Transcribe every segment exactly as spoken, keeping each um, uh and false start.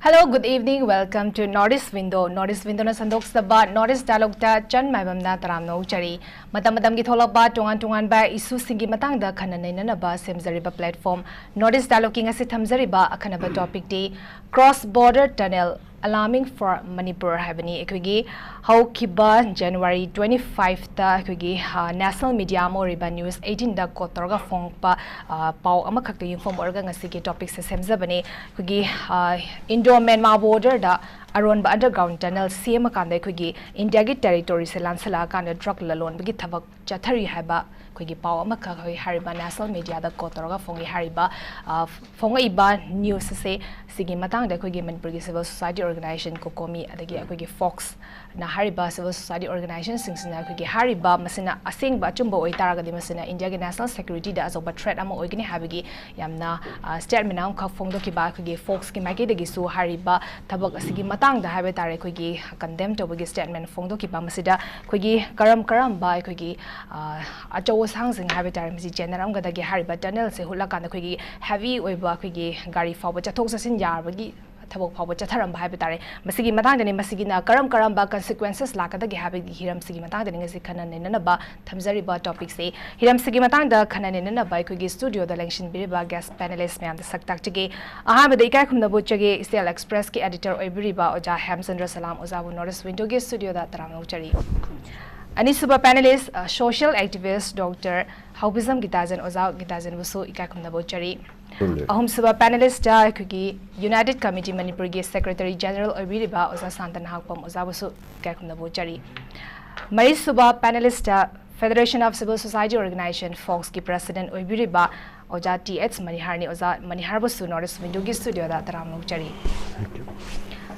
Hello, good evening. Welcome to North East Window. North East Window ꯅ ꯁꯟꯗꯣꯛꯆꯕ North East Dialogue ꯇ ꯆꯟ ꯃꯥꯏꯕꯝꯅ ꯇꯔꯥꯝꯅ ꯑꯣꯛꯆꯔꯤ꯫ ꯃꯇꯝ ꯃꯇꯝꯒꯤ ꯊꯣꯛꯂꯛꯄ ꯇꯣꯉꯥꯟ ꯇꯣꯉꯥꯟꯕ issue ꯁꯤꯡꯒꯤ ꯃꯇꯥꯡꯗ ꯈꯟꯅ ꯅꯩꯅꯅꯕ ꯁꯦꯝꯖꯔꯤꯕ platform North East Dialogue ꯀꯤ ꯉꯁꯤ ꯊꯝꯖꯔꯤꯕ ꯑꯈꯟꯅꯕ topic T Cross Border Tunnel Alarming for Manipur ꯍꯥꯏꯕꯅꯤ꯫ ꯑꯩꯈꯣꯏꯒꯤ ꯍꯧꯈꯤꯕ January twenty five ꯇ ꯑꯩꯈꯣꯏꯒꯤ, ꯑ, national media ꯑꯃ ꯑꯣꯏꯔꯤꯕ News eighteen ꯗ quote ꯇꯧꯔꯒ ꯐꯣꯡꯉꯛꯄ, ꯑ, ꯄꯥꯎ ꯑꯃꯈꯛꯇ ꯌꯨꯝꯐꯝ ꯑꯣꯏꯔꯒ ꯉꯁꯤꯒꯤ topic ꯁꯦ ꯁꯦꯝꯖꯕꯅꯦ꯫ ꯑꯩꯈꯣꯏꯒꯤ, ꯑ, Indo Myanmar border ꯗ ꯑꯔꯣꯟꯕ underground tunnel ꯁꯦꯝꯃꯀꯥꯟꯗ ꯑꯩꯈꯣꯏꯒꯤ ꯏꯟꯗꯤꯌꯥꯒꯤ territory ꯁꯦ ꯂꯥꯟꯁꯜꯂꯛꯑꯀꯥꯟꯗ drug ꯂꯂꯣꯟꯕꯒꯤ ꯊꯕꯛ ꯆꯠꯊꯔꯤ ꯍꯥꯏꯕ ꯑꯩꯈꯣꯏꯒꯤ ꯄꯥꯎ ꯑꯃꯈꯛ ꯑꯩꯈꯣꯏ ꯍꯥꯏꯔꯤꯕ national media ꯗ quote ꯇꯧꯔꯒ ꯐꯣꯡꯉꯤ꯫ ꯍꯥꯏꯔꯤꯕ, ꯑ, ꯐꯣꯡꯉꯛꯏꯕ news ꯑꯁꯦ ꯁꯤꯒꯤ ꯃꯇꯥꯡꯗ ꯑꯩꯈꯣꯏꯒꯤ ꯃꯅꯤꯄꯨꯔꯒꯤ civil society organization COCOMI ꯑꯗꯒꯤ ꯑꯩꯈꯣꯏꯒꯤ Fox ꯅ ꯍꯥꯏꯔꯤꯕ civil society organization ꯁꯤꯡꯁꯤꯅ ꯑꯩꯈꯣꯏꯒꯤ ꯍꯥꯏꯔꯤꯕ ꯃꯁꯤꯅ ꯑꯁꯦꯡꯕ ꯑꯆꯨꯝꯕ ꯑꯣꯏꯇꯥꯔꯒꯗꯤ ꯃꯁꯤꯅ ꯏꯟꯗꯤꯌꯥꯒꯤ national security ꯗ ꯑꯆꯧꯕ threat ꯑꯃ ꯑꯣꯏꯒꯅꯤ ꯍꯥꯏꯕꯒꯤ ꯌꯥꯝꯅ, ꯑ, statement ꯑꯃꯈꯛ ꯐꯣꯡꯗꯣꯛꯈꯤꯕ꯫ ꯑꯩꯈꯣꯏꯒꯤ Fox ꯀꯤ ꯃꯥꯏꯀꯩꯗꯒꯤꯁꯨ ꯍꯥꯏꯔꯤꯕ ꯊꯕꯛ ꯑꯁꯤꯒꯤ ꯃꯇꯥꯡꯗ ꯍꯥꯏꯕ ꯇꯥꯔꯦ ꯑꯩꯈꯣꯏꯒꯤ condemn ꯇꯧꯕꯒꯤ statement ꯐꯣꯡꯗꯣꯛꯈꯤꯕ꯫ ꯃꯁꯤꯗ ꯑꯩꯈꯣꯏꯒꯤ ꯀꯔꯝ ꯀꯔꯝꯕ ꯑꯩꯈꯣꯏꯒꯤ, ꯑ, ꯑꯆꯧ ꯑꯁꯥꯡꯁꯤꯡ ꯍꯥꯏꯕ ꯇꯥꯔꯦ ꯃꯁꯤ ꯆꯦꯟꯅꯔꯝꯒꯗꯒꯦ? ꯍꯥꯏꯔꯤꯕ tunnel ꯁꯦ ꯍꯨꯠꯂꯀꯥꯟꯗ ꯑꯩꯈꯣꯏꯒꯤ heavy ꯑꯣꯏꯕ ꯑꯩꯈꯣꯏꯒꯤ ꯒꯥꯔꯤ ꯐꯥꯎꯕ ꯆꯠꯊꯣꯛ ꯆꯠꯁꯤꯟ ꯌꯥꯔꯕꯒꯤ ꯊꯕꯛ ꯐꯥꯎꯕ ꯆꯠꯊꯔꯝꯕ ꯍꯥꯏꯕ ꯇꯥꯔꯦ꯫ ꯃꯁꯤꯒꯤ ꯃꯇꯥꯡꯗꯅꯤ, ꯃꯁꯤꯒꯤꯅ ꯀꯔꯝ ꯀꯔꯝꯕ consequences ꯂꯥꯛꯀꯗꯒꯦ ꯍꯥꯏꯕꯒꯤ ꯍꯤꯔꯝꯁꯤꯒꯤ ꯃꯇꯥꯡꯗꯅꯤ ꯉꯁꯤ ꯈꯟꯅ ꯅꯩꯅꯅꯕ ꯊꯝꯖꯔꯤꯕ topic ꯁꯦ꯫ ꯍꯤꯔꯝꯁꯤꯒꯤ ꯃꯇꯥꯡꯗ ꯈꯟꯅ ꯅꯩꯅꯅꯕ ꯑꯩꯈꯣꯏꯒꯤ studio ꯗ ꯂꯦꯡꯁꯤꯟꯕꯤꯔꯤꯕ guest panelist ꯃꯌꯥꯝꯗ ꯁꯛ ꯇꯥꯛꯆꯒꯦ꯫ ꯑꯍꯥꯟꯕꯗ ꯏꯀꯥꯏ ꯈꯨꯝꯅꯕ ꯎꯠꯆꯒꯦ, East Delhi Express ꯀꯤ editor ꯑꯣꯏꯕꯤꯔꯤꯕ ꯑꯣꯖꯥ ꯍꯦꯝꯆꯟꯗ꯭ꯔ ꯁꯂꯥꯝ ꯑꯣꯖꯥꯕꯨ North East Window ꯒꯤ studio ꯗ ꯇꯔꯥꯝꯅ ꯑꯣꯛꯆꯔꯤ꯫ ꯑꯅꯤꯁꯨꯕ panelist, ꯑ, social activist Doctor ꯍꯥꯎꯕꯤꯖꯝ ꯒꯤꯇꯥꯖꯟ ꯑꯣꯖꯥ ꯒꯤꯇꯥꯖꯟꯕꯨꯁꯨ ꯏꯀꯥꯏ ꯈꯨꯝꯅꯕ ꯎꯠꯆꯔꯤ꯫ ꯎꯝ꯫ ꯑꯍꯨꯝꯁꯨꯕ panelist ꯑꯩꯈꯣꯏꯒꯤ United Committee ꯃꯅꯤꯄꯨꯔꯒꯤ Secretary General ꯑꯣꯏꯕꯤꯔꯤꯕ ꯑꯣꯖꯥ ꯁꯥꯟꯇ ꯅꯍꯥꯛꯄꯝ ꯑꯣꯖꯥꯕꯨꯁꯨ ꯏꯀꯥꯏ ꯈꯨꯝꯅꯕ ꯎꯠꯆꯔꯤ꯫ ꯃꯔꯤꯁꯨꯕ panelist Federation of Civil Society Organization Fox ꯀꯤ president ꯑꯣꯏꯕꯤꯔꯤꯕ ꯑꯣꯖꯥ ꯇꯤ ꯑꯦꯆ ꯃꯅꯤꯍꯥꯔꯅꯤ꯫ ꯑꯣꯖꯥ ꯃꯅꯤꯍꯥꯔꯕꯨꯁꯨ North East Window ꯒꯤ studio ꯗ ꯇꯔꯥꯝꯅ ꯑꯣꯛꯆꯔꯤ꯫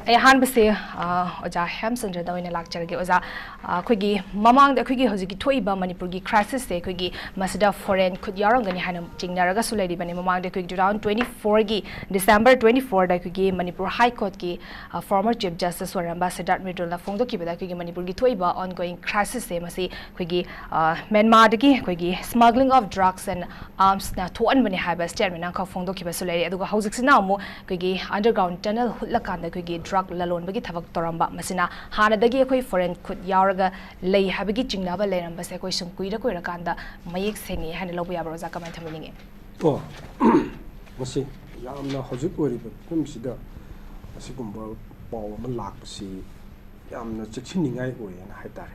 ꯑꯩ ꯑꯍꯥꯟꯕꯁꯦ ꯑ, ꯑꯣꯖꯥ ꯍꯦꯝꯆꯟꯗ꯭ꯔꯗ ꯑꯣꯏꯅ ꯂꯥꯛꯆꯔꯒꯦ꯫ ꯑꯣꯖꯥ, ꯑ, ꯑꯩꯈꯣꯏꯒꯤ ꯃꯃꯥꯡꯗ ꯑꯩꯈꯣꯏꯒꯤ ꯍꯧꯖꯤꯛꯀꯤ ꯊꯣꯛꯏꯕ ꯃꯅꯤꯄꯨꯔꯒꯤ crisis ꯁꯦ ꯑꯩꯈꯣꯏꯒꯤ ꯃꯁꯤꯗ foreign ꯈꯨꯠ ꯌꯥꯎꯔꯝꯒꯅꯤ ꯍꯥꯏꯅ ꯆꯤꯡꯅꯔꯒꯁꯨ ꯂꯩꯔꯤꯕꯅꯤ꯫ ꯃꯃꯥꯡꯗ ꯑꯩꯈꯣꯏꯒꯤ two thousand twenty four ꯒꯤ December twenty four ꯗ ꯑꯩꯈꯣꯏꯒꯤ ꯃꯅꯤꯄꯨꯔ High Court ꯀꯤ, ꯑ, former Chief Justice ꯑꯣꯏꯔꯝꯕ ꯁꯤꯗꯥꯔꯠ ꯃꯤꯇꯨꯜꯅ ꯐꯣꯡꯗꯣꯛꯈꯤꯕꯗ ꯑꯩꯈꯣꯏꯒꯤ ꯃꯅꯤꯄꯨꯔꯒꯤ ꯊꯣꯛꯏꯕ ongoing crisis ꯁꯦ ꯃꯁꯤ ꯑꯩꯈꯣꯏꯒꯤ, ꯑ, ꯃ꯭ꯌꯥꯟꯃꯥꯔꯗꯒꯤ ꯑꯩꯈꯣꯏꯒꯤ smuggling of drugs and arms ꯅ ꯊꯣꯛꯍꯟꯕꯅꯤ ꯍꯥꯏꯕ statement ꯑꯃꯈꯛ ꯐꯣꯡꯗꯣꯛꯈꯤꯕꯁꯨ ꯂꯩꯔꯤ꯫ ꯑꯗꯨꯒ ꯍꯧꯖꯤꯛꯁꯤꯅ ꯑꯃꯨꯛ ꯑꯩꯈꯣꯏꯒꯤ underground tunnel ꯍꯨꯠꯂꯀꯥꯟꯗ ꯑꯩꯈꯣꯏꯒꯤ drug ꯂꯂꯣꯟꯕꯒꯤ ꯊꯕꯛ ꯇꯧꯔꯝꯕ, ꯃꯁꯤꯅ ꯍꯥꯟꯅꯗꯒꯤ ꯑꯩꯈꯣꯏ foreign ꯈꯨꯠ ꯌꯥꯎꯔꯒ ꯂꯩ ꯍꯥꯏꯕꯒꯤ ꯆꯤꯡꯅꯕ ꯂꯩꯔꯝꯕꯁꯦ ꯑꯩꯈꯣꯏ ꯁꯨꯝ ꯀꯨꯏꯔ ꯀꯨꯏꯔꯀꯥꯟꯗ ꯃꯌꯦꯛ ꯁꯦꯡꯉꯦ ꯍꯥꯏꯅ ꯂꯧꯕ ꯌꯥꯕ꯭ꯔꯥ ꯑꯣꯖꯥ? ꯀꯃꯥꯏꯅ ꯊꯝꯕꯤꯅꯤꯡꯉꯤ? ꯑꯣ, ꯃꯁꯤ ꯌꯥꯝꯅ ꯍꯧꯖꯤꯛ ꯑꯣꯏꯔꯤꯕ ꯐꯤꯕꯝꯁꯤꯗ ꯑꯁꯤꯒꯨꯝꯕ ꯄꯥꯎ ꯑꯃ ꯂꯥꯛꯄꯁꯤ ꯌꯥꯝꯅ ꯆꯦꯛꯁꯤꯟꯅꯤꯡꯉꯥꯏ ꯑꯣꯏꯌꯦꯅ ꯍꯥꯏ ꯇꯥꯔꯦ꯫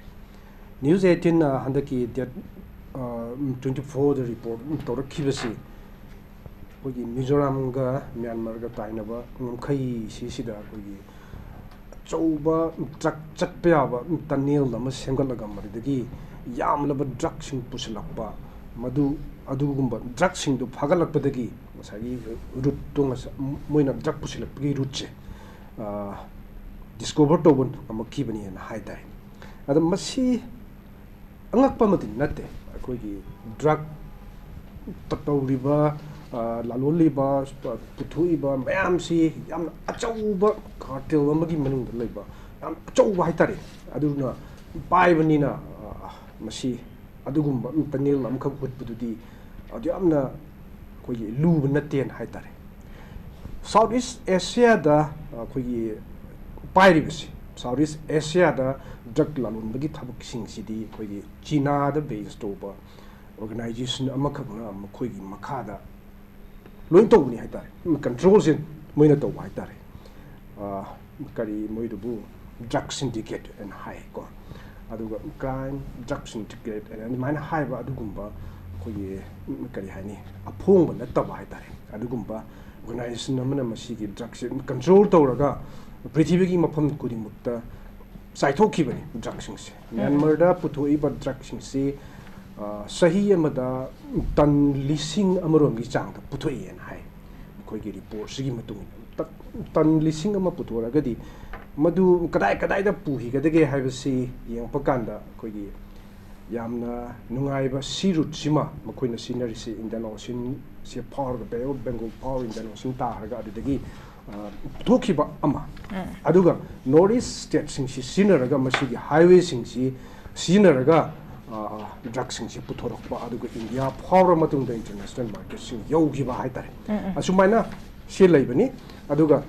News eighteen ꯅ ꯍꯟꯗꯛꯀꯤ date, ꯑ, twenty four ꯗ report ꯇꯧꯔꯛꯈꯤꯕꯁꯤ ꯑꯩꯈꯣꯏꯒꯤ ꯃꯤꯖꯣꯔꯥꯝꯒ ꯃ꯭ꯌꯥꯟꯃꯥꯔꯒ ꯇꯥꯏꯅꯕ ꯉꯝꯈꯩꯁꯤꯁꯤꯗ ꯑꯩꯈꯣꯏꯒꯤ ꯑꯆꯧꯕ drug ꯆꯠꯄ ꯌꯥꯕ tunnel ꯑꯃ ꯁꯦꯝꯒꯠꯂꯒ ꯃꯗꯨꯗꯒꯤ ꯌꯥꯝꯂꯕ drug ꯁꯤꯡ ꯄꯨꯁꯤꯜꯂꯛꯄ, ꯃꯗꯨ ꯑꯗꯨꯒꯨꯝꯕ drug ꯁꯤꯡꯗꯨ ꯐꯥꯒꯠꯂꯛꯄꯗꯒꯤ ꯉꯁꯥꯏꯒꯤ route ꯇꯣ ꯉꯁꯥꯏ ꯃꯣꯏꯅ drug ꯄꯨꯁꯤꯜꯂꯛꯄꯒꯤ route ꯁꯦ, ꯑ, discover ꯇꯧꯕ ꯉꯝꯃꯛꯈꯤꯕꯅꯦꯅ ꯍꯥꯏ ꯇꯥꯏ꯫ ꯑꯗ ꯃꯁꯤ ꯑꯉꯛꯄ ꯑꯃꯗꯤ ꯅꯠꯇꯦ꯫ ꯑꯩꯈꯣꯏꯒꯤ drug ꯇꯧꯔꯤꯕ, ꯑ, ꯂꯂꯣꯜꯂꯤꯕ, ꯄ-, ꯄꯨꯊꯣꯛꯏꯕ ꯃꯌꯥꯝꯁꯤ ꯌꯥꯝꯅ ꯑꯆꯧꯕ cartel ꯑꯃꯒꯤ ꯃꯅꯨꯡꯗ ꯂꯩꯕ ꯌꯥꯝ ꯑꯆꯧꯕ ꯍꯥꯏꯇꯥꯔꯦ꯫ ꯑꯗꯨꯅ ꯄꯥꯏꯕꯅꯤꯅ, ꯑ, ꯃꯁꯤ ꯑꯗꯨꯒꯨꯝꯕ tunnel ꯑꯃꯈꯛ ꯍꯨꯠꯄꯗꯨꯗꯤ ꯑꯗꯨ ꯌꯥꯝꯅ ꯑꯩꯈꯣꯏꯒꯤ ꯂꯨꯕ ꯅꯠꯇꯦꯅ ꯍꯥꯏꯇꯥꯔꯦ꯫ South East Asia ꯗ ꯑꯩꯈꯣꯏꯒꯤ ꯄꯥꯏꯔꯤꯕꯁꯤ, South East Asia ꯗ drug ꯂꯂꯣꯟꯕꯒꯤ ꯊꯕꯛꯁꯤꯡꯁꯤꯗꯤ ꯑꯩꯈꯣꯏꯒꯤ ꯆꯤꯅꯥꯗ base ꯇꯧꯕ organization ꯑꯃꯈꯛꯅ ꯃꯈꯣꯏꯒꯤ ꯃꯈꯥꯗ ꯂꯣꯏ ꯇꯧꯕꯅꯤ ꯍꯥꯏꯇꯥꯔꯦ꯫ Control ꯁꯦ ꯃꯣꯏꯅ ꯇꯧꯕ ꯍꯥꯏꯇꯥꯔꯦ꯫ ꯑ, ꯀꯔꯤ ꯃꯣꯏꯗꯨꯕꯨ drug syndicate ꯍꯥꯏꯅ ꯍꯥꯏꯀꯣ꯫ ꯑꯗꯨꯒ crime, drug syndicate ꯍꯥꯏꯅ ꯑꯗꯨꯃꯥꯏꯅ ꯍꯥꯏꯕ ꯑꯗꯨꯒꯨꯝꯕ ꯑꯩꯈꯣꯏꯒꯤ, ꯀꯔꯤ ꯍꯥꯏꯅꯤ, ꯑꯐꯣꯡꯕ ꯅꯠꯇꯕ ꯍꯥꯏꯇꯥꯔꯦ꯫ ꯑꯗꯨꯒꯨꯝꯕ organization ꯑꯃꯅ ꯃꯁꯤꯒꯤ drug ꯁꯦ control ꯇꯧꯔꯒ ꯄ꯭ꯔꯤꯊꯤꯕꯤꯒꯤ ꯃꯐꯝ ꯈꯨꯗꯤꯡꯃꯛꯇ ꯆꯥꯏꯊꯣꯛꯈꯤꯕꯅꯤ drug ꯁꯤꯡꯁꯦ꯫ ꯃ꯭ꯌꯥꯟꯃꯥꯔꯗ ꯄꯨꯊꯣꯛꯏꯕ drug ꯁꯤꯡꯁꯤ, ꯑ, ꯆꯍꯤ ꯑꯃꯗ ton ꯂꯤꯁꯤꯡ ꯑꯃꯔꯣꯝꯒꯤ ꯆꯥꯡꯗ ꯄꯨꯊꯣꯛꯑꯦꯅ ꯍꯥꯏ꯫ ꯑꯩꯈꯣꯏꯒꯤ report ꯁꯤꯒꯤ ꯃꯇꯨꯡ ꯏꯟꯅ ꯇꯟ ꯂꯤꯁꯤꯡ ꯑꯃ ꯄꯨꯊꯣꯔꯛꯑꯒꯗꯤ ꯃꯗꯨ ꯀꯗꯥꯏ ꯀꯗꯥꯏꯗ ꯄꯨꯈꯤꯒꯗꯒꯦ ꯍꯥꯏꯕꯁꯤ ꯌꯦꯡꯉꯛꯄ ꯀꯥꯟꯗ ꯑꯩꯈꯣꯏꯒꯤ ꯌꯥꯝꯅ ꯅꯨꯡꯉꯥꯏꯕ ꯁꯤ ꯔꯨꯠꯁꯤꯃ ꯃꯈꯣꯏꯅ ꯁꯤꯖꯤꯟꯅꯔꯤꯁꯤ ꯏꯟꯗꯤꯌꯟ ꯑꯣꯁꯤꯟꯁꯦ ꯐꯥꯎꯔꯒ, ꯕꯦ ꯑꯣꯐ ꯕꯦꯡꯒꯣꯜ ꯐꯥꯎꯔꯒ ꯏꯟꯗꯤꯌꯟ ꯑꯣꯁꯤꯟ ꯇꯥꯔꯒ ꯑꯗꯨꯗꯒꯤ ꯄꯨꯊꯣꯛꯈꯤꯕ ꯑꯃ꯫ ꯑꯗꯨꯒ ꯅꯣꯔꯠ ꯏꯁ ꯁ꯭ꯇꯦꯠꯁꯤꯡꯁꯤ ꯁꯤꯖꯤꯟꯅꯔꯒ ꯃꯁꯤꯒꯤ ꯍꯥꯏꯋꯦꯁꯤꯡꯁꯤ ꯁꯤꯖꯤꯟꯅꯔꯒ ꯗ꯭ꯔꯒꯁꯤꯡꯁꯤ ꯄꯨꯊꯣꯔꯛꯄ, ꯑꯗꯨꯒ ꯏꯟꯗꯤꯌꯥ ꯐꯥꯎꯔ ꯃꯇꯨꯡꯗ ꯏꯟꯇꯔꯅꯦꯁꯅꯦꯜ ꯃꯥꯔꯀꯦꯠꯁꯤꯡ ꯌꯧꯈꯤꯕ ꯍꯥꯏꯇꯥꯔꯦ꯫ ꯑꯁꯨꯃꯥꯏꯅ ꯁꯤ ꯂꯩꯕꯅꯤ꯫ ꯑꯗꯨꯒ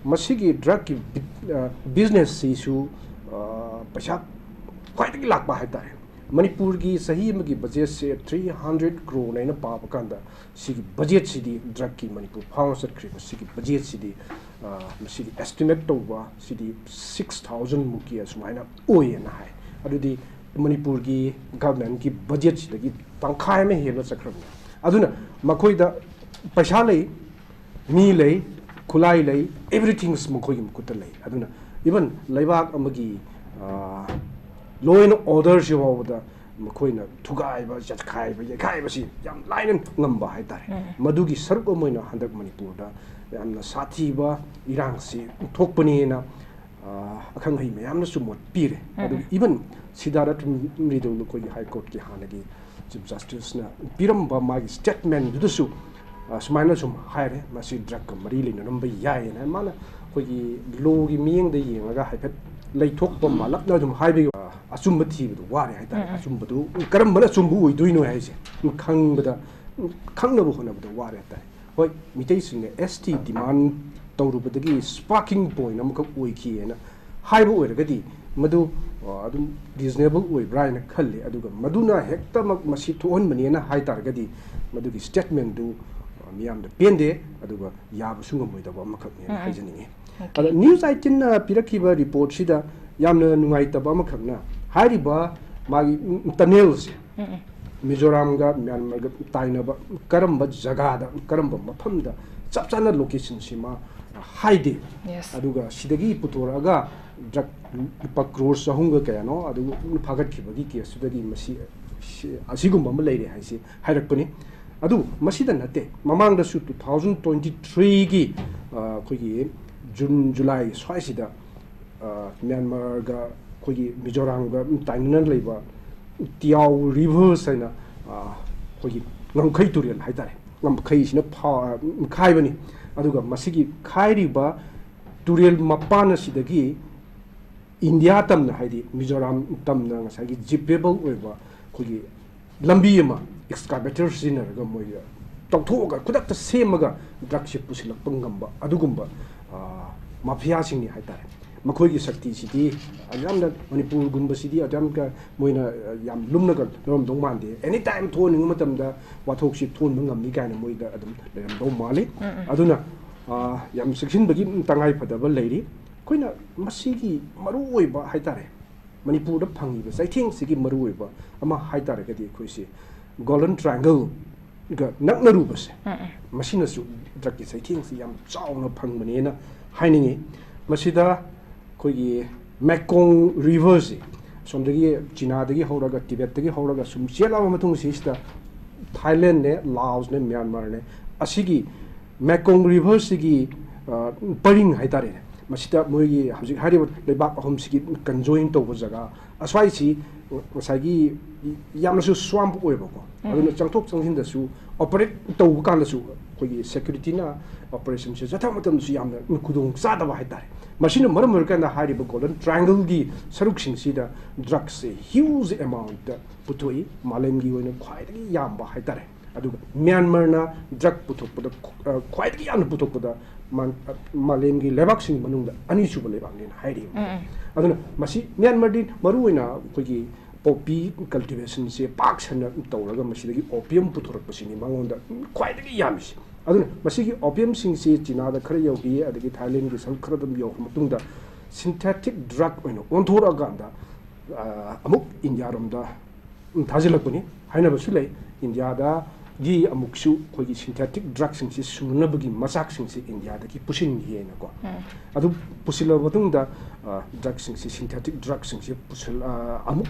ꯃꯁꯤꯒꯤ ꯗ꯭ꯔꯒꯀꯤ ꯕꯤꯖꯤꯅꯦꯁꯁꯤꯁꯨ ꯄꯩꯁꯥ ꯈ꯭ꯋꯥꯏꯗꯒꯤ ꯂꯥꯛꯄ ꯍꯥꯏꯇꯥꯔꯦ꯫ ꯃꯅꯤꯄꯨꯔꯒꯤ ꯆꯍꯤ ꯑꯃꯒꯤ ꯕꯖꯦꯠꯁꯦ ꯊ꯭ꯔꯤ ꯍꯟꯗ꯭ꯔꯦꯠ ꯀ꯭ꯔꯣꯔꯅ ꯑꯩꯅ ꯄꯥꯕ ꯀꯥꯟꯗ, ꯁꯤꯒꯤ ꯕꯖꯦꯠꯁꯤꯗꯤ, ꯗ꯭ꯔꯒꯀꯤ ꯃꯅꯤꯄꯨꯔ ꯐꯥꯎꯅ ꯆꯠꯈ꯭ꯔꯤꯕ ꯁꯤꯒꯤ ꯕꯖꯦꯠꯁꯤꯗꯤ, ꯃꯁꯤꯒꯤ ꯑꯦꯁꯇꯤꯃꯦꯠ ꯇꯧꯕ ꯁꯤꯗꯤ ꯁꯤꯛꯁ ꯊꯥꯎꯖꯟ ꯃꯨꯛꯀꯤ ꯑꯁꯨꯃꯥꯏꯅ ꯑꯣꯏꯌꯦꯅ ꯍꯥꯏ꯫ ꯑꯗꯨꯗꯤ ꯃꯅꯤꯄꯨꯔꯒꯤ ꯒꯚꯔꯟꯃꯦꯟꯠꯀꯤ ꯕꯖꯦꯠꯁꯤꯗꯒꯤ ꯇꯪꯈꯥꯏ ꯑꯃ ꯍꯦꯟꯅ ꯆꯠꯈ꯭ꯔꯕꯅꯤ꯫ ꯑꯗꯨꯅ ꯃꯈꯣꯏꯗ ꯄꯩꯁꯥ ꯂꯩ, ꯃꯤ ꯂꯩ, ꯈꯨꯠꯂꯥꯏ ꯂꯩ, ꯑꯦꯚ꯭ꯔꯤꯊꯤꯡꯁ ꯃꯈꯣꯏꯒꯤ ꯃꯈꯨꯠꯇ ꯂꯩ꯫ ꯑꯗꯨꯅ ꯏꯚꯟ ꯂꯩꯕꯥꯛ ꯑꯃꯒꯤ ꯂꯣ ꯑꯦꯟ ꯑꯣꯔꯗꯔꯁꯤ ꯐꯥꯎꯕꯗ ꯃꯈꯣꯏꯅ ꯊꯨꯒꯥꯏꯕ, ꯆꯠꯈꯥꯏꯕ, ꯌꯩꯈꯥꯏꯕꯁꯤ ꯌꯥꯝ ꯂꯥꯏꯅ ꯉꯝꯕ ꯍꯥꯏꯇꯥꯔꯦ꯫ ꯃꯗꯨꯒꯤ ꯁꯔꯨꯛ ꯑꯃ ꯑꯣꯏꯅ ꯍꯟꯗꯛ ꯃꯅꯤꯄꯨꯔꯗ ꯌꯥꯝꯅ ꯁꯥꯊꯤꯕ ꯏꯔꯥꯡꯁꯤ ꯊꯣꯛꯄꯅꯦꯅ ꯑꯈꯪ ꯑꯍꯩ ꯃꯌꯥꯝꯅꯁꯨ ꯃꯣꯠ ꯄꯤꯔꯦ꯫ ꯑꯗꯨ ꯏꯚꯟ ꯁꯤꯗꯥꯔꯠ ꯃ꯭ꯔꯤꯗꯨ ꯑꯩꯈꯣꯏꯒꯤ ꯍꯥꯏ ꯀꯣꯔꯠꯀꯤ ꯍꯥꯟꯅꯒꯤ ꯆꯤꯐ ꯖꯁꯇꯤꯁꯅ ꯄꯤꯔꯝꯕ ꯃꯥꯒꯤ ꯁ꯭ꯇꯦꯠꯃꯦꯟꯗꯨꯗꯁꯨ ꯁꯨꯃꯥꯏꯅ ꯁꯨꯝ ꯍꯥꯏꯔꯦ, ꯃꯁꯤ ꯗ꯭ꯔꯒꯀ ꯃꯔꯤ ꯂꯩꯅꯔꯝꯕ ꯌꯥꯏꯌꯦꯅ꯫ ꯃꯥꯅ ꯑꯩꯈꯣꯏꯒꯤ ꯂꯣꯒꯤ ꯃꯤꯠꯌꯦꯡꯗ ꯌꯦꯡꯉꯒ ꯍꯥꯏꯐꯦꯠ ꯂꯩꯊꯣꯛꯄ ꯃꯥꯜꯂꯞꯅ ꯑꯗꯨꯝ ꯍꯥꯏꯕꯒꯤ, ꯑꯆꯨꯝꯕ ꯊꯤꯕꯗꯣ ꯋꯥꯔꯦ ꯍꯥꯏꯇꯥꯔꯦ꯫ ꯑꯆꯨꯝꯕꯗꯨ ꯀꯔꯝꯕꯅ ꯑꯆꯨꯝꯕ ꯑꯣꯏꯗꯣꯏꯅꯣ ꯍꯥꯏꯁꯦ ꯈꯪꯕꯗ, ꯈꯪꯅꯕ ꯍꯣꯠꯅꯕꯗ ꯋꯥꯔꯦ ꯍꯥꯏꯇꯥꯔꯦ꯫ ꯍꯣꯏ, ꯃꯤꯇꯩꯁꯤꯡꯅ ꯑꯦꯁ ꯇꯤ ꯗꯤꯃꯥꯟ ꯇꯧꯔꯨꯕꯗꯒꯤ ꯁ꯭ꯄꯥꯔꯀꯤꯡ ꯄꯣꯏꯟꯠ ꯑꯃꯈꯛ ꯑꯣꯏꯈꯤꯑꯅ ꯍꯥꯏꯕ ꯑꯣꯏꯔꯒꯗꯤ, ꯃꯗꯨ ꯑꯗꯨꯝ ꯔꯤꯖꯅꯦꯕꯜ ꯑꯣꯏꯕ꯭ꯔꯥ ꯍꯥꯏꯅ ꯈꯜꯂꯤ꯫ ꯑꯗꯨꯒ ꯃꯗꯨꯅ ꯍꯦꯛꯇꯃꯛ ꯃꯁꯤ ꯊꯣꯛꯍꯟꯕꯅꯦꯅ ꯍꯥꯏ ꯇꯥꯔꯒꯗꯤ, ꯃꯗꯨꯒꯤ ꯁ꯭ꯇꯦꯠꯃꯦꯟꯠꯗꯨ ꯃꯤꯌꯥꯝꯗ ꯄꯦꯟꯗꯦ, ꯑꯗꯨꯒ ꯌꯥꯕꯁꯨ ꯉꯝꯃꯣꯏꯗꯕ ꯑꯃꯈꯛꯅꯦꯅ ꯍꯥꯏꯖꯅꯤꯡꯉꯤ꯫ ꯑꯗ ꯅ꯭ꯌꯨꯁ ꯑꯩꯠꯇꯤꯟꯅ ꯄꯤꯔꯛꯈꯤꯕ ꯔꯤꯄꯣꯔꯠꯁꯤꯗ ꯌꯥꯝꯅ ꯅꯨꯡꯉꯥꯏꯇꯕ ꯑꯃꯈꯛꯅ, ꯍꯥꯏꯔꯤꯕ ꯃꯥꯒꯤ ꯇꯅꯦꯜꯁꯦ ꯃꯤꯖꯣꯔꯥꯝꯒ ꯃ꯭ꯌꯥꯟꯃꯥꯔꯒ ꯇꯥꯏꯅꯕ ꯀꯔꯝꯕ ꯖꯒꯥꯗ, ꯀꯔꯝꯕ ꯃꯐꯝꯗ, ꯆꯞ ꯆꯥꯅ ꯂꯣꯀꯦꯁꯟꯁꯤꯃ ꯍꯥꯏꯗꯦ꯫ ꯑꯗꯨꯒ ꯁꯤꯗꯒꯤ ꯄꯨꯊꯣꯔꯛꯑꯒ ꯗ꯭ꯔꯒ ꯂꯨꯄꯥ ꯀ꯭ꯔꯣꯔ ꯆꯍꯨꯝꯒ ꯀꯌꯥꯅꯣ ꯑꯗꯨ ꯐꯥꯒꯠꯈꯤꯕꯒꯤ ꯀꯦꯁꯇꯨꯗꯒꯤ ꯃꯁꯤ, ꯁꯤ, ꯑꯁꯤꯒꯨꯝꯕ ꯑꯃ ꯂꯩꯔꯦ ꯍꯥꯏꯁꯤ ꯍꯥꯏꯔꯛꯄꯅꯤ꯫ ꯑꯗꯨ ꯃꯁꯤꯗ ꯅꯠꯇꯦ, ꯃꯃꯥꯡꯗꯁꯨ two thousand twenty threeꯒꯤ ꯑꯩꯈꯣꯏꯒꯤ ꯖꯨꯟ ꯖꯨꯂꯥꯏ ꯁ꯭ꯋꯥꯏꯁꯤꯗ ꯃ꯭ꯌꯥꯟꯃꯥꯔꯒ ꯑꯩꯈꯣꯏꯒꯤ ꯃꯤꯖꯣꯔꯥꯝꯒ ꯇꯥꯏꯅꯅ ꯂꯩꯕ ꯇꯤꯌꯥꯎ ꯔꯤꯚꯔꯁ ꯍꯥꯏꯅ ꯑꯩꯈꯣꯏꯒꯤ ꯉꯝꯈꯩ ꯇꯨꯔꯦꯜ ꯍꯥꯏꯇꯥꯔꯦ, ꯉꯝꯈꯩꯁꯤꯅ ꯈꯥꯏꯕꯅꯤ꯫ ꯑꯗꯨꯒ ꯃꯁꯤꯒꯤ ꯈꯥꯏꯔꯤꯕ ꯇꯨꯔꯦꯜ ꯃꯄꯥꯟ ꯑꯁꯤꯗꯒꯤ ꯏꯟꯗꯤꯌꯥ ꯇꯝꯅ, ꯍꯥꯏꯗꯤ ꯃꯤꯖꯣꯔꯥꯝ ꯇꯝꯅ ꯉꯁꯥꯏꯒꯤ ꯖꯤꯄꯦꯕꯜ ꯑꯣꯏꯕ ꯑꯩꯈꯣꯏꯒꯤ ꯂꯝꯕꯤ ꯑꯃ ꯑꯦꯛꯁꯀꯥꯚꯦꯇꯔ ꯁꯤꯖꯤꯟꯅꯔꯒ ꯃꯣꯏ ꯇꯧꯊꯣꯛꯑꯒ ꯈꯨꯗꯛꯇ ꯁꯦꯝꯃꯒ ꯗ꯭ꯔꯒꯁꯦ ꯄꯨꯁꯤꯜꯂꯛꯄ ꯉꯝꯕ ꯑꯗꯨꯒꯨꯝꯕ ꯃꯥꯐꯤꯌꯥꯁꯤꯡꯅꯤ ꯍꯥꯏꯇꯥꯔꯦ꯫ ꯃꯈꯣꯏꯒꯤ ꯁꯛꯇꯤꯁꯤꯗꯤ ꯌꯥꯝꯅ, ꯃꯅꯤꯄꯨꯔꯒꯨꯝꯕꯁꯤꯗꯤ ꯑꯗꯨꯌꯥꯝ ꯃꯣꯏꯅ ꯌꯥꯝ ꯂꯨꯝꯅꯒ ꯂꯧꯔꯝꯗꯧ ꯃꯥꯟꯗꯦ꯫ ꯑꯦꯅꯤ ꯇꯥꯏꯝ ꯊꯣꯛꯍꯟꯅꯤꯡꯕ ꯃꯇꯝꯗ ꯋꯥꯊꯣꯛꯁꯤ ꯊꯣꯛꯍꯟꯕ ꯉꯝꯃꯤ ꯀꯥꯏꯅ ꯃꯣꯏꯗ ꯑꯗꯨꯝ ꯂꯩꯔꯝꯗꯧ ꯃꯥꯜꯂꯤ꯫ ꯑꯗꯨꯅ ꯌꯥꯝ ꯆꯦꯛꯁꯤꯟꯕꯒꯤ ꯇꯉꯥꯏ ꯐꯗꯕ ꯂꯩꯔꯤ꯫ ꯑꯩꯈꯣꯏꯅ ꯃꯁꯤꯒꯤ ꯃꯔꯨꯑꯣꯏꯕ ꯍꯥꯏꯇꯥꯔꯦ, ꯃꯅꯤꯄꯨꯔꯗ ꯐꯪꯉꯤꯕ ꯆꯩꯊꯦꯡꯁꯤꯒꯤ ꯃꯔꯨꯑꯣꯏꯕ ꯑꯃ ꯍꯥꯏꯇꯥꯔꯒꯗꯤ ꯑꯩꯈꯣꯏꯁꯤ ꯒꯣꯜꯗꯟ ꯇ꯭ꯔꯥꯏꯡꯒꯜꯒ ꯅꯛꯅꯔꯨꯕꯁꯦ, ꯃꯁꯤꯅꯁꯨ ꯗ꯭ꯔꯒꯀꯤ ꯆꯩꯊꯦꯡꯁꯤ ꯌꯥꯝ ꯆꯥꯎꯅ ꯐꯪꯕꯅꯦꯅ ꯍꯥꯏꯅꯤꯡꯉꯤ꯫ ꯃꯁꯤꯗ ꯑꯩꯈꯣꯏꯒꯤ ꯃꯦꯀꯣꯡ ꯔꯤꯚꯔꯁꯤ ꯁꯣꯝꯗꯒꯤ ꯆꯤꯅꯥꯗꯒꯤ ꯍꯧꯔꯒ, ꯇꯤꯕꯦꯠꯇꯒꯤ ꯍꯧꯔꯒ ꯁꯨꯝ ꯆꯦꯜꯂꯛꯑꯕ ꯃꯇꯨꯡꯁꯤꯁꯤꯗ ꯊꯥꯏꯂꯦꯟꯅꯦ, ꯂꯥꯑꯣꯁꯅꯦ, ꯃ꯭ꯌꯥꯟꯃꯥꯔꯅꯦ, ꯑꯁꯤꯒꯤ ꯃꯦꯀꯣꯡ ꯔꯤꯚꯔꯁꯤꯒꯤ ꯄꯔꯤꯡ ꯍꯥꯏꯇꯥꯔꯦꯅꯦ, ꯃꯁꯤꯗ ꯃꯣꯏꯒꯤ ꯍꯧꯖꯤꯛ ꯍꯥꯏꯔꯤꯕ ꯂꯩꯕꯥꯛ ꯑꯍꯨꯝꯁꯤꯒꯤ ꯀꯟꯖꯣꯏꯟ ꯇꯧꯕ ꯖꯒꯥ ꯑꯁ꯭ꯋꯥꯏꯁꯤ ꯉꯁꯥꯏꯒꯤ ꯌꯥꯝꯅꯁꯨ ꯁ꯭ꯋꯥꯝ ꯑꯣꯏꯕꯀꯣ, ꯑꯗꯨꯅ ꯆꯪꯊꯣꯛ ꯆꯪꯁꯤꯟꯗꯁꯨ, ꯑꯣꯄꯔꯦꯠ ꯇꯧꯕ ꯀꯥꯟꯗꯁꯨ ꯑꯩꯈꯣꯏꯒꯤ ꯁꯦꯀ꯭ꯌꯨꯔꯤꯇꯤꯅ ꯑꯣꯄꯔꯦꯁꯟꯁꯦ ꯆꯠꯊꯕ ꯃꯇꯝꯗꯁꯨ ꯌꯥꯝꯅ ꯈꯨꯗꯣꯡ ꯆꯥꯗꯕ ꯍꯥꯏꯇꯥꯔꯦ꯫ ꯃꯁꯤꯅ ꯃꯔꯝ ꯑꯣꯏꯔꯀꯥꯟꯗ ꯍꯥꯏꯔꯤꯕ ꯒꯣꯜꯗꯟ ꯇ꯭ꯔꯥꯏꯡꯒꯜꯒꯤ ꯁꯔꯨꯛꯁꯤꯡꯁꯤꯗ ꯗ꯭ꯔꯒꯁꯦ ꯍ꯭ꯌꯨꯖ ꯑꯦꯃꯥꯎꯟꯠꯇ ꯄꯨꯊꯣꯛꯏ, ꯃꯥꯂꯦꯝꯒꯤ ꯑꯣꯏꯅ ꯈ꯭ꯋꯥꯏꯗꯒꯤ ꯌꯥꯝꯕ ꯍꯥꯏꯇꯥꯔꯦ꯫ ꯑꯗꯨꯒ ꯃ꯭ꯌꯥꯟꯃꯥꯔꯅ ꯗ꯭ꯔꯒ ꯄꯨꯊꯣꯛꯄꯗ ꯈ꯭ꯋꯥꯏꯗꯒꯤ ꯌꯥꯝꯅ ꯄꯨꯊꯣꯛꯄꯗ ꯃꯥꯂꯦꯝꯒꯤ ꯂꯩꯕꯥꯛꯁꯤꯡꯒꯤ ꯃꯅꯨꯡꯗ ꯑꯅꯤꯁꯨꯕ ꯂꯩꯕꯥꯛꯅꯦꯅ ꯍꯥꯏꯔꯤꯕ꯫ ꯑꯗꯨꯅ ꯃꯁꯤ ꯃ꯭ꯌꯥꯟꯃꯥꯔꯗꯤ ꯃꯔꯨꯑꯣꯏꯅ ꯑꯩꯈꯣꯏꯒꯤ ꯄꯣꯄꯤ ꯀꯜꯇꯤꯚꯦꯁꯟꯁꯦ ꯄꯥꯛ ꯁꯟꯅ ꯇꯧꯔꯒ ꯃꯁꯤꯗꯒꯤ ꯑꯣꯄꯤꯌꯝ ꯄꯨꯊꯣꯔꯛꯄꯁꯤꯅꯤ ꯃꯉꯣꯟꯗ ꯈ꯭ꯋꯥꯏꯗꯒꯤ ꯌꯥꯝꯃꯤꯁꯦ꯫ ꯑꯗꯨꯅ ꯃꯁꯤꯒꯤ ꯑꯣꯄꯤꯌꯝꯁꯤꯡꯁꯤ ꯆꯤꯅꯥꯗ ꯈꯔ ꯌꯧꯈꯤ, ꯑꯗꯒꯤ ꯊꯥꯏꯂꯦꯟꯒꯤ ꯁꯔꯨꯛ ꯈꯔ ꯑꯗꯨꯝ ꯌꯧꯈ꯭ꯔ ꯃꯇꯨꯡꯗ ꯁꯤꯟꯊꯦꯇꯤꯛ ꯗ꯭ꯔꯒ ꯑꯣꯏꯅ ꯑꯣꯟꯊꯣꯔꯛꯑꯀꯥꯟꯗ ꯑꯃꯨꯛ ꯏꯟꯗꯤꯌꯥꯔꯣꯝꯗ ꯊꯥꯖꯤꯜꯂꯛꯄꯅꯤ ꯍꯥꯏꯅꯕꯁꯨ ꯂꯩ꯫ ꯏꯟꯗꯤꯌꯥꯗꯒꯤ ꯑꯃꯨꯛꯁꯨ ꯑꯩꯈꯣꯏꯒꯤ ꯁꯤꯟꯊꯦꯇꯤꯛ ꯗ꯭ꯔꯒꯁꯤꯡꯁꯤ ꯁꯨꯅꯅꯕꯒꯤ ꯃꯆꯥꯛꯁꯤꯡꯁꯤ ꯏꯟꯗꯤꯌꯥꯗꯒꯤ ꯄꯨꯁꯤꯟꯒꯦꯅꯀꯣ꯫ ꯑꯗꯨ ꯄꯨꯁꯤꯜꯂꯕ ꯃꯇꯨꯡꯗ ꯗ꯭ꯔꯒꯁꯤꯡꯁꯤ, ꯁꯤꯟꯊꯦꯇꯤꯛ ꯗ꯭ꯔꯒꯁꯤꯡꯁꯤ ꯄꯨꯁꯤꯜ-, ꯑꯃꯨꯛ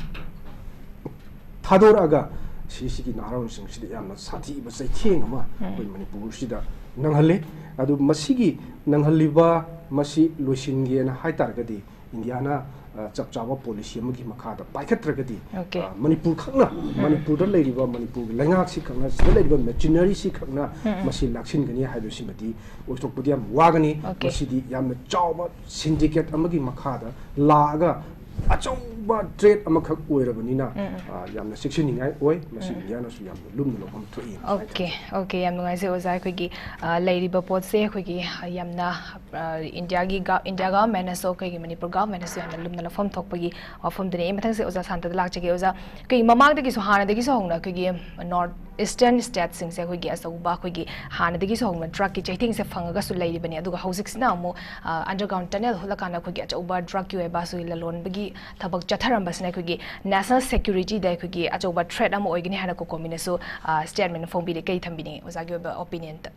ꯊꯥꯗꯣꯔꯛꯑꯒ ꯁꯤꯁꯤꯒꯤ ꯅꯍꯥꯔꯣꯜꯁꯤꯡꯁꯤꯗ ꯌꯥꯝꯅ ꯁꯥꯊꯤꯕ ꯆꯩꯊꯦꯡ ꯑꯃ ꯑꯩꯈꯣꯏ ꯃꯅꯤꯄꯨꯔꯁꯤꯗ ꯅꯪꯍꯜꯂꯤ꯫ ꯑꯗꯨ ꯃꯁꯤꯒꯤ ꯅꯪꯍꯜꯂꯤꯕ ꯃꯁꯤ ꯂꯣꯏꯁꯤꯟꯒꯦꯅ ꯍꯥꯏ ꯇꯥꯔꯒꯗꯤ ꯏꯟꯗꯤꯌꯥꯅ, ꯑ, ꯆꯞ ꯆꯥꯕ ꯄꯣꯂꯤꯁꯤ ꯑꯃꯒꯤ ꯃꯈꯥꯗ ꯄꯥꯏꯈꯠꯇ꯭ꯔꯒꯗꯤ, Okay. ꯑ, ꯃꯅꯤꯄꯨꯔ ꯈꯛꯅ, ꯃꯅꯤꯄꯨꯔꯗ ꯂꯩꯔꯤꯕ, ꯃꯅꯤꯄꯨꯔꯒꯤ ꯂꯩꯉꯥꯛꯁꯤ ꯈꯛꯅ, ꯁꯤꯗ ꯂꯩꯔꯤꯕ ꯃꯦꯆꯤꯅꯔꯤꯁꯤ ꯈꯛꯅ ꯃꯁꯤ ꯂꯥꯛꯁꯤꯟꯒꯅꯤ ꯍꯥꯏꯕꯁꯤꯃꯗꯤ ꯑꯣꯏꯊꯣꯛꯄꯗꯤ ꯌꯥꯝ ꯋꯥꯒꯅꯤ꯫ Okay. ꯃꯁꯤꯗꯤ ꯌꯥꯝꯅ ꯆꯥꯎꯕ ꯁꯤꯟꯗꯤꯀꯦꯠ ꯑꯃꯒꯤ ꯃꯈꯥꯗ ꯂꯥꯛꯑꯒ ꯑꯆꯧꯕ ꯊ꯭ꯔꯦꯠ ꯑꯃꯈꯛ ꯑꯣꯏꯔꯕꯅꯤꯅ, ꯑ, ꯌꯥꯝꯅ ꯆꯦꯛꯁꯤꯟꯅꯤꯡꯉꯥꯏ ꯑꯣꯏ꯫ ꯃꯁꯤ ꯏꯟꯗꯤꯌꯥꯅꯁꯨ ꯌꯥꯝꯅ ꯂꯨꯝꯅ ꯂꯧꯐꯝ ꯊꯣꯛꯏ꯫ Okay, okay, ꯌꯥꯝ ꯅꯨꯡꯉꯥꯏꯖꯩ ꯑꯣꯖꯥ꯫ ꯑꯩꯈꯣꯏꯒꯤ, ꯑ, ꯂꯩꯔꯤꯕ ꯄꯣꯠꯁꯦ ꯑꯩꯈꯣꯏꯒꯤ, ꯑ, ꯌꯥꯝꯅ, ꯑ, ꯏꯟꯗꯤꯌꯥꯒꯤ ꯒ-, ꯏꯟꯗꯤꯌꯥ ꯒꯚꯔꯟꯃꯦꯟꯅꯁꯨ, ꯑꯩꯈꯣꯏꯒꯤ ꯃꯅꯤꯄꯨꯔ ꯒꯚꯔꯟꯃꯦꯟꯅꯁꯨ ꯌꯥꯝꯅ ꯂꯨꯝꯅ ꯂꯧꯐꯝ ꯊꯣꯛꯄꯒꯤ ꯋꯥꯐꯝꯗꯨꯅꯤ꯫ ꯑꯩ ꯃꯊꯪꯁꯦ ꯑꯣꯖꯥ ꯁꯥꯟꯇꯗ ꯂꯥꯛꯆꯒꯦ꯫ ꯑꯣꯖꯥ, ꯑꯩꯈꯣꯏꯒꯤ ꯃꯃꯥꯡꯗꯒꯤꯁꯨ, ꯍꯥꯟꯅꯗꯒꯤꯁꯨ ꯍꯧꯅ ꯑꯩꯈꯣꯏꯒꯤ ꯅꯣꯔꯠ ꯏꯁꯇꯔꯟ ꯁ꯭ꯇꯦꯠꯁꯤꯡꯁꯦ ꯑꯩꯈꯣꯏꯒꯤ ꯑꯆꯧꯕ, ꯑꯩꯈꯣꯏꯒꯤ ꯍꯥꯟꯅꯗꯒꯤꯁꯨ ꯍꯧꯅ ꯗ꯭ꯔꯒꯀꯤ ꯆꯩꯊꯦꯡꯁꯦ ꯐꯪꯉꯒꯁꯨ ꯂꯩꯔꯤꯕꯅꯤ꯫ ꯑꯗꯨꯒ ꯍꯧꯖꯤꯛꯁꯤꯅ ꯑꯃꯨꯛ, ꯑ, ꯑꯟꯗꯔꯒ꯭ꯔꯥꯎꯟ ꯇꯅꯦꯜ ꯍꯨꯠꯂꯀꯥꯟꯗ ꯑꯩꯈꯣꯏꯒꯤ ꯑꯆꯧꯕ ꯗ꯭ꯔꯒꯀꯤ ꯑꯣꯏꯕ ꯁꯨ ꯂꯂꯣꯟꯕꯒꯤ ꯊꯕꯛ ꯆꯠꯊꯔꯝꯕꯁꯤꯅ ꯑꯩꯈꯣꯏꯒꯤ ꯅꯦꯁꯅꯦꯜ ꯁꯦꯀ꯭ꯌꯨꯔꯤꯇꯤꯗ ꯑꯩꯈꯣꯏꯒꯤ ꯑꯆꯧꯕ ꯊ꯭ꯔꯦꯠ ꯑꯃ ꯑꯣꯏꯒꯅꯤ ꯍꯥꯏꯅ ꯀꯣꯀꯣꯃꯤꯅꯁꯨ, ꯑ, ꯁ꯭ꯇꯦꯠꯃꯦꯟ ꯐꯣꯡꯕꯤꯔꯦ꯫ ꯀꯩ ꯊꯝꯕꯤꯅꯤꯡꯉꯤ ꯑꯣꯖꯥꯒꯤ ꯑꯣꯏꯕ ꯑꯣꯄꯤꯅꯤꯌꯟꯗ?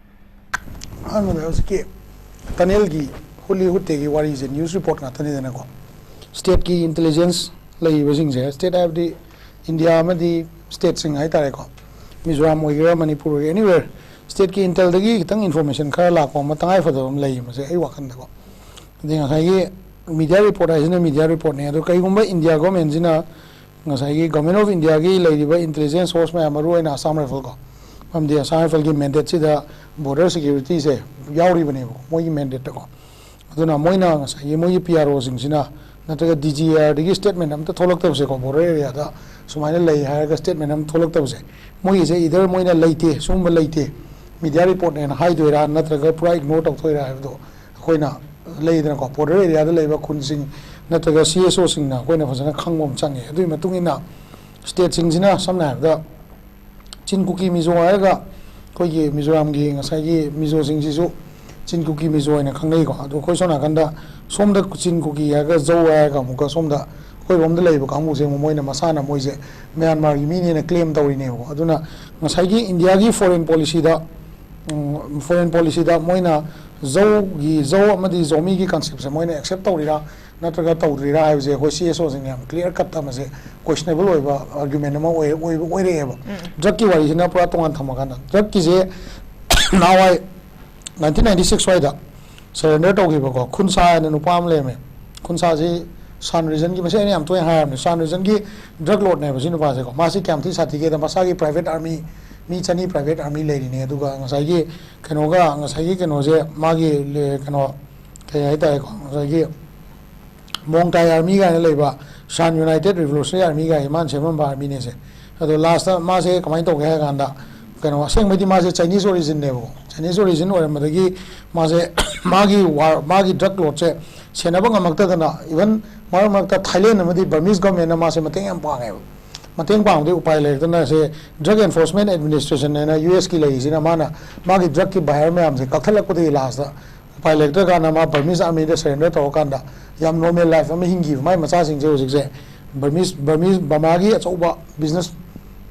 ꯑꯍꯥꯟꯕꯗ ꯍꯧꯖꯤꯛꯀꯤ ꯇꯅꯦꯜꯒꯤ ꯍꯨꯠꯂꯤ ꯍꯨꯠꯇꯦꯒꯤ ꯋꯥꯔꯤꯁꯦ ꯅ꯭ꯌꯨꯁ ꯔꯤꯄꯣꯔꯠ ꯉꯥꯛꯇꯅꯤꯗꯅꯀꯣ꯫ ꯁ꯭ꯇꯦꯠꯀꯤ ꯏꯟꯇꯦꯂꯤꯖꯦꯟꯁ ꯂꯩꯔꯤꯕꯁꯤꯡꯁꯦ, ꯁ꯭ꯇꯦꯠ ꯍꯥꯏꯕꯗꯤ ꯏꯟꯗꯤꯌꯥ ꯑꯃꯗꯤ ꯁ꯭ꯇꯦꯠꯁꯤꯡ ꯍꯥꯏꯇꯥꯔꯦꯀꯣ, ꯃꯤꯖꯣꯔꯥꯝ ꯑꯣꯏꯒꯦꯔꯥ, ꯃꯅꯤꯄꯨꯔ ꯑꯣꯏꯒꯦꯔꯥ, ꯑꯦꯅꯤꯋꯦꯔ, ꯁ꯭ꯇꯦꯠꯀꯤ ꯏꯟꯇꯦꯜꯗꯒꯤ ꯈꯤꯇꯪ ꯏꯟꯐꯣꯔꯃꯦꯁꯟ ꯈꯔ ꯂꯥꯛꯄ ꯑꯃ ꯇꯉꯥꯏ ꯐꯗꯕ ꯑꯃ ꯂꯩꯌꯦ ꯃꯁꯦ, ꯑꯩ ꯋꯥꯈꯜꯗꯀꯣ꯫ ꯑꯗꯩ ꯉꯁꯥꯏꯒꯤ ꯃꯤꯗꯤꯌꯥ ꯔꯤꯄꯣꯔꯠ ꯍꯥꯏꯁꯤꯅ ꯃꯤꯗꯤꯌꯥ ꯔꯤꯄꯣꯔꯠꯅꯤ꯫ ꯑꯗꯣ ꯀꯩꯒꯨꯝꯕ ꯏꯟꯗꯤꯌꯥ ꯒꯣꯔꯃꯦꯟꯁꯤꯅ ꯉꯁꯥꯏꯒꯤ ꯒꯣꯔꯃꯦꯟ ꯑꯣꯐ ꯏꯟꯗꯤꯌꯥꯒꯤ ꯂꯩꯔꯤꯕ ꯏꯟꯇꯦꯂꯤꯖꯦꯟꯁ ꯁꯣꯔꯁ ꯃꯌꯥꯝ, ꯃꯔꯨꯑꯣꯏꯅ ꯑꯁꯥꯝ ꯔꯥꯏꯐꯜ ꯀꯣ, ꯃꯔꯝꯗꯤ ꯑꯁꯥꯝ ꯔꯥꯏꯐꯜꯒꯤ ꯃꯦꯟꯗꯦꯠꯁꯤꯗ ꯕꯣꯔꯗꯔ ꯁꯦꯀ꯭ꯌꯨꯔꯤꯇꯤꯁꯦ ꯌꯥꯎꯔꯤꯕꯅꯦꯕ ꯃꯣꯏꯒꯤ ꯃꯦꯟꯗꯦꯠꯇꯀꯣ꯫ ꯑꯗꯨꯅ ꯃꯣꯏꯅ ꯉꯁꯥꯏꯒꯤ ꯃꯣꯏꯒꯤ ꯄꯤ ꯑꯥꯔ ꯑꯣꯁꯤꯡꯁꯤꯅ ꯅꯠꯇ꯭ꯔꯒ ꯗꯤ ꯖꯤ ꯑꯥꯔꯗꯒꯤ ꯁ꯭ꯇꯦꯠꯃꯦꯟ ꯑꯝꯇ ꯊꯣꯛꯂꯛꯇꯕꯁꯦꯀꯣ, ꯕꯣꯔꯗꯔ ꯑꯦꯔꯤꯌꯥꯗ ꯁꯨꯃꯥꯏꯅ ꯂꯩ ꯍꯥꯏꯔꯒ ꯁ꯭ꯇꯦꯠꯃꯦꯟ ꯑꯃ ꯊꯣꯛꯂꯛꯇꯕꯁꯦ, ꯃꯣꯏꯒꯤꯁꯦ ꯏꯗꯔ ꯃꯣꯏꯅ ꯂꯩꯇꯦ, ꯁꯤꯒꯨꯝꯕ ꯂꯩꯇꯦ, ꯃꯤꯗꯤꯌꯥ ꯔꯤꯄꯣꯔꯠꯅꯦꯅ ꯍꯥꯏꯗꯣꯏꯔꯥ, ꯅꯠꯇ꯭ꯔꯒ ꯄꯨꯔꯥ ꯏꯒꯅꯣꯔ ꯇꯧꯊꯣꯛꯏꯔꯥ ꯍꯥꯏꯕꯗꯣ ꯑꯩꯈꯣꯏꯅ ꯂꯩꯗꯅꯀꯣ, ꯕꯣꯔꯗꯔ ꯑꯦꯔꯤꯌꯥꯗ ꯂꯩꯕ ꯈꯨꯟꯁꯤꯡ ꯅꯠꯇ꯭ꯔꯒ ꯁꯤ ꯑꯦꯁ ꯑꯣꯁꯤꯡꯅ ꯑꯩꯈꯣꯏꯅ ꯐꯖꯅ ꯈꯪꯕ ꯑꯃ ꯆꯪꯉꯦ꯫ ꯑꯗꯨꯒꯤ ꯃꯇꯨꯡ ꯏꯟꯅ ꯁ꯭ꯇꯦꯠꯁꯤꯡꯁꯤꯅ ꯁꯝꯅ ꯍꯥꯏꯔꯕꯗ ꯆꯤꯟ ꯀꯨꯀꯤ ꯃꯤꯖꯣ ꯍꯥꯏꯔꯒ ꯑꯩꯈꯣꯏꯒꯤ ꯃꯤꯖꯣꯔꯥꯝꯒꯤ ꯉꯁꯥꯏꯒꯤ ꯃꯤꯖꯣꯁꯤꯡꯁꯤꯁꯨ ꯆꯤꯟ ꯀꯨꯀꯤ ꯃꯤꯖꯣ ꯍꯥꯏꯅ ꯈꯪꯅꯩꯀꯣ꯫ ꯑꯗꯣ ꯑꯩꯈꯣꯏ ꯁꯣꯝ ꯅꯥꯀꯟꯗ ꯁꯣꯝꯗ ꯆꯤꯟ ꯀꯨꯀꯤ ꯍꯥꯏꯔꯒ ꯖꯧ ꯍꯥꯏꯔꯒ ꯑꯃꯨꯛꯀ ꯁꯣꯝꯗ ꯑꯩꯈꯣꯏꯔꯣꯝꯗ ꯂꯩꯕ ꯀꯥꯡꯕꯨꯁꯦ ꯑꯃꯨꯛ ꯃꯣꯏꯅ ꯃꯁꯥꯅ ꯃꯣꯏꯁꯦ ꯃ꯭ꯌꯥꯟꯃꯥꯔꯒꯤ ꯃꯤꯅꯦꯅ ꯀ꯭ꯂꯦꯝ ꯇꯧꯔꯤꯅꯦꯕꯀꯣ꯫ ꯑꯗꯨꯅ ꯉꯁꯥꯏꯒꯤ ꯏꯟꯗꯤꯌꯥꯒꯤ ꯐꯣꯔꯦꯟ ꯄꯣꯂꯤꯁꯤꯗ, ꯎꯝ, ꯐꯣꯔꯦꯟ ꯄꯣꯂꯤꯁꯤꯗ ꯃꯣꯏꯅ ꯖꯧꯒꯤ, ꯖꯧ ꯑꯃꯗꯤ ꯖꯣꯃꯤꯒꯤ ꯀꯟꯁꯦꯞꯁꯦ ꯃꯣꯏꯅ ꯑꯦꯛꯁꯦꯞ ꯇꯧꯔꯤꯔꯥ, ꯅꯠꯇ꯭ꯔꯒ ꯇꯧꯗ꯭ꯔꯤꯔꯥ ꯍꯥꯏꯕꯁꯦ ꯑꯩꯈꯣꯏ ꯁꯤ ꯑꯦꯁ ꯑꯣꯁꯤꯡꯅ ꯌꯥꯝ ꯀ꯭ꯂꯤꯌꯥꯔ ꯀꯠ ꯑꯃꯁꯦ ꯀ꯭ꯋꯦꯁꯅꯦꯕꯜ ꯑꯣꯏꯕ ꯑꯥꯔꯒ꯭ꯌꯨꯃꯦꯟ ꯑꯃ ꯑꯣꯏ ꯑꯣꯏꯕ ꯑꯣꯏꯔꯛꯑꯦꯕ꯫ ꯗ꯭ꯔꯛꯀꯤ ꯋꯥꯔꯤꯁꯤꯅ ꯄꯨꯔꯥ ꯇꯣꯉꯥꯟ ꯊꯝꯃꯀꯥꯟꯗ, ꯗ꯭ꯔꯛꯀꯤꯁꯦ ꯅꯍꯥꯟꯋꯥꯏ ꯅꯥꯏꯟꯇꯤꯟ ꯅꯥꯏꯟꯇꯤ ꯁꯤꯛꯁ ꯁ꯭ꯋꯥꯏꯗ ꯁꯔꯦꯟꯗꯔ ꯇꯧꯈꯤꯕꯀꯣ ꯈꯨꯟꯁꯥ ꯍꯥꯏꯅ ꯅꯨꯄꯥ ꯑꯃ ꯂꯩꯔꯝꯃꯦ꯫ ꯈꯨꯟꯁꯥꯁꯤ ꯁꯥꯟ ꯔꯤꯖꯟꯒꯤ, ꯃꯁꯤ ꯑꯩꯅ ꯌꯥꯝ ꯇꯣꯏꯅ ꯍꯥꯏꯔꯕꯅꯦ, ꯁꯥꯟ ꯔꯤꯖꯟꯒꯤ ꯗ꯭ꯔꯛ ꯂꯣꯔꯗꯅꯦꯕ ꯁꯤ ꯅꯨꯄꯥꯁꯦꯀꯣ꯫ ꯃꯥꯁꯤ ꯀꯌꯥꯝ ꯊꯤ ꯁꯥꯊꯤꯒꯦꯗ, ꯃꯁꯥꯒꯤ ꯄ꯭ꯔꯥꯏꯚꯦꯠ ꯑꯥꯔꯃꯤ, ꯃꯤ ꯆꯅꯤ ꯄ꯭ꯔꯥꯏꯚꯦꯠ ꯑꯥꯔꯃꯤ ꯂꯩꯔꯤꯅꯦ꯫ ꯑꯗꯨꯒ ꯉꯁꯥꯏꯒꯤ ꯀꯩꯅꯣꯒ, ꯉꯁꯥꯏꯒꯤ ꯀꯩꯅꯣꯁꯦ, ꯃꯥꯒꯤ ꯂꯦ- ꯀꯩꯅꯣ ꯀꯩ ꯍꯥꯏꯇꯥꯔꯦꯀꯣ, ꯉꯁꯥꯏꯒꯤ ꯃꯣꯡꯇꯥꯏ ꯑꯥꯔꯃꯤ ꯀꯥꯏꯅ ꯂꯩꯕ, ꯁꯥꯟ ꯌꯨꯅꯥꯏꯇꯦꯠ ꯔꯤꯚꯣꯂꯨꯁꯅꯔꯤ ꯑꯥꯔꯃꯤ ꯀꯥꯏꯅ ꯃꯥꯅ ꯁꯦꯝꯃꯝꯕ ꯑꯥꯔꯃꯤꯅꯦꯁꯦ꯫ ꯑꯗꯣ ꯂꯥꯁꯇ ꯃꯥꯁꯦ ꯀꯃꯥꯏꯅ ꯇꯧꯒꯦ ꯍꯥꯏ ꯀꯥꯟꯗ, ꯀꯩꯅꯣ, ꯑꯁꯦꯡꯕꯩꯗꯤ ꯃꯥꯁꯦ ꯆꯥꯏꯅꯤꯁ ꯑꯣꯔꯤꯖꯤꯟꯅꯦꯕꯀꯣ꯫ ꯆꯥꯏꯅꯤꯁ ꯑꯣꯔꯤꯖꯤꯟ ꯑꯣꯏꯔꯝꯕꯗꯒꯤ ꯃꯥꯁꯦ ꯃꯥꯒꯤ ꯋꯥꯔ, ꯃꯥꯒꯤ ꯗ꯭ꯔꯛ ꯂꯣꯔꯗꯁꯦ ꯁꯦꯟꯅꯕ ꯉꯝꯃꯛꯇꯗꯅ, ꯏꯚꯟ ꯃꯔꯛ ꯃꯔꯛꯇ ꯊꯥꯏꯂꯦꯟ ꯑꯃꯗꯤ ꯕꯔꯃꯤꯁ ꯒꯚꯔꯟꯃꯦꯟꯠꯅ ꯃꯥꯁꯦ ꯃꯇꯦꯡ ꯌꯥꯝ ꯄꯥꯡꯉꯦꯕ꯫ ꯃꯇꯦꯡ ꯄꯥꯡꯕꯗꯤ ꯎꯄꯥꯏ ꯂꯩꯔꯛꯇꯅ ꯁꯦ ꯗ꯭ꯔꯒ ꯑꯦꯟꯐꯣꯔꯁꯃꯦꯟ ꯑꯦꯗꯃꯤꯅꯤꯁꯇ꯭ꯔꯦꯁꯟ ꯍꯥꯏꯅ ꯌꯨ ꯑꯦꯁꯀꯤ ꯂꯩꯔꯤꯁꯤꯅ ꯃꯥꯅ ꯃꯥꯒꯤ ꯗ꯭ꯔꯒꯀꯤ ꯕꯥꯌꯔ ꯃꯌꯥꯝꯁꯦ ꯀꯛꯊꯠꯂꯛꯄꯗꯒꯤ ꯂꯥꯁꯇ ꯎꯄꯥꯏ ꯂꯩꯔꯛꯇ꯭ꯔꯀꯥꯟꯗ ꯃꯥ ꯕꯔꯃꯤꯁ ꯑꯥꯔꯃꯤꯗ ꯁꯔꯦꯟꯗꯔ ꯇꯧꯔꯀꯥꯟꯗ ꯌꯥꯝ ꯅꯣꯔꯃꯦꯜ ꯂꯥꯏꯐ ꯑꯃ ꯍꯤꯡꯈꯤꯕ꯫ ꯃꯥꯏ ꯃꯆꯥꯁꯤꯡꯁꯦ ꯍꯧꯖꯤꯛꯁꯦ ꯕꯔꯃꯤꯁ, ꯕꯔꯃꯤꯁ, ꯕꯔꯃꯥꯒꯤ ꯑꯆꯧꯕ ꯕꯤꯖꯤꯅꯦꯁ,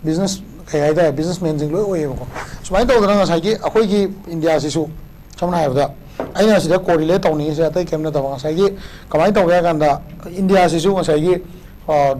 ꯕꯤꯖꯤꯅꯦꯁ ꯀꯩ ꯍꯥꯏꯇꯥꯔꯦ, ꯕꯤꯖꯤꯅꯦꯁꯃꯦꯟꯁꯤꯡ ꯂꯣꯏ ꯑꯣꯏꯌꯦꯕꯀꯣ꯫ ꯁꯨꯃꯥꯏꯅ ꯇꯧꯗꯅ ꯉꯁꯥꯏꯒꯤ ꯑꯩꯈꯣꯏꯒꯤ ꯏꯟꯗꯤꯌꯥꯁꯤꯁꯨ ꯁꯝꯅ ꯍꯥꯏꯔꯕꯗ ꯑꯩꯅ ꯁꯤꯗ ꯀꯣꯔꯤꯂꯦꯠ ꯇꯧꯅꯤꯡꯉꯤꯁꯦ ꯑꯇꯩ ꯀꯩꯝ ꯅꯠꯇꯕ, ꯉꯁꯥꯏꯒꯤ ꯀꯃꯥꯏꯅ ꯇꯧꯒꯦ ꯍꯥꯏ ꯀꯥꯟꯗ ꯏꯟꯗꯤꯌꯥꯁꯤꯁꯨ ꯉꯁꯥꯏꯒꯤ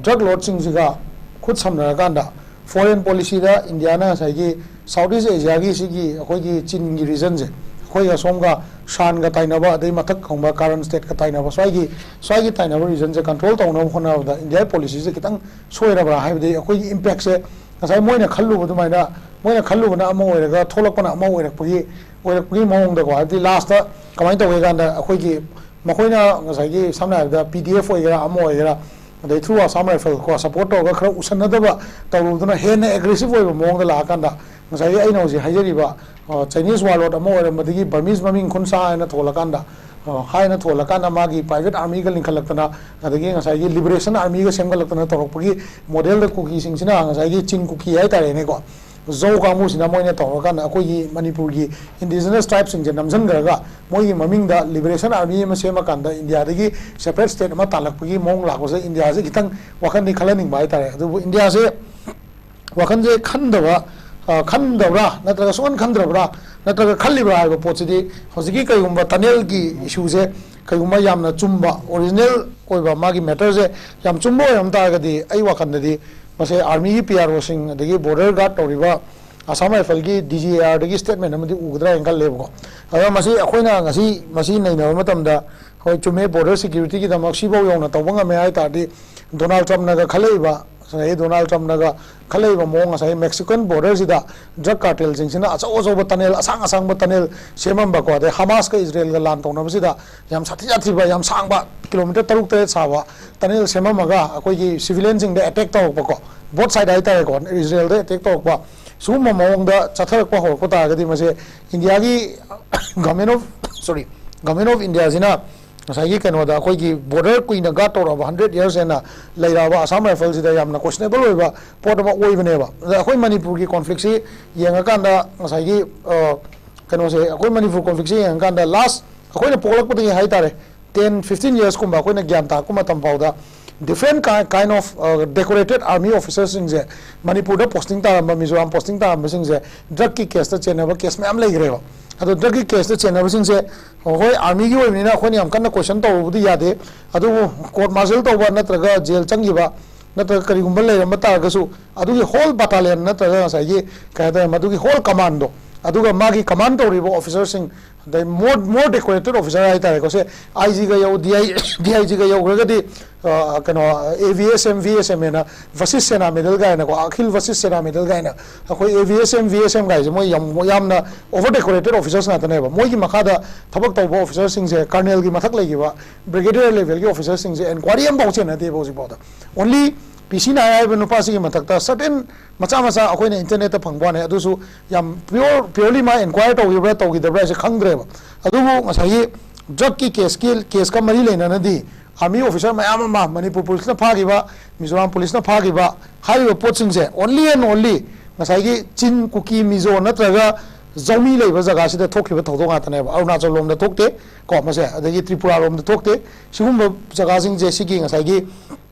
ꯗ꯭ꯔꯒ ꯂꯣꯔꯗꯁꯤꯡꯁꯤꯒ ꯈꯨꯠ ꯁꯝꯅꯔꯀꯥꯟꯗ ꯐꯣꯔꯦꯟ ꯄꯣꯂꯤꯁꯤꯗ ꯏꯟꯗꯤꯌꯥꯅ ꯉꯁꯥꯏꯒꯤ ꯁꯥꯎꯠ ꯏꯁ ꯑꯦꯁꯤꯌꯥꯒꯤ ꯁꯤꯒꯤ ꯑꯩꯈꯣꯏꯒꯤ ꯆꯤꯟꯒꯤ ꯔꯤꯖꯟꯁꯦ, ꯑꯩꯈꯣꯏꯒ ꯁꯣꯝꯒ ꯁꯥꯟꯒ ꯇꯥꯏꯅꯕ, ꯑꯗꯩ ꯃꯊꯛ ꯊꯪꯕ ꯀꯥꯔꯟ ꯁ꯭ꯇꯦꯠꯀ ꯇꯥꯏꯅꯕ, ꯁ꯭ꯋꯥꯏꯒꯤ, ꯁ꯭ꯋꯥꯏꯒꯤ ꯇꯥꯏꯅꯕ ꯔꯤꯖꯟꯁꯦ ꯀꯟꯇ꯭ꯔꯣꯜ ꯇꯧꯅꯕ ꯍꯣꯠꯅꯕꯗ ꯏꯟꯗꯤꯌꯥꯒꯤ ꯄꯣꯂꯤꯁꯤꯁꯦ ꯈꯤꯇꯪ ꯁꯣꯏꯔꯕ꯭ꯔꯥ ꯍꯥꯏꯕꯗꯤ ꯑꯩꯈꯣꯏꯒꯤ ꯏꯝꯄꯦꯛꯁꯦ ꯉꯁꯥꯏ ꯃꯣꯏꯅ ꯈꯜꯂꯨꯕ ꯑꯗꯨꯃꯥꯏꯅ, ꯃꯣꯏꯅ ꯈꯜꯂꯨꯕꯅ ꯑꯃ ꯑꯣꯏꯔꯒ ꯊꯣꯛꯂꯛꯄꯅ ꯑꯃ ꯑꯣꯏꯔꯛꯄꯒꯤ, ꯑꯣꯏꯔꯛꯄꯒꯤ ꯃꯑꯣꯡꯗꯀꯣ, ꯍꯥꯏꯕꯗꯤ ꯂꯥꯁꯇ ꯀꯃꯥꯏꯅ ꯇꯧꯒꯦ ꯀꯥꯟꯗ ꯑꯩꯈꯣꯏꯒꯤ ꯃꯈꯣꯏꯅ ꯉꯁꯥꯏꯒꯤ ꯁꯝꯅ ꯍꯥꯏꯔꯕꯗ ꯄꯤ ꯗꯤ ꯑꯦꯐ ꯑꯣꯏꯒꯦꯔꯥ ꯑꯃ ꯑꯣꯏꯒꯦꯔꯥ, ꯑꯗꯩ ꯊ꯭ꯔꯨ ꯑꯁꯥꯝ ꯔꯥꯏꯐꯜ ꯀꯣ ꯁꯞꯄꯣꯔꯠ ꯇꯧꯔꯒ ꯈꯔ ꯎꯁꯟꯅꯗꯕ ꯇꯧꯔꯨꯕꯗꯨꯅ ꯍꯦꯟꯅ ꯑꯦꯒ꯭ꯔꯦꯁꯤꯞ ꯑꯣꯏꯕ ꯃꯑꯣꯡꯗ ꯂꯥꯛꯑꯀꯥꯟꯗ ꯉꯁꯥꯏꯒꯤ ꯑꯩꯅ ꯍꯧꯖꯤꯛ ꯍꯥꯏꯖꯔꯤꯕ ꯆꯥꯏꯅꯤꯁ ꯋꯥꯔꯂꯣꯔꯗ ꯑꯃ ꯑꯣꯏꯔꯝꯕꯗꯒꯤ ꯕꯔꯃꯤꯁ ꯃꯃꯤꯡ ꯈꯨꯟꯁꯥ ꯍꯥꯏꯅ ꯊꯣꯜꯂꯀꯥꯟꯗ, ꯍꯥꯏꯅ ꯊꯣꯜꯂꯀꯥꯟꯗ ꯃꯥꯒꯤ ꯄ꯭ꯔꯥꯏꯚꯦꯠ ꯑꯥꯔꯃꯤꯒ ꯂꯤꯡꯈꯠꯂꯛꯇꯅ, ꯑꯗꯒꯤ ꯉꯁꯥꯏꯒꯤ ꯂꯤꯕꯔꯦꯁꯟ ꯑꯥꯔꯃꯤꯒ ꯁꯦꯝꯒꯠꯂꯛꯇꯅ ꯇꯧꯔꯛꯄꯒꯤ ꯃꯣꯗꯦꯜꯗ ꯀꯨꯀꯤꯁꯤꯡꯁꯤꯅ ꯉꯁꯥꯏꯒꯤ ꯆꯤꯡ ꯀꯨꯀꯤ ꯍꯥꯏꯇꯥꯔꯦꯅꯦꯀꯣ, ꯖꯧ ꯀꯥꯡꯕꯨꯁꯤꯅ ꯃꯣꯏꯅ ꯇꯧꯔꯀꯥꯟꯗ ꯑꯩꯈꯣꯏꯒꯤ ꯃꯅꯤꯄꯨꯔꯒꯤ ꯏꯟꯗꯤꯖꯤꯅꯁ ꯇ꯭ꯔꯥꯏꯕꯁꯤꯡꯁꯦ ꯅꯝꯁꯤꯟꯈ꯭ꯔꯒ ꯃꯣꯏꯒꯤ ꯃꯃꯤꯡꯗ ꯂꯤꯕꯔꯦꯁꯟ ꯑꯥꯔꯃꯤ ꯑꯃ ꯁꯦꯝꯃꯀꯥꯟꯗ ꯏꯟꯗꯤꯌꯥꯗꯒꯤ ꯁꯦꯄꯔꯦꯠ ꯁ꯭ꯇꯦꯠ ꯑꯃ ꯇꯥꯜꯂꯛꯄꯒꯤ ꯃꯑꯣꯡ ꯂꯥꯛꯄꯁꯦ ꯏꯟꯗꯤꯌꯥꯁꯦ ꯈꯤꯇꯪ ꯋꯥꯈꯜꯗꯤ ꯈꯜꯍꯟꯅꯤꯡꯕ ꯍꯥꯏꯇꯥꯔꯦ꯫ ꯑꯗꯨꯕꯨ ꯏꯟꯗꯤꯌꯥꯁꯦ ꯋꯥꯈꯜꯁꯦ ꯈꯟꯗꯕ, ꯑ, ꯈꯟꯗꯕ꯭ꯔꯥ ꯅꯠꯇ꯭ꯔꯒ ꯁꯨꯡꯈꯟ ꯈꯟꯗ꯭ꯔꯕ꯭ꯔꯥ ꯅꯠꯇ꯭ꯔꯒ ꯈꯜꯂꯤꯕ꯭ꯔꯥ ꯍꯥꯏꯕ ꯄꯣꯠꯁꯤꯗꯤ ꯍꯧꯖꯤꯛꯀꯤ ꯀꯩꯒꯨꯝꯕ ꯇꯅꯦꯜꯒꯤ ꯏꯁꯨꯁꯦ ꯀꯩꯒꯨꯝꯕ ꯌꯥꯝꯅ ꯆꯨꯝꯕ, ꯑꯣꯔꯤꯖꯤꯅꯦꯜ ꯑꯣꯏꯕ ꯃꯥꯒꯤ ꯃꯦꯇꯔꯁꯦ ꯌꯥꯝ ꯆꯨꯝꯕ ꯑꯣꯏꯔꯝ ꯇꯥꯔꯒꯗꯤ, ꯑꯩ ꯋꯥꯈꯜꯗꯗꯤ ꯃꯁꯦ ꯑꯥꯔꯃꯤꯒꯤ ꯄꯤ ꯑꯥꯔ ꯑꯣꯁꯤꯡ, ꯑꯗꯒꯤ ꯕꯣꯔꯗꯔ ꯒꯥꯔꯗ ꯇꯧꯔꯤꯕ ꯑꯁꯥꯝ ꯔꯥꯏꯐꯜꯒꯤ ꯗꯤ ꯖꯤ ꯑꯦ ꯑꯥꯔꯗꯒꯤ ꯁ꯭ꯇꯦꯠꯃꯦꯟ ꯑꯃꯗꯤ ꯎꯒꯗ꯭ꯔꯥ ꯍꯥꯏꯅ ꯈꯜꯂꯦꯕꯀꯣ꯫ ꯑꯗꯣ ꯃꯁꯤ ꯑꯩꯈꯣꯏꯅ ꯉꯁꯤ ꯃꯁꯤ ꯅꯩꯅꯕ ꯃꯇꯝꯗ, ꯍꯣꯏ, ꯆꯨꯝꯃꯦ, ꯕꯣꯔꯗꯔ ꯁꯦꯀ꯭ꯌꯨꯔꯤꯇꯤꯒꯤꯗꯃꯛ ꯁꯤꯐꯥꯎ ꯌꯧꯅ ꯇꯧꯕ ꯉꯝꯃꯦ ꯍꯥꯏ ꯇꯥꯔꯗꯤ, ꯗꯣꯅꯥꯜꯗ ꯇ꯭ꯔꯝꯞꯅꯒ ꯈꯜꯂꯛꯏꯕ, ꯉꯁꯥꯏꯒꯤ ꯗꯣꯅꯥꯜꯗ ꯇ꯭ꯔꯝꯞꯅꯒ ꯈꯜꯂꯛꯏꯕ ꯃꯑꯣꯡ, ꯉꯁꯥꯏꯒꯤ ꯃꯦꯛꯁꯤꯀꯟ ꯕꯣꯔꯗꯔꯁꯤꯗ ꯗ꯭ꯔꯒ ꯀꯥꯔꯇꯦꯜꯁꯤꯡꯁꯤꯅ ꯑꯆꯧ ꯑꯆꯧꯕ ꯇꯅꯦꯜ, ꯑꯁꯥꯡ ꯑꯁꯥꯡꯕ ꯇꯅꯦꯜ ꯁꯦꯝꯃꯝꯕꯀꯣ, ꯑꯗꯩ ꯍꯃꯥꯁꯀ ꯏꯖꯔꯦꯜꯒ ꯂꯥꯟ ꯇꯧꯅꯕꯁꯤꯗ ꯌꯥꯝ ꯁꯥꯊꯤ ꯁꯥꯊꯤꯕ, ꯌꯥꯝ ꯁꯥꯡꯕ, ꯀꯤꯂꯣꯃꯤꯇꯔ ꯇꯔꯨꯛ ꯇꯔꯦꯠ ꯁꯥꯕ ꯇꯅꯦꯜ ꯁꯦꯝꯃꯝꯃꯒ ꯑꯩꯈꯣꯏꯒꯤ ꯁꯤꯚꯤꯂꯤꯌꯟꯁꯤꯡꯗ ꯑꯦꯇꯦꯛ ꯇꯧꯔꯛꯄꯀꯣ, ꯕꯣꯠ ꯁꯥꯏꯗ ꯍꯥꯏꯇꯥꯔꯦꯀꯣ, ꯏꯖꯔꯦꯜꯗ ꯑꯦꯇꯦꯛ ꯇꯧꯔꯛꯄ, ꯁꯤꯒꯨꯝꯕ ꯃꯑꯣꯡꯗ ꯆꯠꯊꯔꯛꯄ ꯍꯧꯔꯛꯄ ꯇꯥꯔꯒꯗꯤ, ꯃꯁꯦ ꯏꯟꯗꯤꯌꯥꯒꯤ government of, sorry, government of ꯏꯟꯗꯤꯌꯥꯁꯤꯅ ꯉꯁꯥꯏꯒꯤ ꯀꯩꯅꯣꯗ, ꯑꯩꯈꯣꯏꯒꯤ ꯕꯣꯔꯗꯔ ꯀꯨꯏꯅ ꯒꯥꯔꯗ ꯇꯧꯔꯛꯑꯕ, ꯍꯟꯗ꯭ꯔꯦꯠ ꯌꯔꯁ ꯍꯦꯟꯅ ꯂꯩꯔꯛꯑꯕ ꯑꯁꯥꯝ ꯔꯥꯏꯐꯜꯁꯤꯗ ꯌꯥꯝꯅ ꯀꯣꯏꯁꯅꯦꯕꯜ ꯑꯣꯏꯕ ꯄꯣꯠ ꯑꯃ ꯑꯣꯏꯕꯅꯦꯕ꯫ ꯑꯗ ꯑꯩꯈꯣꯏ ꯃꯅꯤꯄꯨꯔꯒꯤ ꯀꯣꯟꯐ꯭ꯂꯤꯛꯁꯤ ꯌꯦꯡꯉꯀꯥꯟꯗ, ꯉꯁꯥꯏꯒꯤ, ꯑ, ꯀꯩꯅꯣꯁꯦ, ꯑꯩꯈꯣꯏ ꯃꯅꯤꯄꯨꯔ ꯀꯣꯟꯐ꯭ꯂꯤꯛꯁꯦ ꯌꯦꯡꯉꯀꯥꯟꯗ, ꯂꯥꯁ ꯑꯩꯈꯣꯏꯅ ꯄꯣꯛꯂꯛꯄꯗꯒꯤ ꯍꯥꯏꯇꯥꯔꯦ, ꯇꯦꯟ ꯐꯤꯐꯇꯤꯟ ꯌꯔꯁꯀꯨꯝꯕ ꯑꯩꯈꯣꯏꯅ ꯒ꯭ꯌꯥꯟ ꯇꯥꯔꯛꯄ ꯃꯇꯝ ꯐꯥꯎꯗ, different kind of, uh, decorated army officerꯁꯤꯡꯁꯦ, ꯃꯅꯤꯄꯨꯔꯗ ꯄꯣꯁꯇꯤꯡ ꯇꯥꯔꯝꯕ, ꯃꯤꯖꯣꯔꯥꯝ ꯄꯣꯁꯇꯤꯡ ꯇꯥꯔꯝꯕꯁꯤꯡꯁꯦ, ꯗ꯭ꯔꯒꯀꯤ ꯀꯦꯁꯇ ꯆꯦꯟꯅꯕ ꯀꯦꯁ ꯃꯌꯥꯝ ꯂꯩꯈ꯭ꯔꯦꯕ꯫ ꯑꯗꯣ ꯗ꯭ꯔꯒꯀꯤ ꯀꯦꯁꯇ ꯆꯦꯟꯅꯕꯁꯤꯡꯁꯦ, ꯍꯣꯏ, ꯑꯥꯔꯃꯤꯒꯤ ꯑꯣꯏꯕꯅꯤꯅ ꯑꯩꯈꯣꯏꯅ ꯌꯥꯝ ꯀꯟꯅ ꯀꯣꯏꯁꯟ ꯇꯧꯔꯨꯕꯗꯤ ꯌꯥꯗꯦ, ꯑꯗꯨꯕꯨ ꯀꯣꯔꯠ ꯃꯥꯔꯁꯦꯜ ꯇꯧꯕ ꯅꯠꯇ꯭ꯔꯒ ꯖꯦꯜ ꯆꯪꯈꯤꯕ ꯅꯠꯇ꯭ꯔꯒ ꯀꯔꯤꯒꯨꯝꯕ ꯂꯩꯔꯝꯕ ꯇꯥꯔꯒꯁꯨ, ꯑꯗꯨꯒꯤ ꯍꯣꯜ ꯕꯇꯥꯂꯤꯌꯟ ꯅꯠꯇ꯭ꯔꯒ ꯉꯁꯥꯏꯒꯤ, ꯀꯩ ꯍꯥꯏꯇꯥꯔꯦ, ꯃꯗꯨꯒꯤ ꯍꯣꯜ ꯀꯃꯥꯟꯗꯣ, ꯑꯗꯨꯒ ꯃꯥꯒꯤ ꯀꯃꯥꯟ ꯇꯧꯔꯤꯕ ꯑꯣꯐꯤꯁꯔꯁꯤꯡ, ꯑꯗꯩ ꯃꯣꯔ ꯃꯣꯔ ꯗꯦꯀꯣꯔꯦꯇꯦꯠ ꯑꯣꯐꯤꯁꯔ ꯍꯥꯏꯇꯥꯔꯦꯀꯣ, ꯁꯦ ꯑꯥꯏ ꯖꯤꯒ ꯌꯧ, ꯗꯤ ꯑꯥꯏ, ꯗꯤ ꯑꯥꯏ ꯖꯤꯒ ꯌꯧꯈ꯭ꯔꯒꯗꯤ, ꯑ, ꯀꯩꯅꯣ, ꯑꯦ V S M, V S M ꯍꯥꯏꯅ, ꯚꯁꯤꯁ ꯁꯦꯅꯥ ꯃꯦꯗꯜ ꯀꯥꯏꯅꯀꯣ, ꯑꯈꯤꯜ ꯚꯁꯤꯁ ꯁꯦꯅꯥ ꯃꯦꯗꯜ ꯀꯥꯏꯅ, ꯑꯩꯈꯣꯏ A V S M, V S M ꯀꯥꯏꯁꯦ ꯃꯣꯏ ꯌꯥꯝ, ꯌꯥꯝꯅ ꯑꯣꯚꯔ ꯗꯦꯀꯣꯔꯦꯇꯦꯠ ꯑꯣꯐꯤꯁꯔꯁ ꯉꯥꯛꯇꯅꯦꯕ꯫ ꯃꯣꯏꯒꯤ ꯃꯈꯥꯗ ꯊꯕꯛ ꯇꯧꯕ ꯑꯣꯐꯤꯁꯔꯁꯤꯡꯁꯦ, ꯀꯔꯅꯦꯜꯒꯤ ꯃꯊꯛ ꯂꯩꯈꯤꯕ ꯕ꯭ꯔꯤꯒꯦꯗꯤꯌꯔ ꯂꯦꯚꯦꯜꯒꯤ ꯑꯣꯐꯤꯁꯔꯁꯤꯡꯁꯦ ꯏꯟꯀ꯭ꯋꯥꯏꯔꯤ ꯑꯃꯐꯥꯎ ꯆꯦꯟꯅꯗꯦꯕ ꯍꯧꯖꯤꯛꯐꯥꯎꯗ꯫ ꯑꯣꯟꯂꯤ ꯄꯤ ꯁꯤ ꯅꯥꯏ ꯍꯥꯏꯕ ꯅꯨꯄꯥꯁꯤꯒꯤ ꯃꯊꯛꯇ ꯁꯔꯇꯦꯟ ꯃꯆꯥ ꯃꯆꯥ ꯑꯩꯈꯣꯏꯅ ꯏꯟꯇꯔꯅꯦꯠꯇ ꯐꯪꯕ ꯋꯥꯅꯤ, ꯑꯗꯨꯁꯨ ꯌꯥꯝ ꯄꯤꯌꯣꯔ, ꯄꯤꯌꯣꯔꯂꯤ ꯃꯥ ꯏꯟꯀ꯭ꯋꯥꯏꯔ ꯇꯧꯈꯤꯕ꯭ꯔꯥ ꯇꯧꯈꯤꯗꯕ꯭ꯔꯥ ꯍꯥꯏꯁꯦ ꯈꯪꯗ꯭ꯔꯦꯕ꯫ ꯑꯗꯨꯕꯨ ꯉꯁꯥꯏꯒꯤ ꯗ꯭ꯔꯒꯀꯤ ꯀꯦꯁꯀꯤ, ꯀꯦꯁꯀ ꯃꯔꯤ ꯂꯩꯅꯅꯗꯤ ꯑꯥꯔꯃꯤ ꯑꯣꯐꯤꯁꯥꯔ ꯃꯌꯥꯝ ꯑꯃ ꯃꯅꯤꯄꯨꯔ ꯄꯨꯂꯤꯁꯅ ꯐꯥꯈꯤꯕ, ꯃꯤꯖꯣꯔꯥꯝ ꯄꯨꯂꯤꯁꯅ ꯐꯥꯈꯤꯕ ꯍꯥꯏꯔꯤꯕ ꯄꯣꯠꯁꯤꯡꯁꯦ, ꯑꯣꯟꯂꯤ ꯑꯦꯟ ꯑꯣꯟꯂꯤ ꯉꯁꯥꯏꯒꯤ ꯆꯤꯟ, ꯀꯨꯀꯤ, ꯃꯤꯖꯣ ꯅꯠꯇ꯭ꯔꯒ ꯖꯧꯃꯤ ꯂꯩꯕ ꯖꯒꯥꯁꯤꯗ ꯊꯣꯛꯈꯤꯕ ꯊꯧꯗꯣꯛ ꯉꯥꯛꯇꯅꯦꯕ꯫ ꯑꯔꯨꯅꯥꯆꯜ ꯂꯣꯝꯗ ꯊꯣꯛꯇꯦ ꯀꯣ, ꯃꯁꯦ, ꯑꯗꯒꯤ ꯇ꯭ꯔꯤꯄꯨꯔꯥ ꯂꯣꯝꯗ ꯊꯣꯛꯇꯦ꯫ ꯁꯤꯒꯨꯝꯕ ꯖꯒꯥꯁꯤꯡꯁꯦ, ꯁꯤꯒꯤ ꯉꯁꯥꯏꯒꯤ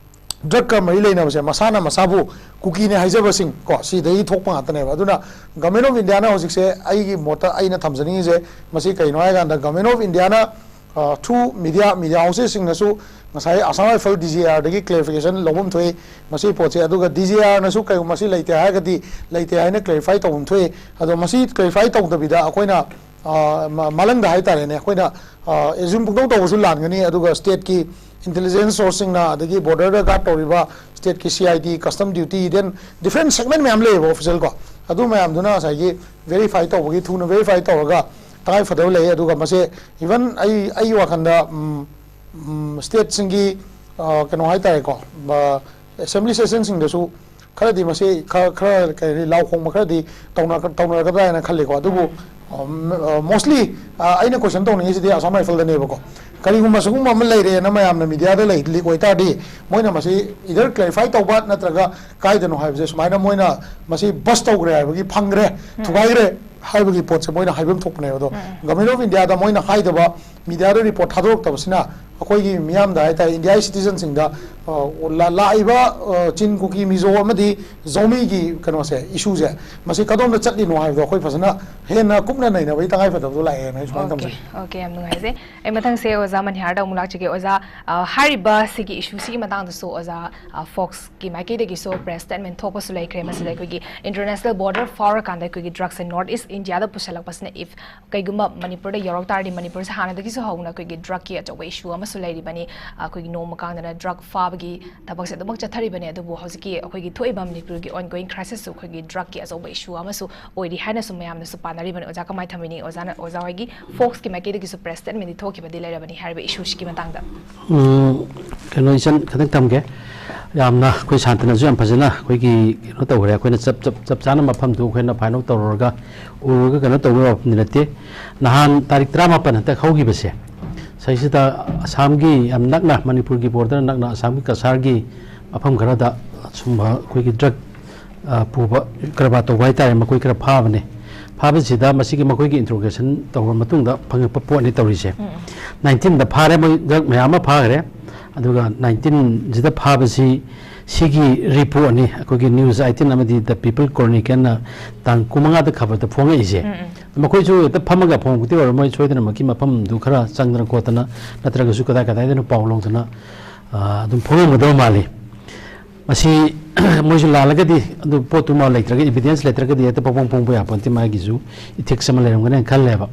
ꯗ꯭ꯔꯒꯀ ꯃꯔꯤ ꯂꯩꯅꯕꯁꯦ, ꯃꯁꯥꯅ ꯃꯁꯥꯕꯨ ꯀꯨꯀꯤꯅꯦ ꯍꯥꯏꯖꯕꯁꯤꯡ ꯀꯣ, ꯁꯤꯗꯒꯤ ꯊꯣꯛꯄ ꯉꯥꯛꯇꯅꯦꯕ꯫ ꯑꯗꯨꯅ ꯒꯚꯔꯟꯃꯦꯟ ꯑꯣꯐ ꯏꯟꯗꯤꯌꯥꯅ ꯍꯧꯖꯤꯛꯁꯦ, ꯑꯩꯒꯤ ꯃꯣꯠꯇ ꯑꯩꯅ ꯊꯝꯖꯅꯤꯡꯉꯤꯁꯦ, ꯃꯁꯤ ꯀꯩꯅꯣ ꯍꯥꯏꯀꯥꯟꯗ, ꯒꯚꯔꯟꯃꯦꯟ ꯑꯣꯐ ꯏꯟꯗꯤꯌꯥꯅ ꯊ꯭ꯔꯨ ꯃꯤꯗꯤꯌꯥ ꯃꯤꯗꯤꯌꯥ ꯍꯥꯎꯁꯦꯁꯁꯤꯡꯅꯁꯨ ꯉꯁꯥꯏ ꯑꯁꯥꯝ ꯔꯥꯏꯐꯜ ꯗꯤ ꯖꯤ ꯑꯥꯔꯗꯒꯤ ꯀ꯭ꯂꯦꯔꯤꯐꯤꯀꯦꯁꯟ ꯂꯧꯐꯝ ꯊꯣꯛꯏ ꯃꯁꯤꯒꯤ ꯄꯣꯠꯁꯦ꯫ ꯑꯗꯨꯒ ꯗꯤ ꯖꯤ ꯑꯥꯔꯅꯁꯨ ꯀꯩꯒꯨꯝꯕ ꯃꯁꯤ ꯂꯩꯇꯦ ꯍꯥꯏꯔꯒꯗꯤ ꯂꯩꯇꯦ ꯍꯥꯏꯅ ꯀ꯭ꯂꯦꯔꯤꯐꯥꯏ ꯇꯧꯐꯝ ꯊꯣꯛꯏ꯫ ꯑꯗꯣ ꯃꯁꯤ ꯀ꯭ꯂꯦꯔꯤꯐꯥꯏ ꯇꯧꯗꯕꯤꯗ ꯑꯩꯈꯣꯏꯅ, ꯑ, ꯃ- ꯃꯥꯂꯪꯗ ꯍꯥꯏꯇꯥꯔꯦꯅꯦ, ꯑꯩꯈꯣꯏꯅ ꯑꯦꯖ꯭ꯌꯨꯝ ꯄꯨꯡꯇꯧ ꯇꯧꯕꯁꯨ ꯂꯥꯟꯒꯅꯤ꯫ ꯑꯗꯨꯒ ꯁ꯭ꯇꯦꯠꯀꯤ ꯏꯟꯇꯦꯂꯤꯖꯦꯟꯁ ꯁꯣꯔꯁꯁꯤꯡꯅ, ꯑꯗꯒꯤ ꯕꯣꯔꯗꯔꯗ ꯒꯥꯔꯗ ꯇꯧꯔꯤꯕ ꯁ꯭ꯇꯦꯠꯀꯤ C I D, custom duty, then different segment ꯃꯌꯥꯝ ꯂꯩꯌꯦꯕ ꯑꯣꯐꯤꯁꯦꯜ ꯀꯣ꯫ ꯑꯗꯨ ꯃꯌꯥꯝꯗꯨꯅ ꯉꯁꯥꯏꯒꯤ ꯚꯦꯔꯤꯐꯥꯏ ꯇꯧꯕꯒꯤ, ꯊꯨꯅ ꯚꯦꯔꯤꯐꯥꯏ ꯇꯧꯔꯒ ꯇꯉꯥꯏ ꯐꯗꯕ ꯂꯩ꯫ ꯑꯗꯨꯒ ꯃꯁꯦ ꯏꯚꯟ ꯑꯩ ꯑꯩꯒꯤ ꯋꯥꯈꯜꯗ, ꯎꯝ, ꯎꯝ, ꯁ꯭ꯇꯦꯠꯁꯤꯡꯒꯤ, ꯑ, ꯀꯩꯅꯣ ꯍꯥꯏꯇꯥꯔꯦꯀꯣ, ꯑꯦꯁꯦꯝꯕ꯭ꯂꯤ ꯁꯦꯁꯟꯁꯤꯡꯗꯁꯨ ꯈꯔꯗꯤ ꯃꯁꯤ ꯈꯔ ꯈꯔ ꯀꯩ ꯍꯥꯏꯅꯤ, ꯂꯥꯎ ꯈꯣꯡꯕ ꯈꯔꯗꯤ ꯇꯧꯅ- ꯇꯧꯅꯔꯛꯀꯗ꯭ꯔꯥ ꯍꯥꯏꯅ ꯈꯜꯂꯤꯀꯣ꯫ ꯑꯗꯨꯕꯨ ꯃꯣꯁꯂꯤ ꯑꯩꯅ ꯀꯣꯏꯁꯟ ꯇꯧꯅꯤꯡꯉꯤꯁꯤꯗꯤ ꯑꯁꯥꯝ ꯔꯥꯏꯐꯜꯗꯅꯦꯕꯀꯣ꯫ ꯀꯔꯤꯒꯨꯝꯕ ꯁꯤꯒꯨꯝꯕ ꯑꯃ ꯂꯩꯔꯦꯅ ꯃꯌꯥꯝꯅ ꯃꯤꯗꯤꯌꯥꯗ ꯂꯩ ꯂꯤꯛ ꯑꯣꯏꯇꯥꯔꯗꯤ ꯃꯣꯏꯅ ꯃꯁꯤ ꯏꯗꯔ ꯀ꯭ꯂꯦꯔꯤꯐꯥꯏ ꯇꯧꯕ ꯅꯠꯇ꯭ꯔꯒ ꯀꯥꯏꯗꯅꯣ ꯍꯥꯏꯕꯁꯦ, ꯁꯨꯃꯥꯏꯅ ꯃꯣꯏꯅ ꯃꯁꯤ ꯕꯁ ꯇꯧꯈ꯭ꯔꯦ ꯍꯥꯏꯕꯒꯤ, ꯐꯪꯈ꯭ꯔꯦ, ꯊꯨꯒꯥꯏꯈ꯭ꯔꯦ ꯍꯥꯏꯕꯒꯤ ꯄꯣꯠꯁꯦ ꯃꯣꯏꯅ ꯍꯥꯏꯐꯝ ꯊꯣꯛꯄꯅꯦꯕ꯫ ꯑꯗꯣ ꯒꯚꯔꯟꯃꯦꯟꯠ ꯑꯣꯐ ꯏꯟꯗꯤꯌꯥꯗ ꯃꯣꯏꯅ ꯍꯥꯏꯗꯕ, ꯃꯤꯗꯤꯌꯥꯗ ꯔꯤꯄꯣꯔꯠ ꯊꯥꯗꯣꯔꯛꯇꯕꯁꯤꯅ ꯑꯩꯈꯣꯏꯒꯤ ꯃꯤꯌꯥꯝꯗ ꯍꯥꯏꯇꯥꯔꯦ, ꯏꯟꯗꯤꯌꯥꯒꯤ ꯁꯤꯇꯤꯖꯟꯁꯤꯡꯗ, ꯑ, ꯂꯥ- ꯂꯥꯛꯏꯕ, ꯑ, ꯆꯤꯟ, ꯀꯨꯀꯤ, ꯃꯤꯖꯣ ꯑꯃꯗꯤ ꯖꯣꯃꯤꯒꯤ ꯀꯩꯅꯣꯁꯦ, ꯏꯁꯨꯁꯦ, ꯃꯁꯤ ꯀꯗꯣꯝꯗ ꯆꯠꯂꯤꯅꯣ ꯍꯥꯏꯕꯗꯣ ꯑꯩꯈꯣꯏ ꯐꯖꯅ ꯍꯦꯟꯅ ꯀꯨꯞꯅ ꯅꯩꯅꯕꯒꯤ ꯇꯉꯥꯏ ꯐꯗꯕꯗꯣ ꯂꯥꯛꯑꯦꯅ ꯑꯩ ꯁꯨꯃꯥꯏꯅ ꯑꯣꯀꯦ, ꯊꯝꯖꯒꯦ꯫ ꯑꯣꯀꯦ, ꯌꯥꯝ ꯅꯨꯡꯉꯥꯏꯖꯩ꯫ ꯑꯩ ꯃꯊꯪꯁꯦ ꯑꯣꯖꯥ ꯃꯅꯤꯍꯥꯔꯗ ꯑꯃꯨꯛ ꯂꯥꯛꯆꯒꯦ꯫ ꯑꯣꯖꯥ, ꯑ, ꯍꯥꯏꯔꯤꯕ ꯁꯤꯒꯤ ꯏꯁꯨꯁꯤꯒꯤ ꯃꯇꯥꯡꯗꯁꯨ ꯑꯣꯖꯥ, ꯑ, ꯐꯣꯛꯁꯀꯤ ꯃꯥꯏꯀꯩꯗꯒꯤꯁꯨ ꯄ꯭ꯔꯦꯁ ꯁ꯭ꯇꯦꯠꯃꯦꯟꯠ ꯊꯣꯛꯄꯁꯨ ꯂꯩꯈ꯭ꯔꯦ꯫ ꯃꯁꯤꯗ ꯑꯩꯈꯣꯏꯒꯤ ꯏꯟꯇꯔꯅꯦꯁꯅꯦꯜ ꯕꯣꯔꯗꯔ ꯐꯥꯎꯔꯀꯥꯟꯗ ꯑꯩꯈꯣꯏꯒꯤ ꯗ꯭ꯔꯒꯁꯦ ꯅꯣꯔꯠ ꯏꯁ ꯏꯟꯗꯤꯌꯥꯗ ꯄꯨꯁꯜꯂꯛꯄꯁꯤꯅ, ꯏꯐ ꯀꯩꯒꯨꯝꯕ ꯃꯅꯤꯄꯨꯔꯗ ꯌꯧꯔꯛ ꯇꯥꯔꯗꯤ, ꯃꯅꯤꯄꯨꯔꯁꯦ ꯍꯥꯟꯅꯗꯒꯤꯁꯨ ꯍꯧꯅ ꯑꯩꯈꯣꯏꯒꯤ ꯗ꯭ꯔꯒꯀꯤ ꯑꯆꯧꯕ ꯏꯁꯨ ꯑꯃꯁꯨ ꯂꯩꯔꯤꯕꯅꯤ꯫ ꯑꯩꯈꯣꯏꯒꯤ ꯅꯣꯡꯃ ꯀꯥꯡꯗꯅ ꯗ꯭ꯔꯒ ꯐꯥꯕꯒꯤ ꯊꯕꯛꯁꯦ ꯑꯗꯨꯃꯛ ꯆꯠꯊꯔꯤꯕꯅꯤ꯫ ꯑꯗꯨꯕꯨ ꯍꯧꯖꯤꯛꯀꯤ ꯑꯩꯈꯣꯏꯒꯤ ꯊꯣꯛꯏꯕ ꯃꯅꯤꯄꯨꯔꯒꯤ ꯑꯣꯟꯒꯣꯋꯤꯡ ꯀ꯭ꯔꯥꯏꯁꯤꯁꯁꯨ ꯑꯩꯈꯣꯏꯒꯤ ꯗ꯭ꯔꯒꯀꯤ ꯑꯆꯧꯕ ꯏꯁꯨ ꯑꯃꯁꯨ ꯑꯣꯏꯔꯤ ꯍꯥꯏꯅꯁꯨ ꯃꯌꯥꯝꯅꯁꯨ ꯄꯥꯅꯔꯤꯕꯅꯤ꯫ ꯑꯣꯖꯥ ꯀꯃꯥꯏꯅ ꯊꯝꯕꯤꯅꯤꯡꯉꯤ? ꯑꯣꯖꯥꯅ, ꯑꯣꯖꯥ ꯍꯣꯏꯒꯤ ꯐꯣꯛꯁꯀꯤ ꯃꯥꯏꯀꯩꯗꯒꯤꯁꯨ ꯄ꯭ꯔꯦꯁ ꯁ꯭ꯇꯦꯠꯃꯦꯟꯠꯇꯤ ꯊꯣꯛꯈꯤꯕꯗꯤ ꯂꯩꯔꯕꯅꯤ ꯍꯥꯏꯔꯤꯕ ꯏꯁꯨꯁꯤꯒꯤ ꯃꯇꯥꯡꯗ꯫ ꯎꯝ, ꯀꯩꯅꯣ, ꯏꯆꯟ, ꯈꯤꯇꯪ ꯊꯝꯒꯦ꯫ ꯌꯥꯝꯅ ꯑꯩꯈꯣꯏ ꯁꯥꯟꯇꯅꯁꯨ ꯌꯥꯝ ꯐꯖꯅ ꯑꯩꯈꯣꯏꯒꯤ ꯀꯩꯅꯣ ꯇꯧꯈ꯭ꯔꯦ꯫ ꯑꯩꯈꯣꯏꯅ ꯆꯞ, ꯆꯞ, ꯆꯞ ꯆꯥꯅ ꯃꯐꯝꯗꯨ ꯑꯩꯈꯣꯏꯅ ꯐꯥꯏꯟ ꯑꯥꯎꯠ ꯇꯧꯔꯨꯔꯒ ꯎꯔꯨꯔꯒ ꯀꯩꯅꯣ ꯇꯧꯕ ꯋꯥꯐꯝꯗꯤ ꯅꯠꯇꯦ꯫ ꯅꯍꯥꯟ ꯇꯥꯔꯤꯛ ꯇꯔꯥꯃꯥꯄꯟ ꯍꯟꯇꯛ ꯍꯧꯈꯤꯕꯁꯦ, ꯁꯤꯁꯤꯗ ꯑꯁꯥꯝꯒꯤ ꯌꯥꯝ ꯅꯛꯅ, ꯃꯅꯤꯄꯨꯔꯒꯤ ꯕꯣꯔꯗꯔ ꯅꯛꯅ ꯑꯁꯥꯝꯒꯤ ꯀꯁꯥꯔꯒꯤ ꯃꯐꯝ ꯈꯔꯗ ꯁꯨꯝꯕ ꯑꯩꯈꯣꯏꯒꯤ ꯗ꯭ꯔꯒ, ꯑ, ꯄꯨꯕ, ꯀꯔꯕꯥꯔ ꯇꯧꯕ ꯍꯥꯏꯇꯥꯔꯦ, ꯃꯈꯣꯏ ꯈꯔ ꯐꯥꯕꯅꯦ꯫ ꯐꯥꯕꯁꯤꯗ ꯃꯁꯤꯒꯤ ꯃꯈꯣꯏꯒꯤ ꯏꯟꯇ꯭ꯔꯣꯒꯦꯁꯟ ꯇꯧꯔꯕ ꯃꯇꯨꯡꯗ ꯐꯪꯉꯛꯄ ꯄꯣꯠꯅꯤ ꯇꯧꯔꯤꯁꯦ꯫ ꯎꯝ꯫ ꯅꯥꯏꯟꯇꯤꯟꯗ ꯐꯥꯔꯦ, ꯃꯣꯏ ꯗ꯭ꯔꯒ ꯃꯌꯥꯝ ꯑꯃ ꯐꯥꯈ꯭ꯔꯦ꯫ ꯑꯗꯨꯒ ꯅꯥꯏꯟꯇꯤꯟꯁꯤꯗ ꯐꯥꯕꯁꯤ ꯁꯤꯒꯤ ꯔꯤꯄꯣꯔꯠꯅꯤ ꯑꯩꯈꯣꯏꯒꯤ ꯅ꯭ꯌꯨꯁ ꯑꯥꯏꯇꯤꯟ ꯑꯃꯗꯤ ꯗ ꯄꯤꯄꯜ ꯀ꯭ꯔꯣꯅꯤꯀꯦꯜꯅ ꯇꯥꯡ ꯀꯨꯟꯃꯉꯥꯗ ꯈꯕꯔꯗ ꯐꯣꯡꯉꯛꯏꯁꯦ꯫ ꯃꯈꯣꯏꯁꯨ ꯍꯦꯛꯇ ꯐꯝꯃꯒ ꯐꯣꯡꯉꯛꯄꯗꯤ ꯑꯣꯏꯔꯝꯃꯣꯏ, ꯁꯣꯏꯗꯅꯃꯛꯀꯤ ꯃꯐꯝꯗꯨ ꯈꯔ ꯆꯪꯗꯅ ꯈꯣꯠꯇꯅ, ꯅꯠꯇ꯭ꯔꯒꯁꯨ ꯀꯗꯥꯏ ꯀꯗꯥꯏꯗꯅꯣ ꯄꯥꯎ ꯂꯧꯗꯅ, ꯑ, ꯑꯗꯨꯝ ꯐꯣꯡꯉꯝꯒꯗꯕ ꯃꯥꯜꯂꯤ꯫ ꯃꯁꯤ ꯃꯣꯏꯁꯨ ꯂꯥꯜꯂꯒꯗꯤ, ꯑꯗꯨ ꯄꯣꯠꯇꯨꯃ ꯂꯩꯇ꯭ꯔꯒ, ꯏꯕꯤꯗꯦꯟꯁ ꯂꯩꯇ꯭ꯔꯒꯗꯤ ꯍꯦꯛꯇ ꯄꯪꯐꯣꯡ ꯐꯣꯡꯕ ꯌꯥꯄꯣꯠꯇꯦ, ꯃꯥꯒꯤꯁꯨ ꯏꯊꯤꯛꯁ ꯑꯃ ꯂꯩꯔꯝꯒꯅꯤ ꯍꯥꯏꯅ ꯈꯜꯂꯦꯕ꯫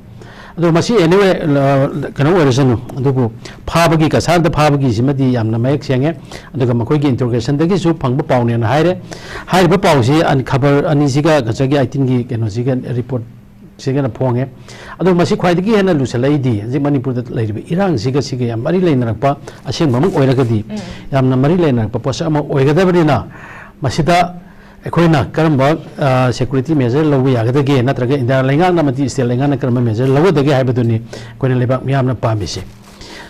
ꯑꯗꯣ ꯃꯁꯤ anyway, ꯑ, ꯀꯩꯅꯣ ꯑꯣꯏꯔꯁꯅꯨ, ꯑꯗꯨꯕꯨ ꯐꯥꯕꯒꯤ, ꯀꯁꯥꯔꯗ ꯐꯥꯕꯒꯤꯁꯤꯃꯗꯤ ꯌꯥꯝꯅ ꯃꯌꯦꯛ ꯁꯦꯡꯉꯦ꯫ ꯑꯗꯨꯒ ꯃꯈꯣꯏꯒꯤ ꯏꯟꯇ꯭ꯔꯣꯒꯦꯁꯟꯗꯒꯤꯁꯨ ꯐꯪꯕ ꯄꯥꯎꯅꯦꯅ ꯍꯥꯏꯔꯦ꯫ ꯍꯥꯏꯔꯤꯕ ꯄꯥꯎꯁꯤ ꯑꯟ-, ꯈꯕꯔ ꯑꯅꯤꯁꯤꯒ ꯉꯁꯥꯏꯒꯤ ꯑꯥꯏꯇꯤꯟꯒꯤ ꯀꯩꯅꯣꯁꯤꯒ, ꯔꯤꯄꯣꯔꯠꯁꯤꯒꯅ ꯐꯣꯡꯉꯦ꯫ ꯑꯗꯣ ꯃꯁꯤ ꯈ꯭ꯋꯥꯏꯗꯒꯤ ꯍꯦꯟꯅ ꯂꯨꯁꯜꯂꯛꯏꯗꯤ ꯍꯧꯖꯤꯛ ꯃꯅꯤꯄꯨꯔꯗ ꯂꯩꯔꯤꯕ ꯏꯔꯥꯡꯁꯤꯒ ꯁꯤꯒ ꯌꯥꯝ ꯃꯔꯤ ꯂꯩꯅꯔꯛꯄ, ꯑꯁꯦꯡꯕꯃꯛ ꯑꯣꯏꯔꯒꯗꯤ ꯌꯥꯝꯅ ꯃꯔꯤ ꯂꯩꯅꯔꯛꯄ ꯄꯣꯠꯁꯛ ꯑꯃ ꯑꯣꯏꯒꯗꯕꯅꯤꯅ, ꯃꯁꯤꯗ ꯑꯩꯈꯣꯏꯅ ꯀꯔꯝꯕ, ꯑ, ꯁꯦꯀ꯭ꯌꯨꯔꯤꯇꯤ ꯃꯦꯖꯔ ꯂꯧꯕ ꯌꯥꯒꯗꯒꯦ, ꯅꯠꯇ꯭ꯔꯒ ꯏꯟꯗꯤꯌꯥ ꯂꯩꯉꯥꯛꯅ ꯑꯃꯗꯤ ꯁ꯭ꯇꯦꯠ ꯂꯩꯉꯥꯛꯅ ꯀꯔꯝꯕ ꯃꯦꯖꯔ ꯂꯧꯒꯗꯒꯦ ꯍꯥꯏꯕꯗꯨꯅꯤ ꯑꯩꯈꯣꯏꯅ ꯂꯩꯕꯥꯛ ꯃꯤꯌꯥꯝꯅ ꯄꯥꯝꯃꯤꯁꯦ꯫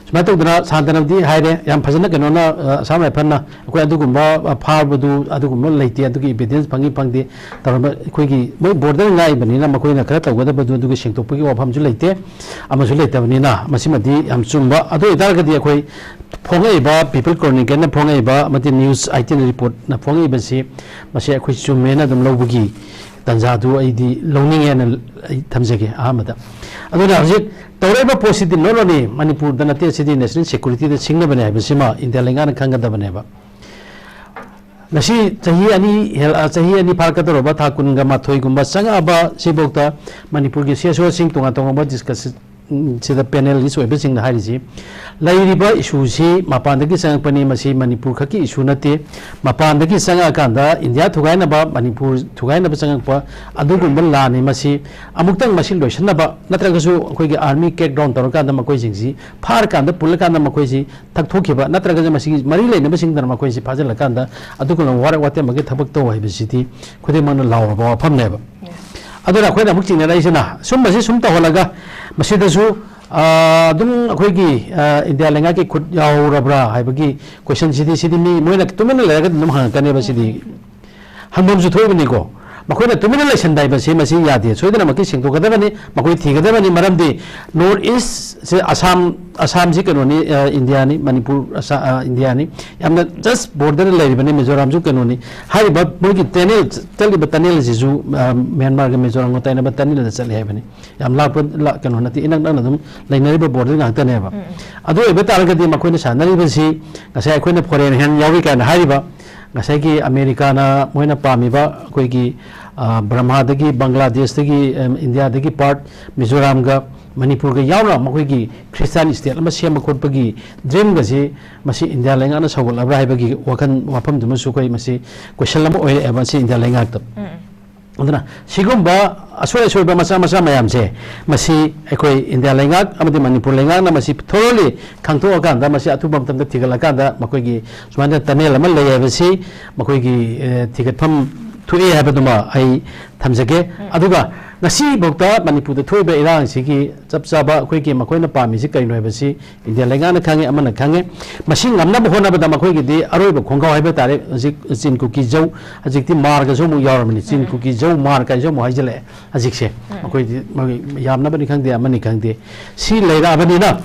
ꯁꯨꯃꯥꯏꯅ ꯇꯧꯗꯅ ꯁꯥꯟꯇꯅꯕꯗꯤ ꯍꯥꯏꯔꯦ, ꯌꯥꯝ ꯐꯖꯅ ꯀꯩꯅꯣꯅ, ꯑ, ꯑꯁꯥꯝ ꯔꯥꯏꯐꯜꯅ ꯑꯩꯈꯣꯏ ꯑꯗꯨꯒꯨꯝꯕ, ꯑ, ꯐꯥꯕꯗꯨ ꯑꯗꯨꯒꯨꯝꯕ ꯂꯩꯇꯦ, ꯑꯗꯨꯒꯤ ꯏꯕꯤꯗꯦꯟꯁ ꯐꯪꯉꯤ ꯐꯪꯗꯦ ꯇꯧꯔꯝꯕ, ꯑꯩꯈꯣꯏꯒꯤ ꯃꯣꯏ ꯕꯣꯔꯗꯔ ꯉꯥꯛꯏꯕꯅꯤꯅ ꯃꯈꯣꯏꯅ ꯈꯔ ꯇꯧꯒꯗꯕꯗꯨ ꯑꯗꯨꯒꯤ ꯁꯦꯡꯗꯣꯛꯄꯒꯤ ꯋꯥꯐꯝꯁꯨ ꯂꯩꯇꯦ, ꯑꯃꯁꯨ ꯂꯩꯇꯕꯅꯤꯅ ꯃꯁꯤꯃꯗꯤ ꯌꯥꯝ ꯆꯨꯝꯕ꯫ ꯑꯗꯨ ꯑꯣꯏꯇꯥꯔꯒꯗꯤ ꯑꯩꯈꯣꯏ ꯐꯣꯡꯉꯛꯏꯕ ꯄꯤꯄꯜ ꯀ꯭ꯔꯣꯅꯤꯀꯜꯅ ꯐꯣꯡꯉꯛꯏꯕ ꯑꯃꯗꯤ ꯅ꯭ꯌꯨꯁ ꯑꯥꯏꯇꯤꯟ ꯔꯤꯄꯣꯔꯠꯅ ꯐꯣꯡꯉꯛꯏꯕꯁꯤ, ꯃꯁꯤ ꯑꯩꯈꯣꯏ ꯆꯨꯝꯃꯦꯅ ꯑꯗꯨꯝ ꯂꯧꯕꯒꯤ ꯇꯥꯟꯖꯥꯗꯨ ꯑꯩꯗꯤ ꯂꯧꯅꯤꯡꯉꯦꯅ ꯑꯩ ꯊꯝꯖꯒꯦ ꯑꯍꯥꯟꯕꯗ꯫ ꯑꯗꯨꯅ ꯍꯧꯖꯤꯛ ꯇꯧꯔꯛꯏꯕ ꯄꯣꯠꯁꯤꯗꯤ not only ꯃꯅꯤꯄꯨꯔꯗ ꯅꯠꯇꯦ, ꯁꯤꯗꯤ ꯅꯦꯁꯅꯦꯜ ꯁꯦꯀ꯭ꯌꯨꯔꯤꯇꯤꯗ ꯁꯤꯡꯅꯕꯅꯦ ꯍꯥꯏꯕꯁꯤꯃ ꯏꯟꯗꯤꯌꯥ ꯂꯩꯉꯥꯛꯅ ꯈꯪꯒꯗꯕꯅꯦꯕ꯫ ꯉꯁꯤ ꯆꯍꯤ ꯑꯅꯤ ꯍꯦꯜ-, ꯑ, ꯆꯍꯤ ꯑꯅꯤ ꯐꯥꯔꯛꯀꯗꯧꯔꯕ ꯊꯥ ꯀꯨꯟꯒ ꯃꯥꯊꯣꯏꯒꯨꯝꯕ ꯆꯪꯉꯛꯑꯕ ꯁꯤꯐꯥꯎꯗ ꯃꯅꯤꯄꯨꯔꯒꯤ ꯁꯤ ꯑꯦꯁ ꯑꯣꯁꯤꯡ ꯇꯣꯉꯥꯟ ꯇꯣꯉꯥꯟꯕ ꯗꯤꯁꯀꯁ-, ꯁꯤꯗ ꯄꯦꯅꯦꯂꯤꯁ ꯑꯣꯏꯕꯁꯤꯡꯅ ꯍꯥꯏꯔꯤꯁꯤ, ꯂꯩꯔꯤꯕ ꯏꯁꯨꯁꯤ ꯃꯄꯥꯟꯗꯒꯤ ꯆꯪꯉꯛꯄꯅꯤ, ꯃꯁꯤ ꯃꯅꯤꯄꯨꯔ ꯈꯛꯀꯤ ꯏꯁꯨ ꯅꯠꯇꯦ꯫ ꯃꯄꯥꯟꯗꯒꯤ ꯆꯪꯉꯛꯑꯀꯥꯟꯗ ꯏꯟꯗꯤꯌꯥ ꯊꯨꯒꯥꯏꯅꯕ, ꯃꯅꯤꯄꯨꯔ ꯊꯨꯒꯥꯏꯅꯕ ꯆꯪꯉꯛꯄ ꯑꯗꯨꯒꯨꯝꯕ ꯂꯥꯟꯅꯤ꯫ ꯃꯁꯤ ꯑꯃꯨꯛꯇꯪ ꯃꯁꯤ ꯂꯣꯏꯁꯤꯟꯅꯕ, ꯅꯠꯇ꯭ꯔꯒꯁꯨ ꯑꯩꯈꯣꯏꯒꯤ ꯑꯥꯔꯃꯤ ꯀ꯭ꯔꯦꯛ ꯗꯥꯎꯟ ꯇꯧꯔꯀꯥꯟꯗ ꯃꯈꯣꯏꯁꯤꯡꯁꯤ ꯐꯥꯔꯀꯥꯟꯗ, ꯄꯨꯜꯂꯀꯥꯟꯗ ꯃꯈꯣꯏꯁꯤ ꯊꯛꯊꯣꯛꯈꯤꯕ, ꯅꯠꯇ꯭ꯔꯒꯁꯨ ꯃꯁꯤꯒꯤ ꯃꯔꯤ ꯂꯩꯅꯕꯁꯤꯡꯗꯅ ꯃꯈꯣꯏꯁꯤ ꯐꯥꯖꯤꯜꯂꯀꯥꯟꯗ ꯑꯗꯨꯒꯨꯝꯂꯕ ꯋꯥꯔꯛ ꯋꯥꯇꯦꯝꯕꯒꯤ ꯊꯕꯛ ꯇꯧ ꯍꯥꯏꯕꯁꯤꯗꯤ ꯈꯨꯗꯤꯡꯃꯛꯅ ꯂꯥꯎꯔꯕ ꯋꯥꯐꯝꯅꯦꯕ꯫ ꯑꯗꯨꯅ ꯑꯩꯈꯣꯏꯅ ꯑꯃꯨꯛ ꯆꯤꯡꯅꯔꯛꯏꯁꯤꯅ, ꯁꯨꯝꯕꯁꯤ ꯁꯨꯝ ꯇꯧꯍꯜꯂꯒ ꯃꯁꯤꯗꯁꯨ, ꯑ, ꯑꯗꯨꯝ ꯑꯩꯈꯣꯏꯒꯤ, ꯑ, ꯏꯟꯗꯤꯌꯥ ꯂꯩꯉꯥꯛꯀꯤ ꯈꯨꯠ ꯌꯥꯎꯔꯕ꯭ꯔꯥ ꯍꯥꯏꯕꯒꯤ ꯀꯣꯏꯁꯟꯁꯤꯗꯤ, ꯁꯤꯗꯤ ꯃꯤ ꯃꯣꯏꯅ ꯇꯨꯃꯤꯟꯅ ꯂꯩꯔꯒꯗꯤ ꯑꯗꯨꯝ ꯍꯪꯉꯛꯀꯅꯦꯕ꯫ ꯁꯤꯗꯤ ꯍꯪꯐꯝꯁꯨ ꯊꯣꯛꯏꯕꯅꯤꯀꯣ꯫ ꯃꯈꯣꯏꯅ ꯇꯨꯃꯤꯟꯅ ꯂꯩꯁꯟꯕ ꯍꯥꯏꯕꯁꯤ ꯃꯁꯤ ꯌꯥꯗꯦ꯫ ꯁꯣꯏꯗꯅꯃꯛꯀꯤ ꯁꯦꯡꯗꯣꯛꯀꯗꯕꯅꯤ꯫ ꯃꯈꯣꯏ ꯊꯤꯒꯗꯕꯅꯤ꯫ ꯃꯔꯝꯗꯤ ꯅꯣꯔꯠ ꯏꯁꯁꯦ ꯑꯁꯥꯝ, ꯑꯁꯥꯝꯁꯤ ꯀꯩꯅꯣꯅꯤ, ꯑ, ꯏꯟꯗꯤꯌꯥꯅꯤ, ꯃꯅꯤꯄꯨꯔ, ꯑꯁꯥ-, ꯑ, ꯏꯟꯗꯤꯌꯥꯅꯤ꯫ ꯌꯥꯝꯅ ꯖꯁ ꯕꯣꯔꯗꯔꯗ ꯂꯩꯔꯤꯕꯅꯤ꯫ ꯃꯤꯖꯣꯔꯥꯝꯁꯨ ꯀꯩꯅꯣꯅꯤ꯫ ꯍꯥꯏꯔꯤꯕ ꯃꯣꯏꯒꯤ ꯇꯅꯦꯜ, ꯆꯠꯂꯤꯕ ꯇꯅꯦꯜ ꯑꯁꯤꯁꯨ, ꯑ, ꯃ꯭ꯌꯥꯟꯃꯥꯔꯒ ꯃꯤꯖꯣꯔꯥꯝꯒ ꯇꯥꯏꯅꯕ ꯇꯅꯦꯜꯗ ꯆꯠꯂꯤ ꯍꯥꯏꯕꯅꯤ꯫ ꯌꯥꯝ ꯂꯥꯞꯄ, ꯂꯥ-, ꯀꯩꯅꯣ ꯅꯠꯇꯦ, ꯏꯅꯛ ꯅꯛꯅ ꯑꯗꯨꯝ ꯂꯩꯅꯔꯤꯕ ꯕꯣꯔꯗꯔ ꯉꯥꯛꯇꯅꯦꯕ꯫ ꯎꯝ, ꯎꯝ꯫ ꯑꯗꯨ ꯑꯣꯏꯕ ꯇꯥꯔꯒꯗꯤ ꯃꯈꯣꯏꯅ ꯁꯥꯟꯅꯔꯤꯕꯁꯤ ꯉꯁꯥꯏ ꯑꯩꯈꯣꯏꯅ foreign hand ꯌꯥꯎꯔꯤ ꯀꯥꯏꯅ ꯍꯥꯏꯔꯤꯕ, ꯉꯁꯥꯏꯒꯤ ꯑꯃꯦꯔꯤꯀꯥꯅ ꯃꯣꯏꯅ ꯄꯥꯝꯃꯤꯕ ꯑꯩꯈꯣꯏꯒꯤ, ꯑ, ꯕ꯭ꯔꯍꯃꯥꯗꯒꯤ, ꯕꯪꯒ꯭ꯂꯥꯗꯦꯁꯇꯒꯤ, ꯑꯦꯝ, ꯏꯟꯗꯤꯌꯥꯗꯒꯤ part ꯃꯤꯖꯣꯔꯥꯝꯒ ꯃꯅꯤꯄꯨꯔꯒ ꯌꯥꯎꯅ ꯃꯈꯣꯏꯒꯤ Christian state ꯑꯃ ꯁꯦꯝꯕ ꯈꯣꯠꯄꯒꯤ dreamꯒꯁꯤ ꯃꯁꯤ ꯏꯟꯗꯤꯌꯥ ꯂꯩꯉꯥꯛꯅ ꯁꯧꯒꯠꯂꯕ꯭ꯔꯥ ꯍꯥꯏꯕꯒꯤ ꯋꯥꯈꯜ ꯋꯥꯐꯝꯗꯨꯃꯁꯨ ꯑꯩꯈꯣꯏ ꯃꯁꯤ question ꯑꯃ ꯑꯣꯏꯔꯛꯑꯦꯕ ꯃꯁꯤ ꯏꯟꯗꯤꯌꯥ ꯂꯩꯉꯥꯛꯇ꯫ ꯎꯝ꯫ ꯑꯗꯨꯅ ꯁꯤꯒꯨꯝꯕ ꯑꯁꯣꯏ ꯑꯁꯣꯏꯕ ꯃꯆꯥ ꯃꯆꯥ ꯃꯌꯥꯝꯁꯦ ꯃꯁꯤ ꯑꯩꯈꯣꯏ ꯏꯟꯗꯤꯌꯥ ꯂꯩꯉꯥꯛ ꯑꯃꯗꯤ ꯃꯅꯤꯄꯨꯔ ꯂꯩꯉꯥꯛꯅ ꯃꯁꯤ thoroughly ꯈꯪꯗꯣꯛꯑꯀꯥꯟꯗ ꯃꯁꯤ ꯑꯊꯨꯕ ꯃꯇꯝꯗ ꯊꯤꯒꯠꯂꯀꯥꯟꯗ ꯃꯈꯣꯏꯒꯤ ꯁꯨꯃꯥꯏꯅ tunnel ꯑꯃ ꯂꯩ ꯍꯥꯏꯕꯁꯤ ꯃꯈꯣꯏꯒꯤ, ꯑꯦ, ꯊꯤꯒꯠꯐꯝ ꯊꯣꯛꯑꯦ ꯍꯥꯏꯕꯗꯨꯃ ꯑꯩ ꯊꯝꯖꯒꯦ꯫ ꯎꯝ꯫ ꯑꯗꯨꯒ ꯉꯁꯤꯐꯥꯎꯗ ꯃꯅꯤꯄꯨꯔꯗ ꯊꯣꯛꯏꯕ ꯏꯔꯥꯡꯁꯤꯒꯤ ꯆꯞ ꯆꯥꯕ ꯑꯩꯈꯣꯏꯒꯤ ꯃꯈꯣꯏꯅ ꯄꯥꯝꯃꯤꯁꯤ ꯀꯔꯤꯅꯣ ꯍꯥꯏꯕꯁꯤ ꯏꯟꯗꯤꯌꯥ ꯂꯩꯉꯥꯛꯅ ꯈꯪꯉꯦ, ꯑꯃꯅ ꯈꯪꯉꯦ꯫ ꯃꯁꯤ ꯉꯝꯅꯕ ꯍꯣꯠꯅꯕꯗ ꯃꯈꯣꯏꯒꯤꯗꯤ ꯑꯔꯣꯏꯕ ꯈꯣꯡꯒꯥꯎ ꯍꯥꯏꯕ ꯇꯥꯔꯦ꯫ ꯍꯧꯖꯤꯛ ꯆꯤꯟ ꯀꯨꯀꯤ ꯖꯧ, ꯍꯧꯖꯤꯛꯇꯤ ꯃꯥꯔꯒꯁꯨ ꯑꯃꯨꯛ ꯌꯥꯎꯔꯕꯅꯤ꯫ ꯆꯤꯟ ꯎꯝ꯫ ꯀꯨꯀꯤ ꯖꯧ, ꯃꯥꯔ ꯀꯥꯏꯅꯁꯨ ꯑꯃꯨꯛ ꯍꯥꯏꯖꯤꯜꯂꯛꯑꯦ ꯍꯧꯖꯤꯛꯁꯦ꯫ ꯎꯝ꯫ ꯃꯈꯣꯏꯗꯤ ꯃꯣꯏꯒꯤ ꯌꯥꯝꯅꯕꯅꯤ ꯈꯪꯗꯦ, ꯑꯃꯅꯤ ꯈꯪꯗꯦ, ꯁꯤ ꯂꯩꯔꯛꯑꯕꯅꯤꯅ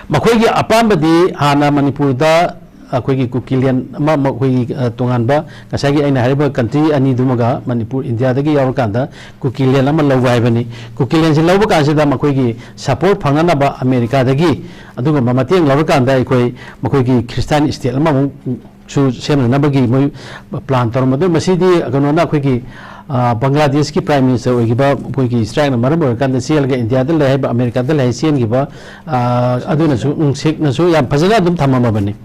ꯃꯈꯣꯏꯒꯤ ꯑꯄꯥꯝꯕꯗꯤ ꯍꯥꯟꯅ ꯃꯅꯤꯄꯨꯔꯗ ꯑꯩꯈꯣꯏꯒꯤ ꯀꯨꯀꯤꯂꯦꯟ ꯑꯃ, ꯃꯈꯣꯏꯒꯤ, ꯑ, ꯇꯣꯉꯥꯟꯕ ꯉꯁꯥꯏꯒꯤ ꯑꯩꯅ ꯍꯥꯏꯔꯤꯕ country ꯑꯅꯤꯗꯨꯃꯒ ꯃꯅꯤꯄꯨꯔ ꯏꯟꯗꯤꯌꯥꯗꯒꯤ ꯌꯥꯎꯔꯀꯥꯟꯗ ꯀꯨꯀꯤꯂꯦꯟ ꯑꯃ ꯂꯧꯕ ꯍꯥꯏꯕꯅꯤ꯫ ꯀꯨꯀꯤꯂꯦꯟꯁꯤ ꯂꯧꯕ ꯀꯥꯟꯁꯤꯗ ꯃꯈꯣꯏꯒꯤ support ꯐꯪꯅꯅꯕ ꯑꯃꯦꯔꯤꯀꯥꯗꯒꯤ ꯑꯗꯨꯒꯨꯝꯕ ꯃꯇꯦꯡ ꯂꯧꯔꯀꯥꯟꯗ ꯑꯩꯈꯣꯏ ꯃꯈꯣꯏꯒꯤ Christian state ꯑꯃꯃꯨꯛ ꯁꯨ ꯁꯦꯝꯅꯅꯕꯒꯤ ꯃꯣꯏ plan ꯇꯧꯔꯝꯕꯗꯨ ꯃꯁꯤꯗꯤ ꯀꯩꯅꯣꯅ ꯑꯩꯈꯣꯏꯒꯤ, ꯑ, ꯕꯪꯒ꯭ꯂꯥꯗꯦꯁꯀꯤ Prime Minister ꯑꯣꯏꯈꯤꯕ ꯑꯩꯈꯣꯏꯒꯤ strikeꯅ ꯃꯔꯝ ꯑꯣꯏꯔꯀꯥꯟꯗ ꯆꯦꯜꯂꯒ ꯏꯟꯗꯤꯌꯥꯗ ꯂꯩ ꯍꯥꯏꯕ, ꯑꯃꯦꯔꯤꯀꯥꯗ ꯂꯩ ꯍꯥꯏ ꯆꯦꯟꯈꯤꯕ, ꯑ, ꯑꯗꯨꯅꯁꯨ ꯅꯨꯡꯁꯤꯛꯅꯁꯨ ꯌꯥꯝ ꯐꯖꯅ ꯑꯗꯨꯝ ꯊꯝꯃꯝꯃꯕꯅꯤ꯫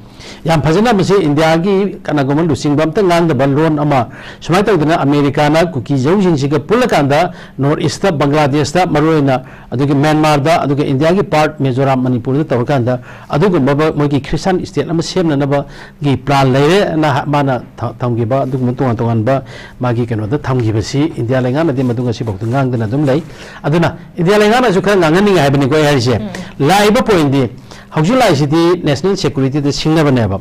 ꯌꯥꯝ ꯐꯖꯅ ꯃꯁꯤ ꯏꯟꯗꯤꯌꯥꯒꯤ ꯀꯅꯥꯒꯨꯝꯕ ꯂꯨꯆꯤꯡꯕ ꯑꯝꯇ ꯉꯥꯡꯗꯕ ꯂꯣꯟ ꯑꯃ ꯁꯨꯃꯥꯏꯅ ꯇꯧꯗꯅ ꯑꯃꯦꯔꯤꯀꯥꯅ ꯀꯨꯀꯤ ꯖꯧꯁꯤꯡꯁꯤꯒ ꯄꯨꯜꯂꯀꯥꯟꯗ North Eastꯇ, ꯕꯪꯒ꯭ꯂꯥꯗꯦꯁꯇ, ꯃꯔꯨꯑꯣꯏꯅ ꯑꯗꯨꯒꯤ ꯃ꯭ꯌꯥꯟꯃꯥꯔꯗ, ꯑꯗꯨꯒ ꯏꯟꯗꯤꯌꯥꯒꯤ part ꯃꯤꯖꯣꯔꯥꯝ, ꯃꯅꯤꯄꯨꯔꯗ ꯇꯧꯔꯀꯥꯟꯗ ꯑꯗꯨꯒꯨꯝꯕ ꯃꯣꯏꯒꯤ Christian state ꯑꯃ ꯁꯦꯝꯅꯅꯕ ꯒꯤ plan ꯂꯩꯔꯦꯅ ꯍ-, ꯃꯥꯅ ꯊ-, ꯊꯝꯈꯤꯕ ꯑꯗꯨꯒꯨꯝꯕ ꯇꯣꯉꯥꯟ ꯇꯣꯉꯥꯟꯕ ꯃꯥꯒꯤ ꯀꯩꯅꯣꯗ ꯊꯝꯈꯤꯕꯁꯤ ꯏꯟꯗꯤꯌꯥ ꯂꯩꯉꯥꯛꯅꯗꯤ ꯃꯗꯨ ꯉꯁꯤꯐꯥꯎꯗ ꯉꯥꯡꯗꯅ ꯑꯗꯨꯝ ꯂꯩ꯫ ꯑꯗꯨꯅ ꯏꯟꯗꯤꯌꯥ ꯂꯩꯉꯥꯛꯅꯁꯨ ꯈꯔ ꯉꯥꯡꯍꯟꯅꯤꯡꯉꯦ ꯍꯥꯏꯕꯅꯤꯀꯣ ꯑꯩ ꯍꯥꯏꯔꯤꯁꯦ꯫ ꯎꯝ꯫ ꯂꯥꯛꯏꯕ pointꯗꯤ ꯍꯧꯖꯤꯛ ꯂꯥꯛꯏꯁꯤꯗꯤ national securityꯗ ꯁꯤꯡꯅꯕꯅꯦꯕ꯫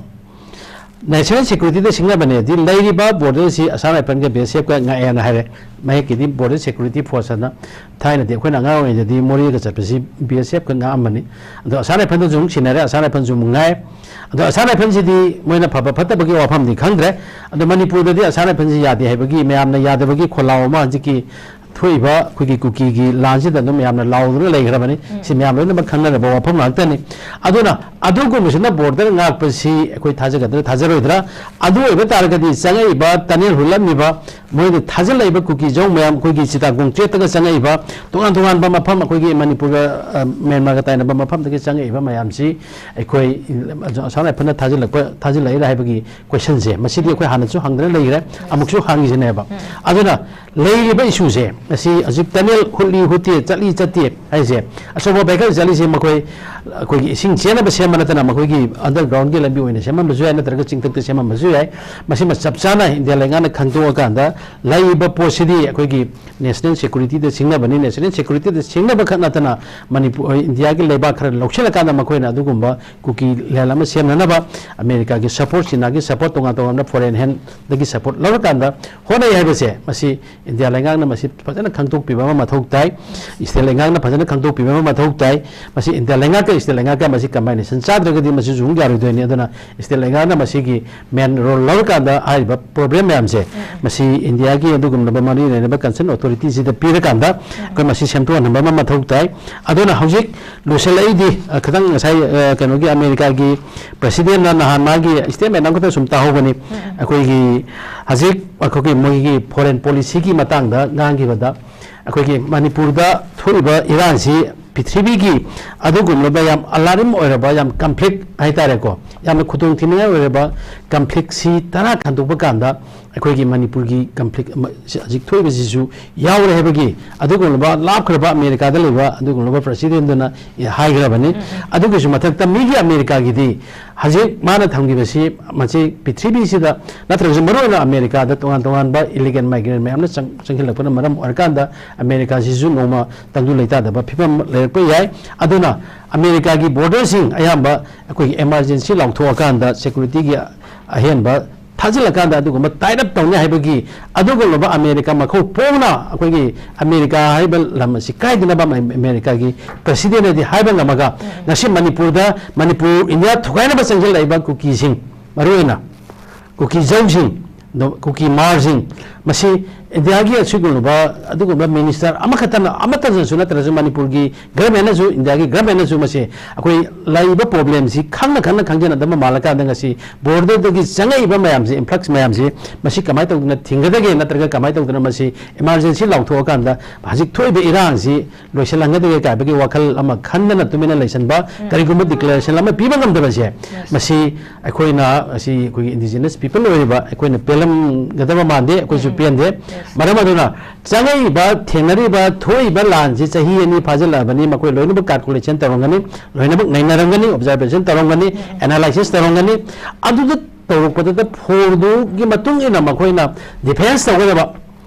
ꯅꯦꯁꯅꯦꯜ ꯁꯦꯀ꯭ꯌꯨꯔꯤꯇꯤꯗ ꯁꯤꯡꯅꯕꯅꯦꯗꯤ ꯂꯩꯔꯤꯕ ꯕꯣꯔꯗꯔꯁꯤ ꯑꯁꯥꯝ ꯔꯥꯏꯐꯜꯒ ꯕꯤ ꯑꯦꯁ ꯑꯦꯐꯀ ꯉꯥꯛꯑꯦꯅ ꯍꯥꯏꯔꯦ꯫ ꯃꯍꯦꯛꯀꯤꯗꯤ ꯕꯣꯔꯗꯔ ꯁꯦꯀ꯭ꯌꯨꯔꯤꯇꯤ ꯐꯣꯔꯁ ꯑꯅ ꯊꯥꯏꯅꯗꯤ ꯑꯩꯈꯣꯏꯅ ꯑꯉꯥꯡ ꯑꯣꯏꯔꯤꯉꯩꯗꯗꯤ ꯃꯣꯔꯦꯒ ꯆꯠꯄꯁꯤ ꯕꯤ ꯑꯦꯁ ꯑꯦꯐꯀ ꯉꯥꯛꯑꯝꯕꯅꯤ꯫ ꯑꯗꯣ ꯑꯁꯥꯝ ꯔꯥꯏꯐꯜꯗꯁꯨ ꯑꯃꯨꯛ ꯁꯤꯟꯅꯔꯦ, ꯑꯁꯥꯝ ꯔꯥꯏꯐꯜꯁꯨ ꯑꯃꯨꯛ ꯉꯥꯏ꯫ ꯑꯗꯣ ꯑꯁꯥꯝ ꯔꯥꯏꯐꯜꯁꯤꯗꯤ ꯃꯣꯏꯅ ꯐꯕ ꯐꯠꯇꯕꯒꯤ ꯋꯥꯐꯝꯗꯤ ꯈꯪꯗ꯭ꯔꯦ꯫ ꯑꯗꯣ ꯃꯅꯤꯄꯨꯔꯗꯗꯤ ꯑꯁꯥꯝ ꯔꯥꯏꯐꯜꯁꯤ ꯌꯥꯗꯦ ꯍꯥꯏꯕꯒꯤ, ꯃꯌꯥꯝꯅ ꯌꯥꯗꯕꯒꯤ ꯈꯣꯜꯂꯥꯎ ꯑꯃ ꯍꯧꯖꯤꯛꯀꯤ ꯊꯣꯛꯏꯕ ꯑꯩꯈꯣꯏꯒꯤ ꯀꯨꯀꯤꯒꯤ ꯂꯥꯟꯁꯤꯗ ꯑꯗꯨꯝ ꯃꯌꯥꯝꯅ ꯂꯥꯎꯗꯨꯅ ꯂꯩꯈ꯭ꯔꯕꯅꯤ꯫ ꯁꯤ ꯃꯌꯥꯝ ꯂꯣꯏꯅꯃꯛ ꯈꯪꯅꯔꯕ ꯋꯥꯐꯝ ꯉꯥꯛꯇꯅꯤ꯫ ꯑꯗꯨꯅ ꯑꯗꯨꯒꯨꯝꯕꯁꯤꯅ ꯕꯣꯔꯗꯔ ꯉꯥꯛꯄꯁꯤ ꯑꯩꯈꯣꯏ ꯊꯥꯖꯒꯗ꯭ꯔꯥ ꯊꯥꯖꯔꯣꯏꯗ꯭ꯔꯥ? ꯑꯗꯨ ꯑꯣꯏꯕ ꯇꯥꯔꯒꯗꯤ ꯆꯪꯉꯛꯏꯕ ꯇꯅꯦꯜ ꯍꯨꯠꯂꯝꯃꯤꯕ, ꯃꯣꯏꯗ ꯊꯥꯖꯤꯜꯂꯛꯏꯕ ꯀꯨꯀꯤ ꯖꯧ ꯃꯌꯥꯝ, ꯑꯩꯈꯣꯏꯒꯤ ꯆꯤꯇꯥꯒꯣꯡ ꯇ꯭ꯔꯦꯠꯇꯒ ꯆꯪꯉꯛꯏꯕ, ꯇꯣꯉꯥꯟ ꯇꯣꯉꯥꯟꯕ ꯃꯐꯝ, ꯑꯩꯈꯣꯏꯒꯤ ꯃꯅꯤꯄꯨꯔꯒ, ꯑ, ꯃ꯭ꯌꯥꯟꯃꯥꯔꯒ ꯇꯥꯏꯅꯕ ꯃꯐꯝꯗꯒꯤ ꯆꯪꯉꯛꯏꯕ ꯃꯌꯥꯝꯁꯤ ꯑꯩꯈꯣꯏ ꯑꯁꯥꯝ ꯔꯥꯏꯐꯜꯅ ꯊꯥꯖꯤꯜꯂꯛꯄ, ꯊꯥꯖꯤꯜꯂꯛꯏꯔꯥ ꯍꯥꯏꯕꯒꯤ ꯀꯣꯏꯁꯟꯁꯦ, ꯃꯁꯤꯗꯤ ꯑꯩꯈꯣꯏ ꯍꯥꯟꯅꯁꯨ ꯍꯪꯗꯅ ꯂꯩꯈ꯭ꯔꯦ, ꯑꯃꯨꯛꯁꯨ ꯍꯪꯉꯤꯁꯤꯅꯦꯕ꯫ ꯑꯗꯨꯅ ꯂꯩꯔꯤꯕ ꯏꯁꯨꯁꯦ, ꯑꯁꯤ ꯍꯧꯖꯤꯛ ꯇꯅꯦꯜ ꯍꯨꯠꯂꯤ ꯍꯨꯠꯇꯦ, ꯆꯠꯂꯤ ꯆꯠꯇꯦ ꯍꯥꯏꯁꯦ, ꯑꯆꯧꯕ ꯚꯦꯍꯤꯀꯜ ꯆꯠꯂꯤꯁꯦ ꯃꯈꯣꯏ ꯑꯩꯈꯣꯏꯒꯤ ꯏꯁꯤꯡ ꯆꯦꯟꯅꯕ ꯁꯦꯝꯕ ꯅꯠꯇꯅ, ꯃꯈꯣꯏꯒꯤ ꯑꯟꯗꯔꯒ꯭ꯔꯥꯎꯟꯒꯤ ꯂꯝꯕꯤ ꯑꯣꯏꯅ ꯁꯦꯝꯃꯝꯕꯁꯨ ꯌꯥꯏ, ꯅꯠꯇ꯭ꯔꯒ ꯆꯤꯡꯊꯛꯇ ꯁꯦꯝꯃꯝꯕꯁꯨ ꯌꯥꯏ꯫ ꯃꯁꯤꯃ ꯆꯞ ꯆꯥꯅ ꯏꯟꯗꯤꯌꯥ ꯂꯩꯉꯥꯛꯅ ꯈꯪꯗꯣꯛꯑꯀꯥꯟꯗ ꯂꯩꯔꯤꯕ ꯄꯣꯠꯁꯤꯗꯤ ꯑꯩꯈꯣꯏꯒꯤ ꯅꯦꯁꯅꯦꯜ ꯁꯦꯀ꯭ꯌꯨꯔꯤꯇꯤꯗ ꯁꯤꯡꯅꯕꯅꯤ꯫ ꯅꯦꯁꯅꯦꯜ ꯁꯦꯀ꯭ꯌꯨꯔꯤꯇꯤꯗ ꯁꯤꯡꯅꯕ ꯈꯛ ꯅꯠꯇꯅ ꯃꯅꯤꯄꯨꯔ, ꯏꯟꯗꯤꯌꯥꯒꯤ ꯂꯩꯕꯥꯛ ꯈꯔ ꯂꯧꯁꯤꯜꯂꯀꯥꯟꯗ ꯃꯈꯣꯏꯅ ꯑꯗꯨꯒꯨꯝꯕ ꯀꯨꯀꯤ ꯂꯦꯟ ꯑꯃ ꯁꯦꯝꯅꯅꯕ ꯑꯃꯦꯔꯤꯀꯥꯒꯤ ꯁꯄꯣꯔꯠ, ꯆꯤꯅꯥꯒꯤ ꯁꯄꯣꯔꯠ, ꯇꯣꯉꯥꯟ ꯇꯣꯉꯥꯟꯕ ꯐꯣꯔꯦꯟ ꯍꯦꯟꯗꯒꯤ ꯁꯄꯣꯔꯠ ꯂꯧꯔꯀꯥꯟꯗ ꯍꯣꯠꯅꯩ ꯍꯥꯏꯕꯁꯦ, ꯃꯁꯤ ꯏꯟꯗꯤꯌꯥ ꯂꯩꯉꯥꯛꯅ ꯃꯁꯤ ꯐꯖꯅ ꯈꯪꯗꯣꯛꯄꯤꯕ ꯑꯃ ꯃꯊꯧ ꯇꯥꯏ꯫ ꯏꯁꯇꯦꯠ ꯂꯩꯉꯥꯛꯅ ꯐꯖꯅ ꯈꯪꯗꯣꯛꯄꯤꯕ ꯑꯃ ꯃꯊꯧ ꯇꯥꯏ꯫ ꯃꯁꯤ ꯏꯟꯗꯤꯌꯥ ꯂꯩꯉꯥꯛꯀ ꯏꯁꯇꯦꯠ ꯂꯩꯉꯥꯛꯀ ꯃꯁꯤ ꯀꯝꯕꯥꯏꯅꯦꯁꯟ ꯆꯥꯗ꯭ꯔꯒꯗꯤ ꯃꯁꯤꯁꯨ ꯑꯃꯨꯛ ꯌꯥꯔꯣꯏꯗꯣꯏꯅꯤ꯫ ꯑꯗꯨꯅ ꯏꯁꯇꯦꯠ ꯂꯩꯉꯥꯛꯅ ꯃꯁꯤꯒꯤ ꯃꯦꯟ ꯔꯣꯜ ꯂꯧꯔꯀꯥꯟꯗ ꯍꯥꯏꯔꯤꯕ ꯄ꯭ꯔꯣꯕ꯭ꯂꯦꯝ ꯃꯌꯥꯝꯁꯦ, ꯃꯁꯤ ꯏꯟꯗꯤꯌꯥꯒꯤ ꯑꯗꯨꯒꯨꯝꯂꯕ ꯃꯔꯤ ꯂꯩꯅꯕ ꯀꯟꯁꯔꯟ ꯑꯣꯊꯣꯔꯤꯇꯤꯁꯤꯗ ꯄꯤꯔꯀꯥꯟꯗ ꯑꯩꯈꯣꯏ ꯃꯁꯤ ꯁꯦꯝꯗꯣꯛꯍꯟꯕ ꯑꯃ ꯃꯊꯧ ꯇꯥꯏ꯫ ꯑꯗꯨꯅ ꯍꯧꯖꯤꯛ ꯂꯣꯏꯁꯤꯜꯂꯛꯏꯗꯤ, ꯑ, ꯈꯤꯇꯪ ꯉꯁꯥꯏ, ꯑ, ꯀꯩꯅꯣꯒꯤ ꯑꯃꯦꯔꯤꯀꯥꯒꯤ ꯄ꯭ꯔꯁꯤꯗꯦꯟꯅ ꯅꯍꯥꯟ ꯃꯥꯒꯤ ꯁ꯭ꯇꯦꯠꯃꯦꯟ ꯑꯃꯈꯛꯇ ꯁꯨꯝ ꯇꯥꯍꯧꯕꯅꯤ꯫ ꯑꯩꯈꯣꯏꯒꯤ ꯍꯧꯖꯤꯛ ꯑꯩꯈꯣꯏꯒꯤ ꯃꯣꯏꯒꯤ ꯐꯣꯔꯦꯟ ꯄꯣꯂꯤꯁꯤꯒꯤ ꯃꯇꯥꯡꯗ ꯉꯥꯡꯈꯤꯕꯗ, ꯑꯩꯈꯣꯏꯒꯤ ꯃꯅꯤꯄꯨꯔꯗ ꯊꯣꯛꯏꯕ ꯏꯔꯥꯡꯁꯤ ꯄ꯭ꯔꯤꯊꯤꯕꯤꯒꯤ ꯑꯗꯨꯒꯨꯝꯂꯕ ꯌꯥꯝ ꯑꯂꯥꯔꯝ ꯑꯣꯏꯔꯕ, ꯌꯥꯝ ꯀꯟꯐ꯭ꯂꯤꯛ ꯍꯥꯏꯇꯥꯔꯦꯀꯣ, ꯌꯥꯝꯅ ꯈꯨꯗꯣꯡꯊꯤꯅꯤꯡꯉꯥꯏ ꯑꯣꯏꯔꯕ ꯀꯟꯐ꯭ꯂꯤꯛꯁꯤ ꯇꯔꯥ ꯈꯟꯗꯣꯛꯄ ꯀꯥꯟꯗ ꯑꯩꯈꯣꯏꯒꯤ ꯃꯅꯤꯄꯨꯔꯒꯤ ꯀꯟꯐ꯭ꯂꯤꯛ ꯑꯃ, ꯁꯤ ꯍꯧꯖꯤꯛ ꯊꯣꯛꯏꯕꯁꯤꯁꯨ ꯌꯥꯎꯔꯦ ꯍꯥꯏꯕꯒꯤ ꯑꯗꯨꯒꯨꯝꯂꯕ ꯂꯥꯞꯈ꯭ꯔꯕ ꯑꯃꯦꯔꯤꯀꯥꯗ ꯂꯩꯕ ꯑꯗꯨꯒꯨꯝꯂꯕ ꯄ꯭ꯔꯁꯤꯗꯦꯟꯗꯨꯅ ꯍꯥꯏꯈ꯭ꯔꯕꯅꯤ꯫ ꯑꯗꯨꯒꯤꯁꯨ ꯃꯊꯛꯇ ꯃꯤꯒꯤ ꯑꯃꯦꯔꯤꯀꯥꯒꯤꯗꯤ ꯍꯧꯖꯤꯛ ꯃꯥꯅ ꯊꯝꯈꯤꯕꯁꯤ ꯃꯁꯤ ꯄ꯭ꯔꯤꯊꯤꯕꯤꯁꯤꯗ ꯅꯠꯇ꯭ꯔꯒꯁꯨ ꯃꯔꯨꯑꯣꯏꯅ ꯑꯃꯦꯔꯤꯀꯥꯗ ꯇꯣꯉꯥꯟ ꯇꯣꯉꯥꯟꯕ ꯏꯂꯤꯒꯦꯜ ꯃꯥꯏꯒ꯭ꯔꯦꯟ ꯃꯌꯥꯝꯅ ꯆꯪ-, ꯆꯪꯁꯤꯜꯂꯛꯄꯅ ꯃꯔꯝ ꯑꯣꯏꯔꯀꯥꯟꯗ ꯑꯃꯦꯔꯤꯀꯥꯁꯤꯁꯨ ꯅꯣꯡꯃ ꯇꯪꯗꯨ ꯂꯩꯇꯥꯗꯕ ꯐꯤꯕꯝ ꯂꯩꯔꯛꯄ ꯌꯥꯏ꯫ ꯑꯗꯨꯅ ꯑꯃꯦꯔꯤꯀꯥꯒꯤ ꯕꯣꯔꯗꯔꯁꯤꯡ ꯑꯌꯥꯝꯕ ꯑꯩꯈꯣꯏꯒꯤ ꯏꯃꯥꯔꯖꯦꯟꯁꯤ ꯂꯥꯎꯊꯣꯛꯑꯀꯥꯟꯗ ꯁꯦꯀ꯭ꯌꯨꯔꯤꯇꯤꯒꯤ ꯑꯍꯦꯟꯕ ꯊꯥꯖꯤꯜꯂꯀꯥꯟꯗ ꯑꯗꯨꯒꯨꯝꯕ ꯇꯥꯏꯠ ꯑꯞ ꯇꯧꯅꯤ ꯍꯥꯏꯕꯒꯤ ꯑꯗꯨꯒꯨꯝꯂꯕ ꯑꯃꯦꯔꯤꯀꯥ ꯃꯈꯧ ꯄꯣꯡꯅ ꯑꯩꯈꯣꯏꯒꯤ ꯑꯃꯦꯔꯤꯀꯥ ꯍꯥꯏꯕ ꯂꯝ ꯑꯁꯤ ꯀꯥꯏꯗꯅꯕ ꯑꯃ-, ꯑꯃꯦꯔꯤꯀꯥꯒꯤ ꯄ꯭ꯔꯁꯤꯗꯦꯟꯅꯗꯤ ꯍꯥꯏꯕ ꯉꯝꯃꯒ, ꯉꯁꯤ ꯃꯅꯤꯄꯨꯔꯗ, ꯃꯅꯤꯄꯨꯔ, ꯏꯟꯗꯤꯌꯥ ꯊꯨꯒꯥꯏꯅꯕ ꯆꯪꯁꯤꯜꯂꯛꯏꯕ ꯀꯨꯀꯤꯁꯤꯡ, ꯃꯔꯨꯑꯣꯏꯅ ꯀꯨꯀꯤ ꯖꯧꯁꯤꯡ, ꯗꯣ-, ꯀꯨꯀꯤ ꯃꯥꯔꯁꯤꯡ, ꯃꯁꯤ ꯏꯟꯗꯤꯌꯥꯒꯤ ꯑꯁꯤꯒꯨꯝꯂꯕ ꯑꯗꯨꯒꯨꯝꯕ ꯃꯤꯅꯤꯁꯇꯔ ꯑꯃꯈꯛꯇꯅ, ꯑꯃꯠꯇꯅꯁꯨ ꯅꯠꯇ꯭ꯔꯁꯨ ꯃꯅꯤꯄꯨꯔꯒꯤ ꯒꯚꯔꯟꯃꯦꯟꯅꯁꯨ, ꯏꯟꯗꯤꯌꯥꯒꯤ ꯒꯚꯔꯟꯃꯦꯟꯅꯁꯨ ꯃꯁꯤ ꯑꯩꯈꯣꯏ ꯂꯩꯔꯤꯕ ꯄ꯭ꯔꯣꯕ꯭ꯂꯦꯝꯁꯤ ꯈꯪꯅ ꯈꯪꯅ ꯈꯪꯖꯅꯗꯕ ꯃꯥꯜꯂꯀꯥꯟꯗ ꯉꯁꯤ ꯕꯣꯔꯗꯔꯗꯒꯤ ꯆꯪꯉꯛꯏꯕ ꯃꯌꯥꯝꯁꯤ, ꯏꯟꯐ꯭ꯂꯛꯁ ꯃꯌꯥꯝꯁꯤ, ꯃꯁꯤ ꯀꯃꯥꯏꯅ ꯇꯧꯗꯅ ꯊꯤꯡꯒꯗꯒꯦ, ꯅꯠꯇ꯭ꯔꯒ ꯀꯃꯥꯏꯅ ꯇꯧꯗꯅ ꯃꯁꯤ ꯏꯃꯥꯔꯖꯦꯟꯁꯤ ꯂꯥꯎꯊꯣꯛꯑꯀꯥꯟꯗ ꯍꯧꯖꯤꯛ ꯊꯣꯛꯏꯕ ꯏꯔꯥꯡꯁꯤ ꯂꯣꯏꯁꯤꯜꯍꯟꯒꯗꯒꯦ ꯀꯥꯏꯕꯒꯤ ꯋꯥꯈꯜ ꯑꯃ ꯈꯟꯗꯅ ꯇꯨꯃꯤꯟꯅ ꯂꯩꯁꯤꯟꯕ, ꯎꯝ꯫ ꯀꯔꯤꯒꯨꯝꯕ ꯗꯤꯀ꯭ꯂꯦꯔꯦꯁꯟ ꯑꯃ ꯄꯤꯕ ꯉꯝꯗꯕꯁꯦ, ꯌꯦꯁ꯫ ꯃꯁꯤ ꯑꯩꯈꯣꯏꯅ, ꯑꯁꯤ ꯑꯩꯈꯣꯏꯒꯤ ꯏꯟꯗꯤꯖꯤꯅꯁ ꯄꯤꯄꯜ ꯑꯣꯏꯔꯤꯕ ꯑꯩꯈꯣꯏꯅ ꯄꯦꯜꯂꯝꯒꯗꯕ ꯃꯥꯟꯗꯦ, ꯑꯩꯈꯣꯏꯁꯨ ꯎꯝ꯫ ꯄꯦꯟꯗꯦ꯫ ꯌꯦꯁ꯫ ꯃꯔꯝ ꯑꯗꯨꯅ ꯆꯪꯉꯛꯏꯕ, ꯊꯦꯡꯅꯔꯤꯕ, ꯊꯣꯛꯏꯕ ꯂꯥꯟꯁꯤ ꯆꯍꯤ ꯑꯅꯤ ꯐꯥꯖꯤꯜꯂꯛꯑꯕꯅꯤ, ꯃꯈꯣꯏ ꯂꯣꯏꯅꯃꯛ ꯀꯥꯜꯀꯨꯂꯦꯁꯟ ꯇꯧꯔꯝꯒꯅꯤ, ꯂꯣꯏꯅꯃꯛ ꯅꯩꯅꯔꯝꯒꯅꯤ, ꯑꯣꯕꯖꯥꯔꯕꯦꯁꯟ ꯇꯧꯔꯝꯒꯅꯤ, ꯎꯝ꯫ ꯑꯦꯅꯥꯂꯥꯏꯁꯤꯁ ꯇꯧꯔꯝꯒꯅꯤ꯫ ꯑꯗꯨꯗ ꯇꯧꯔꯛꯄꯗꯨꯗ ꯐꯣꯔꯗꯨꯒꯤ ꯃꯇꯨꯡ ꯏꯟꯅ ꯃꯈꯣꯏꯅ ꯗꯤꯐꯦꯟꯁ ꯇꯧꯒꯗꯕ,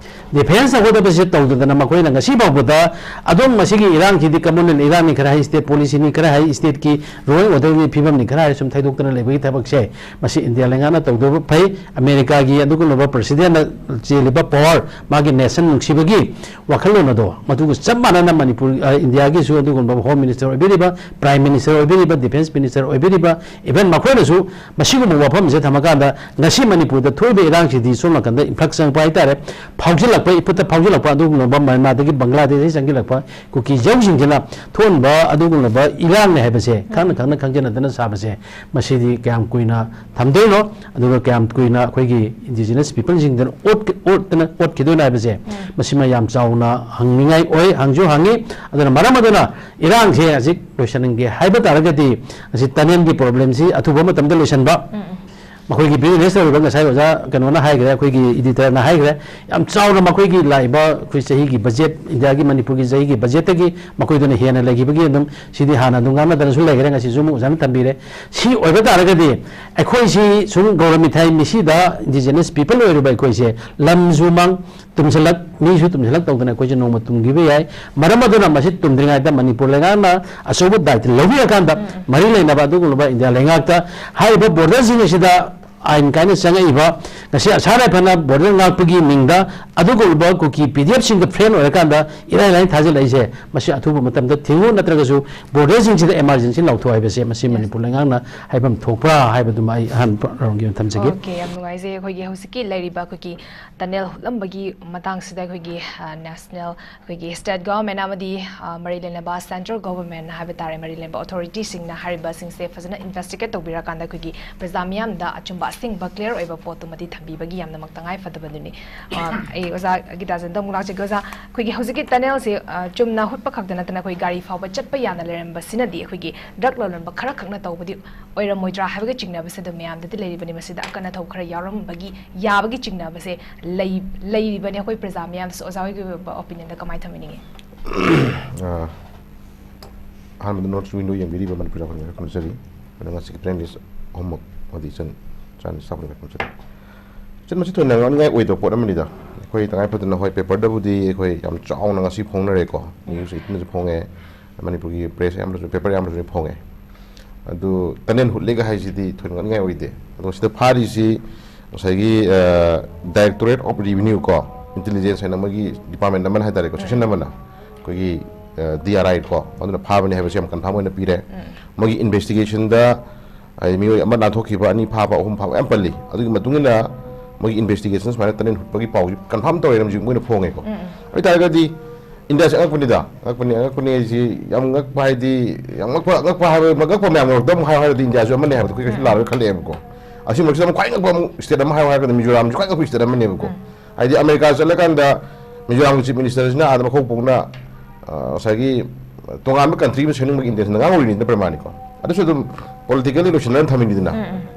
ꯗꯤꯐꯦꯟꯁ ꯇꯧꯒꯗꯕꯁꯦ ꯇꯧꯗꯗꯅ ꯃꯈꯣꯏꯅ ꯉꯁꯤ ꯐꯥꯎꯕꯗ ꯑꯗꯨꯝ ꯃꯁꯤꯒꯤ ꯏꯔꯥꯡꯁꯤꯗꯤ ꯀꯃꯟ ꯏꯔꯥꯡꯅꯤ ꯈꯔ ꯍꯥꯏ, ꯁ꯭ꯇꯦꯠ ꯄꯣꯂꯤꯁꯤꯅꯤ ꯈꯔ ꯍꯥꯏ, ꯁ꯭ꯇꯦꯠꯀꯤ ꯂꯣ ꯑꯦꯟ ꯑꯣꯔꯗꯔꯒꯤ ꯐꯤꯕꯝꯅꯤ ꯈꯔ ꯍꯥꯏ, ꯁꯨꯝ ꯊꯩꯗꯣꯛꯇꯅ ꯂꯩꯕꯒꯤ ꯊꯕꯛꯁꯦ, ꯃꯁꯤ ꯏꯟꯗꯤꯌꯥ ꯂꯩꯉꯥꯛꯅ ꯇꯧꯗꯕ ꯐꯩ꯫ ꯑꯃꯦꯔꯤꯀꯥꯒꯤ ꯑꯗꯨꯒꯨꯝꯂꯕ ꯄ꯭ꯔꯁꯤꯗꯦꯟꯅ ꯆꯦꯜꯂꯤꯕ ꯄꯋꯥꯔ, ꯃꯥꯒꯤ ꯅꯦꯁꯟ ꯅꯨꯡꯁꯤꯕꯒꯤ ꯋꯥꯈꯜꯂꯣꯟ ꯑꯗꯣ, ꯃꯗꯨꯒ ꯆꯞ ꯃꯥꯟꯅꯅ ꯃꯅꯤꯄꯨꯔ, ꯑ, ꯏꯟꯗꯤꯌꯥꯒꯤꯁꯨ ꯑꯗꯨꯒꯨꯝꯂꯕ ꯍꯣꯝ ꯃꯤꯅꯤꯁꯇꯔ ꯑꯣꯏꯕꯤꯔꯤꯕ, ꯄ꯭ꯔꯥꯏꯝ ꯃꯤꯅꯤꯁꯇꯔ ꯑꯣꯏꯕꯤꯔꯤꯕ, ꯗꯤꯐꯦꯟꯁ ꯃꯤꯅꯤꯁꯇꯔ ꯑꯣꯏꯕꯤꯔꯤꯕ, ꯏꯚꯟ ꯃꯈꯣꯏꯅꯁꯨ ꯃꯁꯤꯒꯨꯝꯕ ꯋꯥꯐꯝꯁꯦ ꯊꯝꯃꯀꯥꯟꯗ ꯉꯁꯤ ꯃꯅꯤꯄꯨꯔꯗ ꯊꯣꯛꯏꯕ ꯏꯔꯥꯡꯁꯤꯗꯤ ꯁꯣꯝ ꯅꯥꯀꯟꯗ ꯏꯟꯐ꯭ꯂꯛꯁ ꯆꯪꯉꯛꯄ ꯍꯥꯏꯇꯥꯔꯦ, ꯐꯥꯎꯖꯤꯜꯂꯛꯄ, ꯏꯐꯨꯠꯇ ꯐꯥꯎꯖꯤꯜꯂꯛꯄ ꯑꯗꯨꯒꯨꯝꯂꯕ ꯃ꯭ꯌꯥꯟꯃꯥꯔꯗꯒꯤ ꯕꯪꯒ꯭ꯂꯥꯗꯦꯁꯇꯒꯤ ꯆꯪꯁꯤꯜꯂꯛꯄ ꯀꯨꯀꯤ ꯖꯧꯁꯤꯡꯁꯤꯅ ꯊꯣꯛꯍꯟꯕ ꯑꯗꯨꯒꯨꯝꯂꯕ ꯏꯔꯥꯡꯅꯤ ꯍꯥꯏꯕꯁꯦ ꯈꯪꯅ ꯈꯪꯅ ꯈꯪꯖꯅꯗꯅ ꯁꯥꯕꯁꯦ, ꯃꯁꯤꯗꯤ ꯀꯌꯥꯝ ꯀꯨꯏꯅ ꯊꯝꯗꯣꯏꯅꯣ? ꯑꯗꯨꯒ ꯀꯌꯥꯝ ꯀꯨꯏꯅ ꯑꯩꯈꯣꯏꯒꯤ ꯏꯟꯗꯤꯖꯤꯅꯁ ꯄꯤꯄꯜꯁꯤꯡꯗꯅ ꯑꯣꯠ-, ꯑꯣꯠꯇꯅ, ꯑꯣꯠꯈꯤꯗꯣꯏꯅꯣ ꯍꯥꯏꯕꯁꯦ, ꯎꯝ꯫ ꯃꯁꯤꯃ ꯌꯥꯝ ꯆꯥꯎꯅ ꯍꯪꯅꯤꯡꯉꯥꯏ ꯑꯣꯏ, ꯍꯪꯁꯨ ꯍꯪꯉꯤ꯫ ꯑꯗꯨꯅ ꯃꯔꯝ ꯑꯗꯨꯅ ꯏꯔꯥꯡꯁꯦ ꯍꯧꯖꯤꯛ ꯂꯣꯏꯁꯤꯟꯒꯦ ꯍꯥꯏꯕ ꯇꯥꯔꯒꯗꯤ, ꯉꯁꯤ ꯇꯅꯦꯜꯒꯤ ꯄ꯭ꯔꯣꯕ꯭ꯂꯦꯝꯁꯤ ꯑꯊꯨꯕ ꯃꯇꯝꯗ ꯂꯣꯏꯁꯤꯟꯕ, ꯎꯝ, ꯎꯝ꯫ ꯃꯈꯣꯏꯒꯤ ꯕꯤꯖꯤꯅꯦꯁ ꯇꯧꯔꯤꯕ, ꯉꯁꯥꯏ ꯑꯣꯖꯥ ꯀꯩꯅꯣꯅ ꯍꯥꯏꯈ꯭ꯔꯦ, ꯑꯩꯈꯣꯏꯒꯤ ꯏꯗꯤꯇꯔꯅ ꯍꯥꯏꯈ꯭ꯔꯦ, ꯌꯥꯝ ꯆꯥꯎꯅ ꯃꯈꯣꯏꯒꯤ ꯂꯥꯛꯏꯕ ꯑꯩꯈꯣꯏ ꯆꯍꯤꯒꯤ ꯕꯖꯦꯠ, ꯏꯟꯗꯤꯌꯥꯒꯤ, ꯃꯅꯤꯄꯨꯔꯒꯤ ꯆꯍꯤꯒꯤ ꯕꯖꯦꯠꯇꯒꯤ ꯃꯈꯣꯏꯗꯨꯅ ꯍꯦꯟꯅ ꯂꯩꯈꯤꯕꯒꯤ ꯑꯗꯨꯝ ꯁꯤꯗꯤ ꯍꯥꯟꯅ ꯑꯗꯨꯝ ꯉꯥꯡꯅꯗꯅꯁꯨ ꯂꯩꯈ꯭ꯔꯦ, ꯉꯁꯤꯁꯨ ꯑꯃꯨꯛ ꯑꯣꯖꯥꯅ ꯊꯝꯕꯤꯔꯦ꯫ ꯁꯤ ꯑꯣꯏꯕ ꯇꯥꯔꯒꯗꯤ ꯑꯩꯈꯣꯏꯁꯤ ꯁꯨꯝ ꯒꯧꯔ ꯃꯤꯊꯥꯏ ꯃꯤꯁꯤꯗ ꯏꯟꯗꯤꯖꯤꯅꯁ ꯄꯤꯄꯜ ꯑꯣꯏꯔꯤꯕ ꯑꯩꯈꯣꯏꯁꯦ ꯂꯝꯁꯨ ꯃꯥꯡ ꯇꯨꯝꯁꯤꯜꯂꯛ, ꯃꯤꯁꯨ ꯇꯨꯝꯁꯤꯜꯂꯛ ꯇꯧꯗꯅ ꯑꯩꯈꯣꯏꯁꯦ ꯅꯣꯡꯃ ꯇꯨꯝꯈꯤꯕ ꯌꯥꯏ꯫ ꯃꯔꯝ ꯑꯗꯨꯅ ꯃꯁꯤ ꯇꯨꯝꯗ꯭ꯔꯤꯉꯩꯗ ꯃꯅꯤꯄꯨꯔ ꯂꯩꯉꯥꯛꯅ ꯑꯆꯧꯕ ꯗꯥꯏꯇ ꯂꯧꯕꯤꯔꯀꯥꯟꯗ ꯎꯝ, ꯎꯝ꯫ ꯃꯔꯤ ꯂꯩꯅꯕ ꯑꯗꯨꯒꯨꯝꯂꯕ ꯏꯟꯗꯤꯌꯥ ꯂꯩꯉꯥꯛꯇ ꯍꯥꯏꯔꯤꯕ ꯕꯣꯔꯗꯔꯁꯤꯡ ꯑꯁꯤꯗ ꯑꯥꯏꯟ ꯀꯥꯏꯅ ꯆꯪꯉꯛꯏꯕ, ꯉꯁꯤ ꯑꯁꯥꯝ ꯔꯥꯏꯐꯜꯅ ꯕꯣꯔꯗꯔ ꯉꯥꯛꯄꯒꯤ ꯃꯤꯡꯗ ꯑꯗꯨꯒꯨꯝꯂꯕ ꯀꯨꯀꯤ ꯄꯤ ꯗꯤ ꯑꯦꯐꯁꯤꯡꯗ ꯐ꯭ꯔꯦꯟ ꯑꯣꯏꯔꯀꯥꯟꯗ ꯏꯔꯥꯏ ꯂꯥꯏꯅ ꯊꯥꯖꯤꯜꯂꯛꯏꯁꯦ, ꯃꯁꯤ ꯑꯊꯨꯕ ꯃꯇꯝꯗ ꯊꯤꯡꯉꯨ, ꯅꯠꯇ꯭ꯔꯒꯁꯨ ꯕꯣꯔꯗꯔꯁꯤꯡꯁꯤꯗ ꯑꯦꯃꯥꯔꯖꯦꯟꯁꯤ ꯂꯥꯎꯊꯣꯛ ꯍꯥꯏꯕꯁꯦ, ꯃꯁꯤ ꯃꯅꯤꯄꯨꯔ ꯂꯩꯉꯥꯛꯅ ꯍꯥꯏꯐꯝ ꯊꯣꯛꯄ꯭ꯔꯥ ꯍꯥꯏꯕꯗꯨꯃ ꯑꯩ ꯑꯍꯥꯟꯕ ꯔꯥꯎꯟꯒꯤ ꯑꯣꯏꯅ ꯊꯝꯖꯒꯦ꯫ ꯑꯣꯀꯦ, ꯌꯥꯝ ꯅꯨꯡꯉꯥꯏꯖꯩ꯫ ꯑꯩꯈꯣꯏꯒꯤ ꯍꯧꯖꯤꯛꯀꯤ ꯂꯩꯔꯤꯕ ꯑꯩꯈꯣꯏꯒꯤ ꯇꯅꯦꯜ ꯍꯨꯠꯂꯝꯕꯒꯤ ꯃꯇꯥꯡꯁꯤꯗ ꯑꯩꯈꯣꯏꯒꯤ, ꯑ, ꯅꯦꯁꯅꯦꯜ, ꯑꯩꯈꯣꯏꯒꯤ ꯁ꯭ꯇꯦꯠ ꯒꯣꯚꯔꯟꯃꯦꯟ ꯑꯃꯗꯤ, ꯑ, ꯃꯔꯤ ꯂꯩꯅꯕ ꯁꯦꯟꯇ꯭ꯔꯦꯜ ꯒꯣꯚꯔꯟꯃꯦꯟ ꯍꯥꯏꯕ ꯇꯥꯔꯦ, ꯃꯔꯤ ꯂꯩꯅꯕ ꯑꯣꯊꯣꯔꯤꯇꯤꯁꯤꯡꯅ ꯍꯥꯏꯔꯤꯕꯁꯤꯡꯁꯦ ꯐꯖꯅ ꯏꯟꯚꯦꯁꯇꯤꯒꯦꯠ ꯇꯧꯕꯤꯔꯀꯥꯟꯗ ꯑꯩꯈꯣꯏꯒꯤ ꯄ꯭ꯔꯖꯥ ꯃꯤꯌꯥꯝꯗ ꯑꯆꯨꯝꯕ ꯑꯁꯦꯡꯕ ꯀ꯭ꯂꯤꯌꯥꯔ ꯑꯣꯏꯕ ꯄꯣꯠꯇꯨꯃꯗꯤ ꯊꯝꯕꯤꯕꯒꯤ ꯌꯥꯝꯅꯃꯛ ꯇꯉꯥꯏ ꯐꯗꯕꯗꯨꯅꯤ꯫ ꯑ, ꯑꯩ ꯑꯣꯖꯥ ꯒꯤꯇꯥꯆꯟꯗ ꯑꯃꯨꯛ ꯂꯥꯛꯆꯒꯦ꯫ ꯑꯣꯖꯥ, ꯑꯩꯈꯣꯏꯒꯤ ꯍꯧꯖꯤꯛꯀꯤ ꯇꯅꯦꯜꯁꯤ, ꯑ, ꯆꯨꯝꯅ ꯍꯨꯠꯄ ꯈꯛꯇ ꯅꯠꯇꯅ ꯑꯩꯈꯣꯏ ꯒꯥꯔꯤ ꯐꯥꯎꯕ ꯆꯠꯄ ꯌꯥꯅ ꯂꯩꯔꯝꯕꯁꯤꯅꯗꯤ ꯑꯩꯈꯣꯏꯒꯤ ꯗ꯭ꯔꯒ ꯂꯂꯣꯟꯕ ꯈꯔ ꯈꯛꯅ ꯇꯧꯕꯗꯤ ꯑꯣꯏꯔꯝꯃꯣꯏꯗ꯭ꯔꯥ ꯍꯥꯏꯕꯒꯤ ꯆꯤꯡꯅꯕꯁꯦ ꯑꯗꯨꯝ ꯃꯌꯥꯝꯗꯗꯤ ꯂꯩꯔꯤꯕꯅꯤ꯫ ꯃꯁꯤꯗ ꯑꯀꯟ ꯑꯊꯧ ꯈꯔ ꯌꯥꯎꯔꯝꯕꯒꯤ ꯌꯥꯕꯒꯤ ꯆꯤꯡꯅꯕꯁꯦ ꯂꯩ-, ꯂꯩꯔꯤꯕꯅꯤ ꯑꯩꯈꯣꯏ ꯄ꯭ꯔꯖꯥ ꯃꯌꯥꯝꯗꯁꯨ꯫ ꯑꯣꯖꯥ ꯍꯣꯏꯒꯤ ꯑꯣꯏꯕ ꯑꯣꯄꯤꯅꯤꯌꯟꯗ ꯀꯃꯥꯏꯅ ꯊꯝꯕꯤꯅꯤꯡꯉꯤ? ꯑꯥ, ꯑꯍꯥꯟꯕꯗ ꯅꯣꯔꯠ ꯏꯁ ꯋꯤꯟꯗꯣ ꯌꯦꯡꯕꯤꯔꯤꯕ ꯃꯅꯤꯄꯨꯔ ꯈꯨꯟꯖꯔꯤ꯫ ꯑꯗꯨꯒ ꯉꯁꯤꯒꯤ ꯄ꯭ꯔꯥꯏꯝ ꯃꯤꯅꯤꯁꯇꯔ ꯑꯍꯨꯝꯃꯛ ꯑꯃꯗꯤ ꯏꯆꯟ ꯆꯥꯟ ꯁꯥꯐꯨꯅ ꯈꯨꯝꯖꯔꯤ꯫ ꯏꯆꯟ, ꯃꯁꯤ ꯊꯣꯏꯅ ꯉꯥꯡꯅꯤꯡꯉꯥꯏ ꯑꯣꯏꯗꯕ ꯄꯣꯠ ꯑꯃꯅꯤꯗ꯫ ꯑꯩꯈꯣꯏ ꯇꯉꯥꯏ ꯐꯗꯅ, ꯍꯣꯏ, ꯄꯦꯄꯔꯗꯕꯨꯗꯤ ꯑꯩꯈꯣꯏ ꯌꯥꯝ ꯆꯥꯎꯅ ꯉꯁꯤ ꯐꯣꯡꯅꯔꯦꯀꯣ, ꯅ꯭ꯌꯨꯁ ꯑꯩꯠꯇꯤꯟꯗꯁꯨ ꯐꯣꯡꯉꯦ, ꯃꯅꯤꯄꯨꯔꯒꯤ ꯄ꯭ꯔꯦꯁ ꯑꯌꯥꯝꯕꯗꯁꯨ, ꯄꯦꯄꯔ ꯑꯌꯥꯝꯕꯗꯁꯨ ꯐꯣꯡꯉꯦ꯫ ꯑꯗꯨ ꯇꯅꯦꯜ ꯍꯨꯠꯂꯦꯒ ꯍꯥꯏꯁꯤꯗꯤ ꯊꯣꯏꯅ ꯉꯥꯡꯅꯤꯡꯉꯥꯏ ꯑꯣꯏꯗꯦ꯫ ꯑꯗꯣ ꯁꯤꯗ ꯐꯥꯔꯤꯁꯤ ꯉꯁꯥꯏꯒꯤ, ꯑ, Directorate of Revenue ꯀꯣ, ꯏꯟꯇꯦꯂꯤꯖꯦꯟꯁ ꯍꯥꯏꯅ ꯃꯣꯏꯒꯤ ꯗꯤꯄꯥꯔꯠꯃꯦꯟ ꯑꯃꯅ ꯍꯥꯏꯇꯥꯔꯦꯀꯣ, ꯁꯦꯛꯁꯟ ꯑꯃꯅ, ꯑꯩꯈꯣꯏꯒꯤ, ꯑ, ꯗꯤ ꯑꯥꯔ ꯑꯥꯏ ꯀꯣ, ꯑꯗꯨꯅ ꯐꯥꯕꯅꯤ ꯍꯥꯏꯕꯁꯤ ꯌꯥꯝ ꯀꯟꯐꯥꯔꯝ ꯑꯣꯏꯅ ꯄꯤꯔꯦ꯫ ꯃꯣꯏꯒꯤ ꯏꯟꯚꯦꯁꯇꯤꯒꯦꯁꯟꯗ ꯍꯥꯏꯗꯤ ꯃꯤꯑꯣꯏ ꯑꯃ ꯅꯥꯟꯊꯣꯛꯈꯤꯕ, ꯑꯅꯤ ꯐꯥꯕ, ꯑꯍꯨꯝ ꯐꯥꯕ ꯌꯥꯝ ꯄꯜꯂꯤ꯫ ꯑꯗꯨꯒꯤ ꯃꯇꯨꯡ ꯏꯟꯅ ꯃꯣꯏꯒꯤ ꯏꯟꯚꯦꯁꯇꯤꯒꯦꯁꯟ ꯁꯨꯃꯥꯏꯅ ꯇꯅꯦꯜ ꯍꯨꯠꯄꯒꯤ ꯄꯥꯎꯁꯤ ꯀꯟꯐꯥꯔꯝ ꯇꯧꯔꯦꯅ ꯍꯧꯖꯤꯛ ꯃꯣꯏꯅ ꯐꯣꯡꯉꯦꯀꯣ꯫ ꯑꯗꯨ ꯑꯣꯏꯇꯥꯔꯒꯗꯤ ꯏꯟꯗꯤꯌꯥꯁꯦ ꯑꯉꯛꯄꯅꯤꯗ, ꯑꯉꯛꯄꯅꯤ, ꯑꯉꯛꯄꯅꯤ ꯍꯥꯏꯁꯤ ꯌꯥꯝ ꯉꯛꯄ ꯍꯥꯏꯗꯤ, ꯌꯥꯝ ꯉꯛꯄ, ꯉꯛꯄ ꯍꯥꯏꯕ, ꯉꯛꯄ ꯃꯌꯥꯝꯒꯤ ꯃꯔꯛꯇ ꯑꯃꯨꯛ ꯍꯥꯏꯌꯣ ꯍꯥꯏꯔꯗꯤ ꯏꯟꯗꯤꯌꯥꯁꯨ ꯑꯃꯅꯤ ꯍꯥꯏꯕꯗꯣ ꯑꯩꯈꯣꯏ ꯀꯩꯁꯨ ꯂꯥꯜꯂꯣꯏ ꯈꯜꯂꯛꯑꯦꯕꯀꯣ꯫ ꯑꯁꯤꯃꯛꯁꯤꯗ ꯑꯃꯨꯛ ꯈ꯭ꯋꯥꯏ ꯉꯛꯄ ꯑꯃꯨꯛ ꯁ꯭ꯇꯦꯠ ꯑꯃ ꯍꯥꯏꯌꯣ ꯍꯥꯏꯔꯒꯅ ꯃꯤꯖꯣꯔꯥꯝꯁꯨ ꯈ꯭ꯋꯥꯏ ꯉꯛꯄ ꯁ꯭ꯇꯦꯠ ꯑꯃꯅꯦꯕꯀꯣ꯫ ꯍꯥꯏꯗꯤ ꯑꯃꯦꯔꯤꯀꯥ ꯆꯠꯂꯀꯥꯟꯗ ꯃꯤꯖꯣꯔꯥꯝꯒꯤ ꯆꯤꯐ ꯃꯤꯅꯤꯁꯇꯔꯁꯤꯅ ꯑꯥꯗ ꯃꯈꯣꯛ ꯄꯣꯛꯅ, ꯑ, ꯉꯁꯥꯏꯒꯤ ꯇꯣꯉꯥꯟꯕ ꯀꯟꯇ꯭ꯔꯤ ꯑꯃ ꯁꯦꯝꯅꯤꯡꯕꯒꯤ ꯏꯟꯇꯦꯟꯁꯟꯗ ꯉꯥꯡꯉꯨꯔꯤꯅꯤꯅ ꯄ꯭ꯔꯃꯥꯅꯤꯀꯣ꯫ ꯑꯗꯨꯁꯨ ꯑꯗꯨꯝ ꯄꯣꯂꯤꯇꯤꯀꯦꯜꯂꯤ ꯂꯣꯏꯁꯤꯟꯅꯅ ꯊꯝꯃꯤꯅꯤꯗꯅ꯫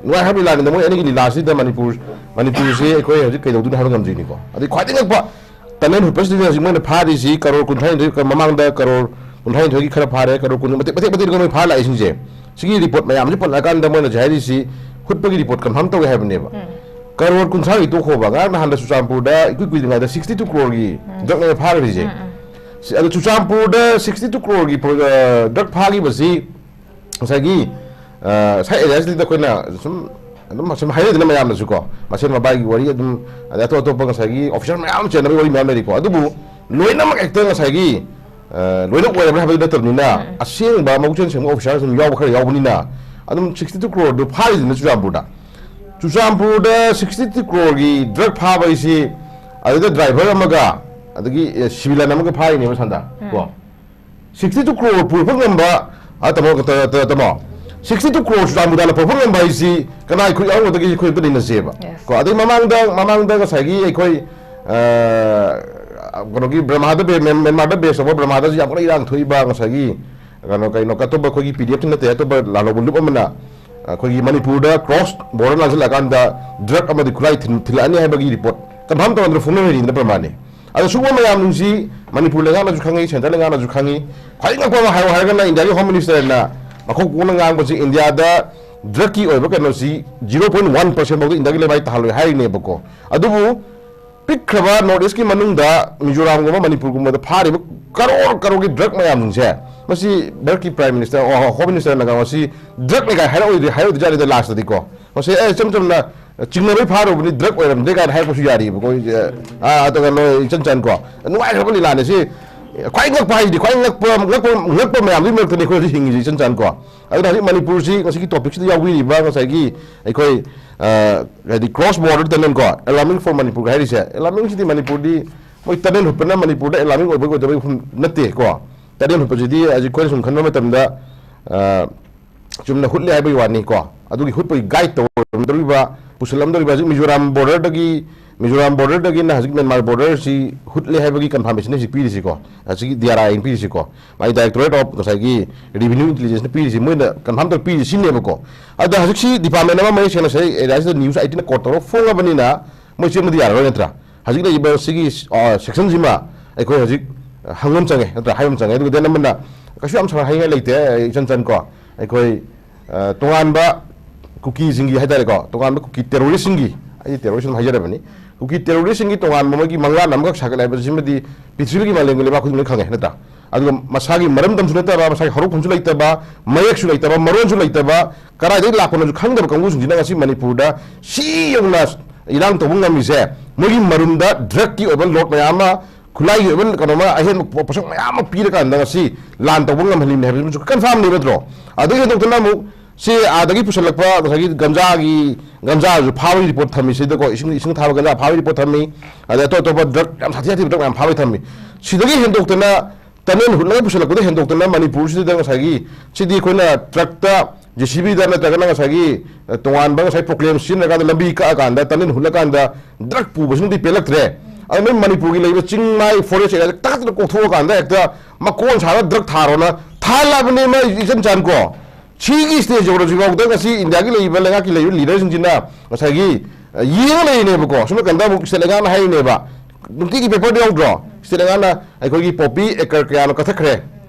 ꯅꯨꯡꯉꯥꯏ ꯍꯥꯏꯕ ꯂꯤꯂꯥꯅꯤꯗ, ꯃꯣꯏ ꯑꯅꯤꯒꯤ ꯂꯤꯂꯥꯁꯤꯗ ꯃꯅꯤꯄꯨꯔ, ꯃꯅꯤꯄꯨꯔꯁꯤ ꯑꯩꯈꯣꯏ ꯍꯧꯖꯤꯛ ꯀꯩꯗꯧꯗꯣꯏꯅꯣ ꯍꯥꯏꯕ ꯉꯝꯗ꯭ꯔꯤꯅꯤꯀꯣ꯫ ꯑꯗꯩ ꯈ꯭ꯋꯥꯏꯗꯒꯤ ꯉꯛꯄ, ꯇꯅꯦꯜ ꯍꯨꯠꯄꯁꯤꯗ ꯍꯧꯖꯤꯛ ꯃꯣꯏꯅ ꯐꯥꯔꯤꯁꯤ ꯀꯔꯣꯔ ꯀꯨꯟꯊ꯭ꯔꯥꯅꯤꯊꯣꯏ, ꯃꯃꯥꯡꯗ ꯀꯔꯣꯔ ꯀꯨꯟꯊ꯭ꯔꯥꯅꯤꯊꯣꯏꯒꯤ ꯈꯔ ꯐꯥꯔꯦ, ꯀꯔꯣꯔ ꯀꯨꯟ ꯃꯇꯦꯛ ꯃꯇꯦꯛ ꯃꯇꯦꯛ ꯃꯣꯏ ꯐꯥꯔ ꯂꯥꯛꯏꯁꯤꯡꯁꯦ꯫ ꯁꯤꯒꯤ ꯔꯤꯄꯣꯔꯠ ꯃꯌꯥꯝꯁꯤ ꯄꯜꯂꯛꯑꯀꯥꯟꯗ ꯃꯣꯏꯅ ꯍꯧꯖꯤꯛ ꯍꯥꯏꯔꯤꯁꯤ ꯍꯨꯠꯄꯒꯤ ꯔꯤꯄꯣꯔꯠ ꯀꯟꯐꯥꯔꯝ ꯇꯧꯋꯦ ꯍꯥꯏꯕꯅꯦꯕ꯫ ꯀꯔꯣꯔ ꯀꯨꯟꯊ꯭ꯔꯥꯒꯤ ꯇꯣꯛꯈꯣꯕ, ꯉꯔꯥꯡ ꯅꯍꯥꯟꯗ ꯆꯨꯔꯆꯥꯟꯄꯨꯔꯗ ꯏꯀꯨꯏ ꯀꯨꯏꯗ꯭ꯔꯤꯉꯩꯗ ꯁꯤꯛꯁꯇꯤ ꯇꯨ ꯀ꯭ꯔꯣꯔꯒꯤ ꯗ꯭ꯔꯒꯅꯦꯕ ꯐꯥꯈ꯭ꯔꯤꯁꯦ꯫ ꯁꯤ-, ꯑꯗꯣ ꯆꯨꯔꯆꯥꯟꯄꯨꯔꯗ ꯁꯤꯛꯁꯇꯤ ꯇꯨ ꯀ꯭ꯔꯣꯔꯒꯤ ꯄ꯭ꯔꯣ-, ꯑ, ꯗ꯭ꯔꯒ ꯐꯥꯈꯤꯕꯁꯤ ꯉꯁꯥꯏꯒꯤ, ꯑ, ꯉꯁꯥꯏ ꯑꯦꯔꯤꯌꯥꯁꯤꯗ ꯑꯩꯈꯣꯏꯅ ꯁꯨꯝ ꯑꯗꯨꯝ ꯃꯁꯤ ꯍꯥꯏꯅꯩꯗꯅ ꯃꯌꯥꯝꯅꯁꯨ ꯀꯣ, ꯃꯁꯦꯟ ꯃꯕꯥꯏꯒꯤ ꯋꯥꯔꯤ ꯑꯗꯨꯝ, ꯑꯗꯩ ꯑꯇꯣꯞ ꯑꯇꯣꯞꯄ ꯉꯁꯥꯏꯒꯤ ꯑꯣꯐꯤꯁꯥꯔ ꯃꯌꯥꯝ ꯆꯦꯟꯅꯕꯒꯤ ꯋꯥꯔꯤ ꯃꯌꯥꯝ ꯂꯩꯔꯤꯀꯣ꯫ ꯑꯗꯨꯕꯨ ꯂꯣꯏꯅꯃꯛ ꯍꯦꯛꯇ ꯉꯁꯥꯏꯒꯤ, ꯑ, ꯂꯣꯏꯅ ꯑꯣꯏꯔꯕ꯭ꯔꯥ ꯍꯥꯏꯕꯗꯨ ꯅꯠꯇꯕꯅꯤꯅ, ꯎꯝ꯫ ꯑꯁꯦꯡꯕ ꯃꯕꯨꯛꯆꯦꯜ ꯁꯦꯡꯕ ꯑꯣꯐꯤꯁꯥꯔ ꯁꯨꯝ ꯌꯥꯎꯕ ꯈꯔ ꯌꯥꯎꯕꯅꯤꯅ, ꯑꯗꯨꯝ sixty two crore ꯗꯨ ꯐꯥꯔꯤꯗꯨꯅ ꯆꯨꯔꯆꯥꯟꯄꯨꯔꯗ꯫ ꯆꯨꯔꯆꯥꯟꯄꯨꯔꯗ sixty two crore ꯒꯤ ꯗ꯭ꯔꯒ ꯐꯥꯕ ꯍꯥꯏꯁꯤ, ꯑꯗꯨꯗ ꯗ꯭ꯔꯥꯏꯚꯔ ꯑꯃꯒ, ꯑꯗꯒꯤ, ꯑꯦ, ꯁꯤꯚꯤꯂꯤꯌꯟ ꯑꯃꯒ ꯐꯥꯔꯤꯅꯦꯕ ꯁꯟꯗ, ꯎꯝ꯫ ꯀꯣ꯫ Sixty two crore ꯄꯨꯔꯛꯄ ꯉꯝꯕ, ꯑ, ꯇꯥꯃꯣ, ꯇ-, ꯇ-, ꯇꯥꯃꯣ, sixty two crore ꯆꯨꯔꯆꯥꯟꯄꯨꯔꯗ ꯄꯨꯔꯛꯄ ꯉꯝꯕ ꯍꯥꯏꯁꯤ ꯀꯅꯥꯏ ꯈꯨꯠ ꯌꯥꯎꯔꯝꯒꯗꯒꯦ? ꯑꯩꯈꯣꯏ ꯑꯝꯇ ꯅꯩꯅꯁꯦꯕ꯫ Yes. ꯀꯣ, ꯑꯗꯩ ꯃꯃꯥꯡꯗ, ꯃꯃꯥꯡꯗ ꯉꯁꯥꯏꯒꯤ ꯑꯩꯈꯣꯏ, ꯑ, ꯀꯩꯅꯣꯒꯤ ꯕꯔꯃꯥꯗ ꯕꯦ-, ꯃ꯭ꯌꯥꯟ-, ꯃ꯭ꯌꯥꯟꯃꯥꯔꯗ base ꯇꯧꯕ ꯕꯔꯃꯥꯗꯁꯨ ꯌꯥꯝ ꯀꯟꯅ ꯏꯔꯥꯡ ꯊꯣꯛꯏꯕ ꯉꯁꯥꯏꯒꯤ ꯀꯩꯅꯣ, ꯀꯩꯅꯣ, ꯑꯇꯣꯞꯄ ꯑꯩꯈꯣꯏꯒꯤ P D F ꯇꯤ ꯅꯠꯇꯦ, ꯑꯇꯣꯞꯄ ꯂꯥꯜꯍꯧꯕ ꯂꯨꯞ ꯑꯃꯅ ꯑꯩꯈꯣꯏꯒꯤ ꯃꯅꯤꯄꯨꯔꯗ cross border ꯂꯥꯟꯁꯤꯜꯂꯛꯑꯀꯥꯟꯗ ꯗ꯭ꯔꯒ ꯑꯃꯗꯤ ꯈꯨꯠꯂꯥꯏ ꯊꯤꯟ-, ꯊꯤꯜꯂꯛꯑꯅꯤ ꯍꯥꯏꯕꯒꯤ ꯔꯤꯄꯣꯔꯠ ꯀꯟꯐꯥꯔꯝ ꯇꯧꯅꯗꯅ ꯐꯣꯡꯅꯔꯤꯅꯤꯅ ꯄ꯭ꯔꯃꯥꯟꯅꯤ꯫ ꯑꯗꯣ ꯁꯤꯒꯨꯝꯕ ꯃꯌꯥꯝꯁꯤ ꯃꯅꯤꯄꯨꯔ ꯂꯩꯉꯥꯛꯅꯁꯨ ꯈꯪꯉꯤ, ꯁꯦꯟꯇ꯭ꯔꯦꯜ ꯂꯩꯉꯥꯛꯅꯁꯨ ꯈꯪꯉꯤ꯫ ꯈ꯭ꯋꯥꯏ ꯉꯛꯄ ꯑꯃ ꯍꯥꯏꯌꯨ ꯍꯥꯏꯔꯒꯅ ꯏꯟꯗꯤꯌꯥꯒꯤ ꯍꯣꯝ ꯃꯤꯅꯤꯁꯇꯔꯅ ꯃꯈꯣꯡ ꯀꯣꯡꯅ ꯉꯥꯡꯕꯁꯤ ꯏꯟꯗꯤꯌꯥꯗ ꯗ꯭ꯔꯒꯀꯤ ꯑꯣꯏꯕ ꯀꯩꯅꯣꯁꯤ zero point one percent ꯐꯥꯎꯗ ꯏꯟꯗꯤꯌꯥꯒꯤ ꯂꯩꯃꯥꯏ ꯇꯥꯍꯜꯂꯣꯏ ꯍꯥꯏꯔꯤꯅꯦꯕꯀꯣ꯫ ꯑꯗꯨꯕꯨ ꯄꯤꯛꯈ꯭ꯔꯕ ꯅꯣꯔꯠ ꯏꯁꯀꯤ ꯃꯅꯨꯡꯗ ꯃꯤꯖꯣꯔꯥꯝꯒꯨꯝꯕ ꯃꯅꯤꯄꯨꯔꯒꯨꯝꯕꯗ ꯐꯥꯔꯤꯕ ꯀꯔꯣꯔ ꯀꯔꯣꯔꯒꯤ ꯗ꯭ꯔꯒ ꯃꯌꯥꯝꯁꯤꯡꯁꯦ, ꯃꯁꯤ ꯚꯥꯔꯠꯀꯤ ꯄ꯭ꯔꯥꯏꯝ ꯃꯤꯅꯤꯁꯇꯔ, ꯑꯣ, ꯍꯣꯝ ꯃꯤꯅꯤꯁꯇꯔꯅꯒ ꯃꯁꯤ ꯗ꯭ꯔꯒꯅꯤ ꯀꯥꯏ ꯍꯥꯏꯔꯛꯑꯣꯏꯗꯣꯏ-, ꯍꯥꯏꯔꯛꯑꯣꯏꯗꯣꯏꯖꯥꯠꯅꯤꯗ ꯂꯥꯁꯇꯗꯤꯀꯣ꯫ ꯃꯁꯤ, "ꯑꯦ, ꯏꯆꯝ ꯆꯝꯅ ꯆꯤꯡꯅꯕꯩ ꯐꯥꯔꯨꯕꯅꯤ, ꯗ꯭ꯔꯒ ꯑꯣꯏꯔꯝꯗ꯭ꯔꯦ" ꯀꯥꯏꯅ ꯍꯥꯏꯔꯛꯄꯁꯨ ꯌꯥꯔꯤꯕꯀꯣ꯫ ꯑꯩꯁꯦ, ꯑꯥ, ꯑꯗꯨꯒ ꯅꯣꯏ ꯏꯆꯟ ꯆꯟ ꯀꯣ, ꯅꯨꯡꯉꯥꯏꯈ꯭ꯔꯕ ꯂꯤꯂꯥꯅꯦ ꯁꯤ꯫ ꯈ꯭ꯋꯥꯏ ꯉꯛꯄ ꯍꯥꯏꯗꯤ, ꯈ꯭ꯋꯥꯏ ꯉꯛꯄ, ꯉꯛꯄ, ꯉꯛꯄ ꯃꯌꯥꯝꯗꯨꯒꯤ ꯃꯔꯛꯇꯅꯤ ꯑꯩꯈꯣꯏ ꯍꯧꯖꯤꯛ ꯍꯤꯡꯉꯤꯁꯤ ꯏꯆꯟ ꯆꯟ ꯀꯣ꯫ ꯑꯗꯨꯅ ꯍꯧꯖꯤꯛ ꯃꯅꯤꯄꯨꯔꯁꯤ ꯉꯁꯤꯒꯤ ꯇꯣꯄꯤꯛꯁꯤꯗ ꯌꯥꯎꯕꯤꯔꯤꯕ ꯉꯁꯥꯏꯒꯤ ꯑꯩꯈꯣꯏ, ꯑ, ꯍꯥꯏꯗꯤ cross border tunnel ꯀꯣ, alarming for ꯃꯅꯤꯄꯨꯔꯒ ꯍꯥꯏꯔꯤꯁꯦ, alarming ꯁꯤꯗꯤ ꯃꯅꯤꯄꯨꯔꯗꯤ ꯃꯣꯏ tunnel ꯍꯨꯠꯄꯅ ꯃꯅꯤꯄꯨꯔꯗ alarming ꯑꯣꯏꯕ ꯑꯣꯏꯗꯕꯒꯤ ꯋꯥꯐꯝ ꯅꯠꯇꯦ ꯀꯣ꯫ Tunnel ꯍꯨꯠꯄꯁꯤꯗꯤ ꯍꯧꯖꯤꯛ ꯑꯩꯈꯣꯏꯅ ꯁꯨꯝ ꯈꯟꯕ ꯃꯇꯝꯗ, ꯑ, ꯆꯨꯝꯅ ꯍꯨꯠꯂꯦ ꯍꯥꯏꯕꯒꯤ ꯋꯥꯅꯤ ꯀꯣ꯫ ꯑꯗꯨꯒꯤ ꯍꯨꯠꯄꯒꯤ guide ꯇꯧꯔꯝꯗꯧꯔꯤꯕ, ꯄꯨꯁꯤꯜꯂꯝꯗꯧꯔꯤꯕ ꯍꯧꯖꯤꯛ ꯃꯤꯖꯣꯔꯥꯝ border ꯗꯒꯤ, ꯃꯤꯖꯣꯔꯥꯝ border ꯗꯒꯤꯅ ꯍꯧꯖꯤꯛ ꯃ꯭ꯌꯥꯟꯃꯥꯔ border ꯁꯤ ꯍꯨꯠꯂꯦ ꯍꯥꯏꯕꯒꯤ confirmation ꯍꯧꯖꯤꯛ ꯄꯤꯔꯤꯁꯤꯀꯣ꯫ ꯑꯁꯤꯒꯤ D R I ꯅ ꯄꯤꯔꯤꯁꯤꯀꯣ꯫ ꯃꯥꯒꯤ Directorate of ꯉꯁꯥꯏꯒꯤ Revenue Intelligence ꯅ ꯄꯤꯔꯤꯁꯤ, ꯃꯣꯏꯅ confirm ꯇꯧꯔ ꯄꯤꯔꯤꯁꯤ ꯁꯤꯅꯦꯕꯀꯣ꯫ ꯑꯗ ꯍꯧꯖꯤꯛꯁꯤ department ꯑꯃ ꯃꯌꯦꯛ ꯁꯦꯡꯅ ꯉꯁꯥꯏ area ꯁꯤꯗ news eighteen ꯅ quote ꯇꯧꯔꯒ ꯐꯣꯡꯉꯕꯅꯤꯅ ꯃꯣꯏ ꯆꯦꯟꯕꯗꯤ ꯌꯥꯔꯔꯣꯏ ꯅꯠꯇ꯭ꯔꯥ? ꯍꯧꯖꯤꯛ ꯂꯩꯔꯤꯕ ꯁꯤꯒꯤ, ꯑ, section ꯁꯤꯃ ꯑꯩꯈꯣꯏ ꯍꯧꯖꯤꯛ, ꯑ, ꯍꯪꯕ ꯑꯃ ꯆꯪꯉꯦ ꯅꯠꯇ꯭ꯔꯥ? ꯍꯥꯏꯕ ꯑꯃ ꯆꯪꯉꯦ꯫ ꯑꯗꯨꯒ then ꯑꯃꯅ ꯀꯩꯁꯨ ꯌꯥꯝ ꯁꯥꯡꯅ ꯍꯥꯏꯅꯤꯡꯉꯥꯏ ꯂꯩꯇꯦ, ꯑꯩ ꯏꯆꯟ ꯆꯟ ꯀꯣ꯫ ꯑꯩꯈꯣꯏ, ꯑ, ꯇꯣꯉꯥꯟꯕ ꯀꯨꯀꯤꯁꯤꯡꯒꯤ ꯍꯥꯏꯇꯥꯔꯦꯀꯣ, ꯇꯣꯉꯥꯟꯕ ꯀꯨꯀꯤ terrorist ꯁꯤꯡꯒꯤ, ꯑꯩꯗꯤ terrorist ꯑꯗꯨꯝ ꯍꯥꯏꯖꯔꯕꯅꯤ, ꯀꯨꯀꯤ ꯇꯦꯔꯣꯔꯤꯁꯁꯤꯡꯒꯤ ꯇꯣꯉꯥꯟꯕ ꯃꯣꯏꯒꯤ ꯃꯪꯂꯥꯟ ꯑꯃꯈꯛ ꯁꯥꯒꯠꯂꯦ ꯍꯥꯏꯕꯁꯤꯃꯗꯤ ꯄ꯭ꯔꯤꯊꯤꯕꯤꯒꯤ ꯃꯥꯂꯦꯝꯒꯤ ꯂꯩꯕꯥꯛ ꯈꯨꯗꯤꯡꯃꯛ ꯈꯪꯉꯦ, ꯅꯠꯇ꯭ꯔꯥ? ꯑꯗꯨꯒ ꯃꯁꯥꯒꯤ ꯃꯔꯝꯗꯝꯁꯨ ꯅꯠꯇꯕ, ꯃꯁꯥꯒꯤ ꯍꯧꯔꯛꯐꯝꯁꯨ ꯂꯩꯇꯕ, ꯃꯌꯦꯛꯁꯨ ꯂꯩꯇꯕ, ꯃꯔꯣꯟꯁꯨ ꯂꯩꯇꯕ, ꯀꯗꯥꯏꯗꯒꯤ ꯂꯥꯛꯄꯅꯣꯁꯨ ꯈꯪꯗꯕ ꯀꯥꯡꯕꯨꯁꯤꯡꯁꯤꯅ ꯉꯁꯤ ꯃꯅꯤꯄꯨꯔꯗ ꯁꯤ ꯌꯧꯅ ꯏꯔꯥꯡ ꯇꯧꯕ ꯉꯝꯃꯤꯁꯦ, ꯃꯣꯏꯒꯤ ꯃꯔꯨꯝꯗ ꯗ꯭ꯔꯒꯀꯤ ꯑꯣꯏꯕ ꯂꯣꯠ ꯃꯌꯥꯝ ꯑꯃ, ꯈꯨꯠꯂꯥꯏꯒꯤ ꯑꯣꯏꯕ ꯀꯩꯅꯣ ꯑꯃ, ꯑꯍꯦꯟꯕ ꯄꯣ-, ꯄꯣꯠꯁꯛ ꯃꯌꯥꯝ ꯑꯃ ꯄꯤꯔꯀꯥꯟꯗ ꯉꯁꯤ ꯂꯥꯟ ꯇꯧꯕ ꯉꯝꯍꯜꯂꯤꯕꯅꯤ ꯍꯥꯏꯕꯁꯤꯃꯁꯨ ꯀꯟꯐꯥꯝꯅꯤ, ꯅꯠꯇ꯭ꯔꯣ? ꯑꯗꯨꯒꯤ ꯍꯦꯟꯗꯣꯛꯇꯅ ꯑꯃꯨꯛ ꯁꯤ ꯑꯥꯗꯒꯤ ꯄꯨꯁꯜꯂꯛꯄ ꯉꯁꯥꯏꯒꯤ ꯒꯟꯖꯥꯒꯤ, ꯒꯟꯖꯥꯁꯨ ꯐꯥꯕꯒꯤ ꯔꯤꯄꯣꯔꯠ ꯊꯝꯃꯤ ꯁꯤꯗꯀꯣ, ꯏꯁꯤꯡ, ꯏꯁꯤꯡ ꯊꯥꯕ ꯒꯟꯖꯥ ꯐꯥꯕꯒꯤ ꯔꯤꯄꯣꯔꯠ ꯊꯝꯃꯤ, ꯑꯗꯩ ꯑꯇꯣꯞ ꯑꯇꯣꯞꯄ ꯗ꯭ꯔꯒ ꯌꯥꯝ ꯁꯥꯊꯤ ꯁꯥꯊꯤꯕ ꯗ꯭ꯔꯒ ꯃꯌꯥꯝ ꯐꯥꯕꯒꯤ ꯊꯝꯃꯤ꯫ ꯁꯤꯗꯒꯤ ꯍꯦꯟꯗꯣꯛꯇꯅ ꯇꯅꯦꯜ ꯍꯨꯠꯂꯒ ꯄꯨꯁꯜꯂꯛꯄꯗ ꯍꯦꯟꯗꯣꯛꯇꯅ ꯃꯅꯤꯄꯨꯔꯁꯤꯗ ꯉꯁꯥꯏꯒꯤ, ꯁꯤꯗꯤ ꯑꯩꯈꯣꯏꯅ ꯇ꯭ꯔꯛꯇ, ꯖꯦ ꯁꯤ ꯕꯤꯗ ꯅꯠꯇ꯭ꯔꯒꯅ ꯉꯁꯥꯏꯒꯤ, ꯑ, ꯇꯣꯉꯥꯟꯕ ꯉꯁꯥꯏ ꯄ꯭ꯔꯣꯀ꯭ꯂꯦꯝ ꯁꯤꯖꯤꯟꯅꯔꯀꯥꯟꯗ ꯂꯝꯕꯤ ꯀꯛꯑꯀꯥꯟꯗ ꯇꯅꯦꯜ ꯍꯨꯠꯂꯀꯥꯟꯗ ꯗ꯭ꯔꯒ ꯄꯨꯕꯁꯤꯃꯗꯤ ꯄꯦꯜꯂꯛꯇ꯭ꯔꯦ꯫ ꯑꯗꯨ ꯃꯣꯏ ꯃꯅꯤꯄꯨꯔꯒꯤ ꯂꯩꯕ ꯆꯤꯡ ꯃꯥꯏ ꯐꯣꯔꯦꯁ ꯑꯦꯔꯤꯌꯥꯗ ꯇꯛꯇꯅ ꯀꯣꯛꯊꯣꯛꯑꯀꯥꯟꯗ ꯍꯦꯛꯇ ꯃꯀꯣꯟ ꯁꯥꯔ ꯗ꯭ꯔꯒ ꯊꯥꯔꯣꯅ ꯊꯥꯍꯜꯂꯕꯅꯦ ꯃꯣꯏ ꯏꯆꯝ ꯆꯥꯟꯀꯣ꯫ ꯁꯤꯒꯤ ꯁ꯭ꯇꯦꯖ ꯌꯧꯔꯁꯤꯐꯥꯎꯗ ꯉꯁꯤ ꯏꯟꯗꯤꯌꯥꯒꯤ ꯂꯩꯔꯤꯕ ꯂꯩꯉꯥꯛꯀꯤ ꯂꯩꯔꯤꯕ ꯂꯤꯗꯔꯁꯤꯡꯁꯤꯅ ꯉꯁꯥꯏꯒꯤ, ꯑ, ꯌꯦꯡꯉ ꯂꯩꯔꯤꯅꯦꯕꯀꯣ꯫ ꯁꯣꯝ ꯅꯥꯀꯟꯗ ꯑꯃꯨꯛ ꯁ꯭ꯇꯦꯠ ꯂꯩꯉꯥꯛꯅ ꯍꯥꯏꯔꯤꯅꯦꯕ, ꯅꯨꯡꯇꯤꯒꯤ ꯄꯦꯄꯔꯗ ꯌꯥꯎꯗ꯭ꯔꯣ? ꯁ꯭ꯇꯦꯠ ꯂꯩꯉꯥꯛꯅ ꯑꯩꯈꯣꯏꯒꯤ ꯄꯣꯄꯤ ꯑꯦꯀꯔ ꯀꯌꯥꯅꯣ ꯀꯛꯊꯠꯈ꯭ꯔꯦ,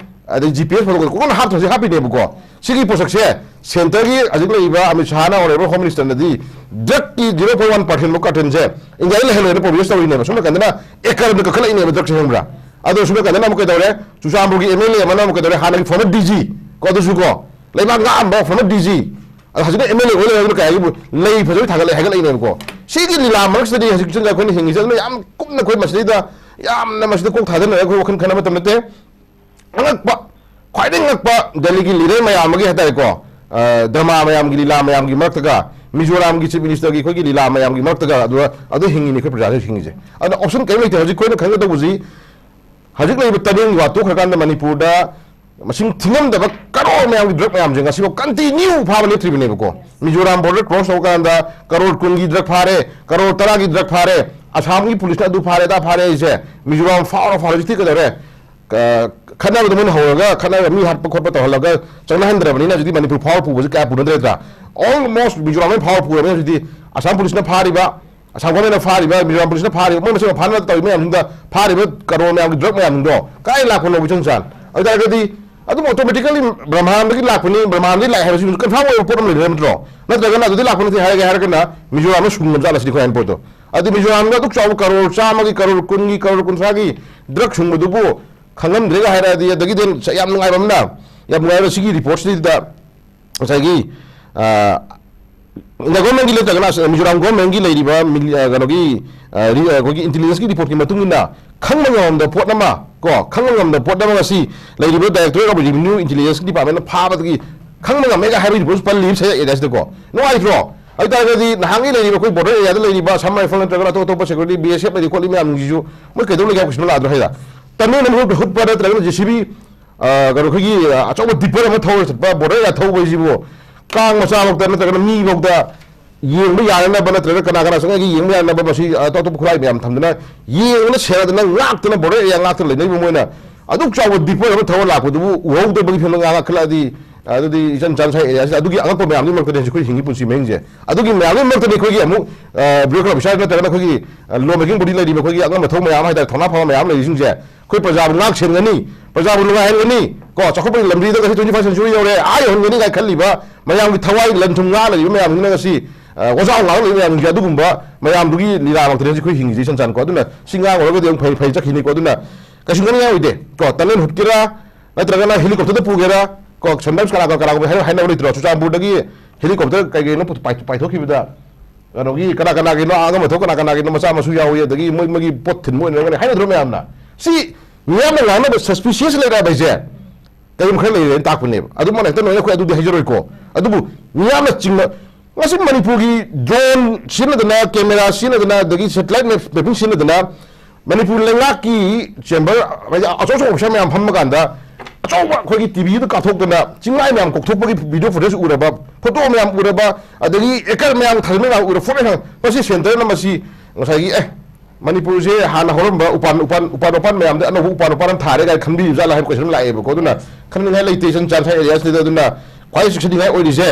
ꯑꯗꯩ ꯖꯤ ꯄꯤ ꯑꯦꯁ ꯐꯣꯇꯣ ꯀꯣꯟꯅ ꯍꯥꯞꯇ꯭ꯔꯁꯨ ꯍꯥꯞꯄꯤꯅꯦꯕꯀꯣ꯫ ꯁꯤꯒꯤ ꯄꯣꯠꯁꯛꯁꯦ ꯁꯦꯟꯇꯔꯒꯤ ꯍꯧꯖꯤꯛ ꯂꯩꯔꯤꯕ ꯑꯃꯤꯠ ꯁꯥꯍꯅ ꯑꯣꯏꯔꯤꯕ ꯍꯣꯝ ꯃꯤꯅꯤꯁꯇꯔꯅꯗꯤ ꯗ꯭ꯔꯒꯀꯤ ꯖꯤꯔꯣ ꯄꯣꯏꯟ ꯋꯥꯟ ꯄꯥꯔꯁꯦꯟ ꯀꯥꯔꯇꯟꯁꯦ ꯏꯟꯗꯤꯌꯥꯗ ꯂꯩꯍꯜꯂꯣꯏꯅ ꯄ꯭ꯔꯣꯃꯤꯁ ꯇꯧꯔꯤꯅꯦꯕ꯫ ꯁꯣꯝ ꯅꯥꯀꯟꯗꯅ ꯑꯦꯀꯔ ꯑꯃꯗ ꯀꯛꯈꯠꯂꯛꯏꯅꯦꯕ ꯗ꯭ꯔꯒꯁꯦ, ꯈꯪꯕ꯭ꯔꯥ? ꯑꯗꯣ ꯁꯣꯝ ꯅꯥꯀꯟꯗꯅ ꯑꯃꯨꯛ ꯀꯩꯗꯧꯔꯦ? ꯆꯨꯔꯆꯥꯟꯄꯨꯔꯒꯤ ꯑꯦꯝ ꯑꯦꯜ ꯑꯦ ꯑꯃꯅ ꯑꯃꯨꯛ ꯀꯩꯗꯧꯔꯦ? ꯍꯥꯟꯅꯒꯤ ꯐꯣꯔꯃꯔ ꯗꯤ ꯖꯤ ꯀꯣ, ꯑꯗꯨꯁꯨ ꯀꯣ, ꯂꯩꯕꯥꯛ ꯉꯥꯛꯑꯝꯕ ꯐꯣꯔꯃꯔ ꯗꯤ ꯖꯤ, ꯑꯗꯣ ꯍꯧꯖꯤꯛꯅ ꯑꯦꯝ ꯑꯦꯜ ꯑꯦ ꯑꯣꯏ ꯂꯩꯔꯦ꯫ ꯑꯗꯨꯅ ꯀꯩ ꯍꯥꯏꯒꯦꯕꯨ, ꯂꯩ ꯐꯖꯕ ꯊꯥꯒꯠꯂꯛꯑꯦ, ꯍꯥꯏꯒꯠꯂꯛꯏꯅꯦꯕꯀꯣ꯫ ꯁꯤꯒꯤ ꯂꯤꯂꯥ ꯃꯔꯛꯁꯤꯗꯗꯤ ꯍꯧꯖꯤꯛ ꯆꯤꯟꯖꯥꯛ ꯑꯩꯈꯣꯏꯅ ꯍꯤꯡꯉꯤꯁꯦ, ꯑꯗꯨꯅ ꯌꯥꯝ ꯀꯨꯞꯅ ꯑꯩꯈꯣꯏ ꯃꯁꯤꯗꯩꯗ ꯌꯥꯝꯅ ꯃꯁꯤꯗ ꯀꯣꯛ ꯊꯥꯗꯅꯔꯒ ꯑꯩꯈꯣꯏ ꯋꯥꯈꯜ ꯈꯟꯅꯕ ꯃꯇꯝ ꯅꯠꯇꯦ꯫ ꯑꯉꯛꯄ, ꯈ꯭ꯋꯥꯏꯗꯒꯤ ꯉꯛꯄ ꯗꯦꯜꯂꯤꯒꯤ ꯂꯤꯗꯔ ꯃꯌꯥꯝ ꯑꯃꯒꯤ ꯍꯥꯏꯇꯥꯔꯦꯀꯣ, ꯑ, ꯗ꯭ꯔꯃꯥ ꯃꯌꯥꯝꯒꯤ, ꯂꯤꯂꯥ ꯃꯌꯥꯝꯒꯤ ꯃꯔꯛꯇꯒ, ꯃꯤꯖꯣꯔꯥꯝꯒꯤ ꯆꯤꯐ ꯃꯤꯅꯤꯁꯇꯔꯒꯤ ꯑꯩꯈꯣꯏꯒꯤ ꯂꯤꯂꯥ ꯃꯌꯥꯝꯒꯤ ꯃꯔꯛꯇꯒ ꯑꯗꯨ, ꯑꯗꯨ ꯍꯤꯡꯉꯤꯅꯤ ꯑꯩꯈꯣꯏ ꯄ꯭ꯔꯖꯥꯁꯤꯡ ꯍꯤꯡꯉꯤꯁꯦ꯫ ꯑꯗꯨꯅ ꯑꯣꯞꯁꯟ ꯀꯔꯤꯝ ꯂꯩꯇꯦ꯫ ꯍꯧꯖꯤꯛ ꯑꯩꯈꯣꯏꯅ ꯈꯪꯒꯗꯧꯕꯁꯤ, ꯍꯧꯖꯤꯛ ꯂꯩꯔꯤꯕ ꯇꯅꯦꯜꯒꯤ ꯋꯥ ꯇꯣꯛꯈ꯭ꯔꯀꯥꯟꯗ ꯃꯅꯤꯄꯨꯔꯗ ꯃꯁꯤꯡ ꯊꯤꯉꯝꯗꯕ ꯀꯔꯣꯔ ꯃꯌꯥꯝꯒꯤ ꯗ꯭ꯔꯒ ꯃꯌꯥꯝꯁꯦ ꯉꯁꯤꯐꯥꯎ ꯀꯟꯇꯤꯅ꯭ꯌꯨ ꯐꯥꯕ ꯂꯦꯞꯇ꯭ꯔꯤꯕꯅꯦꯕꯀꯣ꯫ ꯃꯤꯖꯣꯔꯥꯝ ꯕꯣꯔꯗꯔ ꯀ꯭ꯔꯣꯁ ꯇꯧꯕ ꯀꯥꯟꯗ ꯀꯔꯣꯔ ꯀꯨꯟꯒꯤ ꯗ꯭ꯔꯒ ꯐꯥꯔꯦ, ꯀꯔꯣꯔ ꯇꯔꯥꯒꯤ ꯗ꯭ꯔꯒ ꯐꯥꯔꯦ, ꯑꯁꯥꯝꯒꯤ ꯄꯨꯂꯤꯁꯅ ꯑꯗꯨ ꯐꯥꯔꯦ, ꯑꯗꯥ ꯐꯥꯔꯦ ꯍꯥꯏꯁꯦ꯫ ꯃꯤꯖꯣꯔꯥꯝ ꯐꯥꯎꯔ ꯐꯥꯎꯔ ꯍꯧꯖꯤꯛꯇꯤ ꯀꯩꯗꯧꯔꯦ? ꯈꯠꯅꯕꯗ ꯃꯣꯏꯅ ꯍꯧꯔꯒ, ꯈꯠꯅꯔꯒ ꯃꯤ ꯍꯥꯠꯄ ꯈꯣꯠꯄ ꯇꯧꯍꯜꯂꯒ ꯆꯪꯅꯍꯟꯗ꯭ꯔꯕꯅꯤꯅ ꯍꯧꯖꯤꯛꯇꯤ ꯃꯅꯤꯄꯨꯔ ꯐꯥꯎꯔ ꯄꯨꯕꯁꯦ ꯀꯌꯥ ꯄꯨꯅꯗ꯭ꯔꯦꯗ꯭ꯔꯥ? ꯑꯣꯜꯃꯣꯁ ꯃꯤꯖꯣꯔꯥꯝ ꯂꯣꯏ ꯐꯥꯎꯔ ꯄꯨꯔꯕꯅꯤꯅ ꯍꯧꯖꯤꯛꯇꯤ ꯑꯁꯥꯝ ꯄꯨꯂꯤꯁꯅ ꯐꯥꯔꯤꯕ, ꯑꯁꯥꯝ ꯒꯣꯔꯃꯦꯟꯅ ꯐꯥꯔꯤꯕ, ꯃꯤꯖꯣꯔꯥꯝ ꯄꯨꯂꯤꯁꯅ ꯐꯥꯔꯤꯕ, ꯃꯣꯏ ꯃꯁꯦꯟ ꯐꯥꯅ ꯇꯧꯔꯤꯕ ꯃꯌꯥꯝꯁꯤꯡꯗ ꯐꯥꯔꯤꯕ ꯀꯔꯣꯔ ꯃꯌꯥꯝꯒꯤ ꯗ꯭ꯔꯒ ꯃꯌꯥꯝꯁꯤꯡꯗꯣ ꯀꯥꯏ ꯂꯥꯛꯄꯅꯣ ꯏꯆꯟ ꯆꯥꯟ? ꯑꯗꯨ ꯇꯥꯔꯒꯗꯤ ꯑꯗꯨꯝ ꯑꯣꯇꯣꯃꯦꯇꯤꯀꯦꯜꯂꯤ ꯕ꯭ꯔꯍ꯭ꯃꯥꯟꯗꯒꯤ ꯂꯥꯛꯄꯅꯤ, ꯕ꯭ꯔꯍ꯭ꯃꯥꯟꯗꯒꯤ ꯂꯥꯛꯑꯦ ꯍꯥꯏꯕꯁꯤ ꯀꯟꯐꯥꯔꯝ ꯑꯣꯏꯕ ꯄꯣꯠ ꯑꯃ ꯂꯩꯔꯦ ꯅꯠꯇ꯭ꯔꯣ? ꯅꯠꯇ꯭ꯔꯒꯅ ꯑꯗꯨꯗꯤ ꯂꯥꯛꯄ ꯅꯠꯇꯦ ꯍꯥꯏꯔꯒꯦ ꯍꯥꯏꯔꯒꯅ ꯃꯤꯖꯣꯔꯥꯝꯅ ꯁꯨꯡꯉꯝ ꯖꯥꯠꯂ ꯁꯤꯅꯤ ꯑꯩꯈꯣꯏ ꯍꯥꯏꯅ ꯄꯣꯠꯇꯣ꯫ ꯑꯗꯨ ꯃꯤꯖꯣꯔꯥꯝꯗ ꯑꯗꯨꯛ ꯆꯥꯎꯕ ꯀꯔꯣꯔ ꯆꯥꯝꯃꯒꯤ, ꯀꯔꯣꯔ ꯀꯨꯟꯒꯤ, ꯀꯔꯣꯔ ꯀꯨꯟꯊ꯭ꯔꯥꯒꯤ ꯗ꯭ꯔꯒ ꯁꯨꯡꯕꯗꯨꯕꯨ ꯈꯪꯉꯝꯗ꯭ꯔꯦꯒ ꯍꯥꯏꯔꯛꯑꯗꯤ, ꯑꯗꯒꯤꯗꯤ ꯌꯥꯝ ꯅꯨꯡꯉꯥꯏꯕ ꯑꯃꯅ, ꯌꯥꯝ ꯅꯨꯡꯉꯥꯏꯕ ꯁꯤꯒꯤ ꯔꯤꯄꯣꯔꯠꯁꯤꯗ ꯉꯁꯥꯏꯒꯤ, ꯑ, ꯏꯟꯗꯤꯌꯥ ꯒꯣꯔꯃꯦꯟꯒꯤ ꯅꯠꯇ꯭ꯔꯒꯅ ꯃꯤꯖꯣꯔꯥꯝ ꯒꯣꯔꯃꯦꯟꯒꯤ ꯂꯩꯔꯤꯕ ꯃꯤꯂꯤ-, ꯑ, ꯀꯩꯅꯣꯒꯤ, ꯑ, ꯔꯤ-, ꯑ, ꯑꯩꯈꯣꯏꯒꯤ ꯏꯟꯇꯦꯂꯤꯖꯦꯟꯁꯀꯤ ꯔꯤꯄꯣꯔꯠꯀꯤ ꯃꯇꯨꯡ ꯏꯟꯅ ꯈꯪꯕ ꯉꯝꯃꯝꯗꯕ ꯄꯣꯠ ꯑꯃ, ꯀꯣ, ꯈꯪꯕ ꯉꯝꯗꯕ ꯄꯣꯠ ꯑꯃ ꯉꯁꯤ ꯂꯩꯔꯤꯕ Directorate of Revenue Intelligence Department ꯐꯥꯕꯗꯒꯤ ꯈꯪꯕ ꯉꯝꯃꯦꯒ ꯍꯥꯏꯕꯒꯤ ꯔꯤꯄꯣꯔꯠꯁꯨ ꯄꯜꯂꯤ ꯁꯦ ꯑꯦꯔꯤꯌꯥꯁꯤꯗꯀꯣ꯫ ꯅꯨꯡꯉꯥꯏꯇ꯭ꯔꯣ? ꯑꯗꯨ ꯇꯥꯔꯒꯗꯤ ꯅꯍꯥꯟꯒꯤ ꯂꯩꯔꯤꯕ ꯑꯩꯈꯣꯏ ꯕꯣꯔꯗꯔ ꯑꯦꯔꯤꯌꯥꯗ ꯂꯩꯔꯤꯕ ꯑꯁꯥꯝ ꯔꯥꯏꯐꯜ ꯅꯠꯇ꯭ꯔꯒꯅ ꯑꯇꯣꯞ ꯑꯇꯣꯞꯄ ꯁꯦꯀ꯭ꯌꯨꯔꯤꯇꯤ, ꯕꯤ ꯑꯦꯁ ꯑꯦꯐ ꯂꯩꯔꯤ ꯈꯣꯠꯂꯤ ꯃꯌꯥꯝꯁꯤꯡꯁꯤꯁꯨ ꯃꯣꯏ ꯀꯩꯗꯧ ꯂꯩꯒꯦ ꯍꯥꯏꯕ ꯀꯣꯏꯁꯟ ꯂꯥꯛꯑꯗ꯭ꯔꯣ ꯍꯥꯏꯗ? ꯇꯟꯅꯦꯜ ꯑꯃ ꯍꯨꯠꯄ ꯅꯠꯇ꯭ꯔꯒꯅ ꯖꯦ ꯁꯤ ꯕꯤ, ꯑ, ꯀꯩꯅꯣ ꯑꯩꯈꯣꯏꯒꯤ, ꯑ, ꯑꯆꯧꯕ ꯗꯤꯄꯔ ꯑꯃ ꯊꯧꯔ ꯆꯠꯄ, ꯕꯣꯔꯗꯔ ꯑꯦꯔꯤꯌꯥ ꯊꯧꯕ ꯍꯥꯏꯁꯤꯕꯨ ꯀꯥꯡ ꯃꯆꯥ ꯐꯥꯎꯗ ꯅꯠꯇ꯭ꯔꯒꯅ ꯃꯤ ꯐꯥꯎꯗ ꯌꯦꯡꯕ ꯌꯥꯅꯅꯕ ꯅꯠꯇ꯭ꯔꯒ ꯀꯅꯥ ꯀꯅꯥ ꯆꯪꯉꯛꯏꯒꯦ ꯌꯦꯡꯕ ꯌꯥꯅꯅꯕ ꯃꯁꯤ, ꯑ, ꯑꯇꯣꯞ ꯑꯇꯣꯞꯄ ꯈꯨꯠꯂꯥꯏ ꯃꯌꯥꯝ ꯊꯝꯗꯅ ꯌꯦꯡꯗꯅ ꯁꯦꯟꯅꯗꯅ ꯉꯥꯛꯇꯅ ꯕꯣꯔꯗꯔ ꯑꯦꯔꯤꯌꯥ ꯉꯥꯛꯇꯅ ꯂꯩꯅꯔꯤꯕ ꯃꯣꯏꯅ ꯑꯗꯨꯛ ꯆꯥꯎꯕ ꯗꯤꯄꯔ ꯑꯃ ꯊꯧꯔ ꯂꯥꯛꯄꯗꯨꯕꯨ ꯎꯍꯧꯗꯕꯒꯤ ꯐꯤꯕꯝꯗ ꯉꯥꯡꯉꯛꯈꯠꯂꯛꯑꯗꯤ, ꯑꯗꯨꯗꯤ ꯏꯆꯝ ꯆꯝ ꯁ꯭ꯋꯥꯏ ꯑꯦꯔꯤꯌꯥꯁꯤꯗ ꯑꯗꯨꯒꯤ ꯑꯉꯛꯄ ꯃꯌꯥꯝꯗꯨꯒꯤ ꯃꯔꯛꯇꯅꯦ ꯍꯧꯖꯤꯛ ꯑꯩꯈꯣꯏ ꯍꯤꯡꯉꯤ ꯄꯨꯟꯁꯤ ꯃꯍꯤꯡꯁꯦ꯫ ꯑꯗꯨꯒꯤ ꯃꯌꯥꯝꯗꯨꯒꯤ ꯃꯔꯛꯇꯅꯤ ꯑꯩꯈꯣꯏꯒꯤ ꯑꯃꯨꯛ, ꯑ, ꯕ꯭ꯌꯨꯔꯣꯀ꯭ꯔꯥꯠ ꯑꯣꯐꯤꯁꯥꯔ ꯅꯠꯇ꯭ꯔꯒꯅ ꯑꯩꯈꯣꯏꯒꯤ, ꯑ, ꯂꯣ ꯃꯦꯀꯤꯡ ꯕꯣꯗꯤ ꯂꯩꯔꯤꯕ ꯑꯩꯈꯣꯏꯒꯤ ꯑꯉꯝ ꯑꯊꯧ ꯃꯌꯥꯝ ꯍꯥꯏꯇꯥꯔꯦ, ꯊꯧꯅꯥ ꯐꯕ ꯃꯌꯥꯝ ꯂꯩꯔꯤꯁꯤꯡꯁꯦ, ꯑꯩꯈꯣꯏ ꯄ꯭ꯔꯖꯥꯕꯨ ꯉꯥꯛ ꯁꯦꯟꯒꯅꯤ, ꯄ꯭ꯔꯖꯥꯕꯨ ꯅꯨꯡꯉꯥꯏꯍꯟꯒꯅꯤ, ꯀꯣ, ꯆꯥꯎꯈꯠꯄꯒꯤ ꯂꯝꯕꯤꯗ ꯉꯁꯤ twenty first century ꯌꯧꯔꯦ, ꯑꯥ ꯌꯧꯍꯟꯒꯅꯤ ꯀꯥꯏꯅ ꯈꯜꯂꯤꯕ ꯃꯌꯥꯝꯒꯤ ꯊꯋꯥꯏ ꯂꯟ ꯊꯨꯝ ꯉꯥꯛ ꯂꯩꯔꯤꯕ ꯃꯌꯥꯝꯁꯤꯅ ꯉꯁꯤ, ꯑ, ꯋꯥꯖꯥꯎ ꯉꯥꯛ ꯂꯩꯔꯤꯕ ꯃꯌꯥꯝꯁꯤꯡꯁꯦ ꯑꯗꯨꯒꯨꯝꯕ ꯃꯌꯥꯝꯗꯨꯒꯤ ꯂꯤꯂꯥ ꯉꯥꯛꯇꯅꯦ ꯍꯧꯖꯤꯛ ꯑꯩꯈꯣꯏ ꯍꯤꯡꯉꯤꯁꯦ ꯏꯆꯟ ꯆꯟꯀꯣ꯫ ꯑꯗꯨꯅ ꯁꯤ ꯉꯥꯡꯉꯨꯔꯒꯗꯤ ꯑꯃꯨꯛ ꯐꯩ ꯐꯩ ꯆꯠꯈꯤꯅꯤꯀꯣ꯫ ꯑꯗꯨꯅ ꯀꯩꯁꯨ ꯉꯥꯡꯅꯤꯡꯉꯥꯏ ꯑꯣꯏꯗꯦ ꯀꯣ꯫ ꯇꯅꯦꯜ ꯍꯨꯠꯀꯦꯔꯥ, ꯅꯠꯇ꯭ꯔꯒꯅ ꯍꯦꯂꯤꯀꯣꯞꯇꯔꯗ ꯄꯨꯒꯦꯔꯥ, ꯀꯣ, sometimes ꯀꯅꯥ ꯀꯅꯥ ꯀꯅꯥꯒꯨꯝꯕ ꯍꯥꯏꯅ-, ꯍꯥꯏꯅꯕ ꯂꯩꯇ꯭ꯔꯣ? ꯆꯨꯔꯆꯥꯟꯄꯨꯔꯗꯒꯤ ꯍꯦꯂꯤꯀꯣꯞꯇꯔ ꯀꯩ ꯀꯩꯅꯣ ꯄꯨ-, ꯄꯥꯏ-, ꯄꯥꯏꯊꯣꯛꯈꯤꯕꯗ, ꯀꯩꯅꯣꯒꯤ ꯀꯅꯥ ꯀꯅꯥꯒꯤꯅꯣ ꯑꯉꯝ ꯑꯊꯧ ꯀꯅꯥ ꯀꯅꯥꯒꯤꯅꯣ ꯃꯆꯥ ꯃꯁꯨ ꯌꯥꯎꯏ, ꯑꯗꯒꯤ ꯃꯣꯏ, ꯃꯣꯏꯒꯤ ꯄꯣꯠ ꯊꯤꯟꯕ ꯑꯣꯏꯅꯔꯝꯒꯅꯤ ꯍꯥꯏꯅꯗ꯭ꯔꯣ ꯃꯌꯥꯝꯅ? ꯁꯤ ꯃꯤꯌꯥꯝꯅ ꯉꯥꯡꯅꯕ suspicious ꯂꯩꯔꯛꯑꯕ ꯍꯥꯏꯁꯦ ꯀꯔꯤꯝ ꯈꯔ ꯂꯩꯔꯦꯅ ꯇꯥꯛꯄꯅꯦꯕ꯫ ꯑꯗꯨꯃꯛꯅ ꯍꯦꯛꯇ ꯅꯣꯏꯅ ꯑꯩꯈꯣꯏ ꯑꯗꯨꯗꯤ ꯍꯥꯏꯖꯔꯣꯏꯀꯣ꯫ ꯑꯗꯨꯕꯨ ꯃꯤꯌꯥꯝꯅ ꯆꯤꯡꯅ ꯉꯁꯤ ꯃꯅꯤꯄꯨꯔꯒꯤ drone ꯁꯤꯖꯤꯟꯅꯗꯅ, camera ꯁꯤꯖꯤꯟꯅꯗꯅ, ꯑꯗꯒꯤ satellite map-, mapping ꯁꯤꯖꯤꯟꯅꯗꯅ ꯃꯅꯤꯄꯨꯔ ꯂꯩꯉꯥꯛꯀꯤ chamber, ꯍꯥꯏꯗꯤ ꯑꯆꯧ ꯑꯆꯧꯕ officer ꯃꯌꯥꯝ ꯐꯝꯕ ꯀꯥꯟꯗ ꯑꯆꯧꯕ ꯑꯩꯈꯣꯏꯒꯤ ꯇꯤ ꯚꯤꯗ ꯀꯥꯞꯊꯣꯛꯇꯅ ꯆꯤꯡꯃꯥꯏ ꯃꯌꯥꯝ ꯀꯣꯛꯊꯣꯛꯄꯒꯤ video footage ꯎꯔꯕ, photo ꯃꯌꯥꯝ ꯎꯔꯕ, ꯑꯗꯒꯤ acre ꯃꯌꯥꯝ ꯊꯥꯖꯤꯟꯕ ꯃꯌꯥꯝ ꯎꯔꯕ, ꯐꯣꯔꯃꯦꯁꯟ ꯃꯁꯤ centreꯅ ꯃꯁꯤ ꯉꯁꯥꯏꯒꯤ, ꯑꯦ, ꯃꯅꯤꯄꯨꯔꯁꯦ ꯍꯥꯟꯅ ꯍꯧꯔꯝꯕ ꯎꯄꯥꯟ, ꯎꯄꯥꯟ, ꯎꯄꯥꯟ ꯋꯥꯄꯥꯟ ꯃꯌꯥꯝꯗ ꯑꯅꯧꯕ ꯎꯄꯥꯟ ꯋꯥꯄꯥꯟ ꯑꯃ ꯊꯥꯔꯦ ꯀꯥꯏꯅ ꯈꯟꯕꯤꯕ ꯖꯥꯠꯂꯥ ꯍꯥꯏꯕ question ꯑꯃ ꯂꯥꯛꯑꯦꯕꯀꯣ꯫ ꯑꯗꯨꯅ ꯈꯟꯅꯤꯡꯉꯥꯏ ꯂꯩꯇꯦ ꯏꯆꯟ ꯆꯥꯟ ꯁ꯭ꯋꯥꯏ areaꯁꯤꯗ꯫ ꯑꯗꯨꯅ ꯈ꯭ꯋꯥꯏ ꯆꯦꯛꯁꯤꯟꯅꯤꯡꯉꯥꯏ ꯑꯣꯏꯔꯤꯁꯦ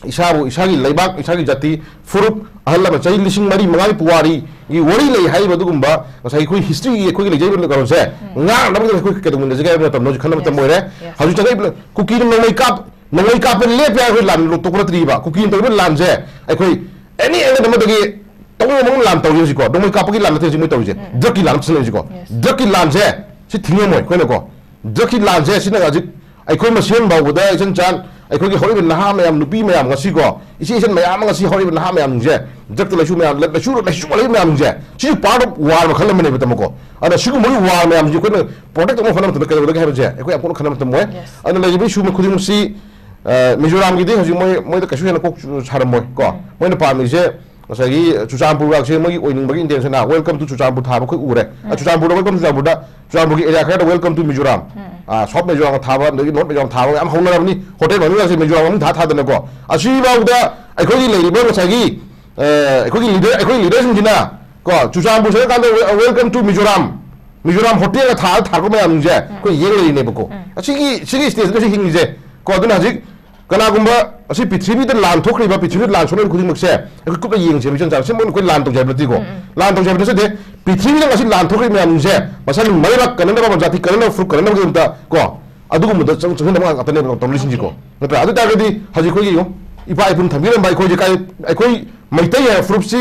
ꯏꯁꯥꯕꯨ, ꯏꯁꯥꯒꯤ ꯂꯩꯕꯥꯛ, ꯏꯁꯥꯒꯤ ꯖꯥꯇꯤ, ꯐꯨꯔꯨꯞ, ꯑꯍꯜ ꯂꯃꯟ ꯆꯍꯤ ꯂꯤꯁꯤꯡ ꯃꯔꯤ ꯃꯉꯥꯒꯤ ꯄꯨꯋꯥꯔꯤꯒꯤ ꯋꯥꯔꯤ ꯂꯩ ꯍꯥꯏꯔꯤꯕ ꯑꯗꯨꯒꯨꯝꯕ ꯉꯁꯥꯏ ꯑꯩꯈꯣꯏ historyꯒꯤ ꯑꯩꯈꯣꯏꯒꯤ ꯂꯩꯖꯔꯤꯕ ꯀꯩꯅꯣꯁꯦ ꯉꯥꯛꯅꯕꯒꯤꯗꯃꯛꯇ ꯑꯩꯈꯣꯏ ꯀꯩꯗꯧꯃꯤꯟꯅꯁꯤꯒꯦ ꯍꯥꯏꯕ ꯃꯇꯝꯗ ꯍꯧꯖꯤꯛ ꯈꯟꯅꯕ ꯃꯇꯝ Yes. ꯑꯣꯏꯔꯦ꯫ Yes. ꯍꯧꯖꯤꯛ ꯆꯪꯉꯛꯏꯕ ꯀꯨꯀꯤꯅ ꯅꯣꯡꯃꯩ ꯀꯥꯞ-, ꯅꯣꯡꯃꯩ ꯀꯥꯞꯄ ꯂꯦꯞꯄꯦ ꯍꯥꯏꯔꯒ ꯂꯥꯟ ꯇꯧꯕ ꯅꯠꯇ꯭ꯔꯤꯕ꯫ ꯀꯨꯀꯤꯅ ꯇꯧꯔꯤꯕ ꯂꯥꯟꯁꯦ ꯑꯩꯈꯣꯏ any angle ꯑꯃꯗꯒꯤ ꯇꯧꯅꯤꯡꯕ ꯃꯑꯣꯡ ꯂꯥꯟ ꯇꯧꯔꯤ ꯍꯧꯖꯤꯛꯀꯣ꯫ ꯅꯣꯡꯃꯩ ꯀꯥꯞꯄꯒꯤ ꯂꯥꯟ ꯅꯠꯇꯦ ꯍꯧꯖꯤꯛ ꯃꯣꯏ ꯇꯧꯔꯤꯁꯦ꯫ ꯎꯝ꯫ ꯗ꯭ꯔꯛꯀꯤ ꯂꯥꯟ ꯑꯃ ꯁꯤꯖꯤꯟꯅꯔꯤꯁꯤꯀꯣ꯫ Yes꯫ ꯗ꯭ꯔꯛꯀꯤ ꯂꯥꯟꯁꯦ ꯁꯤ ꯊꯤꯡꯉꯝꯃꯣꯏ ꯑꯩꯈꯣꯏꯅꯀꯣ꯫ ꯗ꯭ꯔꯛꯀꯤ ꯂꯥꯟꯁꯦ ꯁꯤꯅ ꯍꯧꯖꯤꯛ ꯑꯩꯈꯣꯏ ꯃꯁꯦꯟ ꯐꯥꯎꯕꯗ ꯏꯆꯟ ꯆꯥꯟ ꯑꯩꯈꯣꯏꯒꯤ ꯍꯧꯔꯛꯏꯕ ꯅꯍꯥ ꯃꯌꯥꯝ, ꯅꯨꯄꯤ ꯃꯌꯥꯝ ꯉꯁꯤꯀꯣ, ꯏꯆꯦ ꯏꯆꯟ ꯃꯌꯥꯝ ꯑꯃ ꯉꯁꯤ ꯍꯧꯔꯛꯏꯕ ꯅꯍꯥ ꯃꯌꯥꯝꯁꯤꯡꯁꯦ ꯗ꯭ꯔꯛꯇ ꯂꯩꯁꯨ ꯃꯌꯥꯝ, ꯂꯥꯏꯁꯨ, ꯂꯥꯏꯁꯨ ꯋꯥꯠꯂꯛꯏꯕ ꯃꯌꯥꯝꯁꯦ ꯁꯤꯁꯨ part of war ꯃꯈꯜ ꯑꯃꯅꯦꯕ ꯇꯥꯃꯣꯀꯣ꯫ ꯑꯗ ꯁꯤꯒꯨꯝꯕꯒꯤ war ꯃꯌꯥꯝꯁꯤ ꯑꯩꯈꯣꯏꯅ protect ꯇꯧꯅꯕ ꯍꯣꯠꯅꯕ ꯃꯇꯝꯗ ꯀꯩꯗꯧꯒꯗꯒꯦ ꯍꯥꯏꯕꯁꯦ ꯑꯩꯈꯣꯏ ꯌꯥꯝ ꯀꯟꯅ ꯈꯟꯅꯕ ꯃꯇꯝ ꯑꯣꯏ꯫ Yes꯫ ꯑꯗꯨꯅ ꯂꯩꯔꯤꯕ issue ꯈꯨꯗꯤꯡꯃꯛꯁꯤ, ꯑ, ꯃꯤꯖꯣꯔꯥꯝꯒꯤꯗꯤ ꯍꯧꯖꯤꯛ ꯃꯣꯏ, ꯃꯣꯏꯗ ꯀꯩꯁꯨ ꯍꯦꯟꯅ ꯀꯣꯛ ꯁꯥꯔꯝꯃꯣꯏ ꯀꯣ꯫ ꯎꯝ꯫ ꯃꯣꯏꯅ ꯄꯥꯝꯃꯤꯁꯦ ꯉꯁꯥꯏꯒꯤ ꯆꯨꯔꯆꯥꯟꯄꯨꯔꯒꯁꯦ ꯃꯣꯏꯒꯤ ꯑꯣꯏꯅꯤꯡꯕꯒꯤ intention ꯅ "Welcome to ꯆꯨꯔꯆꯥꯟꯄꯨꯔ" ꯊꯥꯕ ꯑꯩꯈꯣꯏ ꯎꯔꯦ꯫ ꯑ, ꯎꯝ꯫ ꯆꯨꯔꯆꯥꯟꯄꯨꯔꯗ "Welcome to ꯆꯨꯔꯆꯥꯟꯄꯨꯔ"ꯗ, ꯆꯨꯔꯆꯥꯟꯄꯨꯔꯒꯤ area ꯈꯔꯗ "Welcome to ꯃꯤꯖꯣꯔꯥꯝ", ꯎꯝ꯫ ꯑ, South ꯃꯤꯖꯣꯔꯥꯝ ꯊꯥꯕ, ꯑꯗꯒꯤ North ꯃꯤꯖꯣꯔꯥꯝ ꯊꯥꯕ ꯃꯌꯥꯝ ꯍꯧꯅꯔꯕꯅꯤ꯫ Hotel ꯃꯃꯤꯡꯒꯁꯦ ꯃꯤꯖꯣꯔꯥꯝ ꯃꯃꯤꯡ ꯊꯥ ꯊꯥꯗꯅꯀꯣ꯫ ꯑꯁꯤꯐꯥꯎꯗ ꯑꯩꯈꯣꯏꯒꯤ ꯂꯩꯔꯤꯕ ꯉꯁꯥꯏꯒꯤ, ꯑ, ꯑꯩꯈꯣꯏꯒꯤ leader, ꯑꯩꯈꯣꯏ leader ꯁꯤꯡꯁꯤꯅ ꯀꯣ, Churachandpur ꯆꯠꯂꯀꯥꯟꯗ "We-, welcome to Mizoram", Mizoram hotel ꯒ ꯊꯥꯔ ꯊꯥꯔꯛꯄ ꯃꯌꯥꯝꯁꯤꯡꯁꯦ ꯎꯝ꯫ ꯑꯩꯈꯣꯏ ꯌꯦꯡ ꯂꯩꯔꯤꯅꯦꯕꯀꯣ꯫ ꯎꯝ꯫ ꯑꯁꯤꯒꯤ, ꯁꯤꯒꯤ stage ꯁꯤꯗ ꯍꯤꯡꯉꯤꯁꯦ ꯀꯣ꯫ ꯑꯗꯨꯅ ꯍꯧꯖꯤꯛ ꯀꯅꯥꯒꯨꯝꯕ ꯑꯁꯤ ꯄ꯭ꯔꯤꯊꯤꯕꯤꯗ ꯂꯥꯟ ꯊꯣꯛꯈ꯭ꯔꯤꯕ, ꯄ꯭ꯔꯤꯊꯤꯕꯤꯗ ꯂꯥꯟ ꯁꯣꯛꯅꯔꯤꯕ ꯈꯨꯗꯤꯡꯃꯛꯁꯦ ꯑꯩꯈꯣꯏ ꯀꯨꯞꯅ ꯌꯦꯡꯁꯦꯕ, ꯏꯆꯟ ꯆꯥꯟ꯫ ꯁꯤ ꯃꯣꯏꯅ ꯑꯩꯈꯣꯏ ꯂꯥꯟ ꯇꯧꯖꯦ ꯍꯥꯏꯕ ꯅꯠꯇꯦꯀꯣ꯫ ꯎꯝ, ꯎꯝ꯫ ꯂꯥꯟ ꯇꯧꯖꯦ ꯍꯥꯏꯕ ꯅꯠꯆꯗꯦ꯫ ꯄ꯭ꯔꯤꯊꯤꯕꯤꯗ ꯉꯁꯤ ꯂꯥꯟ ꯊꯣꯛꯈ꯭ꯔꯤꯕ ꯃꯌꯥꯝꯁꯦ ꯃꯁꯥꯒꯤ ꯃꯔꯩꯕꯥꯛ ꯀꯟꯅꯅꯕ, ꯃꯖꯥꯇꯤ ꯀꯟꯅꯅꯕ, ꯐꯨꯔꯨꯞ ꯀꯟꯅꯅꯕꯒꯤꯗꯃꯛꯇ ꯀꯣ, ꯑꯗꯨꯒꯨꯝꯕꯗ ꯆꯪ-, ꯆꯪꯁꯤꯟꯅꯕ ꯉꯥꯛꯇꯅꯦꯕ ꯇꯧꯅꯔꯤꯁꯤꯡꯁꯤꯀꯣ꯫ Okay꯫ ꯅꯠꯇ꯭ꯔꯥ? ꯑꯗꯨ ꯇꯥꯔꯒꯗꯤ ꯍꯧꯖꯤꯛ ꯑꯩꯈꯣꯏꯒꯤ ꯌꯦꯡꯉꯨ, ꯏꯄꯥ ꯏꯄꯨꯅ ꯊꯝꯕꯤꯔꯝꯕ ꯑꯩꯈꯣꯏꯁꯦ ꯀꯥꯏ, ꯑꯩꯈꯣꯏ ꯃꯩꯇꯩ ꯍꯥꯏꯕ ꯐꯨꯔꯨꯞꯁꯤ,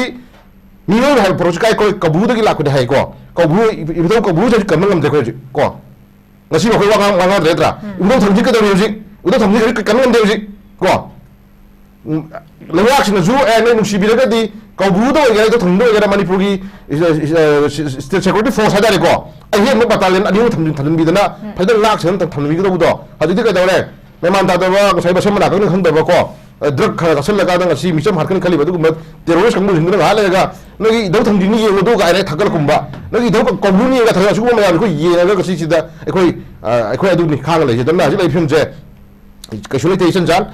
ꯃꯤꯑꯣꯏꯕ ꯍꯥꯏꯕ ꯐꯨꯔꯨꯞꯁꯤ ꯀꯥꯏ, ꯑꯩꯈꯣꯏ ꯀꯧꯕ꯭ꯔꯨꯗꯒꯤ ꯂꯥꯛꯄꯅꯤ ꯍꯥꯏꯀꯣ꯫ ꯀꯧꯕ꯭ꯔꯨ, ꯏꯕꯨꯙꯧ ꯀꯧꯕ꯭ꯔꯨꯁꯦ ꯍꯧꯖꯤꯛ ꯀꯟꯕ ꯉꯝꯗꯦ ꯑꯩꯈꯣꯏ ꯍꯧꯖꯤꯛ ꯀꯣ꯫ ꯉꯁꯤ ꯑꯩꯈꯣꯏ ꯋꯥ ꯉꯥꯡ-, ꯉꯥꯡꯅꯗ꯭ꯔꯦ ꯅꯠꯇ꯭ꯔꯥ? ꯎꯝ꯫ ꯏꯕꯨꯙꯧ ꯊꯥꯡꯖꯤꯡ ꯀꯩꯗꯧꯔꯤ ꯍꯧꯖꯤꯛ? ꯏꯕꯨꯙꯧ ꯊꯥꯡꯖꯤꯡ ꯍꯧꯖꯤꯛ ꯀꯟꯕ ꯉꯝꯗꯦ ꯍꯧꯖꯤꯛ ꯀꯣ꯫ ꯎꯝ, ꯂꯩꯉꯥꯛꯁꯤꯡꯅꯁꯨ, "ꯑꯦ, ꯅꯣꯏ ꯅꯨꯡꯁꯤꯕꯤꯔꯒꯗꯤ ꯀꯧꯕ꯭ꯔꯨꯗ ꯑꯣꯏꯒꯦꯔꯥ, ꯏꯕꯨꯙꯧ ꯊꯥꯡꯖꯤꯡꯗ ꯑꯣꯏꯒꯦꯔꯥ, ꯃꯅꯤꯄꯨꯔꯒꯤ ꯏꯁ-, ꯏꯁ-, ꯏꯁ-, state security force ꯍꯥꯏꯇꯥꯔꯦꯀꯣ, ꯑꯍꯦꯟꯕ battalion ꯑꯅꯤ ꯑꯍꯨꯝ ꯊꯝꯖꯤꯟ-, ꯊꯝꯖꯤꯟꯕꯤꯗꯅ ꯎꯝ꯫ ꯐꯖꯅ ꯉꯥꯛ ꯁꯦꯟꯅ ꯊꯝ-, ꯊꯝꯕꯤꯒꯗꯧꯕꯗꯣ ꯍꯧꯖꯤꯛꯇꯤ ꯀꯩꯗꯧꯔꯦ?" ꯃꯦꯃꯥꯟ ꯇꯥꯗꯕ ꯉꯁꯥꯏ ꯃꯁꯦꯝ ꯃꯅꯥ ꯈꯪꯅ ꯈꯪꯗꯕꯀꯣ, ꯑ, drug ꯈꯔ ꯆꯥꯁꯤꯜꯂꯀꯥꯟꯗ ꯉꯁꯤ ꯃꯤꯆꯝ ꯍꯥꯠꯀꯅꯤ ꯈꯜꯂꯤꯕ ꯑꯗꯨꯒꯨꯝꯕ terrorist ꯀꯥꯡꯕꯨꯁꯤꯡꯗꯨꯅ ꯉꯥꯏꯍꯥꯛ ꯂꯩꯔꯒ "ꯅꯣꯏꯒꯤ ꯏꯙꯧ ꯊꯥꯡꯖꯤꯡꯅꯤ ꯌꯦꯡꯉꯨꯗꯣ" ꯀꯥꯏꯅ ꯊꯥꯒꯠꯂꯛꯀꯨꯝꯕ, "ꯅꯣꯏꯒꯤ ꯏꯙꯧ ꯀꯧꯕ꯭ꯔꯨꯅꯤ" ꯀꯥꯏꯅ ꯊꯥꯒꯠꯂꯛ, ꯁꯤꯒꯨꯝꯕ ꯃꯌꯥꯝꯁꯦ ꯑꯩꯈꯣꯏ ꯌꯦꯡꯉꯒ ꯉꯁꯤꯁꯤꯗ ꯑꯩꯈꯣꯏ, ꯑ, ꯑꯩꯈꯣꯏ ꯑꯗꯨꯅꯤ ꯈꯥꯡꯉ ꯂꯩꯁꯦ꯫ ꯑꯗꯨꯅ ꯍꯧꯖꯤꯛ ꯂꯩꯔꯤꯕ ꯐꯤꯕꯝꯁꯦ ꯀꯩꯁꯨ ꯂꯩꯇꯦ ꯏꯆꯟ ꯆꯥꯟ꯫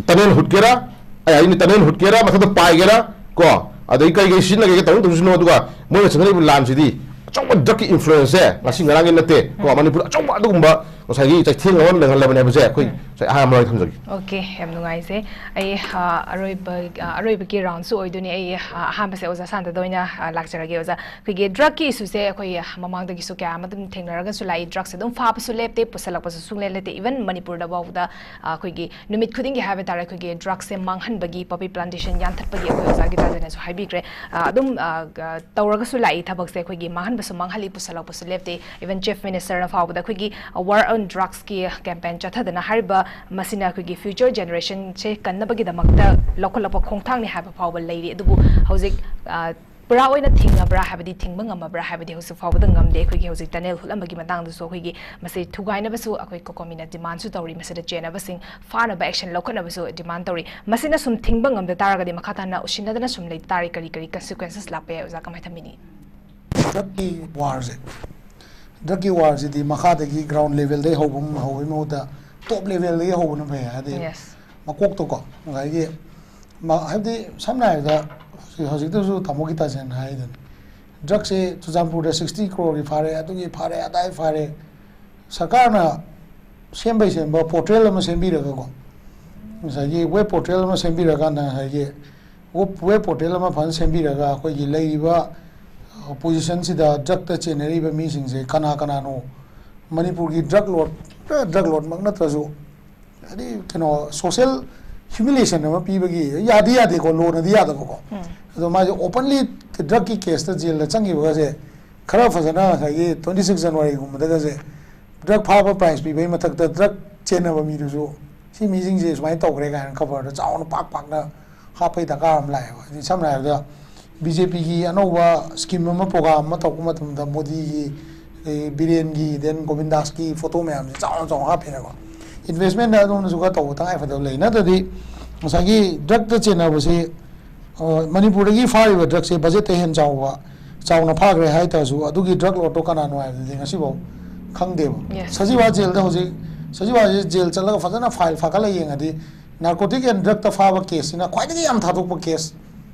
tunnel ꯍꯨꯠꯀꯦꯔꯥ, ꯑꯩ ꯍꯥꯏꯅꯤ tunnel ꯍꯨꯠꯀꯦꯔꯥ, ꯃꯊꯛꯇ ꯄꯥꯏꯒꯦꯔꯥ ꯀꯣ, ꯑꯗꯩ ꯀꯩ ꯀꯩ ꯁꯤꯖꯤꯟꯅꯒꯦ ꯇꯧꯅꯤ ꯇꯧꯁꯤꯅꯣ, ꯑꯗꯨꯒ ꯃꯣꯏꯅ ꯆꯪꯍꯜꯂꯤꯕ ꯂꯥꯟꯁꯤꯗꯤ ꯑꯆꯧꯕ drugꯀꯤ influenceꯁꯦ ꯉꯁꯤ ꯉꯔꯥꯡꯒꯤ ꯅꯠꯇꯦ ꯀꯣ꯫ ꯎꯝ꯫ ꯃꯅꯤꯄꯨꯔꯗ ꯑꯆꯧꯕ ꯑꯗꯨꯒꯨꯝꯕ ꯉꯁꯥꯏꯒꯤ ꯆꯩꯊꯦꯡ ꯑꯃ ꯅꯪꯍꯜꯂꯕꯅꯦ ꯍꯥꯏꯕꯁꯦ ꯑꯩꯈꯣꯏ ꯎꯝ꯫ ꯑꯍꯥꯟꯕ ꯑꯣꯏꯅ ꯊꯝꯖꯒꯦ꯫ ꯑꯣꯀꯦ, ꯌꯥꯝ ꯅꯨꯡꯉꯥꯏꯖꯩ꯫ ꯑꯩ ꯑ, ꯑꯔꯣꯏꯕ ꯑ, ꯑꯔꯣꯏꯕꯒꯤ ꯔꯥꯎꯟꯁꯨ ꯑꯣꯏꯗꯣꯏꯅꯤ꯫ ꯑꯩ ꯑ, ꯑꯍꯥꯟꯕꯁꯦ ꯑꯣꯖꯥ ꯁꯥꯟꯇꯗ ꯑꯣꯏꯅ ꯑ, ꯂꯥꯛꯆꯔꯒꯦ ꯑꯣꯖꯥ꯫ ꯑꯩꯈꯣꯏꯒꯤ ꯗ꯭ꯔꯒꯀꯤ ꯏꯁꯨꯁꯦ ꯑꯩꯈꯣꯏ ꯃꯃꯥꯡꯗꯒꯤꯁꯨ ꯀꯌꯥ ꯑꯃ ꯑꯗꯨꯝ ꯊꯦꯡꯅꯔꯒꯁꯨ ꯂꯥꯛꯏ꯫ ꯗ꯭ꯔꯒꯁꯦ ꯑꯗꯨꯝ ꯐꯥꯕꯁꯨ ꯂꯦꯞꯇꯦ, ꯄꯨꯁꯜꯂꯛꯄꯁꯨ ꯁꯨꯡꯂꯦꯞ ꯂꯦꯞꯇꯦ꯫ ꯏꯚꯟ ꯃꯅꯤꯄꯨꯔꯗ ꯐꯥꯎꯕꯗ ꯑ, ꯑꯩꯈꯣꯏꯒꯤ ꯅꯨꯃꯤꯠ ꯈꯨꯗꯤꯡꯒꯤ ꯍꯥꯏꯕ ꯇꯥꯔꯦ ꯑꯩꯈꯣꯏꯒꯤ ꯗ꯭ꯔꯒꯁꯦ ꯃꯥꯡꯍꯟꯕꯒꯤ, ꯄꯣꯄꯤ ꯄ꯭ꯂꯥꯟꯇꯦꯁꯟ ꯌꯥꯟꯊꯠꯄꯒꯤ ꯑꯩꯈꯣꯏ ꯑꯣꯖꯥ ꯒꯤꯇꯥꯖꯟꯅꯁꯨ ꯍꯥꯏꯕꯤꯈ꯭ꯔꯦ꯫ ꯑ, ꯑꯗꯨꯝ ꯑ, ꯑ, ꯇꯧꯔꯒꯁꯨ ꯂꯥꯛꯏ ꯊꯕꯛꯁꯦ꯫ ꯑꯩꯈꯣꯏꯒꯤ ꯃꯥꯡꯍꯟꯕꯁꯨ ꯃꯥꯡꯍꯜꯂꯤ, ꯄꯨꯁꯜꯂꯛꯄꯁꯨ ꯂꯦꯞꯇꯦ꯫ ꯏꯚꯟ ꯆꯤꯐ ꯃꯤꯅꯤꯁꯇꯔꯅ ꯐꯥꯎꯕꯗ ꯑꯩꯈꯣꯏꯒꯤ ꯋꯥꯔ ꯑꯣꯟ ꯗ꯭ꯔꯛꯁꯀꯤ ꯀꯦꯝꯄꯦꯟ ꯆꯠꯊꯗꯅ ꯍꯥꯏꯔꯤꯕ ꯃꯁꯤꯅ ꯑꯩꯈꯣꯏꯒꯤ ꯐ꯭ꯌꯨꯆꯔ ꯖꯦꯅꯦꯔꯦꯁꯟꯁꯦ ꯀꯟꯅꯕꯒꯤꯗꯃꯛꯇ ꯂꯧꯈꯠꯂꯛꯄ ꯈꯣꯡꯊꯥꯡꯅꯤ ꯍꯥꯏꯕ ꯐꯥꯎꯕ ꯂꯩꯔꯤ꯫ ꯑꯗꯨꯕꯨ ꯍꯧꯖꯤꯛ ꯑ, ꯄꯨꯔꯥ ꯑꯣꯏꯅ ꯊꯤꯡꯉꯕ꯭ꯔꯥ ꯍꯥꯏꯕꯗꯤ ꯊꯤꯡꯕ ꯉꯝꯃꯕ꯭ꯔꯥ ꯍꯥꯏꯕꯗꯤ ꯍꯧꯖꯤꯛ ꯐꯥꯎꯕꯗ ꯉꯝꯗꯦ꯫ ꯑꯩꯈꯣꯏꯒꯤ ꯍꯧꯖꯤꯛ ꯇꯅꯦꯜ ꯍꯨꯠꯂꯝꯕꯒꯤ ꯃꯇꯥꯡꯗꯁꯨ ꯑꯩꯈꯣꯏꯒꯤ ꯃꯁꯤ ꯊꯨꯒꯥꯏꯅꯕꯁꯨ ꯑꯩꯈꯣꯏ ꯀꯣꯀꯣꯃꯤꯅ ꯗꯤꯃꯥꯟꯁꯨ ꯇꯧꯔꯤ, ꯃꯁꯤꯗ ꯆꯦꯟꯅꯕꯁꯤꯡ ꯐꯥꯅꯕ ꯑꯦꯛꯁꯟ ꯂꯧꯈꯠꯅꯕꯁꯨ ꯗꯤꯃꯥꯟ ꯇꯧꯔꯤ꯫ ꯃꯁꯤꯅ ꯁꯨꯝ ꯊꯤꯡꯕ ꯉꯝꯗ ꯇꯥꯔꯒꯗꯤ ꯃꯈꯥ ꯇꯥꯅ ꯎꯁꯤꯟꯅꯗꯅ ꯁꯨꯝ ꯂꯩ ꯇꯥꯔꯦ ꯀꯔꯤ ꯀꯔꯤ ꯀꯟꯁꯤꯀ꯭ꯋꯦꯟꯁꯦꯁ ꯂꯥꯛꯄ ꯌꯥꯏ ꯑꯣꯖꯥ, ꯀꯃꯥꯏꯅ ꯊꯝꯕꯤꯅꯤ? ꯗ꯭ꯔꯛꯀꯤ ꯋꯥꯔꯁꯦ, ꯗ꯭ꯔꯛꯀꯤ ꯋꯥꯔꯁꯤꯗꯤ ꯃꯈꯥꯗꯒꯤ ꯒ꯭ꯔꯥꯎꯟ ꯂꯦꯚꯦꯜꯗꯒꯤ ꯍꯧꯕ ꯍꯧꯕꯒꯤ ꯃꯍꯨꯠꯇ ꯇꯣꯞ ꯂꯦꯚꯦꯜꯗꯒꯤ ꯍꯧꯕꯅ ꯐꯩ꯫ ꯍꯥꯏꯗꯤ ꯌꯦꯁ꯫ ꯃꯀꯣꯛꯇꯀꯣ ꯉꯁꯥꯏꯒꯤ ꯃ- ꯍꯥꯏꯕꯗꯤ ꯁꯝꯅ ꯍꯥꯏꯔꯕꯗ ꯍꯧꯖꯤꯛ- ꯍꯧꯖꯤꯛꯇꯁꯨ ꯇꯥꯃꯣ ꯒꯤꯇꯥꯖꯟ ꯍꯥꯏꯗꯨꯅꯤ, ꯗ꯭ꯔꯛꯁꯦ ꯆꯨꯔꯆꯥꯟꯄꯨꯔꯗ ꯁꯤꯛꯁꯇꯤ ꯀ꯭ꯔꯣꯔꯒꯤ ꯐꯥꯔꯦ, ꯑꯗꯨꯒꯤ ꯐꯥꯔꯦ, ꯑꯗꯥꯏ ꯐꯥꯔꯦ꯫ ꯁꯔꯀꯥꯔꯅ ꯁꯦꯝꯕꯩ ꯁꯦꯝꯕ ꯄꯣꯔꯇꯦꯜ ꯑꯃ ꯁꯦꯝꯕꯤꯔꯒꯀꯣ, ꯉꯁꯥꯏꯒꯤ ꯋꯦꯕ ꯄꯣꯔꯇꯦꯜ ꯑꯃ ꯁꯦꯝꯕꯤꯔꯀꯥꯟꯗ ꯉꯁꯥꯏꯒꯤ ꯋꯦꯕ ꯄꯣꯔꯇꯦꯜ ꯑꯃ ꯐꯖꯅ ꯁꯦꯝꯕꯤꯔꯒ ꯑꯩꯈꯣꯏꯒꯤ ꯂꯩꯔꯤꯕ ꯄꯣꯖꯤꯁꯟꯁꯤꯗ ꯗ꯭ꯔꯛꯇ ꯆꯦꯟꯅꯔꯤꯕ ꯃꯤꯁꯤꯡꯁꯦ ꯀꯅꯥ ꯀꯅꯥꯅꯣ, ꯃꯅꯤꯄꯨꯔꯒꯤ ꯗ꯭ꯔꯛ ꯂꯣꯔꯗ, ꯗ꯭ꯔꯛ ꯂꯣꯔꯗꯃꯛ ꯅꯠꯇ꯭ꯔꯁꯨ, ꯍꯥꯏꯗꯤ ꯀꯩꯅꯣ, ꯁꯣꯁꯤꯌꯦꯜ ꯍ꯭ꯌꯨꯃꯤꯂꯤꯌꯦꯁꯟ ꯑꯃ ꯄꯤꯕꯒꯤ, ꯌꯥꯗꯤ ꯌꯥꯗꯦꯀꯣ, ꯂꯣꯅꯗꯤ ꯌꯥꯗꯕꯀꯣ꯫ ꯑꯗꯣ ꯃꯥꯁꯦ ꯑꯣꯄꯟꯂꯤ ꯗ꯭ꯔꯛꯀꯤ ꯀꯦꯁꯇ ꯖꯦꯜꯗ ꯆꯪꯈꯤꯕꯒꯁꯦ ꯈꯔ ꯐꯖꯅ ꯉꯁꯥꯏꯒꯤ ꯇ꯭ꯋꯦꯟꯇꯤ ꯁꯤꯛꯁ ꯖꯅꯋꯥꯔꯤꯒꯨꯝꯕꯗꯒꯁꯦ ꯗ꯭ꯔꯛ ꯐꯥꯕ ꯄ꯭ꯔꯥꯏꯖ ꯄꯤꯕꯒꯤ ꯃꯊꯛꯇ ꯗ꯭ꯔꯛ ꯆꯦꯟꯅꯕ ꯃꯤꯗꯨꯁꯨ ꯁꯤ ꯃꯤꯁꯤꯡꯁꯦ ꯁꯨꯃꯥꯏꯅ ꯇꯧꯈ꯭ꯔꯦ ꯀꯥꯏꯅ ꯈꯕꯔꯗ ꯆꯥꯎꯅ ꯄꯥꯛ ꯄꯥꯛꯅ ꯍꯥꯞꯄꯩ ꯗꯔꯀꯥꯔ ꯑꯃ ꯂꯥꯛꯑꯦꯕ꯫ ꯍꯥꯏꯗꯤ ꯁꯝꯅ ꯍꯥꯏꯔꯕꯗ ꯕꯤ ꯖꯦ ꯄꯤꯒꯤ ꯑꯅꯧꯕ ꯁ꯭ꯀꯤꯝ ꯑꯃ, ꯄ꯭ꯔꯣꯒ꯭ꯔꯥꯝ ꯑꯃ ꯇꯧꯔꯛꯄ ꯃꯇꯝꯗ ꯃꯣꯗꯤꯒꯤ, ꯑꯗꯩ ꯕꯤꯔꯦꯟꯒꯤ, ꯗꯦꯟ ꯒꯣꯕꯤꯟꯗꯥꯁꯀꯤ ꯐꯣꯇꯣ ꯃꯌꯥꯝꯁꯦ ꯆꯥꯎꯅ ꯆꯥꯎꯅ ꯍꯥꯞꯄꯤꯅꯀꯣ꯫ ꯏꯟꯚꯦꯁꯃꯦꯟꯗ ꯑꯗꯣꯝꯗꯁꯨ ꯈꯔ ꯇꯧꯕ ꯇꯉꯥꯏ ꯐꯗꯕ ꯂꯩ꯫ ꯅꯠꯇ꯭ꯔꯗꯤ ꯉꯁꯥꯏꯒꯤ ꯗ꯭ꯔꯛꯇ ꯆꯦꯟꯅꯕꯁꯤ, ꯑ, ꯃꯅꯤꯄꯨꯔꯗꯒꯤ ꯐꯥꯔꯤꯕ ꯗ꯭ꯔꯛꯁꯦ ꯕꯖꯦꯠꯇ ꯍꯦꯟꯅ ꯆꯥꯎꯕ, ꯆꯥꯎꯅ ꯐꯥꯈ꯭ꯔꯦ ꯍꯥꯏ ꯇꯥꯔꯁꯨ ꯑꯗꯨꯒꯤ ꯗ꯭ꯔꯛ ꯂꯣꯔꯗꯇꯣ ꯀꯅꯥꯅꯣ ꯍꯥꯏꯕꯗꯨꯗꯤ ꯉꯁꯤꯐꯥꯎ ꯈꯪꯗꯦꯕ꯫ Yes. ꯁꯖꯤꯋꯥ ꯖꯦꯜꯗ ꯍꯧꯖꯤꯛ, ꯁꯖꯤꯋꯥꯁꯦ ꯖꯦꯜ ꯆꯠꯂꯒ ꯐꯖꯅ ꯐꯥꯏꯜ ꯐꯥꯒꯠꯂ ꯌꯦꯡꯉꯗꯤ ꯅꯥꯔꯀꯣꯇꯤꯛ ꯑꯦꯟ ꯗ꯭ꯔꯛꯇ ꯐꯥꯕ ꯀꯦꯁꯁꯤꯅ ꯈ꯭ꯋꯥꯏꯗꯒꯤ ꯌꯥꯝ ꯊꯥꯗꯣꯛꯄ ꯀꯦꯁ,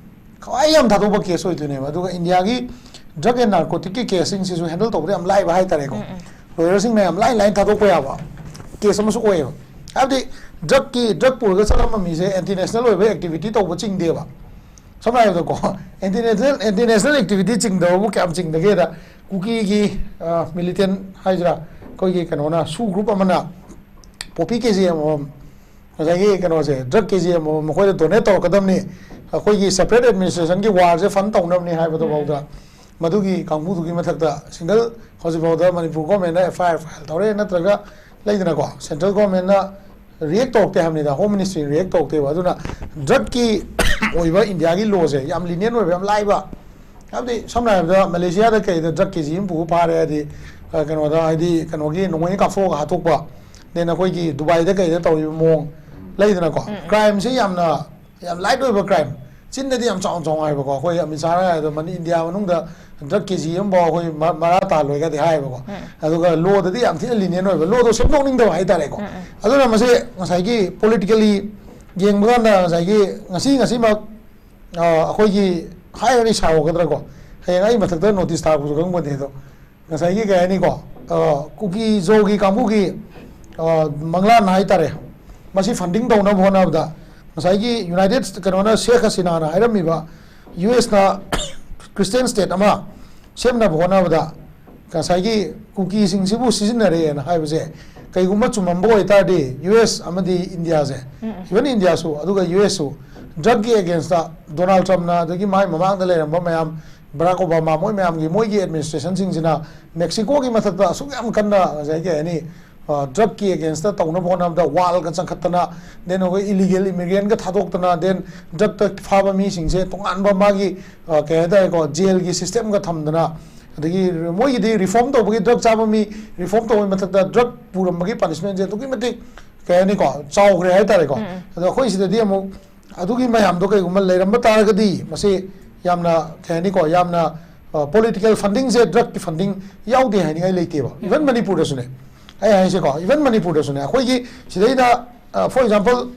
ꯈ꯭ꯋꯥꯏ ꯌꯥꯝ ꯊꯥꯗꯣꯛꯄ ꯀꯦꯁ ꯑꯣꯏꯗꯣꯏꯅꯦꯕ꯫ ꯑꯗꯨꯒ ꯏꯟꯗꯤꯌꯥꯒꯤ ꯗ꯭ꯔꯛ ꯑꯦꯟ ꯅꯥꯔꯀꯣꯇꯤꯛꯀꯤ ꯀꯦꯁꯁꯤꯡꯁꯤꯁꯨ ꯍꯦꯟꯗꯜ ꯇꯧꯕꯗ ꯌꯥꯝ ꯂꯥꯏꯕ ꯍꯥꯏꯇꯥꯔꯦꯀꯣ꯫ ꯎꯝ, ꯎꯝ꯫ ꯂꯣꯌꯔꯁꯤꯡꯅ ꯌꯥꯝ ꯂꯥꯏꯅ ꯂꯥꯏꯅ ꯊꯥꯗꯣꯛꯄ ꯌꯥꯕ ꯀꯦꯁ ꯑꯃꯁꯨ ꯑꯣꯏꯌꯦꯕ꯫ ꯍꯥꯏꯕꯗꯤ ꯗ꯭ꯔꯛꯀꯤ ꯗ꯭ꯔꯛ ꯄꯨꯔꯒ ꯆꯠꯂꯝꯕ ꯃꯤꯁꯦ ꯑꯦꯟꯇꯤ ꯅꯦꯁꯅꯦꯜ ꯑꯣꯏꯕ ꯑꯦꯛꯇꯤꯚꯤꯇꯤ ꯇꯧꯕ ꯆꯤꯡꯗꯦꯕ꯫ ꯁꯝꯅ ꯍꯥꯏꯔꯕꯗꯀꯣ, anti national anti national activity ꯆꯤꯡꯗꯕꯕꯨ ꯀꯌꯥꯝ ꯆꯤꯡꯗꯒꯦꯗ, ꯀꯨꯀꯤꯒꯤ ꯃꯤꯂꯤꯇꯦꯟ ꯍꯥꯏꯁꯤꯔꯥ, ꯑꯩꯈꯣꯏꯒꯤ ꯀꯩꯅꯣꯅ, ꯁꯨ ꯒ꯭ꯔꯨꯞ ꯑꯃꯅ ꯄꯣꯄꯤ ꯀꯦ ꯖꯤ ꯑꯃꯃꯝ ꯉꯁꯥꯏꯒꯤ ꯀꯩꯅꯣꯁꯦ, ꯗ꯭ꯔꯛ ꯀꯦ ꯖꯤ ꯑꯃꯃꯝ ꯃꯈꯣꯏꯗ ꯗꯣꯅꯦꯠ ꯇꯧꯔꯛꯀꯗꯕꯅꯤ, ꯑꯩꯈꯣꯏꯒꯤ ꯁꯦꯄꯔꯦꯠ ꯑꯦꯗꯃꯤꯅꯤꯁꯇ꯭ꯔꯦꯁꯟꯒꯤ ꯋꯥꯔꯁꯦ ꯐꯟ ꯇꯧꯅꯕꯅꯤ ꯍꯥꯏꯕꯗꯨꯐꯥꯎꯗ, ꯃꯗꯨꯒꯤ ꯀꯥꯡꯕꯨꯗꯨꯒꯤ ꯃꯊꯛꯇ ꯁꯤꯡꯒꯜ, ꯍꯧꯖꯤꯛꯐꯥꯎꯗ ꯃꯅꯤꯄꯨꯔ ꯒꯣꯔꯃꯦꯟꯅ ꯑꯦꯐ ꯑꯥꯏ ꯑꯥꯔ ꯐꯥꯏꯜ ꯇꯧꯔꯦ, ꯅꯠꯇ꯭ꯔꯒ ꯂꯩꯗꯅꯀꯣ, ꯁꯦꯟꯇ꯭ꯔꯦꯜ ꯒꯣꯔꯃꯦꯟꯅ ꯔꯤꯌꯦꯛ ꯇꯧꯔꯛꯇꯦ ꯍꯥꯏꯕꯅꯤꯗ, ꯍꯣꯝ ꯃꯤꯅꯤꯁꯇ꯭ꯔꯤꯅ ꯔꯤꯌꯦꯛ ꯇꯧꯔꯛꯇꯦꯕ꯫ ꯑꯗꯨꯅ ꯗ꯭ꯔꯛꯀꯤ ꯑꯣꯏꯕ ꯏꯟꯗꯤꯌꯥꯒꯤ ꯂꯣꯁꯦ ꯌꯥꯝ ꯂꯤꯅꯤꯌꯟ ꯑꯣꯏꯕ, ꯌꯥꯝ ꯂꯥꯏꯕ, ꯍꯥꯏꯕꯗꯤ ꯁꯝꯅ ꯍꯥꯏꯔꯕꯗ ꯃꯂꯦꯁꯤꯌꯥꯗ ꯀꯩꯗ ꯗ꯭ꯔꯛ ꯀꯦ ꯖꯤ ꯑꯃ ꯄꯨꯕ ꯐꯥꯔꯦ ꯍꯥꯏꯗꯤ, ꯑ, ꯀꯩꯅꯣꯗ, ꯍꯥꯏꯗꯤ ꯀꯩꯅꯣꯒꯤ ꯅꯣꯡꯃꯩꯅ ꯀꯥꯞꯊꯣꯛꯑꯒ ꯍꯥꯠꯇꯣꯛꯄ, ꯗꯦꯟ ꯑꯩꯈꯣꯏꯒꯤ ꯗꯨꯕꯥꯏꯗ ꯀꯩꯗ ꯇꯧꯔꯤꯕ ꯃꯑꯣꯡ ꯂꯩꯗꯅꯀꯣ, ꯀ꯭ꯔꯥꯏꯝꯁꯦ ꯌꯥꯝꯅ, ꯌꯥꯝ ꯂꯥꯏꯠ ꯑꯣꯏꯕ ꯀ꯭ꯔꯥꯏꯝ, ꯆꯤꯟꯗꯗꯤ ꯌꯥꯝ ꯆꯥꯎꯅ ꯆꯥꯎꯅ ꯍꯥꯏꯕꯀꯣ, ꯑꯩꯈꯣꯏ ꯑꯃꯤꯠ ꯁꯥꯍꯅ ꯍꯥꯏꯕꯗꯣ ꯃꯅꯤ-, ꯏꯟꯗꯤꯌꯥ ꯃꯅꯨꯡꯗ ꯗ꯭ꯔꯛ ꯀꯦ ꯖꯤ ꯑꯃꯐꯥꯎ ꯑꯩꯈꯣꯏ ꯃ-, ꯃꯔꯥ ꯇꯥꯍꯜꯂꯣꯏꯒꯗꯤ ꯍꯥꯏꯌꯦꯕꯀꯣ꯫ ꯑꯗꯨꯒ ꯂꯣꯗꯗꯤ ꯌꯥꯝ ꯊꯤꯅ ꯂꯤꯅꯤꯌꯟ ꯑꯣꯏꯕ, ꯂꯣꯗꯣ ꯁꯦꯝꯗꯣꯛꯅꯤꯡꯗꯕ ꯍꯥꯏꯇꯥꯔꯦꯀꯣ꯫ ꯑꯗꯨꯅ ꯃꯁꯤ ꯉꯁꯥꯏꯒꯤ ꯄꯣꯂꯤꯇꯤꯀꯦꯜꯂꯤ ꯌꯦꯡꯕ ꯀꯥꯟꯗ ꯉꯁꯥꯏꯒꯤ ꯉꯁꯤ ꯉꯁꯤꯃꯛ, ꯑ, ꯑꯩꯈꯣꯏꯒꯤ ꯍꯥꯏꯔꯒꯗꯤ ꯁꯥꯎꯒꯗ꯭ꯔꯥꯀꯣ, ꯍꯌꯦꯡ ꯑꯩ ꯃꯊꯛꯇ ꯅꯣꯇꯤꯁ ꯊꯥꯔꯛꯄꯁꯨ ꯈꯪꯕ ꯅꯠꯇꯦ꯫ ꯑꯗꯣ ꯉꯁꯥꯏꯒꯤ ꯀꯩ ꯍꯥꯏꯅꯤꯀꯣ, ꯑ, ꯀꯨꯀꯤ ꯖꯣꯒꯤ ꯀꯥꯡꯕꯨꯒꯤ, ꯑ, ꯃꯪꯂꯥꯟ ꯍꯥꯏꯇꯥꯔꯦ, ꯃꯁꯤ ꯐꯟꯗꯤꯡ ꯇꯧꯅꯕ ꯍꯣꯠꯅꯕꯗ ꯉꯁꯥꯏꯒꯤ ꯌꯨꯅꯥꯏꯇꯦꯠ ꯀꯩꯅꯣꯅ, ꯁꯦꯈ ꯍꯁꯤꯅꯥꯅ ꯍꯥꯏꯔꯝꯃꯤꯕ, ꯌꯨ ꯑꯦꯁꯅ ꯈ꯭ꯔꯤꯁꯇꯤꯌꯟ ꯁ꯭ꯇꯦꯠ ꯑꯃ ꯁꯦꯝꯅꯕ ꯍꯣꯠꯅꯕꯗ ꯉꯁꯥꯏꯒꯤ ꯀꯨꯀꯤꯁꯤꯡꯁꯤꯕꯨ ꯁꯤꯖꯤꯟꯅꯔꯦꯅ ꯍꯥꯏꯕꯁꯦ ꯀꯩꯒꯨꯝꯕ ꯆꯨꯝꯃꯝꯕ ꯑꯣꯏꯇꯥꯔꯗꯤ, ꯌꯨ ꯑꯦꯁ ꯑꯃꯗꯤ ꯏꯟꯗꯤꯌꯥꯁꯦ, ꯏꯚꯟ ꯏꯟꯗꯤꯌꯥꯁꯨ, ꯑꯗꯨꯒ ꯌꯨ ꯑꯦꯁꯁꯨ ꯗ꯭ꯔꯛꯀꯤ ꯑꯦꯒꯦꯟꯁꯇ ꯗꯣꯅꯥꯜꯗ ꯇ꯭ꯔꯝꯞꯅ, ꯑꯗꯒꯤ ꯃꯥꯒꯤ ꯃꯃꯥꯡꯗ ꯂꯩꯔꯝꯕ ꯃꯌꯥꯝ, ꯕꯔꯥꯛ ꯑꯣꯕꯥꯃꯥ, ꯃꯣꯏ ꯃꯌꯥꯝꯒꯤ, ꯃꯣꯏꯒꯤ ꯑꯦꯗꯃꯤꯅꯤꯁꯇ꯭ꯔꯦꯁꯟꯁꯤꯡꯁꯤꯅ ꯃꯦꯛꯁꯤꯀꯣꯒꯤ ꯃꯊꯛꯇ ꯑꯁꯨꯛ ꯌꯥꯝ ꯀꯟꯅ ꯉꯁꯥꯏ ꯀꯩ ꯍꯥꯏꯅꯤ, ꯑ, ꯗ꯭ꯔꯛꯀꯤ ꯑꯦꯒꯦꯟꯁꯇ ꯇꯧꯅꯕ ꯍꯣꯠꯅꯕꯗ ꯋꯥꯜꯒ ꯆꯪꯈꯠꯇꯅ, ꯗꯦꯟ ꯑꯩꯈꯣꯏ ꯏꯂꯤꯒꯦꯜ ꯏꯃꯤꯒ꯭ꯔꯦꯟꯒ ꯊꯥꯗꯣꯛꯇꯅ, ꯗꯦꯟ ꯗ꯭ꯔꯛꯇ ꯐꯥꯕ ꯃꯤꯁꯤꯡꯁꯦ ꯇꯣꯉꯥꯟꯕ ꯃꯥꯒꯤ, ꯑ, ꯀꯩ ꯍꯥꯏꯇꯥꯔꯦꯀꯣ, ꯖꯦꯜꯒꯤ ꯁꯤꯁꯇꯦꯝꯒ ꯊꯝꯗꯅ, ꯑꯗꯒꯤ ꯃꯣꯏꯒꯤꯗꯤ ꯔꯤꯐꯣꯔꯝ ꯇꯧꯕꯒꯤ, ꯗ꯭ꯔꯛ ꯆꯥꯕ ꯃꯤ ꯔꯤꯐꯣꯔꯝ ꯇꯧꯕꯒꯤ ꯃꯊꯛꯇ ꯗ꯭ꯔꯛ ꯄꯨꯔꯝꯕꯒꯤ ꯄꯅꯤꯁꯃꯦꯟꯁꯦ ꯑꯗꯨꯛꯀꯤ ꯃꯇꯤꯛ, ꯀꯩ ꯍꯥꯏꯅꯤꯀꯣ, ꯆꯥꯎꯈ꯭ꯔꯦ ꯍꯥꯏꯇꯥꯔꯦꯀꯣ꯫ ꯑꯗꯣ ꯑꯩꯈꯣꯏ ꯁꯤꯗꯗꯤ ꯑꯃꯨꯛ ꯑꯗꯨꯒꯤ ꯃꯌꯥꯝꯗꯣ ꯀꯩꯒꯨꯝꯕ ꯂꯩꯔꯝꯕ ꯇꯥꯔꯒꯗꯤ, ꯃꯁꯤ ꯌꯥꯝꯅ, ꯀꯩ ꯍꯥꯏꯅꯤꯀꯣ, ꯌꯥꯝꯅ, ꯑ, ꯄꯣꯂꯤꯇꯤꯀꯦꯜ ꯐꯟꯗꯤꯡꯁꯦ, ꯗ꯭ꯔꯛꯀꯤ ꯐꯟꯗꯤꯡ ꯌꯥꯎꯗꯦ ꯍꯥꯏꯅꯤꯡꯉꯥꯏ ꯂꯩꯇꯦꯕ꯫ ꯏꯚꯟ ꯃꯅꯤꯄꯨꯔꯗꯁꯨꯅꯦ, ꯑꯩ ꯍꯥꯏꯁꯦꯀꯣ, ꯏꯚꯟ ꯃꯅꯤꯄꯨꯔꯗꯁꯨꯅꯦ, ꯑꯩꯈꯣꯏꯒꯤ ꯁꯤꯗꯩꯗ, ꯑ, ꯐꯣꯔ ꯑꯦꯛꯖꯥꯝꯄꯜ,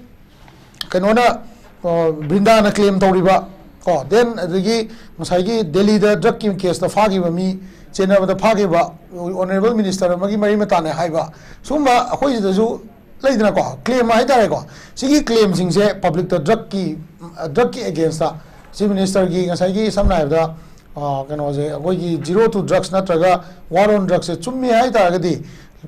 ꯀꯩꯅꯣꯅ, ꯑ, ꯕ꯭ꯔꯤꯟꯗꯥꯅ ꯀ꯭ꯂꯦꯝ ꯇꯧꯔꯤꯕ ꯀꯣ, ꯗꯦꯟ ꯑꯗꯒꯤ ꯉꯁꯥꯏꯒꯤ ꯗꯦꯜꯂꯤꯗ ꯗ꯭ꯔꯛꯀꯤ ꯀꯦꯁꯇ ꯐꯥꯈꯤꯕ ꯃꯤ ꯆꯦꯟꯅꯕꯗ ꯐꯥꯈꯤꯕ ꯑꯣꯅꯔꯦꯕꯜ ꯃꯤꯅꯤꯁꯇꯔ ꯑꯃꯒꯤ ꯃꯔꯤ ꯃꯇꯥꯅꯦ ꯍꯥꯏꯕ, ꯁꯨꯝꯕ ꯑꯩꯈꯣꯏ ꯁꯤꯗꯁꯨ ꯂꯩꯗꯅꯀꯣ, ꯀ꯭ꯂꯦꯝ ꯍꯥꯏꯇꯥꯔꯦꯀꯣ, ꯁꯤꯒꯤ ꯀ꯭ꯂꯦꯝꯁꯤꯡꯁꯦ ꯄꯕ꯭ꯂꯤꯛꯇ ꯗ꯭ꯔꯛꯀꯤ ꯗ꯭ꯔꯛꯀꯤ ꯑꯦꯒꯦꯟꯁꯇ ꯆꯤꯐ ꯃꯤꯅꯤꯁꯇꯔꯒꯤ ꯉꯁꯥꯏꯒꯤ ꯁꯝꯅ ꯍꯥꯏꯔꯕꯗ ꯑ, ꯀꯩꯅꯣꯁꯦ, ꯑꯩꯈꯣꯏꯒꯤ Zero to Drugs ꯅꯠꯇ꯭ꯔꯒ War on Drugs ꯁꯦ ꯆꯨꯝꯃꯤ ꯍꯥꯏꯇꯥꯔꯒꯗꯤ,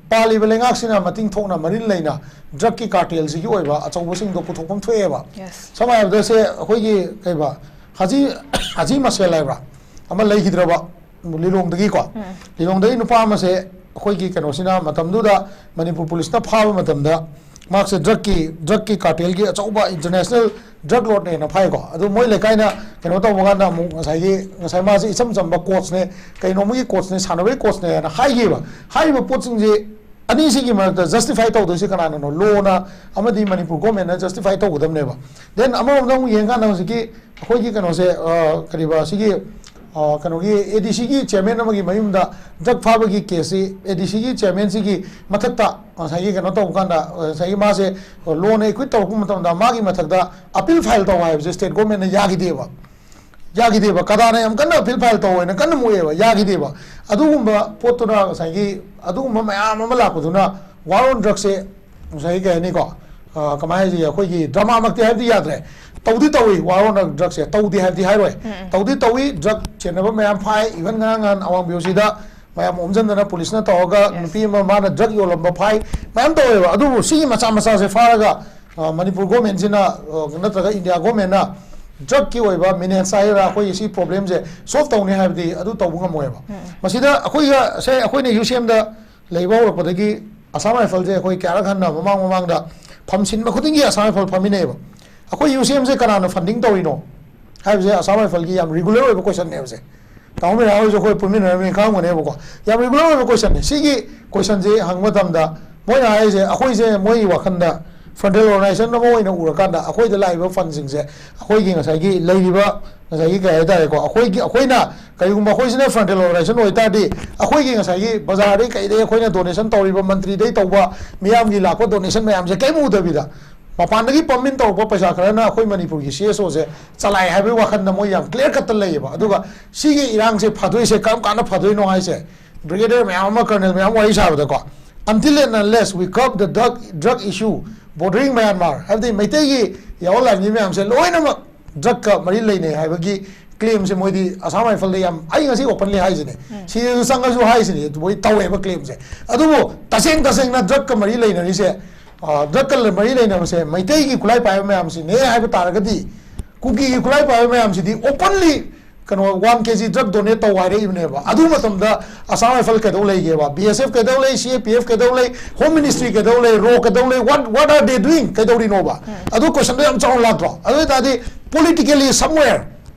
ꯄꯥꯜꯂꯤꯕ ꯂꯩꯉꯥꯛꯁꯤꯅ ꯃꯇꯤꯡ ꯊꯣꯛꯅ ꯃꯔꯤꯜ ꯂꯩꯅ ꯗ꯭ꯔꯛꯀꯤ ꯀꯥꯔꯇꯦꯜꯁꯤꯒꯤ ꯑꯣꯏꯕ ꯑꯆꯧꯕꯁꯤꯡꯗꯣ ꯄꯨꯊꯣꯛꯐꯝ ꯊꯣꯛꯑꯦꯕ꯫ Yes. ꯁꯝꯅ ꯍꯥꯏꯔꯕꯗ ꯁꯦ ꯑꯩꯈꯣꯏꯒꯤ ꯀꯩꯕ ꯍꯥꯖꯤ ꯍꯥꯖꯤ ꯃꯁꯦꯜ ꯍꯥꯏꯕ꯭ꯔꯥ ꯑꯃ ꯂꯩꯈꯤꯗ꯭ꯔꯕ ꯂꯤꯂꯣꯡꯗꯒꯤꯀꯣ, ꯂꯤꯂꯣꯡꯗꯒꯤ ꯅꯨꯄꯥ ꯑꯃꯁꯦ ꯑꯩꯈꯣꯏꯒꯤ ꯀꯩꯅꯣꯁꯤꯅ ꯃꯇꯝꯗꯨꯗ ꯃꯅꯤꯄꯨꯔ ꯄꯨꯂꯤꯁꯅ ꯐꯥꯕ ꯃꯇꯝꯗ ꯃꯍꯥꯛꯁꯦ ꯗ꯭ꯔꯛꯀꯤ ꯗ꯭ꯔꯛꯀꯤ ꯀꯥꯔꯇꯦꯜꯒꯤ ꯑꯆꯧꯕ ꯏꯟꯇꯔꯅꯦꯁꯅꯦꯜ ꯗ꯭ꯔꯛ ꯂꯣꯔꯗꯅꯦꯅ ꯐꯥꯏꯀꯣ꯫ ꯑꯗꯣ ꯃꯣꯏ ꯂꯩꯀꯥꯏꯅ ꯀꯩꯅꯣ ꯇꯧꯕ ꯀꯥꯟꯗ ꯑꯃꯨꯛ ꯉꯁꯥꯏꯒꯤ ꯉꯁꯥꯏ ꯃꯥꯁꯦ ꯏꯆꯝ ꯆꯝꯕ ꯀꯣꯆꯅꯦ, ꯀꯩꯅꯣꯝꯒꯤ ꯀꯣꯆꯅꯦ, ꯁꯥꯟꯅꯕꯒꯤ ꯀꯣꯆꯅꯦꯅ ꯍꯥꯏꯈꯤꯕ꯫ ꯍꯥꯏꯔꯤꯕ ꯄꯣꯠꯁꯤꯡꯁꯦ ꯑꯅꯤꯁꯤꯒꯤ ꯃꯔꯛꯇ ꯖꯁꯇꯤꯐꯥꯏ ꯇꯧꯗꯣꯏꯁꯦ ꯀꯅꯥꯅꯅꯣ? ꯂꯣꯅ ꯑꯃꯗꯤ ꯃꯅꯤꯄꯨꯔ ꯒꯣꯔꯃꯦꯟꯅ ꯖꯁꯇꯤꯐꯥꯏ ꯇꯧꯒꯗꯕꯅꯦꯕ꯫ ꯗꯦꯟ ꯑꯃꯔꯣꯝꯗ ꯑꯃꯨꯛ ꯌꯦꯡꯀꯥꯟꯗ ꯍꯧꯖꯤꯛꯀꯤ ꯑꯩꯈꯣꯏꯒꯤ ꯀꯩꯅꯣꯁꯦ ꯑ, ꯀꯔꯤꯕ ꯁꯤꯒꯤ ꯑ, ꯀꯩꯅꯣꯒꯤ ꯑꯦ ꯗꯤ ꯁꯤꯒꯤ ꯆꯤꯌꯔꯃꯦꯟ ꯑꯃꯒꯤ ꯃꯌꯨꯝꯗ ꯗ꯭ꯔꯛ ꯐꯥꯕꯒꯤ ꯀꯦꯁꯁꯤ ꯑꯦ ꯗꯤ ꯁꯤꯒꯤ ꯆꯤꯌꯔꯃꯦꯟꯁꯤꯒꯤ ꯃꯊꯛꯇ ꯉꯁꯥꯏꯒꯤ ꯀꯩꯅꯣ ꯇꯧꯕ ꯀꯥꯟꯗ ꯉꯁꯥꯏꯒꯤ ꯃꯥꯁꯦ ꯂꯣꯅ ꯑꯦꯀ꯭ꯋꯤꯠ ꯇꯧꯔꯛꯄ ꯃꯇꯝꯗ ꯃꯥꯒꯤ ꯃꯊꯛꯇ ꯑꯄꯤꯜ ꯐꯥꯏꯜ ꯇꯧ ꯍꯥꯏꯕꯁꯦ ꯁ꯭ꯇꯦꯠ ꯒꯣꯔꯃꯦꯟꯅ ꯌꯥꯈꯤꯗꯦꯕ꯫ ꯌꯥꯈꯤꯗꯦꯕ꯫ ꯀꯗꯥꯅ ꯌꯥꯝ ꯀꯟꯅ ꯑꯄꯤꯜ ꯐꯥꯏꯜ ꯇꯧ ꯍꯥꯏꯅ ꯀꯟꯅ ꯃꯣꯛꯑꯦꯕ, ꯌꯥꯈꯤꯗꯦꯕ꯫ ꯑꯗꯨꯒꯨꯝꯕ ꯄꯣꯠꯇꯨꯅ ꯉꯁꯥꯏꯒꯤ ꯑꯗꯨꯒꯨꯝꯕ ꯃꯌꯥꯝ ꯑꯃ ꯂꯥꯛꯄꯗꯨꯅ War on Drugs ꯁꯦ ꯉꯁꯥꯏꯒꯤ ꯀꯩ ꯍꯥꯏꯅꯤꯀꯣ, ꯑ, ꯀꯃꯥꯏ ꯍꯥꯏꯁꯤꯒꯦ, ꯑꯩꯈꯣꯏꯒꯤ ꯗ꯭ꯔꯃꯥꯃꯛꯇꯤ ꯍꯥꯏꯕꯗꯤ ꯌꯥꯗ꯭ꯔꯦ꯫ ꯇꯧꯗꯤ ꯇꯧꯏ, War on Drugs ꯁꯦ ꯇꯧꯗꯦ ꯍꯥꯏꯕꯗꯤ ꯍꯥꯏꯔꯣꯏ꯫ ꯇꯧꯗꯤ ꯇꯧꯏ, ꯗ꯭ꯔꯛ ꯆꯦꯟꯅꯕ ꯃꯌꯥꯝ ꯐꯥꯏ꯫ ꯏꯚꯟ ꯉꯔꯥꯡ ꯅꯍꯥꯟ ꯑꯋꯥꯡ ꯕꯤꯌꯣꯁꯤꯗ ꯃꯌꯥꯝ ꯑꯣꯝꯁꯤꯟꯗꯅ ꯄꯨꯂꯤꯁꯅ ꯇꯧꯔꯒ ꯅꯨꯄꯤ ꯑꯃ ꯃꯥꯅ ꯗ꯭ꯔꯛ ꯌꯣꯜꯂꯝꯕ ꯐꯥꯏ, ꯃꯌꯥꯝ ꯇꯧꯋꯦꯕ꯫ ꯑꯗꯨꯕꯨ ꯁꯤꯒꯤ ꯃꯆꯥ ꯃꯆꯥꯁꯦ ꯐꯥꯔꯒ ꯑ, ꯃꯅꯤꯄꯨꯔ ꯒꯣꯔꯃꯦꯟꯁꯤꯅ, ꯑ, ꯅꯠꯇ꯭ꯔꯒ ꯏꯟꯗꯤꯌꯥ ꯒꯣꯔꯃꯦꯟꯅ ꯗ꯭ꯔꯛꯀꯤ ꯑꯣꯏꯕ ꯃꯦꯅꯦꯖ ꯍꯥꯏꯒꯗ꯭ꯔꯥ, ꯑꯩꯈꯣꯏꯒꯤ ꯁꯤ ꯄ꯭ꯔꯣꯕ꯭ꯂꯦꯝꯁꯦ ꯁꯣꯜꯕ ꯇꯧꯅꯤ ꯍꯥꯏꯕꯗꯤ ꯑꯗꯨ ꯇꯧꯕ ꯉꯝꯃꯣꯏꯕ꯫ ꯃꯁꯤꯗ ꯑꯩꯈꯣꯏꯒ ꯁꯦ ꯑꯩꯈꯣꯏꯅ ꯌꯨ ꯁꯤ ꯑꯦꯝꯗ ꯂꯩꯕ ꯍꯧꯔꯛꯄꯗꯒꯤ ꯑꯁꯥꯝ ꯔꯥꯏꯐꯜꯁꯦ ꯑꯩꯈꯣꯏ ꯀꯌꯥꯔꯛ ꯍꯟꯅ ꯃꯃꯥꯡ ꯃꯃꯥꯡꯗ ꯐꯝ ꯁꯤꯟꯕ ꯈꯨꯗꯤꯡꯒꯤ ꯑꯁꯥꯝ ꯔꯥꯏꯐꯜ ꯐꯝꯃꯤꯟꯅꯩꯕ꯫ ꯑꯩꯈꯣꯏ ꯌꯨ ꯁꯤ ꯑꯦꯝꯁꯦ ꯀꯅꯥꯅ ꯐꯟꯗꯤꯡ ꯇꯧꯔꯤꯅꯣ ꯍꯥꯏꯕꯁꯦ ꯑꯁꯥꯝ ꯔꯥꯏꯐꯜꯒꯤ ꯌꯥꯝ ꯔꯤꯒꯨꯂꯔ ꯑꯣꯏꯕ ꯀꯣꯏꯁꯟꯅꯦꯕꯁꯦ꯫ ꯇꯥꯃꯣ ꯃꯤꯔꯥ ꯍꯣꯏꯁꯨ ꯑꯩꯈꯣꯏ ꯄꯨꯟꯃꯤꯟꯅꯔꯝꯃꯤ ꯈꯪꯉꯝꯒꯅꯦꯕꯀꯣ꯫ ꯌꯥꯝ ꯔꯤꯒꯨꯂꯔ ꯑꯣꯏꯕ ꯀꯣꯏꯁꯟꯅꯦ꯫ ꯁꯤꯒꯤ ꯀꯣꯏꯁꯟꯁꯦ ꯍꯪꯕ ꯃꯇꯝꯗ ꯃꯣꯏꯅ ꯍꯥꯏꯔꯤꯁꯦ, ꯑꯩꯈꯣꯏꯁꯦ ꯃꯣꯏꯒꯤ ꯋꯥꯈꯜꯗ ꯐ꯭ꯔꯟꯇꯦꯜ ꯑꯣꯔꯒꯅꯥꯏꯖꯦꯁꯟ ꯑꯃ ꯑꯣꯏꯅ ꯎꯔꯀꯥꯟꯗ ꯑꯩꯈꯣꯏꯗ ꯂꯥꯛꯏꯕ ꯐꯟꯁꯤꯡꯁꯦ ꯑꯩꯈꯣꯏꯒꯤ ꯉꯁꯥꯏꯒꯤ ꯂꯩꯔꯤꯕ ꯉꯁꯥꯏꯒꯤ ꯀꯩ ꯍꯥꯏꯇꯥꯔꯦꯀꯣ, ꯑꯩꯈꯣꯏꯒꯤ ꯑꯩꯈꯣꯏꯅ ꯀꯔꯤꯒꯨꯝꯕ ꯑꯩꯈꯣꯏꯁꯤꯅ ꯐ꯭ꯔꯟꯇꯦꯜ ꯑꯣꯔꯒꯅꯥꯏꯖꯦꯁꯟ ꯑꯣꯏꯇꯥꯔꯗꯤ ꯑꯩꯈꯣꯏꯒꯤ ꯉꯁꯥꯏꯒꯤ ꯕꯖꯥꯔꯗꯩ ꯀꯩꯗꯩ ꯑꯩꯈꯣꯏꯅ ꯗꯣꯅꯦꯁꯟ ꯇꯧꯔꯤꯕ, ꯃꯟꯇ꯭ꯔꯤꯗꯩ ꯇꯧꯕ, ꯃꯤꯌꯥꯝꯒꯤ ꯂꯥꯛꯄ ꯗꯣꯅꯦꯁꯟ ꯃꯌꯥꯝꯁꯦ ꯀꯔꯤꯝ ꯎꯗꯕꯤꯗ ꯃꯄꯥꯟꯗꯒꯤ ꯄꯝ ꯏꯟ ꯇꯧꯔꯛꯄ ꯄꯩꯁꯥ ꯈꯔꯅ ꯑꯩꯈꯣꯏ ꯃꯅꯤꯄꯨꯔꯒꯤ ꯁꯤ ꯑꯦꯁ ꯑꯣꯁꯦ ꯆꯂꯥꯏ ꯍꯥꯏꯕꯒꯤ ꯋꯥꯈꯜꯗ ꯃꯣꯏ ꯌꯥꯝ ꯀ꯭ꯂꯤꯌꯥꯔ ꯀꯠꯇ ꯂꯩꯌꯦꯕ꯫ ꯑꯗꯨꯒ ꯁꯤꯒꯤ ꯏꯔꯥꯡꯁꯦ ꯐꯗꯣꯏꯁꯦ ꯀꯔꯝ ꯀꯥꯟꯗ ꯐꯗꯣꯏꯅꯣ ꯍꯥꯏꯁꯦ, ꯕ꯭ꯔꯤꯒꯦꯗꯤꯌꯔ ꯃꯌꯥꯝ ꯑꯃ, ꯀꯔꯅꯦꯜ ꯃꯌꯥꯝ ꯋꯥꯔꯤ ꯁꯥꯕꯗꯀꯣ, until and unless we curb the drug, drug issue bordering Myanmar, ꯍꯥꯏꯕꯗꯤ ꯃꯩꯇꯩꯒꯤ ꯌꯥꯍꯧ ꯂꯥꯟꯃꯤ ꯃꯌꯥꯝꯁꯦ ꯂꯣꯏꯅꯃꯛ ꯗ꯭ꯔꯒꯀ ꯃꯔꯤ ꯂꯩꯅꯩ ꯍꯥꯏꯕꯒꯤ ꯀ꯭ꯂꯦꯝꯁꯦ ꯃꯣꯏꯗꯤ ꯑꯁꯥꯝ ꯔꯥꯏꯐꯜꯗ ꯌꯥꯝ, ꯑꯩ ꯉꯁꯤ ꯑꯣꯄꯟꯂꯤ ꯍꯥꯏꯁꯤꯅꯦ, ꯁꯤꯗꯁꯨ ꯆꯪꯉꯁꯨ ꯍꯥꯏꯁꯤꯅꯦ, ꯃꯣꯏ ꯇꯧꯋꯦꯕ ꯀ꯭ꯂꯦꯝꯁꯦ꯫ ꯑꯗꯨꯕꯨ ꯇꯁꯦꯡ ꯇꯁꯦꯡꯅ ꯗ꯭ꯔꯒꯀ ꯃꯔꯤ ꯂꯩꯅꯔꯤꯁꯦ, ꯗ꯭ꯔꯒꯀ ꯃꯔꯤ ꯂꯩꯅꯕꯁꯦ ꯃꯩꯇꯩꯒꯤ ꯈꯨꯠꯂꯥꯏ ꯄꯥꯏꯕ ꯃꯌꯥꯝꯁꯤꯅꯦ ꯍꯥꯏꯕ ꯇꯥꯔꯒꯗꯤ, ꯀꯨꯀꯤꯒꯤ ꯈꯨꯠꯂꯥꯏ ꯄꯥꯏꯕ ꯃꯌꯥꯝꯁꯤꯗꯤ ꯑꯣꯄꯟꯂꯤ ꯀꯩꯅꯣ ꯋꯥꯟ ꯀꯦ ꯖꯤ ꯗ꯭ꯔꯒ ꯗꯣꯅꯦꯠ ꯇꯧ ꯍꯥꯏꯔꯛꯏꯕꯅꯦꯕ꯫ ꯑꯗꯨ ꯃꯇꯝꯗ ꯑꯁꯥꯝ ꯔꯥꯏꯐꯜ ꯀꯩꯗꯧ ꯂꯩꯒꯦꯕ, ꯕꯤ ꯑꯦꯁ ꯑꯦꯐ ꯀꯩꯗꯧ ꯂꯩ, ꯁꯤ ꯑꯦ ꯄꯤ ꯑꯦꯐ ꯀꯩꯗꯧ ꯂꯩ, ꯍꯣꯝ ꯃꯤꯅꯤꯁꯇ꯭ꯔꯤ ꯀꯩꯗꯧ ꯂꯩ, ꯔꯣ ꯀꯩꯗꯧ ꯂꯩ, what, what are they doing? ꯀꯩꯗꯧꯔꯤꯅꯣꯕ? ꯑꯗꯨ ꯀꯣꯏꯁꯟꯗꯣ ꯌꯥꯝ ꯆꯥꯎꯅ ꯂꯥꯛꯇ꯭ꯔꯣ? ꯑꯗꯨ ꯑꯣꯏ ꯇꯥꯔꯗꯤ, politically somewhere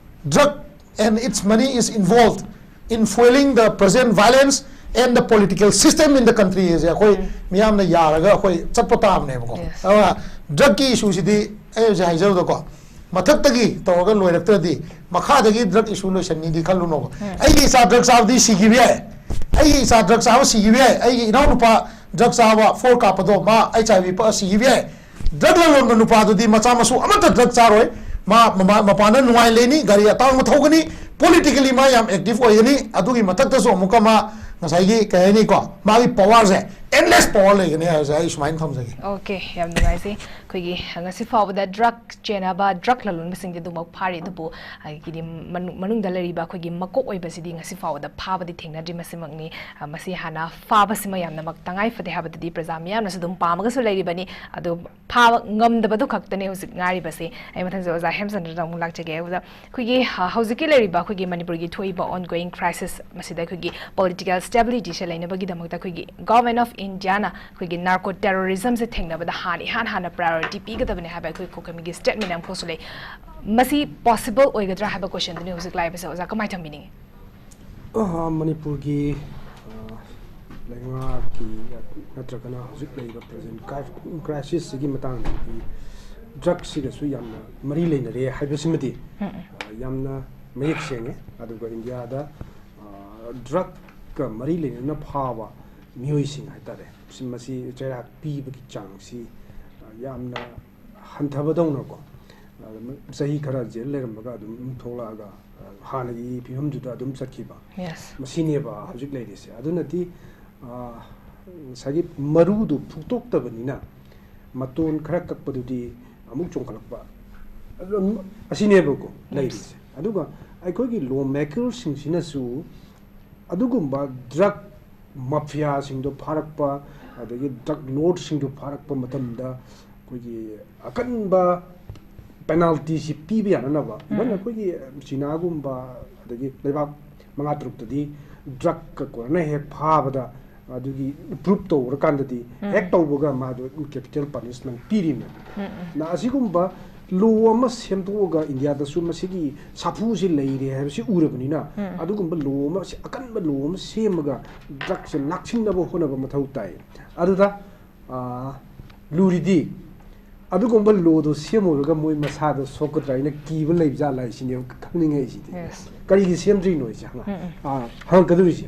drug and its money is involved in fueling the present violence and the political system in the country ꯁꯦ ꯑꯩꯈꯣꯏ ꯃꯤꯌꯥꯝꯅ ꯌꯥꯔꯒ ꯑꯩꯈꯣꯏ ꯆꯠꯄ ꯇꯥꯕꯅꯦꯕꯀꯣ꯫ Yes. ꯑꯗꯨꯅ ꯗ꯭ꯔꯒꯀꯤ ꯏꯁꯨꯁꯤꯗꯤ ꯑꯩ ꯍꯧꯖꯤꯛ ꯍꯥꯏꯖꯕꯗꯀꯣ, ꯃꯊꯛꯇꯒꯤ ꯇꯧꯔꯒ ꯂꯣꯏꯔꯛꯇ꯭ꯔꯗꯤ ꯃꯈꯥꯗꯒꯤ ꯗ꯭ꯔꯒ ꯏꯁꯨ ꯂꯣꯏꯁꯟꯅꯤꯗꯤ ꯈꯜꯂꯨꯅꯣꯕ꯫ ꯑꯩꯒꯤ ꯏꯆꯥ ꯗ꯭ꯔꯒ ꯆꯥꯕꯗꯤ ꯁꯤꯈꯤꯕ ꯌꯥꯏ, ꯑꯩꯒꯤ ꯏꯆꯥ ꯗ꯭ꯔꯒ ꯆꯥꯕ ꯁꯤꯈꯤꯕ ꯌꯥꯏ, ꯑꯩꯒꯤ ꯏꯅꯥꯎꯅꯨꯄꯥ ꯗ꯭ꯔꯒ ꯆꯥꯕ ꯐꯣꯔ ꯀꯥꯞꯄꯗꯣ ꯃꯥ ꯑꯩꯆ ꯑꯥꯏ ꯚꯤ ꯄꯛꯑ ꯁꯤꯈꯤꯕ ꯌꯥꯏ꯫ ꯗ꯭ꯔꯒ ꯂꯂꯣꯟꯕ ꯅꯨꯄꯥꯗꯨꯗꯤ ꯃꯆꯥ ꯃꯁꯨ ꯑꯃꯠꯇ ꯗ꯭ꯔꯒ ꯆꯥꯔꯣꯏ꯫ ꯃꯥ ꯃꯃꯥ- ꯃꯄꯥꯟꯗ ꯅꯨꯡꯉꯥꯏ ꯂꯩꯅꯤ, ꯒꯥꯔꯤ ꯑꯇꯥꯡꯕ ꯊꯧꯒꯅꯤ, ꯄꯣꯂꯤꯇꯤꯀꯦꯂꯤ ꯃꯥ ꯌꯥꯝ ꯑꯦꯛꯇꯤꯚ ꯑꯣꯏꯒꯅꯤ꯫ ꯑꯗꯨꯒꯤ ꯃꯊꯛꯇꯁꯨ ꯑꯃꯨꯛꯀ ꯃꯥ ꯉꯁꯥꯏꯒꯤ ꯀꯩ ꯍꯥꯏꯅꯤꯀꯣ, ꯃꯥꯒꯤ ꯄꯋꯥꯔꯁꯦ, ꯑꯦꯟꯗꯂꯦꯁ ꯄꯋꯥꯔ ꯂꯩꯒꯅꯤ ꯍꯥꯏꯕꯁꯦ ꯑꯩ ꯁꯨꯃꯥꯏꯅ ꯊꯝꯖꯒꯦ꯫ ꯑꯣꯀꯦ, ꯌꯥꯝ ꯅꯨꯡꯉꯥꯏꯖꯩ꯫ ꯑꯩꯈꯣꯏꯒꯤ ꯉꯁꯤ ꯐꯥꯎꯕꯗ ꯗ꯭ꯔꯒ ꯆꯦꯟꯅꯕ, ꯗ꯭ꯔꯒ ꯂꯂꯣꯟꯕꯁꯤꯡꯗꯤ ꯑꯗꯨꯃꯛ ꯐꯥꯔꯤ, ꯑꯗꯨꯕꯨ ꯑꯩꯒꯤꯗꯤ ꯃꯅꯨꯡ- ꯃꯅꯨꯡꯗ ꯂꯩꯔꯤꯕ ꯑꯩꯈꯣꯏꯒꯤ ꯃꯀꯣꯛ ꯑꯣꯏꯕꯁꯤꯗꯤ ꯉꯁꯤ ꯐꯥꯎꯕꯗ ꯐꯥꯕꯗꯤ ꯊꯦꯡꯅꯗ꯭ꯔꯤ꯫ ꯃꯁꯤꯃꯛꯅꯤ, ꯑ, ꯃꯁꯤ ꯍꯥꯟꯅ ꯐꯥꯕꯁꯤꯃ ꯌꯥꯝꯅꯃꯛ ꯇꯉꯥꯏ ꯐꯗꯦ ꯍꯥꯏꯕꯗꯨꯗꯤ ꯄ꯭ꯔꯖꯥ ꯃꯤꯌꯥꯝꯅꯁꯨ ꯑꯗꯨꯝ ꯄꯥꯝꯃꯒꯁꯨ ꯂꯩꯔꯤꯕꯅꯤ꯫ ꯑꯗꯨ ꯐꯥꯕ ꯉꯝꯗꯕꯗꯨ ꯈꯛꯇꯅꯤ ꯍꯧꯖꯤꯛ ꯉꯥꯏꯔꯤꯕꯁꯤ꯫ ꯑꯩ ꯃꯊꯪꯁꯦ ꯑꯣꯖꯥ ꯍꯦꯝꯆꯟꯗ꯭ꯔꯗ ꯑꯃꯨꯛ ꯂꯥꯛꯆꯒꯦ꯫ ꯑꯣꯖꯥ, ꯑꯩꯈꯣꯏꯒꯤ, ꯑ, ꯍꯧꯖꯤꯛꯀꯤ ꯂꯩꯔꯤꯕ ꯑꯩꯈꯣꯏꯒꯤ ꯃꯅꯤꯄꯨꯔꯒꯤ ꯊꯣꯛꯏꯕ ongoing crisis ꯃꯁꯤꯗ ꯑꯩꯈꯣꯏꯒꯤ political stabilityꯁꯦ ꯂꯩꯅꯕꯒꯤꯗꯃꯛꯇ ꯑꯩꯈꯣꯏꯒꯤ Government of Indiaꯅ ꯑꯩꯈꯣꯏꯒꯤ narco terrorismꯁꯦ ꯊꯦꯡꯅꯕꯗ ꯍꯥꯟꯅ ꯏꯍꯥꯟ ꯍꯥꯟꯅ priority ꯄꯤꯒꯗꯕꯅꯦ ꯍꯥꯏꯕ ꯑꯩꯈꯣꯏ ꯈꯨꯀꯃꯤꯒꯤ statement ꯑꯃꯈꯛꯁꯨ ꯂꯩ꯫ ꯃꯁꯤ possible ꯑꯣꯏꯒꯗ꯭ꯔꯥ ꯍꯥꯏꯕ questionꯗꯨꯅꯤ ꯍꯧꯖꯤꯛ ꯂꯥꯛꯏꯕꯁꯦ꯫ ꯑꯣꯖꯥ, ꯀꯃꯥꯏꯅ ꯊꯝꯕꯤꯅꯤꯡꯉꯤ? ꯑ, ꯃꯅꯤꯄꯨꯔꯒꯤ, ꯑ, ꯂꯩꯉꯥꯛꯀꯤ ꯅꯠꯇ꯭ꯔꯒꯅ ꯍꯧꯖꯤꯛ ꯂꯩꯔꯤꯕ present cri- crisisꯁꯤꯒꯤ ꯃꯇꯥꯡꯗꯗꯤ ꯗ꯭ꯔꯒꯁꯤꯒꯁꯨ ꯌꯥꯝꯅ ꯃꯔꯤ ꯂꯩꯅꯔꯦ ꯍꯥꯏꯕꯁꯤꯃꯗꯤ, ꯑ, ꯌꯥꯝꯅ ꯃꯌꯦꯛ ꯁꯦꯡꯉꯦ꯫ ꯑꯗꯨꯒ ꯏꯟꯗꯤꯌꯥꯗ, ꯑ, ꯗ꯭ꯔꯒꯀ ꯃꯔꯤ ꯂꯩꯅꯅ ꯐꯥꯕ ꯃꯤꯑꯣꯏꯁꯤꯡ ꯍꯥꯏꯇꯥꯔꯦ, ꯁꯤ- ꯃꯁꯤ ꯆꯩꯔꯥꯛ ꯄꯤꯕꯒꯤ ꯆꯥꯡꯁꯤ, ꯑ, ꯌꯥꯝꯅ ꯍꯟꯊꯕꯗꯧꯅꯀꯣ, ꯑꯗꯨꯝ ꯆꯍꯤ ꯈꯔ ꯖꯦꯜ ꯂꯩꯔꯝꯃꯒ ꯑꯗꯨꯝ ꯊꯣꯛꯂꯛꯑꯒ, ꯑ, ꯍꯥꯟꯅꯒꯤ ꯐꯤꯕꯝꯗꯨꯗ ꯑꯗꯨꯝ ꯆꯠꯈꯤꯕ꯫ Yes. ꯃꯁꯤꯅꯦꯕ ꯍꯧꯖꯤꯛ ꯂꯩꯔꯤꯁꯦ꯫ ꯑꯗꯨꯅꯗꯤ, ꯑ, ꯉꯁꯥꯏꯒꯤ ꯃꯔꯨꯗꯨ ꯐꯨꯛꯇꯣꯛꯇꯕꯅꯤꯅ ꯃꯇꯣꯟ ꯈꯔ ꯀꯛꯄꯗꯨꯗꯤ ꯑꯃꯨꯛ ꯆꯣꯡꯈꯠꯂꯛꯄ꯫ ꯑꯗꯨꯝ ꯑꯁꯤꯅꯦꯕꯀꯣ ꯂꯩꯔꯤꯁꯦ꯫ ꯑꯗꯨꯒ ꯑꯩꯈꯣꯏꯒꯤ ꯂꯣ ꯃꯦꯀꯔꯁꯤꯡꯁꯤꯅꯁꯨ ꯑꯗꯨꯒꯨꯝꯕ ꯗ꯭ꯔꯒ ꯃꯥꯐꯤꯌꯥꯁꯤꯡꯗꯣ ꯐꯥꯔꯛꯄ, ꯑꯗꯒꯤ ꯗ꯭ꯔꯒ ꯂꯣꯔꯗꯁꯤꯡꯗꯣ ꯐꯥꯔꯛꯄ ꯃꯇꯝꯗ ꯑꯩꯈꯣꯏꯒꯤ ꯑꯀꯟꯕ ꯄꯦꯅꯥꯜꯇꯤꯁꯤ ꯄꯤꯕ ꯌꯥꯅꯅꯕ, ꯏꯚꯟ ꯑꯩꯈꯣꯏꯒꯤ ꯆꯤꯅꯥꯒꯨꯝꯕ ꯑꯗꯒꯤ ꯂꯩꯕꯥꯛ ꯃꯉꯥ ꯇꯔꯨꯛꯇꯗꯤ ꯗ꯭ꯔꯒꯀ ꯀꯣꯔꯅ ꯍꯦꯛ ꯐꯥꯕꯗ ꯑꯗꯨꯒꯤ ꯄ꯭ꯔꯨꯞ ꯇꯧꯔꯀꯥꯟꯗꯗꯤ ꯍꯦꯛ ꯇꯧꯕꯒ ꯃꯥꯗꯣ ꯀꯦꯄꯤꯇꯦꯜ ꯄꯅꯤꯁꯃꯦꯟ ꯄꯤꯔꯤꯕꯅꯦꯕ꯫ ꯅ ꯑꯁꯤꯒꯨꯝꯕ ꯂꯣ ꯑꯃ ꯁꯦꯝꯗꯣꯛꯑꯒ ꯏꯟꯗꯤꯌꯥꯗꯁꯨ ꯃꯁꯤꯒꯤ ꯁꯥꯐꯨꯁꯤ ꯂꯩꯔꯦ ꯍꯥꯏꯕꯁꯤ ꯎꯔꯕꯅꯤꯅ ꯑꯗꯨꯒꯨꯝꯕ ꯂꯣ ꯑꯃ, ꯑꯀꯟꯕ ꯂꯣ ꯑꯃ ꯁꯦꯝꯃꯒ ꯗ꯭ꯔꯒꯁꯦ ꯂꯥꯛꯁꯤꯟꯅꯕ ꯍꯣꯠꯅꯕ ꯃꯊꯧ ꯇꯥꯏ꯫ ꯑꯗꯨꯗ, ꯑ, ꯂꯨꯔꯤꯗꯤ ꯑꯗꯨꯒꯨꯝꯕ ꯂꯣꯗꯣ ꯁꯦꯝꯃꯨꯔꯒ ꯃꯣꯏ ꯃꯁꯥꯗꯣ ꯁꯣꯛꯀꯗ꯭ꯔꯥ ꯍꯥꯏꯅ ꯀꯤꯕ ꯂꯩꯕ ꯖꯥꯠꯂ ꯍꯥꯏꯁꯤꯅꯦꯕ ꯈꯪꯅꯤꯡꯉꯛꯏꯁꯤꯗꯤ꯫ Yes. ꯀꯔꯤꯒꯤ ꯁꯦꯝꯗ꯭ꯔꯤꯅꯣ ꯍꯥꯏꯁꯦ ꯍꯪꯉ-, ꯑ, ꯍꯪꯉꯛꯀꯗꯧꯔꯤꯁꯦ꯫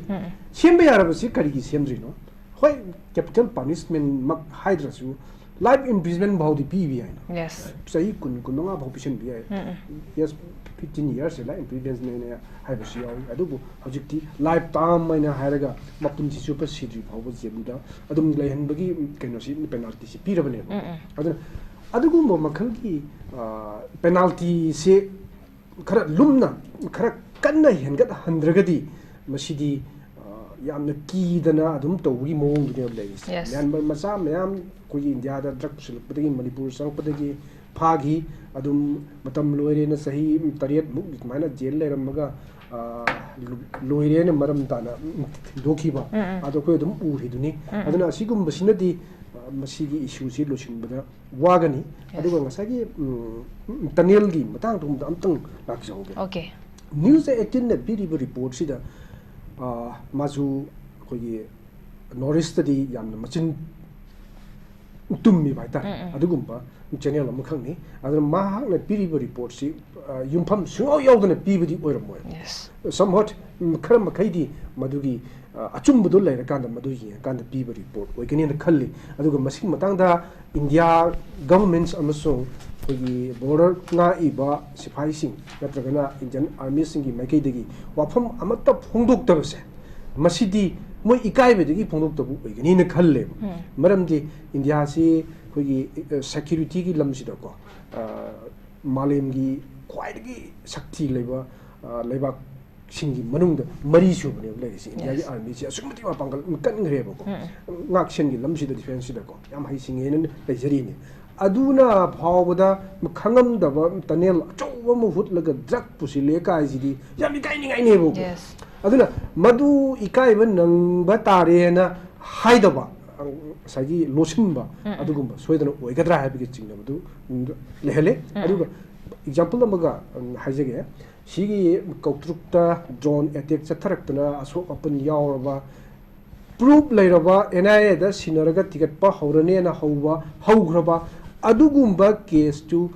ꯁꯦꯝꯕ ꯌꯥꯔꯕꯁꯤ ꯀꯔꯤꯒꯤ ꯁꯦꯝꯗ꯭ꯔꯤꯅꯣ? ꯍꯣꯏ, ꯀꯦꯄꯤꯇꯦꯜ ꯄꯅꯤꯁꯃꯦꯟꯃꯛ ꯍꯥꯏꯗ꯭ꯔꯁꯨ ꯂꯥꯏꯐ ꯏꯝꯄ꯭ꯔꯤꯖꯃꯦꯟ ꯐꯥꯎꯗꯤ ꯄꯤꯕ ꯌꯥꯏꯅ꯫ Yes. ꯆꯍꯤ ꯀꯨꯟ, ꯀꯨꯟꯃꯉꯥ ꯐꯥꯎ ꯄꯤꯁꯟꯕ ꯌꯥꯏ꯫ Yes, fifteen years ꯁꯦ ꯂꯥꯏꯐ ꯏꯝꯄ꯭ꯔꯤꯖꯃꯦꯟꯅꯦ ꯍꯥꯏꯕꯁꯨ ꯌꯥꯎꯏ꯫ ꯑꯗꯨꯕꯨ ꯍꯧꯖꯤꯛꯇꯤ ꯂꯥꯏꯐ ꯇꯥꯝ ꯍꯥꯏꯅ ꯍꯥꯏꯔꯒ ꯃꯄꯨꯟꯁꯤ ꯆꯨꯞꯄ ꯁꯤꯗ꯭ꯔꯤ ꯐꯥꯎꯕ ꯖꯦꯜꯗ ꯑꯗꯨꯝ ꯂꯩꯍꯟꯕꯒꯤ ꯀꯩꯅꯣꯁꯤ, ꯄꯦꯅꯥꯜꯇꯤꯁꯤ ꯄꯤꯔꯕꯅꯦꯕ꯫ ꯑꯗꯨꯅ ꯑꯗꯨꯒꯨꯝꯕ ꯃꯈꯜꯒꯤ, ꯑ, ꯄꯦꯅꯥꯜꯇꯤꯁꯦ ꯈꯔ ꯂꯨꯝꯅ, ꯈꯔ ꯀꯟꯅ ꯍꯦꯟꯒꯠꯍꯟꯗ꯭ꯔꯒꯗꯤ ꯃꯁꯤꯗꯤ, ꯑ, ꯌꯥꯝꯅ ꯀꯤꯗꯅ ꯑꯗꯨꯝ ꯇꯧꯕꯒꯤ ꯃꯑꯣꯡꯗꯨꯅꯦꯕ ꯂꯩꯔꯤꯁꯦ꯫ Yes. ꯃꯌꯥꯝ ꯃꯆꯥ ꯃꯌꯥꯝ ꯑꯩꯈꯣꯏꯒꯤ ꯏꯟꯗꯤꯌꯥꯗ ꯗ꯭ꯔꯒ ꯄꯨꯁꯤꯜꯂꯛꯄꯗꯒꯤ, ꯃꯅꯤꯄꯨꯔ ꯆꯪꯉꯛꯄꯗꯒꯤ ꯐꯥꯈꯤ꯫ ꯑꯗꯨꯝ ꯃꯇꯝ ꯂꯣꯏꯔꯦꯅ ꯆꯍꯤ ꯇꯔꯦꯠꯃꯨꯛ ꯑꯗꯨꯃꯥꯏꯅ ꯖꯦꯜ ꯂꯩꯔꯝꯃꯒ, ꯑ, ꯂꯣꯏꯔꯦꯅ ꯃꯔꯝ ꯇꯥꯅ ꯊꯤꯟꯗꯣꯛꯈꯤꯕ꯫ ꯑꯗꯣ ꯑꯩꯈꯣꯏ ꯑꯗꯨꯝ ꯎꯔꯤꯗꯨꯅꯤ꯫ ꯑꯗꯨꯅ ꯑꯁꯤꯒꯨꯝꯕꯁꯤꯅꯗꯤ, ꯑ, ꯃꯁꯤꯒꯤ ꯏꯁꯨꯁꯤ ꯂꯣꯏꯁꯤꯟꯕꯗ ꯋꯥꯒꯅꯤ꯫ ꯑꯗꯨꯒ ꯉꯁꯥꯏꯒꯤ, ꯎꯝ, ꯇꯅꯦꯜꯒꯤ ꯃꯇꯥꯡꯗꯨꯃꯗ ꯑꯝꯇꯪ ꯂꯥꯛꯆꯍꯧꯒꯦ꯫ Okay. News eighteenꯅ ꯄꯤꯔꯤꯕ ꯔꯤꯄꯣꯔꯠꯁꯤꯗ, ꯑ, ꯃꯥꯁꯨ ꯑꯩꯈꯣꯏꯒꯤ ꯅꯣꯔꯠ ꯏꯁꯇꯗꯤ ꯌꯥꯝꯅ ꯃꯆꯤꯟ ꯇꯨꯝꯃꯤꯕ ꯍꯥꯏꯇꯥꯔꯦ꯫ ꯑꯗꯨꯒꯨꯝꯕ ꯆꯦꯅꯦꯜ ꯑꯃꯈꯛꯅꯤ꯫ ꯑꯗꯨꯅ ꯃꯍꯥꯛꯅ ꯄꯤꯔꯤꯕ ꯔꯤꯄꯣꯔꯠꯁꯤ, ꯑ, ꯌꯨꯝꯐꯝ ꯁꯨꯡꯌꯥꯎ ꯌꯥꯎꯗꯅ ꯄꯤꯕꯗꯤ ꯑꯣꯏꯔꯝꯃꯣꯏ꯫ Yes. Somewhat, ꯎꯝ, ꯈꯔ ꯃꯈꯩꯗꯤ ꯃꯗꯨꯒꯤ, ꯑ, ꯑꯆꯨꯝꯕꯗꯣ ꯂꯩꯔꯀꯥꯟꯗ ꯃꯗꯨ ꯌꯦꯡꯉꯀꯥꯟꯗ ꯄꯤꯕ ꯔꯤꯄꯣꯔꯠ ꯑꯣꯏꯒꯅꯤꯅ ꯈꯜꯂꯤ꯫ ꯑꯗꯨꯒ ꯃꯁꯤꯒꯤ ꯃꯇꯥꯡꯗ ꯏꯟꯗꯤꯌꯥ ꯒꯚꯔꯟꯃꯦꯟꯠꯁ ꯑꯃꯁꯨꯡ ꯑꯩꯈꯣꯏꯒꯤ ꯕꯣꯔꯗꯔ ꯉꯥꯛꯏꯕ ꯁꯤꯐꯥꯏꯁꯤꯡ ꯅꯠꯇ꯭ꯔꯒꯅ ꯏꯟꯗꯤꯌꯟ ꯑꯥꯔꯃꯤꯁꯤꯡꯒꯤ ꯃꯥꯏꯀꯩꯗꯒꯤ ꯋꯥꯐꯝ ꯑꯃꯠꯇ ꯐꯣꯡꯗꯣꯛꯇꯕꯁꯦ, ꯃꯁꯤꯗꯤ ꯃꯣꯏ ꯏꯀꯥꯏꯕꯗꯒꯤ ꯐꯣꯡꯗꯣꯛꯇꯕ ꯑꯣꯏꯒꯅꯤꯅ ꯈꯜꯂꯦꯕ꯫ ꯎꯝ꯫ ꯃꯔꯝꯗꯤ ꯏꯟꯗꯤꯌꯥꯁꯤ ꯑꯩꯈꯣꯏꯒꯤ, ꯑ, ꯁꯦꯀ꯭ꯌꯨꯔꯤꯇꯤꯒꯤ ꯂꯝꯁꯤꯗꯀꯣ, ꯑ, ꯃꯥꯂꯦꯝꯒꯤ ꯈ꯭ꯋꯥꯏꯗꯒꯤ ꯁꯛꯇꯤ ꯂꯩꯕ, ꯑ, ꯂꯩꯕꯥꯛꯁꯤꯡꯒꯤ ꯃꯅꯨꯡꯗ ꯃꯔꯤ ꯁꯨꯕꯅꯦꯕ ꯂꯩꯔꯤꯁꯦ꯫ ꯏꯟꯗꯤꯌꯥꯒꯤ Yes. ꯑꯥꯔꯃꯤꯁꯦ ꯑꯁꯨꯛꯀꯤ ꯃꯇꯤꯛ ꯃꯄꯥꯡꯒꯜ ꯀꯟꯈ꯭ꯔꯦꯕꯀꯣ꯫ ꯎꯝ꯫ ꯉꯥꯛꯁꯦꯟꯒꯤ ꯂꯝꯁꯤꯗ, ꯗꯤꯐꯦꯟꯁꯁꯤꯗꯀꯣ ꯌꯥꯝ ꯍꯩꯁꯤꯡꯉꯦꯅ ꯂꯩꯖꯔꯤꯅꯤ꯫ ꯑꯗꯨꯅ ꯐꯥꯎꯕꯗ ꯈꯪꯉꯝꯗꯕ ꯇꯅꯦꯜ ꯑꯆꯧꯕ ꯑꯃ ꯍꯨꯠꯂꯒ ꯗ꯭ꯔꯒ ꯄꯨꯁꯤꯜꯂꯦ ꯀꯥꯏꯁꯤꯗꯤ ꯌꯥꯝ ꯏꯀꯥꯏꯅꯤꯡꯉꯥꯏꯅꯦꯕꯀꯣ꯫ Yes. ꯑꯗꯨꯅ ꯃꯗꯨ ꯏꯀꯥꯏꯕ ꯅꯪꯕ ꯇꯥꯔꯦꯅ ꯍꯥꯏꯗꯕ, ꯉꯁꯥꯏꯒꯤ ꯂꯣꯠꯁꯤꯟꯕ, ꯎꯝ, ꯎꯝ꯫ ꯑꯗꯨꯒꯨꯝꯕ ꯁꯣꯏꯗꯅ ꯑꯣꯏꯒꯗ꯭ꯔꯥ ꯍꯥꯏꯕꯒꯤ ꯆꯤꯡꯅꯕꯗꯨ ꯂꯩꯍꯜꯂꯦ꯫ ꯎꯝ꯫ ꯑꯗꯨꯒ ꯑꯦꯛꯖꯥꯝꯄꯜ ꯑꯃꯒ, ꯎꯝ, ꯍꯥꯏꯖꯒꯦ꯫ ꯁꯤꯒꯤ ꯀꯧꯇ꯭ꯔꯨꯛꯇ ꯗ꯭ꯔꯣꯟ ꯑꯦꯇꯦꯛ ꯆꯠꯊꯔꯛꯇꯅ ꯑꯁꯣꯛ ꯑꯄꯟ ꯌꯥꯎꯔꯕ, ꯄ꯭ꯔꯨꯐ ꯂꯩꯔꯕ, ꯑꯦꯟ ꯑꯥꯏ ꯑꯦꯗ ꯁꯤꯟꯅꯔꯒ ꯊꯤꯒꯠꯄ ꯍꯧꯔꯅꯦꯅ ꯍꯧꯕ, ꯍꯧꯈ꯭ꯔꯕ ꯑꯗꯨꯒꯨꯝꯕ ꯀꯦꯁꯇꯨ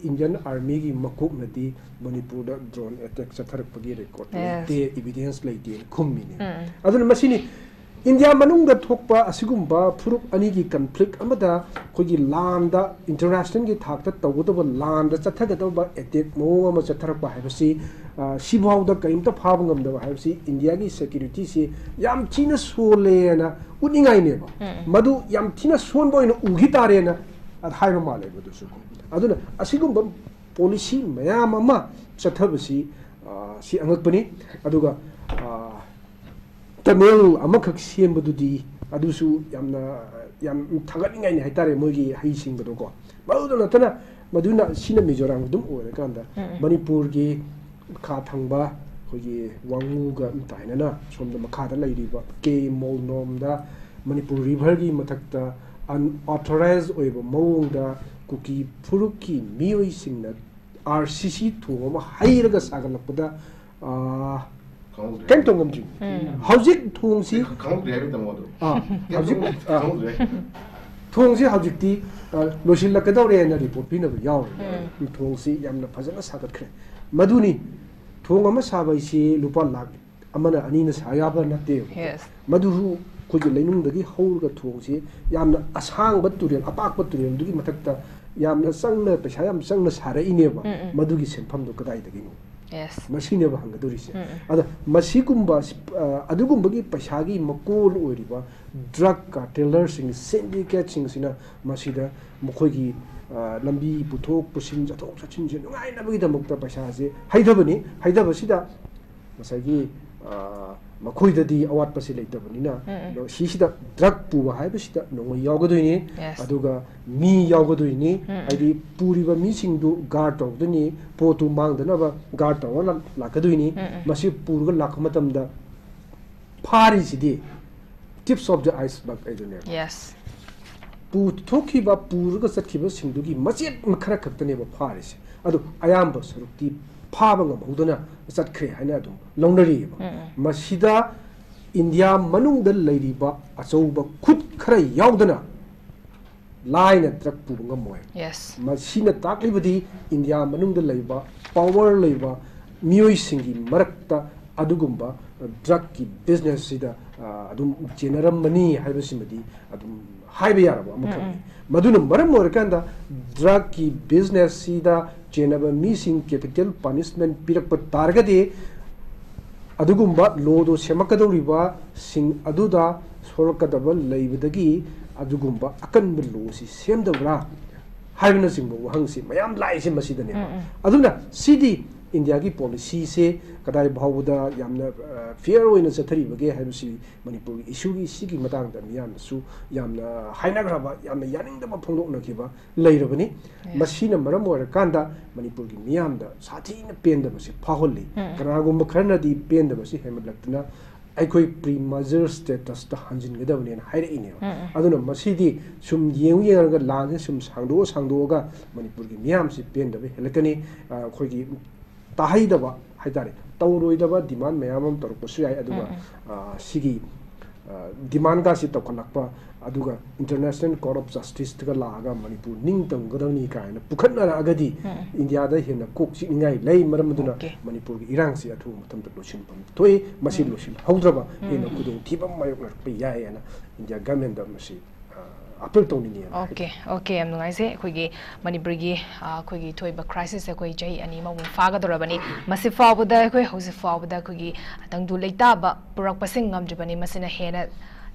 ꯏꯟꯗꯤꯌꯟ ꯑꯥꯔꯃꯤꯒꯤ ꯃꯀꯣꯛꯅꯗꯤ ꯃꯅꯤꯄꯨꯔꯗ ꯗ꯭ꯔꯣꯟ ꯑꯦꯇꯦꯛ ꯆꯠꯊꯔꯛꯄꯒꯤ ꯔꯦꯀꯣꯔꯗ Yes. ꯂꯩꯇꯦ, ꯏꯕꯤꯗꯦꯟꯁ ꯂꯩꯇꯦꯅ ꯈꯨꯝꯃꯤꯅꯤ꯫ ꯎꯝ꯫ ꯑꯗꯨꯅ ꯃꯁꯤꯅꯤ ꯏꯟꯗꯤꯌꯥ ꯃꯅꯨꯡꯗ ꯊꯣꯛꯄ ꯑꯁꯤꯒꯨꯝꯕ ꯐꯨꯔꯨꯞ ꯑꯅꯤꯒꯤ ꯀꯟꯐ꯭ꯂꯤꯛ ꯑꯃꯗ ꯑꯩꯈꯣꯏꯒꯤ ꯂꯥꯟꯗ, ꯏꯟꯇꯔꯅꯦꯁꯅꯦꯜꯒꯤ ꯊꯥꯛꯇ ꯇꯧꯒꯗꯕ ꯂꯥꯟꯗ ꯆꯠꯊꯒꯗꯕ ꯑꯦꯇꯦꯛ ꯃꯑꯣꯡ ꯑꯃ ꯆꯠꯊꯔꯛꯄ ꯍꯥꯏꯕꯁꯤ, ꯑ, ꯁꯤꯐꯥꯎꯗ ꯀꯔꯤꯝꯇ ꯐꯥꯕ ꯉꯝꯗꯕ ꯍꯥꯏꯕꯁꯤ ꯏꯟꯗꯤꯌꯥꯒꯤ ꯁꯦꯀ꯭ꯌꯨꯔꯤꯇꯤꯁꯤ ꯌꯥꯝ ꯊꯤꯅ ꯁꯣꯜꯂꯦꯅ ꯎꯠꯅꯤꯡꯉꯥꯏꯅꯦꯕ꯫ ꯎꯝ꯫ ꯃꯗꯨ ꯌꯥꯝ ꯊꯤꯅ ꯁꯣꯟꯕ ꯑꯣꯏꯅ ꯎꯈꯤ ꯇꯥꯔꯦꯅ ꯍꯥꯏꯕ ꯃꯥꯜꯂꯦ ꯃꯗꯨꯁꯨ꯫ ꯑꯗꯨꯅ ꯑꯁꯤꯒꯨꯝꯕ ꯄꯣꯂꯤꯁꯤ ꯃꯌꯥꯝ ꯑꯃ ꯆꯠꯊꯕꯁꯤ, ꯑ, ꯁꯤ ꯑꯉꯛꯄꯅꯤ꯫ ꯑꯗꯨꯒ, ꯑ, ꯇꯅꯦꯜ ꯑꯃꯈꯛ ꯁꯦꯝꯕꯗꯨꯗꯤ ꯑꯗꯨꯁꯨ ꯌꯥꯝꯅ, ꯌꯥꯝ ꯊꯥꯒꯠꯅꯤꯡꯉꯥꯏꯅꯤ ꯍꯥꯏꯇꯥꯔꯦ, ꯃꯣꯏꯒꯤ ꯍꯩꯁꯤꯡꯕꯗꯣꯀꯣ꯫ ꯃꯗꯨꯗ ꯅꯠꯇꯅ, ꯃꯗꯨꯅ, ꯁꯤꯅ ꯃꯤꯖꯣꯔꯥꯝ ꯑꯗꯨꯝ ꯑꯣꯏꯔꯀꯥꯟꯗ, ꯎꯝ, ꯎꯝ꯫ ꯃꯅꯤꯄꯨꯔꯒꯤ ꯈꯥ ꯊꯪꯕ ꯑꯩꯈꯣꯏꯒꯤ ꯋꯥꯉꯨꯒ ꯇꯥꯏꯅꯅ ꯁꯣꯝꯗ ꯃꯈꯥꯗ ꯂꯩꯔꯤꯕ ꯀꯦ ꯃꯣꯜꯅꯣꯝꯗ ꯃꯅꯤꯄꯨꯔ ꯔꯤꯚꯔꯒꯤ ꯃꯊꯛꯇ ꯑꯟꯑꯣꯊꯣꯔꯥꯏꯖ ꯑꯣꯏꯕ ꯃꯑꯣꯡꯗ ꯀꯨꯀꯤ ꯐꯨꯔꯨꯞꯀꯤ ꯃꯤꯑꯣꯏꯁꯤꯡꯅ ꯑꯥꯔ ꯁꯤ ꯁꯤ ꯊꯣꯡ ꯑꯃ ꯍꯩꯔꯒ ꯁꯥꯒꯠꯂꯛꯄꯗ, ꯑꯥ, ꯈꯪꯍꯧꯗ꯭ꯔꯦ꯫ ꯀꯩꯝ ꯇꯧ ꯉꯝꯗ꯭ꯔꯤ꯫ ꯎꯝ꯫ ꯍꯧꯖꯤꯛ ꯊꯣꯡꯁꯤ, ꯈꯪꯍꯧꯗ꯭ꯔꯦ ꯍꯥꯏꯕ ꯇꯥꯃꯣ ꯑꯗꯣ꯫ ꯑꯥ, ꯀꯩꯝ ꯍꯧꯖꯤꯛ, ꯑꯥ, ꯈꯪꯍꯧꯗ꯭ꯔꯦ꯫ ꯊꯣꯡꯁꯤ ꯍꯧꯖꯤꯛꯇꯤ, ꯑ, ꯂꯣꯏꯁꯤꯜꯂꯛꯀꯗꯧꯔꯦꯅ ꯔꯤꯄꯣꯔꯠ ꯄꯤꯅꯕ ꯌꯥꯎꯔꯦ꯫ ꯎꯝ꯫ ꯊꯣꯡꯁꯤ ꯌꯥꯝꯅ ꯐꯖꯅ ꯁꯥꯒꯠꯈ꯭ꯔꯦ꯫ ꯃꯗꯨꯅꯤ, ꯊꯣꯡ ꯑꯃ ꯁꯥꯕ ꯍꯥꯏꯁꯤ ꯂꯨꯄꯥ ꯂꯥꯈ ꯑꯃꯅ ꯑꯅꯤꯅ ꯁꯥ ꯌꯥꯕ ꯅꯠꯇꯦꯕ꯫ Yes. ꯃꯗꯨꯁꯨ ꯑꯩꯈꯣꯏꯒꯤ ꯂꯩꯅꯨꯡꯗꯒꯤ ꯍꯧꯔꯒ ꯊꯣꯡꯁꯤ ꯌꯥꯝꯅ ꯑꯁꯥꯡꯕ ꯇꯨꯔꯦꯜ, ꯑꯄꯥꯛꯄ ꯇꯨꯔꯦꯜꯗꯨꯒꯤ ꯃꯊꯛꯇ ꯌꯥꯝꯅ ꯆꯪꯅ, ꯄꯩꯁꯥ ꯌꯥꯝ ꯆꯪꯅ ꯁꯥꯔꯛꯏꯅꯦꯕ꯫ ꯎꯝ, ꯎꯝ. ꯃꯗꯨꯒꯤ ꯁꯦꯟꯐꯝꯗꯣ ꯀꯗꯥꯏꯗꯒꯤꯅꯣ? Yes. ꯃꯁꯤꯅꯦꯕ ꯍꯪꯒꯗꯧꯔꯤꯁꯦ꯫ ꯎꯝ, ꯎꯝ. ꯑꯗ ꯃꯁꯤꯒꯨꯝꯕ, ꯑ, ꯑꯗꯨꯒꯨꯝꯕꯒꯤ ꯄꯩꯁꯥꯒꯤ ꯃꯀꯣꯜ ꯑꯣꯏꯔꯤꯕ drug cartelꯁꯤꯡ, syndicateꯁꯤꯡꯁꯤꯅ ꯃꯁꯤꯗ ꯃꯈꯣꯏꯒꯤ, ꯑ, ꯂꯝꯕꯤ ꯄꯨꯊꯣꯛ ꯄꯨꯁꯤꯟ, ꯆꯠꯊꯣꯛ ꯆꯠꯁꯤꯟꯁꯦ ꯅꯨꯡꯉꯥꯏꯅꯕꯒꯤꯗꯃꯛꯇ ꯄꯩꯁꯥꯁꯦ ꯍꯩꯊꯕꯅꯤ꯫ ꯍꯩꯊꯕꯁꯤꯗ ꯉꯁꯥꯏꯒꯤ, ꯑ, ꯃꯈꯣꯏꯗꯗꯤ ꯑꯋꯥꯠꯄꯁꯦ ꯂꯩꯇꯕꯅꯤꯅ, ꯎꯝ, ꯎꯝ. ꯁꯤꯁꯤꯗ drug ꯄꯨꯕ ꯍꯥꯏꯕꯁꯤꯗ ꯅꯣꯡꯃꯩ ꯌꯥꯎꯒꯗꯣꯏꯅꯤ, Yes. ꯑꯗꯨꯒ ꯃꯤ ꯌꯥꯎꯒꯗꯣꯏꯅꯤ, ꯎꯝ. ꯍꯥꯏꯗꯤ ꯄꯨꯔꯤꯕ ꯃꯤꯁꯤꯡꯗꯨ guard ꯇꯧꯗꯣꯏꯅꯤ, ꯄꯣꯠꯇꯨ ꯃꯥꯡꯗꯅꯕ guard ꯇꯧꯔꯒ ꯂꯥꯛ-, ꯂꯥꯛꯀꯗꯣꯏꯅꯤ꯫ ꯎꯝ, ꯎꯝ. ꯃꯁꯤ ꯄꯨꯔꯒ ꯂꯥꯛꯄ ꯃꯇꯝꯗ ꯐꯥꯔꯤꯁꯤꯗꯤ tips of the iceberg ꯍꯥꯏꯗꯨꯅꯦꯕ꯫ Yes. ꯄꯨꯊꯣꯛꯈꯤꯕ, ꯄꯨꯔꯒ ꯆꯠꯈꯤꯕꯁꯤꯡꯗꯨꯒꯤ ꯃꯆꯦꯠ ꯈꯔ ꯈꯛꯇꯅꯦꯕ ꯐꯥꯔꯤꯁꯦ꯫ ꯑꯗꯨ ꯑꯌꯥꯝꯕ ꯁꯔꯨꯛꯇꯤ ꯐꯥꯕ ꯉꯝꯍꯧꯗꯅ ꯆꯠꯈ꯭ꯔꯦ ꯍꯥꯏꯅ ꯑꯗꯨꯝ ꯂꯧꯅꯔꯤꯑꯕ꯫ ꯎꯝ, ꯎꯝ. ꯃꯁꯤꯗ ꯏꯟꯗꯤꯌꯥ ꯃꯅꯨꯡꯗ ꯂꯩꯔꯤꯕ ꯑꯆꯧꯕ ꯈꯨꯠ ꯈꯔ ꯌꯥꯎꯗꯅ ꯂꯥꯏꯅ drug ꯄꯨꯕ ꯉꯝꯃꯣꯏ꯫ Yes. ꯃꯁꯤꯅ ꯇꯥꯛꯂꯤꯕꯗꯤ ꯏꯟꯗꯤꯌꯥ ꯃꯅꯨꯡꯗ ꯂꯩꯕ power ꯂꯩꯕ ꯃꯤꯑꯣꯏꯁꯤꯡꯒꯤ ꯃꯔꯛꯇ ꯑꯗꯨꯒꯨꯝꯕ drugꯀꯤ businessꯁꯤꯗ, ꯑ, ꯑꯗꯨꯝ ꯆꯦꯟꯅꯔꯝꯃꯅꯤ ꯍꯥꯏꯕꯁꯤꯃꯗꯤ ꯑꯗꯨꯝ ꯍꯥꯏꯕ ꯌꯥꯔꯕ ꯑꯃꯈꯛꯅꯤ꯫ ꯎꯝ, ꯃꯗꯨꯅ ꯃꯔꯝ ꯑꯣꯏꯔꯀꯥꯟꯗ drugꯀꯤ businessꯁꯤꯗ ꯆꯦꯟꯅꯕ ꯃꯤꯁꯤꯡ capital punishment ꯄꯤꯔꯛꯄ ꯇꯥꯔꯒꯗꯤ ꯑꯗꯨꯒꯨꯝꯕ lawꯗꯣ ꯁꯦꯝꯃꯛꯀꯗꯧꯔꯤꯕꯁꯤꯡ ꯑꯗꯨꯗ ꯁꯣꯛꯂꯛꯀꯗꯕ ꯂꯩꯕꯗꯒꯤ ꯑꯗꯨꯒꯨꯝꯕ ꯑꯀꯟꯕ lawꯁꯤ ꯁꯦꯝꯗꯕ꯭ꯔꯥ ꯍꯥꯏꯕꯅꯆꯤꯡꯕ ꯋꯥꯍꯪꯁꯤ ꯃꯌꯥꯝ ꯂꯥꯛꯏꯁꯦ ꯃꯁꯤꯗꯅꯦꯕ꯫ ꯎꯝ, ꯎꯝ. ꯑꯗꯨꯅ ꯁꯤꯗꯤ ꯏꯟꯗꯤꯌꯥꯒꯤ policyꯁꯦ ꯀꯗꯥꯏ ꯐꯥꯎꯕꯗ ꯌꯥꯝꯅ, ꯑ, fair ꯑꯣꯏꯅ ꯆꯠꯊꯔꯤꯕꯒꯦ ꯍꯥꯏꯕꯁꯤ ꯃꯅꯤꯄꯨꯔꯒꯤ issueꯒꯤ ꯁꯤꯒꯤ ꯃꯇꯥꯡꯗ ꯃꯤꯌꯥꯝꯅꯁꯨ ꯌꯥꯝꯅ ꯍꯥꯏꯅꯈ꯭ꯔꯕ, ꯌꯥꯝꯅ ꯌꯥꯅꯤꯡꯗꯕ ꯐꯣꯡꯗꯣꯛꯅꯈꯤꯕ ꯂꯩꯔꯕꯅꯤ꯫ Yes. ꯃꯁꯤꯅ ꯃꯔꯝ ꯑꯣꯏꯔꯀꯥꯟꯗ ꯃꯅꯤꯄꯨꯔꯒꯤ ꯃꯤꯌꯥꯝꯗ ꯁꯥꯊꯤꯅ ꯄꯦꯟꯗꯕꯁꯤ ꯐꯥꯎꯍꯜꯂꯤ꯫ ꯎꯝ. ꯀꯅꯥꯒꯨꯝꯕ ꯈꯔꯅꯗꯤ ꯄꯦꯟꯗꯕꯁꯤ ꯍꯦꯟꯃꯠꯂꯛꯇꯨꯅ ꯑꯩꯈꯣꯏ pre-merger statusꯇ ꯍꯟꯖꯤꯟꯒꯗꯕꯅꯦꯅ ꯍꯥꯏꯔꯛꯏꯅꯦꯕ꯫ ꯎꯝ, ꯎꯝ. ꯑꯗꯨꯅ ꯃꯁꯤꯗꯤ ꯁꯨꯝ ꯌꯦꯡꯉꯨ ꯌꯦꯡꯉꯒ ꯂꯥꯟꯁꯦ ꯁꯨꯝ ꯁꯥꯡꯗꯣꯛꯑ ꯁꯥꯡꯗꯣꯛꯑꯒ ꯃꯅꯤꯄꯨꯔꯒꯤ ꯃꯤꯌꯥꯝꯁꯤ ꯄꯦꯟꯗꯕ ꯍꯦꯜꯂꯛꯀꯅꯤ꯫ ꯑ, ꯑꯩꯈꯣꯏꯒꯤ ꯇꯥꯍꯩꯗꯕ ꯍꯥꯏꯇꯥꯔꯦ, ꯇꯧꯔꯣꯏꯗꯕ demand ꯃꯌꯥꯝ ꯑꯃ ꯇꯧꯔꯛꯄꯁꯨ ꯌꯥꯏ꯫ ꯑꯗꯨꯒ, ꯎꯝ, ꯎꯝ. ꯑ, ꯁꯤꯒꯤ ꯗꯤꯃꯥꯟꯒꯁꯤ ꯇꯧꯈꯠꯂꯛꯄ, ꯑꯗꯨꯒ International Court of Justiceꯇꯒ ꯂꯥꯛꯑꯒ ꯃꯅꯤꯄꯨꯔ ꯅꯤꯡꯇꯝꯒꯗꯕꯅꯤ ꯀꯥꯏꯅ ꯄꯨꯈꯠꯅꯔꯛꯑꯒꯗꯤ, ꯏꯟꯗꯤꯌꯥꯗ ꯍꯦꯟꯅ ꯀꯣꯛ ꯆꯤꯛꯅꯤꯡꯉꯥꯏ ꯂꯩ꯫ ꯃꯔꯝ ꯑꯗꯨꯅ Okay. ꯃꯅꯤꯄꯨꯔꯒꯤ ꯏꯔꯥꯡꯁꯤ ꯑꯊꯨꯕ ꯃꯇꯝꯗ ꯂꯣꯏꯁꯤꯟꯐꯝ ꯊꯣꯛꯏ꯫ ꯃꯁꯤ ꯂꯣꯏꯁꯤꯜꯍꯧꯗ꯭ꯔꯕ ꯍꯦꯟꯅ ꯈꯨꯗꯣꯡꯊꯤꯕ ꯃꯥꯌꯣꯛꯅꯔꯛꯄ ꯌꯥꯏ ꯍꯥꯏꯅ ꯏꯟꯗꯤꯌꯥ ꯒꯚꯔꯟꯃꯦꯟꯗ ꯃꯁꯤ ꯑꯄꯤꯜ ꯇꯧꯅꯤꯡꯉꯤ ꯍꯥꯏꯅ ꯍꯥꯏꯖꯒꯦ꯫ Okay, okay, ꯌꯥꯝ ꯅꯨꯡꯉꯥꯏꯖꯩ꯫ ꯑꯩꯈꯣꯏꯒꯤ ꯃꯅꯤꯄꯨꯔꯒꯤ, ꯑ, ꯑꯩꯈꯣꯏꯒꯤ ꯊꯣꯛꯏꯕ crisis ꯑꯩꯈꯣꯏ ꯆꯍꯤ ꯑꯅꯤ ꯑꯃꯃꯨꯛ ꯐꯥꯒꯗꯧꯔꯕꯅꯤ꯫ ꯃꯁꯤ ꯐꯥꯎꯕꯗ ꯑꯩꯈꯣꯏ ꯍꯧꯖꯤꯛ ꯐꯥꯎꯕꯗ ꯑꯩꯈꯣꯏꯒꯤ ꯇꯪꯗꯨ ꯂꯩꯇꯥꯕ ꯄꯨꯔꯛꯄꯁꯤꯡ ꯉꯝꯗ꯭ꯔꯤꯕꯅꯤ꯫ ꯃꯁꯤꯅ ꯍꯦꯟꯅ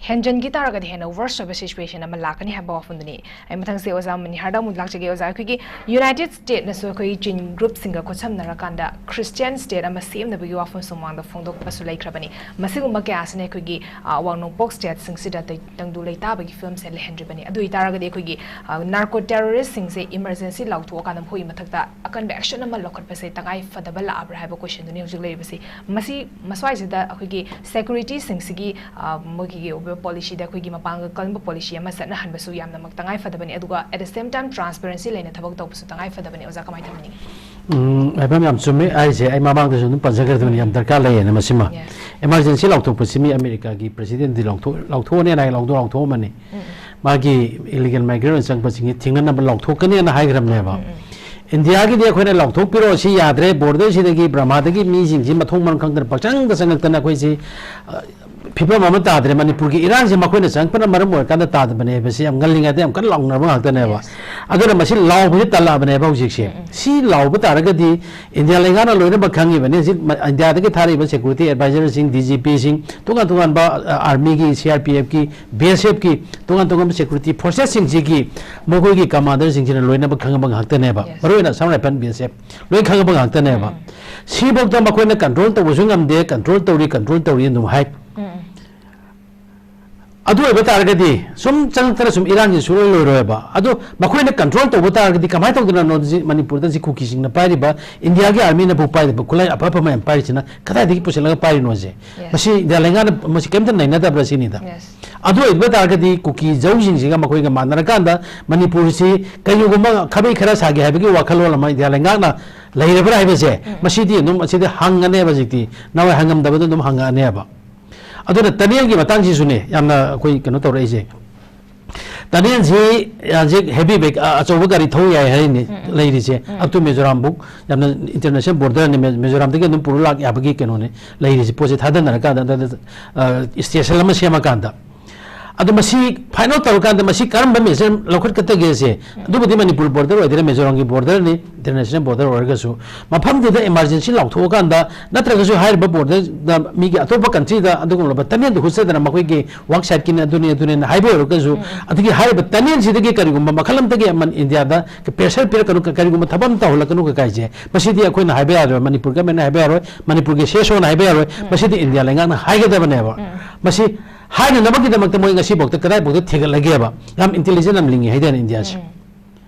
ꯍꯦꯟꯖꯟꯈꯤ ꯇꯥꯔꯒꯗꯤ ꯍꯦꯟꯅ worse ꯑꯣꯏꯕ situation ꯑꯃ ꯂꯥꯛꯀꯅꯤ ꯍꯥꯏꯕ ꯋꯥꯐꯝꯗꯨꯅꯤ꯫ ꯑꯩ ꯃꯊꯪꯁꯦ ꯑꯣꯖꯥ ꯃꯅꯤꯍꯥꯔꯗ ꯑꯃꯨꯛ ꯂꯥꯛꯆꯒꯦ꯫ ꯑꯣꯖꯥ, ꯑꯩꯈꯣꯏꯒꯤ United Stateꯅꯁꯨ ꯑꯩꯈꯣꯏꯒꯤ ꯆꯤꯡ groupꯁꯤꯡꯒ ꯈꯨꯠꯁꯝꯅꯔꯀꯥꯟꯗ Christian state ꯑꯃ ꯁꯦꯝꯅꯕꯒꯤ ꯋꯥꯐꯝꯁꯨ ꯃꯃꯥꯡꯗ ꯐꯣꯡꯗꯣꯛꯄꯁꯨ ꯂꯩꯈ꯭ꯔꯕꯅꯤ꯫ ꯃꯁꯤꯒꯨꯝꯕ ꯀꯌꯥ ꯑꯁꯤꯅ ꯑꯩꯈꯣꯏꯒꯤ, ꯑ, ꯑꯋꯥꯡ ꯅꯣꯡꯄꯣꯛ stateꯁꯤꯡꯁꯤꯗ ꯇꯩ-, ꯇꯪꯗꯨ ꯂꯩꯇꯥꯕꯒꯤ ꯐꯤꯕꯝꯁꯦ ꯂꯩꯍꯟꯗ꯭ꯔꯤꯕꯅꯤ꯫ ꯑꯗꯨ ꯑꯣꯏꯇꯥꯔꯒꯗꯤ ꯑꯩꯈꯣꯏꯒꯤ, ꯑ, narco terroristꯁꯤꯡꯁꯦ emergency ꯂꯥꯎꯊꯣꯛꯑꯀꯥꯟꯗ ꯃꯈꯣꯏꯒꯤ ꯃꯊꯛꯇ ꯑꯀꯟꯕ action ꯑꯃ ꯂꯧꯈꯠꯄꯁꯦ ꯇꯉꯥꯏ ꯐꯗꯕ ꯂꯥꯛꯑꯕ꯭ꯔꯥ ꯍꯥꯏꯕ questionꯗꯨꯅꯤ ꯍꯧꯖꯤꯛ ꯂꯩꯔꯤꯕꯁꯤ꯫ ꯃꯁꯤ, ꯃꯁ꯭ꯋꯥꯏꯁꯤꯗ ꯑꯩꯈꯣꯏꯒꯤ securityꯁꯤꯡꯁꯤꯒꯤ, ꯑ, ꯃꯣꯏꯒꯤ ꯑꯣꯏꯕ policyꯗ ꯑꯩꯈꯣꯏꯒꯤ ꯃꯄꯥꯡꯒꯜ ꯀꯟꯕ policy ꯑꯃ ꯆꯠꯅꯍꯟꯕꯁꯨ ꯌꯥꯝꯅꯃꯛ ꯇꯉꯥꯏ ꯐꯗꯕꯅꯤ꯫ ꯑꯗꯨꯒ at the same time transparency ꯂꯩꯅ ꯊꯕꯛ ꯇꯧꯕꯁꯨ ꯇꯉꯥꯏ ꯐꯗꯕꯅꯤ꯫ ꯑꯣꯖꯥ, ꯀꯃꯥꯏꯅ ꯊꯝꯕꯤꯅꯤꯡꯉꯤ? ꯎꯝ, ꯍꯥꯏꯐꯝ ꯌꯥꯝ ꯆꯨꯝꯃꯦ꯫ ꯑꯩꯁꯦ ꯑꯩ ꯃꯃꯥꯡꯗꯁꯨ ꯑꯗꯨꯝ ꯄꯟꯖꯈ꯭ꯔꯗꯕꯅꯤ, ꯌꯥꯝ ꯗꯔꯀꯥꯔ ꯂꯩꯌꯦꯅ꯫ ꯃꯁꯤꯃ Yes. Emergency ꯂꯥꯎꯊꯣꯛꯄꯁꯤ ꯃꯤ ꯑꯃꯦꯔꯤꯀꯥꯒꯤ presidentꯗꯤ ꯂꯥꯎꯊꯣꯛ-, ꯂꯥꯎꯊꯣꯛꯑꯅꯦꯅ ꯍꯥꯏ, ꯂꯥꯎꯊꯣꯛ-, ꯂꯥꯎꯊꯣꯛꯑꯝꯃꯅꯤ꯫ ꯃꯥꯒꯤ illegal migrant ꯑꯣꯏꯅ ꯆꯪꯕꯁꯤꯡꯁꯤ ꯊꯤꯡꯅꯅꯕ ꯂꯥꯎꯊꯣꯛꯀꯅꯦꯅ ꯍꯥꯏꯈ꯭ꯔꯕꯅꯦꯕ꯫ ꯏꯟꯗꯤꯌꯥꯒꯤꯗꯤ ꯑꯩꯈꯣꯏꯅ ꯂꯥꯎꯊꯣꯛꯄꯤꯔꯣ, ꯁꯤ ꯌꯥꯗ꯭ꯔꯦ, borderꯁꯤꯗꯒꯤ ꯕꯔꯃꯥꯗꯒꯤ ꯃꯤꯁꯤꯡꯁꯤ ꯃꯊꯣꯡ ꯃꯔꯝ ꯈꯪꯗꯅ ꯄꯪꯆꯪꯗ ꯆꯪꯉꯛꯇꯅ ꯑꯩꯈꯣꯏꯁꯤ, ꯑ, ꯐꯤꯕꯝ ꯑꯃ ꯇꯥꯗ꯭ꯔꯦ꯫ ꯃꯅꯤꯄꯨꯔꯒꯤ ꯏꯔꯥꯡꯁꯦ ꯃꯈꯣꯏꯅ ꯆꯪꯉꯛꯄꯅ ꯃꯔꯝ ꯑꯣꯏꯔꯀꯥꯟꯗ ꯇꯥꯗꯕꯅꯦ ꯍꯥꯏꯕꯁꯤ ꯌꯥꯝ ꯉꯜꯂꯤꯉꯩꯗ ꯌꯥꯝ ꯀꯟꯅ ꯂꯥꯎꯅꯔꯕ ꯉꯥꯛꯇꯅꯦꯕ꯫ ꯑꯗꯨꯅ ꯃꯁꯤ ꯂꯥꯎꯕꯁꯤ ꯇꯜꯂꯛꯑꯕꯅꯦꯕ ꯍꯧꯖꯤꯛꯁꯦ꯫ ꯁꯤ ꯂꯥꯎꯕ ꯇꯥꯔꯒꯗꯤ ꯏꯟꯗꯤꯌꯥ ꯂꯩꯉꯥꯛꯅ ꯂꯣꯏꯅꯃꯛ ꯈꯪꯉꯤꯕꯅꯤ꯫ ꯍꯧꯖꯤꯛ ꯃ-, ꯏꯟꯗꯤꯌꯥꯗꯒꯤ ꯊꯥꯔꯛꯏꯕ security advisorꯁꯤꯡ, DGPꯁꯤꯡ, ꯇꯣꯉꯥꯟ ꯇꯣꯉꯥꯟꯕ, ꯑ, armyꯒꯤ, CRPFꯀꯤ, BSFꯀꯤ, ꯇꯣꯉꯥꯟ ꯇꯣꯉꯥꯟꯕ security forcesꯁꯤꯡꯁꯤꯒꯤ ꯃꯈꯣꯏꯒꯤ commanderꯁꯤꯡꯁꯤꯅ ꯂꯣꯏꯅꯃꯛ ꯈꯪꯉꯕ ꯉꯥꯛꯇꯅꯦꯕ꯫ Yes. ꯃꯔꯨꯑꯣꯏꯅ Assam Rifle, BSF ꯂꯣꯏ ꯈꯪꯉꯕ ꯉꯥꯛꯇꯅꯦꯕ꯫ ꯁꯤꯐꯧꯗ ꯃꯈꯣꯏꯅ control ꯇꯧꯕꯁꯨ ꯉꯝꯗꯦ, control ꯇꯧꯔꯤ, control ꯇꯧꯔꯤ ꯑꯗꯨꯝ ꯍꯥꯏ꯫ ꯑꯗꯨ ꯑꯣꯏꯕ ꯇꯥꯔꯒꯗꯤ ꯁꯨꯝ ꯆꯪꯉꯛꯇꯅ ꯁꯨꯝ ꯏꯔꯥꯡꯁꯤ ꯁꯨꯡꯂꯣꯏ ꯂꯣꯏꯔꯣꯏꯕ꯫ ꯑꯗꯣ ꯃꯈꯣꯏꯅ control ꯇꯧꯕ ꯇꯥꯔꯒꯗꯤ ꯀꯃꯥꯏꯅ ꯇꯧꯗꯅꯅꯣ ꯁꯤ ꯃꯅꯤꯄꯨꯔꯗ ꯁꯤ ꯀꯨꯀꯤꯁꯤꯡꯅ ꯄꯥꯏꯔꯤꯕ, ꯏꯟꯗꯤꯌꯥꯒꯤ armyꯅꯕꯨ ꯄꯥꯏꯔꯤꯕ ꯈꯨꯠꯂꯥꯏ ꯑꯐ ꯑꯐꯕ ꯃꯌꯥꯝ ꯄꯥꯏꯔꯤꯁꯤꯅ ꯀꯗꯥꯏꯗꯒꯤ ꯄꯨꯁꯤꯜꯂꯒ ꯄꯥꯏꯔꯤꯅꯣꯁꯦ? Yes. ꯃꯁꯤ ꯏꯟꯗꯤꯌꯥ ꯂꯩꯉꯥꯛꯅ ꯃꯁꯤ ꯀꯔꯤꯝꯇ ꯅꯩꯅꯗꯕ꯭ꯔꯥ ꯁꯤꯅꯤꯗ꯫ Yes. ꯑꯗꯨ ꯑꯣꯏꯕ ꯇꯥꯔꯒꯗꯤ ꯀꯨꯀꯤ ꯖꯧꯁꯤꯡꯁꯤꯒ ꯃꯈꯣꯏꯒ ꯃꯥꯟꯅꯔꯀꯥꯟꯗ ꯃꯅꯤꯄꯨꯔꯁꯤ ꯀꯔꯤꯒꯨꯝꯕ ꯈꯥꯕꯩ ꯈꯔ ꯁꯥꯒꯦ ꯍꯥꯏꯕꯒꯤ ꯋꯥꯈꯜꯂꯣꯟ ꯑꯃ ꯏꯟꯗꯤꯌꯥ ꯂꯩꯉꯥꯛꯅ ꯂꯩꯔꯕ꯭ꯔꯥ ꯍꯥꯏꯕꯁꯦ, ꯃꯁꯤꯗꯤ ꯑꯗꯨꯝ ꯑꯁꯤꯗꯤ ꯍꯪꯉꯅꯦꯕ꯫ ꯍꯧꯖꯤꯛꯇꯤ ꯅꯍꯥꯟꯋꯥꯏ ꯍꯪꯉꯝꯗꯕꯗꯣ ꯑꯗꯨꯝ ꯍꯪꯉꯛꯑꯅꯦꯕ꯫ ꯑꯗꯨꯅ ꯇꯅꯦꯜꯒꯤ ꯃꯇꯥꯡꯁꯤꯁꯨꯅꯦ ꯌꯥꯝꯅ ꯑꯩꯈꯣꯏ ꯀꯩꯅꯣ ꯇꯧꯔꯛꯏꯁꯦ꯫ ꯇꯅꯦꯜꯁꯤ ꯍꯧꯖꯤꯛ heavy vehicle, ꯑ, ꯑꯆꯧꯕ ꯒꯥꯔꯤ ꯊꯧ ꯌꯥꯏ ꯍꯥꯏꯔꯤꯅꯤ ꯂꯩꯔꯤꯁꯦ꯫ Up to ꯃꯤꯖꯣꯔꯥꯝꯕꯨꯛ ꯌꯥꯝꯅ international borderꯅꯤ, ꯃꯤ-, ꯃꯤꯖꯣꯔꯥꯝꯗꯒꯤ ꯑꯗꯨꯝ ꯄꯨꯔ ꯂꯥꯛ ꯌꯥꯕꯒꯤ ꯀꯩꯅꯣꯅꯦ ꯂꯩꯔꯤꯁꯦ, ꯄꯣꯠꯁꯦ ꯊꯥꯗꯅꯔꯀꯥꯟꯗ, ꯑꯗ, ꯑ, station ꯑꯃ ꯁꯦꯝꯃꯀꯥꯟꯗ꯫ ꯑꯗꯣ ꯃꯁꯤ final ꯇꯧꯔꯀꯥꯟꯗ ꯃꯁꯤ ꯀꯔꯝꯕ measure ꯂꯧꯈꯠꯀꯗꯒꯦꯁꯦ, ꯑꯗꯨꯕꯨꯗꯤ ꯃꯅꯤꯄꯨꯔ border ꯑꯣꯏꯗꯣꯏꯔꯥ, ꯃꯤꯖꯣꯔꯥꯝꯒꯤ borderꯅꯤ, international border ꯑꯣꯏꯔꯒꯁꯨ, ꯃꯐꯝꯗꯨꯗ emergency ꯂꯥꯎꯊꯣꯛꯑꯀꯥꯟꯗ, ꯅꯠꯇ꯭ꯔꯒꯁꯨ ꯍꯥꯏꯔꯤꯕ borderꯗ ꯃꯤꯒꯤ ꯑꯇꯣꯞꯄ countryꯗ ꯑꯗꯨꯒꯨꯝꯂꯕ tunnelꯗꯨ ꯍꯨꯠꯆꯗꯅ ꯃꯈꯣꯏꯒꯤ work siteꯀꯤꯅꯤ, ꯑꯗꯨꯅꯤ, ꯑꯗꯨꯅꯤꯅ ꯍꯥꯏꯕ ꯑꯣꯏꯔꯒꯁꯨ, ꯑꯗꯒꯤ ꯍꯥꯏꯔꯤꯕ tunnelꯁꯤꯗꯒꯤ ꯀꯔꯤꯒꯨꯝꯕ ꯃꯈꯜ ꯑꯃꯗꯒꯤ ꯑꯃ ꯏꯟꯗꯤꯌꯥꯗ pressure ꯄꯤꯔꯛꯀꯅꯨ, ꯀ-, ꯀꯔꯤꯒꯨꯝꯕ ꯊꯕꯛ ꯑꯃ ꯇꯧꯍꯜꯂꯛꯀꯅꯨ ꯀꯀꯥꯏꯁꯦ, ꯃꯁꯤꯗꯤ ꯑꯩꯈꯣꯏꯅ ꯍꯥꯏꯕ ꯌꯥꯔꯣꯏ, ꯃꯅꯤꯄꯨꯔ governmentꯅ ꯍꯥꯏꯕ ꯌꯥꯔꯣꯏ, ꯃꯅꯤꯄꯨꯔꯒꯤ CSOꯅ ꯍꯥꯏꯕ ꯌꯥꯔꯣꯏ, ꯃꯁꯤꯗꯤ ꯏꯟꯗꯤꯌꯥ ꯂꯩꯉꯥꯛꯅ ꯍꯥꯏꯒꯗꯕꯅꯦꯕ꯫ ꯃꯁꯤ ꯍꯥꯏꯅꯅꯕꯒꯤꯗꯃꯛꯇ ꯃꯣꯏ ꯉꯁꯤꯐꯥꯎꯗ ꯀꯗꯥꯏꯐꯥꯎꯗ ꯊꯤꯒꯠꯂꯒꯦꯕ? ꯌꯥꯝ intelligent ꯌꯥꯝ ꯂꯤꯡꯉꯤ ꯍꯥꯏꯇꯥꯔꯦ ꯏꯟꯗꯤꯌꯥꯁꯦ꯫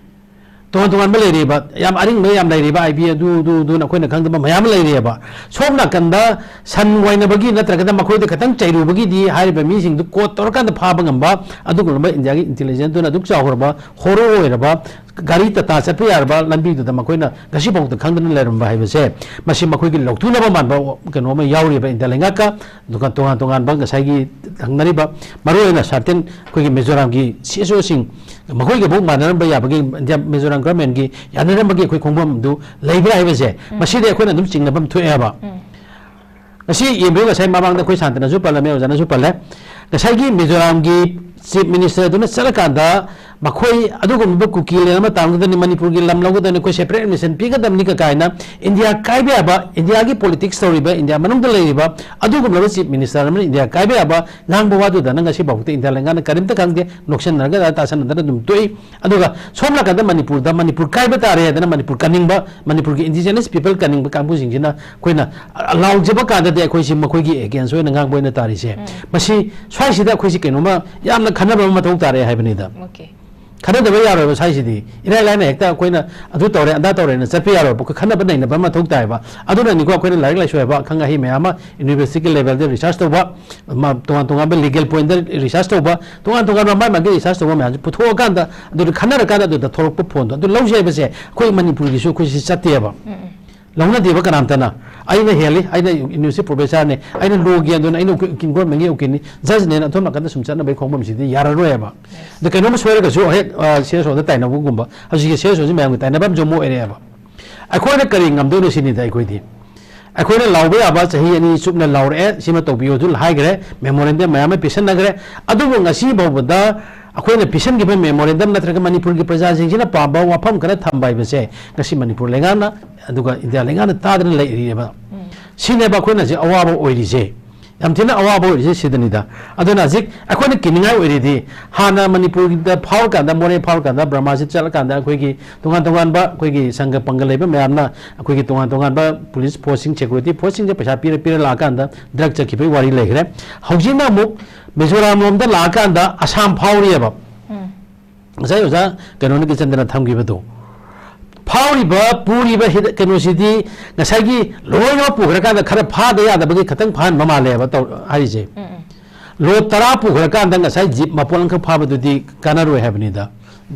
ꯇꯣꯉꯥꯟ ꯇꯣꯉꯥꯟꯕ ꯂꯩꯔꯤꯕ, ꯌꯥꯝ ꯑꯔꯤꯡꯕ ꯌꯥꯝ ꯂꯩꯔꯤꯕ, IB ꯑꯗꯨ, ꯑꯗꯨ, ꯑꯗꯨꯅ ꯑꯩꯈꯣꯏꯅ ꯈꯪꯗꯕ ꯃꯌꯥꯝ ꯑꯃ ꯂꯩꯔꯤꯑꯕ꯫ ꯁꯣꯝ ꯅꯥꯀꯟꯗ ꯁꯟ ꯋꯥꯏꯅꯕꯒꯤ ꯅꯠꯇ꯭ꯔꯒꯅ ꯃꯈꯣꯏꯗ ꯈꯤꯇꯪ ꯆꯩꯔꯨꯕꯒꯤꯗꯤ ꯍꯥꯏꯔꯤꯕ ꯃꯤꯁꯤꯡꯗꯨ quote ꯇꯧꯔꯀꯥꯟꯗ ꯐꯥꯕ ꯉꯝꯕ ꯑꯗꯨꯒꯨꯝꯂꯕ ꯏꯟꯗꯤꯌꯥꯒꯤ intelligence ꯗꯨꯅ ꯑꯗꯨꯛ ꯆꯥꯎꯈ꯭ꯔꯕ, ꯍꯣꯔꯣ ꯑꯣꯏꯔꯕ, ꯒꯥꯔꯤ ꯇꯇꯥ ꯆꯠꯄ ꯌꯥꯔꯕ ꯂꯝꯕꯤꯗꯨꯗ ꯃꯈꯣꯏꯅ ꯉꯁꯤꯐꯥꯎꯗ ꯈꯪꯗꯅ ꯂꯩꯔꯝꯕ ꯍꯥꯏꯕꯁꯦ, ꯃꯁꯤ ꯃꯈꯣꯏꯒꯤ ꯂꯧꯊꯨꯅꯕ ꯃꯥꯟꯕ ꯀꯩꯅꯣ ꯑꯃ ꯌꯥꯎꯔꯤꯕ ꯏꯟꯗꯤꯌꯥ ꯂꯩꯉꯥꯛꯀ꯫ ꯑꯗꯨꯒ ꯇꯣꯉꯥꯟ ꯇꯣꯉꯥꯟꯕ ꯉꯁꯥꯏꯒꯤ ꯊꯪꯅꯔꯤꯕ, ꯃꯔꯨꯑꯣꯏꯅ certain ꯑꯩꯈꯣꯏꯒꯤ ꯃꯤꯖꯣꯔꯥꯝꯒꯤ CSOꯁꯤꯡ, ꯃꯈꯣꯏꯒ ꯑꯃꯨꯛ ꯃꯥꯟꯅꯔꯝꯕ ꯌꯥꯕꯒꯤ, ꯏꯟꯗꯤꯌꯥ, ꯃꯤꯖꯣꯔꯥꯝ governmentꯀꯤ ꯌꯥꯅꯔꯝꯕꯒꯤ ꯑꯩꯈꯣꯏ ꯈꯣꯡꯐꯝꯗꯨ ꯂꯩꯕ꯭ꯔꯥ ꯍꯥꯏꯕꯁꯦ, ꯃꯁꯤꯗꯤ ꯑꯩꯈꯣꯏꯅ ꯑꯗꯨꯝ ꯆꯤꯡꯅꯐꯝ ꯊꯣꯛꯑꯦꯕ꯫ ꯉꯁꯤ ꯌꯦꯡꯕꯤꯌꯨ, ꯉꯁꯥꯏ ꯃꯃꯥꯡꯗ ꯑꯩꯈꯣꯏ ꯁꯥꯟꯇꯅꯁꯨ ꯄꯜꯂꯝꯃꯦ, ꯑꯣꯖꯥꯅꯁꯨ ꯄꯜꯂꯦ, ꯉꯁꯥꯏꯒꯤ ꯃꯤꯖꯣꯔꯥꯝꯒꯤ chief minister ꯑꯗꯨꯅ ꯆꯠꯂꯀꯥꯟꯗ ꯃꯈꯣꯏ ꯑꯗꯨꯒꯨꯝꯕ ꯀꯨꯀꯤ land ꯑꯃ ꯇꯥꯟꯒꯗꯕꯅꯤ, ꯃꯅꯤꯄꯨꯔꯒꯤ ꯂꯝ ꯂꯧꯒꯗꯕꯅꯤ, ꯑꯩꯈꯣꯏ separate admission ꯄꯤꯒꯗꯕꯅꯤ ꯀ-, ꯀꯥꯏꯅ ꯏꯟꯗꯤꯌꯥ ꯀꯥꯏꯕ ꯌꯥꯕ, ꯏꯟꯗꯤꯌꯥꯒꯤ politics ꯇꯧꯔꯤꯕ, ꯏꯟꯗꯤꯌꯥ ꯃꯅꯨꯡꯗ ꯂꯩꯔꯤꯕ ꯑꯗꯨꯒꯨꯝꯂꯕ chief minister ꯑꯃꯅ ꯏꯟꯗꯤꯌꯥ ꯀꯥꯏꯕ ꯌꯥꯕ ꯉꯥꯡꯕ ꯋꯥꯗꯨꯗ ꯅꯪ ꯉꯁꯤ ꯐꯥꯎꯕꯗ ꯏꯟꯗꯤꯌꯥ ꯂꯩꯉꯥꯛꯅ ꯀꯔꯤꯝꯇ ꯈꯪꯗꯦ, ꯅꯣꯛꯁꯟꯅꯔꯒ ꯇꯥꯁꯟꯅꯗꯅ ꯑꯗꯨꯝ ꯇꯣꯛꯏ꯫ ꯑꯗꯨꯒ ꯁꯣꯝ ꯅꯥꯀꯟꯗ ꯃꯅꯤꯄꯨꯔꯗ ꯃꯅꯤꯄꯨꯔ ꯀꯥꯏꯕ ꯇꯥꯔꯦ ꯍꯥꯏꯗꯅ ꯃꯅꯤꯄꯨꯔ ꯀꯟꯅꯤꯡꯕ, ꯃꯅꯤꯄꯨꯔꯒꯤ indigenous people ꯀꯟꯅꯤꯡꯕ ꯀꯥꯡꯕꯨꯁꯤꯡꯁꯤꯅ ꯑꯩꯈꯣꯏꯅ ꯂꯥꯎꯖꯕ ꯀꯥꯟꯗꯗꯤ ꯑꯩꯈꯣꯏꯁꯤ ꯃꯈꯣꯏꯒꯤ against ꯑꯣꯏꯅ ꯉꯥꯡꯕ ꯑꯣꯏꯅ ꯇꯥꯔꯤꯁꯦ꯫ ꯃꯁꯤ ꯁ꯭ꯋꯥꯏꯁꯤꯗ ꯑꯩꯈꯣꯏꯁꯤ ꯀꯩꯅꯣꯝꯃ ꯌꯥꯝꯅ ꯈꯟꯅꯕ ꯑꯃ ꯃꯊꯧ ꯇꯥꯔꯦ ꯍꯥꯏꯕꯅꯤꯗ꯫ Okay. ꯈꯟꯅꯗꯕ ꯌꯥꯔꯣꯏꯕ ꯁ꯭ꯋꯥꯏꯁꯤꯗꯤ꯫ ꯏꯔꯥꯏ ꯂꯥꯏꯅ ꯍꯦꯛꯇ ꯑꯩꯈꯣꯏꯅ ꯑꯗꯨ ꯇꯧꯔꯦ, ꯑꯗꯥ ꯇꯧꯔꯦꯅ ꯆꯠꯄ ꯌꯥꯔꯣꯏꯕ꯫ ꯑꯩꯈꯣꯏ ꯈꯟꯅꯕ ꯅꯩꯅꯕ ꯑꯃ ꯃꯊꯧ ꯇꯥꯏꯕ꯫ ꯑꯗꯨꯅꯅꯤꯀꯣ ꯑꯩꯈꯣꯏꯅ ꯂꯥꯏꯔꯤꯛ ꯂꯥꯏꯁꯨ ꯍꯩꯕ ꯑꯈꯪ ꯑꯍꯩ ꯃꯌꯥꯝ ꯑꯃ universityꯒꯤ levelꯗ research ꯇꯧꯕ, ꯃ-, ꯇꯣꯉꯥꯟ ꯇꯣꯉꯥꯟꯕ legal pointꯗ research ꯇꯧꯕ, ꯇꯣꯉꯥꯟ ꯇꯣꯉꯥꯟꯕ ꯃꯥꯏ ꯃꯥꯒꯤ research ꯇꯧꯕ ꯃꯌꯥꯝꯁꯦ ꯄꯨꯊꯣꯛꯑꯀꯥꯟꯗ, ꯑꯗꯨꯗ ꯈꯟꯅꯔꯀꯥꯟꯗ ꯑꯗꯨꯗ ꯊꯣꯛꯂꯛꯄ ꯐꯣꯟꯗꯣ ꯑꯗꯨ ꯂꯧꯁꯦ ꯍꯥꯏꯕꯁꯦ ꯑꯩꯈꯣꯏ ꯃꯅꯤꯄꯨꯔꯒꯤꯁꯨ ꯑꯩꯈꯣꯏꯁꯤ ꯆꯠꯇꯦꯕ꯫ ꯂꯧꯅꯗꯦꯕ ꯀꯅꯥꯝꯇꯅ꯫ ꯑꯩꯅ ꯍꯦꯜꯂꯤ, ꯑꯩꯅ ꯌꯨꯅꯤꯚꯔꯁꯤꯇꯤ ꯄ꯭ꯔꯣꯐꯦꯁꯔꯅꯤ, ꯑꯩꯅ ꯂꯣꯒꯤ ꯑꯗꯨꯅ, ꯑꯩꯅ ꯎꯀꯤꯜ ꯒꯣꯔꯃꯦꯟꯒꯤ ꯎꯀꯤꯜꯅꯤ, ꯖꯁꯅꯦꯅ ꯑꯊꯣꯝ ꯅꯥꯀꯟꯗ ꯁꯨꯝ ꯆꯠꯅꯕꯒꯤ ꯈꯣꯡꯐꯝꯁꯤꯗꯤ ꯌꯥꯔꯔꯣꯏꯕ꯫ ꯑꯗ ꯀꯩꯅꯣꯝꯃ ꯁꯣꯏꯔꯒꯁꯨ ꯍꯦꯛ ꯁꯤ ꯑꯦꯁ ꯑꯣꯗ ꯇꯥꯏꯅꯕꯒꯨꯝꯕ, ꯍꯧꯖꯤꯛꯀꯤ ꯁꯤ ꯑꯦꯁ ꯑꯣꯁꯤ ꯃꯌꯥꯝꯒꯤ ꯇꯥꯏꯅꯐꯝꯁꯨ ꯑꯃ ꯑꯣꯏꯔꯛꯑꯦꯕ꯫ ꯑꯩꯈꯣꯏꯅ ꯀꯔꯤ ꯉꯝꯗꯣꯏꯅꯣ ꯁꯤꯅꯤꯗ꯫ ꯑꯩꯈꯣꯏꯗꯤ, ꯑꯩꯈꯣꯏꯅ ꯂꯥꯎꯕ ꯌꯥꯕ ꯆꯍꯤ ꯑꯅꯤ ꯆꯨꯞꯅ ꯂꯥꯎꯔꯛꯑꯦ, ꯁꯤꯃ ꯇꯧꯕꯤꯌꯣ ꯑꯗꯨ ꯍꯥꯏꯈ꯭ꯔꯦ, ꯃꯦꯃꯣꯔꯦꯟꯗꯝ ꯃꯌꯥꯝ ꯑꯃ ꯄꯤꯁꯟꯅꯈ꯭ꯔꯦ꯫ ꯑꯗꯨꯕꯨ ꯉꯁꯤ ꯐꯥꯎꯕꯗ ꯑꯩꯈꯣꯏꯅ ꯄꯤꯁꯟꯈꯤꯕ ꯃꯦꯃꯣꯔꯦꯟꯗꯝ ꯅꯠꯇ꯭ꯔꯒ ꯃꯅꯤꯄꯨꯔꯒꯤ ꯄ꯭ꯔꯖꯥꯁꯤꯡꯁꯤꯅ ꯄꯥꯝꯕ ꯋꯥꯐꯝ ꯈꯔ ꯊꯝꯕ ꯍꯥꯏꯕꯁꯦ ꯉꯁꯤ ꯃꯅꯤꯄꯨꯔ ꯂꯩꯉꯥꯛꯅ ꯑꯗꯨꯒ ꯏꯟꯗꯤꯌꯥ ꯂꯩꯉꯥꯛꯅ ꯇꯥꯗꯅ ꯂꯩꯔꯤꯑꯕ꯫ ꯁꯤꯅꯦꯕ ꯑꯩꯈꯣꯏꯅ ꯍꯧꯖꯤꯛ ꯑꯋꯥꯕ ꯑꯣꯏꯔꯤꯁꯦ, ꯌꯥꯝ ꯊꯤꯅ ꯑꯋꯥꯕ ꯑꯣꯏꯔꯤꯁꯦ ꯁꯤꯗꯅꯤꯗ꯫ ꯑꯗꯨꯅ ꯍꯧꯖꯤꯛ ꯑꯩꯈꯣꯏꯅ ꯀꯤꯅꯤꯡꯉꯥꯏ ꯑꯣꯏꯔꯤꯗꯤ, ꯍꯥꯟꯅ ꯃꯅꯤꯄꯨꯔꯗ ꯐꯥꯎꯔꯀꯥꯟꯗ, ꯃꯣꯔꯦ ꯐꯥꯎꯔꯀꯥꯟꯗ, ꯕ꯭ꯔꯍꯃꯁꯤꯗ ꯆꯠꯂꯀꯥꯟꯗ ꯑꯩꯈꯣꯏꯒꯤ ꯇꯣꯉꯥꯟ ꯇꯣꯉꯥꯟꯕ ꯑꯩꯈꯣꯏꯒꯤ ꯁꯪꯒ ꯄꯪꯒ ꯂꯩꯕ ꯃꯌꯥꯝꯅ ꯑꯩꯈꯣꯏꯒꯤ ꯇꯣꯉꯥꯟ ꯇꯣꯉꯥꯟꯕ ꯄꯨꯂꯤꯁ ꯐꯣꯔꯁꯁꯤꯡ, ꯁꯦꯀ꯭ꯌꯨꯔꯤꯇꯤ ꯐꯣꯔꯁꯁꯤꯡꯁꯦ ꯄꯩꯁꯥ ꯄꯤꯔ ꯄꯤꯔ ꯂꯥꯛꯑꯀꯥꯟꯗ ꯗ꯭ꯔꯒ ꯆꯠꯈꯤꯕꯒꯤ ꯋꯥꯔꯤ ꯂꯩꯈ꯭ꯔꯦ꯫ ꯍꯧꯖꯤꯛꯅ ꯑꯃꯨꯛ ꯃꯤꯖꯣꯔꯥꯝ ꯂꯣꯝꯗ ꯂꯥꯛꯑꯀꯥꯟꯗ ꯑꯁꯥꯝ ꯐꯥꯎꯔꯤꯑꯕ꯫ ꯉꯁꯥꯏ ꯑꯣꯖꯥ ꯀꯩꯅꯣꯅ ꯀꯤꯆꯟꯗꯅ ꯊꯝꯈꯤꯕꯗꯣ, ꯐꯥꯎꯔꯤꯕ ꯄꯨꯔꯤꯕ ꯍꯤꯗ-, ꯀꯩꯅꯣꯁꯤꯗꯤ ꯉꯁꯥꯏꯒꯤ ꯂꯣꯏꯅꯃꯛ ꯄꯨꯈ꯭ꯔꯀꯥꯟꯗ ꯈꯔ ꯐꯥꯗ ꯌꯥꯗꯕꯒꯤ ꯈꯇꯪ ꯐꯥꯍꯟꯕ ꯃꯥꯜꯂꯦꯕ ꯇꯧ-, ꯍꯥꯏꯔꯤꯁꯦ꯫ ꯂꯣꯠ ꯇꯔꯥ ꯄꯨꯈ꯭ꯔꯀꯥꯟꯗ ꯉꯁꯥꯏ ꯖꯤꯞ ꯃꯄꯣꯠ ꯑꯃꯈꯛ ꯐꯥꯕꯗꯨꯗꯤ ꯀꯥꯟꯅꯔꯣꯏ ꯍꯥꯏꯕꯅꯤꯗ꯫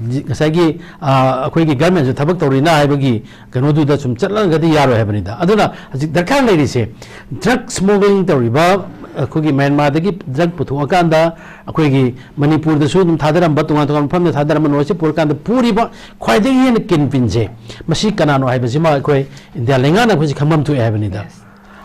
ꯖꯤ-, ꯉꯁꯥꯏꯒꯤ, ꯑ, ꯑꯩꯈꯣꯏꯒꯤ ꯒꯔꯃꯦꯟꯁꯨ ꯊꯕꯛ ꯇꯧꯔꯤꯅ ꯍꯥꯏꯕꯒꯤ ꯀꯩꯅꯣꯗꯨꯗ ꯁꯨꯝ ꯆꯠꯂꯒꯗꯤ ꯌꯥꯔꯣꯏ ꯍꯥꯏꯕꯅꯤꯗ꯫ ꯑꯗꯨꯅ ꯍꯧꯖꯤꯛ ꯗꯔꯀꯥꯔ ꯂꯩꯔꯤꯁꯦ, ꯗ꯭ꯔꯒ ꯁ꯭ꯃꯣꯒ꯭ꯂꯤꯡ ꯇꯧꯔꯤꯕ ꯑꯩꯈꯣꯏꯒꯤ ꯃ꯭ꯌꯥꯟꯃꯥꯔꯗꯒꯤ ꯗ꯭ꯔꯒ ꯄꯨꯊꯣꯛꯑꯀꯥꯟꯗ ꯑꯩꯈꯣꯏꯒꯤ ꯃꯅꯤꯄꯨꯔꯗꯁꯨ ꯑꯗꯨꯝ ꯊꯥꯗꯔꯝꯕ, ꯇꯣꯉꯥꯟ ꯇꯣꯉꯥꯟꯕ ꯃꯐꯝꯗ ꯊꯥꯗꯔꯝꯕ ꯅꯣꯏꯁꯤ ꯄꯨꯔꯀꯥꯟꯗ ꯄꯨꯔꯤꯕ ꯈ꯭ꯋꯥꯏꯗꯒꯤ ꯍꯦꯟꯅ ꯀꯤꯟ ꯄꯤꯟꯁꯦ ꯃꯁꯤ ꯀꯅꯥꯅꯣ ꯍꯥꯏꯕꯁꯤꯃ ꯑꯩꯈꯣꯏ ꯏꯟꯗꯤꯌꯥ ꯂꯩꯉꯥꯛꯅ ꯑꯩꯈꯣꯏꯁꯤ ꯈꯪꯐꯝ ꯊꯣꯛꯑꯦ ꯍꯥꯏꯕꯅꯤꯗ꯫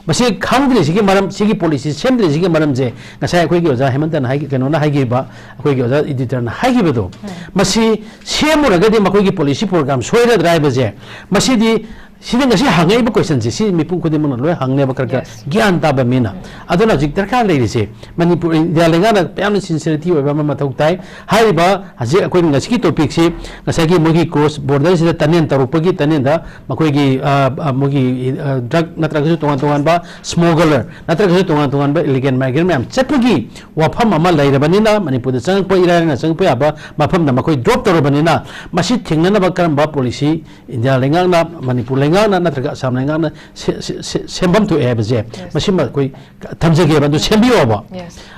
ꯃꯁꯤ ꯈꯪꯗ꯭ꯔꯤꯁꯤꯒꯤ ꯃꯔꯝ, ꯁꯤꯒꯤ ꯄꯣꯂꯤꯁꯤ ꯁꯦꯝꯗ꯭ꯔꯤꯁꯤꯒꯤ ꯃꯔꯝꯁꯦ ꯉꯁꯥꯏ ꯑꯩꯈꯣꯏꯒꯤ ꯑꯣꯖꯥ ꯍꯦꯃꯟꯇꯅ ꯍꯥꯏ-, ꯀꯩꯅꯣꯅ ꯍꯥꯏꯈꯤꯕ, ꯑꯩꯈꯣꯏꯒꯤ ꯑꯣꯖꯥ ꯏꯗꯤꯇꯔꯅ ꯍꯥꯏꯈꯤꯕꯗꯣ, ꯃꯁꯤ ꯁꯦꯝꯃꯨꯔꯒꯗꯤ ꯃꯈꯣꯏꯒꯤ ꯄꯣꯂꯤꯁꯤ ꯄ꯭ꯔꯣꯒ꯭ꯔꯥꯝ ꯁꯣꯏꯔꯗ꯭ꯔꯥ ꯍꯥꯏꯕꯁꯦ, ꯃꯁꯤꯗꯤ, ꯁꯤꯗꯤ ꯉꯁꯤ ꯍꯪꯉꯛꯏꯕ ꯀꯣꯏꯁꯟꯁꯦ, ꯁꯤ ꯃꯤꯄꯨꯝ ꯈꯨꯗꯤꯡꯃꯛꯅ ꯂꯣꯏ ꯍꯪꯅꯦꯕ, ꯈꯔ ꯈꯔ ꯒ꯭ꯌꯥꯟ ꯇꯥꯕ ꯃꯤꯅ꯫ ꯑꯗꯨꯅ ꯍꯧꯖꯤꯛ ꯗꯔꯀꯥꯔ ꯂꯩꯔꯤꯁꯦ, ꯃꯅꯤꯄꯨꯔ, ꯏꯟꯗꯤꯌꯥ ꯂꯩꯉꯥꯛꯅ ꯌꯥꯝꯅ ꯁꯤꯟꯁꯤꯌꯔꯤꯇꯤ ꯑꯣꯏꯕ ꯑꯃ ꯃꯊꯧ ꯇꯥꯏ꯫ ꯍꯥꯏꯔꯤꯕ ꯍꯧꯖꯤꯛ ꯑꯩꯈꯣꯏꯅ ꯉꯁꯤꯒꯤ ꯇꯣꯄꯤꯛꯁꯤ ꯉꯁꯥꯏꯒꯤ ꯃꯣꯏꯒꯤ ꯀ꯭ꯔꯣꯁ ꯕꯣꯔꯗꯔꯁꯤꯗ ꯇꯅꯦꯜ ꯇꯧꯔꯛꯄꯒꯤ ꯇꯅꯦꯜꯗ ꯃꯈꯣꯏꯒꯤ, ꯑ, ꯑ, ꯃꯣꯏꯒꯤ, ꯑ, ꯗ꯭ꯔꯒ ꯅꯠꯇ꯭ꯔꯒꯁꯨ ꯇꯣꯉꯥꯟ ꯇꯣꯉꯥꯟꯕ ꯁ꯭ꯃꯣꯒꯂꯔ ꯅꯠꯇ꯭ꯔꯒꯁꯨ ꯇꯣꯉꯥꯟ ꯇꯣꯉꯥꯟꯕ ꯏꯂꯤꯒꯦꯜ ꯃꯥꯏꯒ꯭ꯔꯦꯟ ꯃꯌꯥꯝ ꯆꯠꯄꯒꯤ ꯋꯥꯐꯝ ꯑꯃ ꯂꯩꯔꯕꯅꯤꯅ, ꯃꯅꯤꯄꯨꯔꯗ ꯆꯪꯉꯛꯄ ꯏꯔꯥꯏ ꯂꯥꯏꯅ ꯆꯪꯉꯛꯄ ꯌꯥꯕ ꯃꯐꯝꯗ ꯃꯈꯣꯏ ꯗ꯭ꯔꯣꯞ ꯇꯧꯔꯕꯅꯤꯅ, ꯃꯁꯤ ꯊꯤꯡꯅꯅꯕ ꯀꯔꯝꯕ ꯄꯣꯂꯤꯁꯤ ꯏꯟꯗꯤꯌꯥ ꯂꯩꯉꯥꯛꯅ, ꯃꯅꯤꯄꯨꯔ ꯂꯩꯉꯥꯛꯅ ꯅꯠꯇ꯭ꯔꯒ ꯑꯁꯥꯝ ꯂꯩꯉꯥꯛꯅ ꯁꯦ-, ꯁꯦ-, ꯁꯦ-, ꯁꯦꯝꯐꯝ ꯊꯣꯛꯑꯦ ꯍꯥꯏꯕꯁꯦ, ꯃꯁꯤꯃ ꯑꯩꯈꯣꯏ ꯊꯝꯖꯒꯦꯕ꯫ ꯑꯗꯨ ꯁꯦꯝꯕꯤꯌꯣꯕ꯫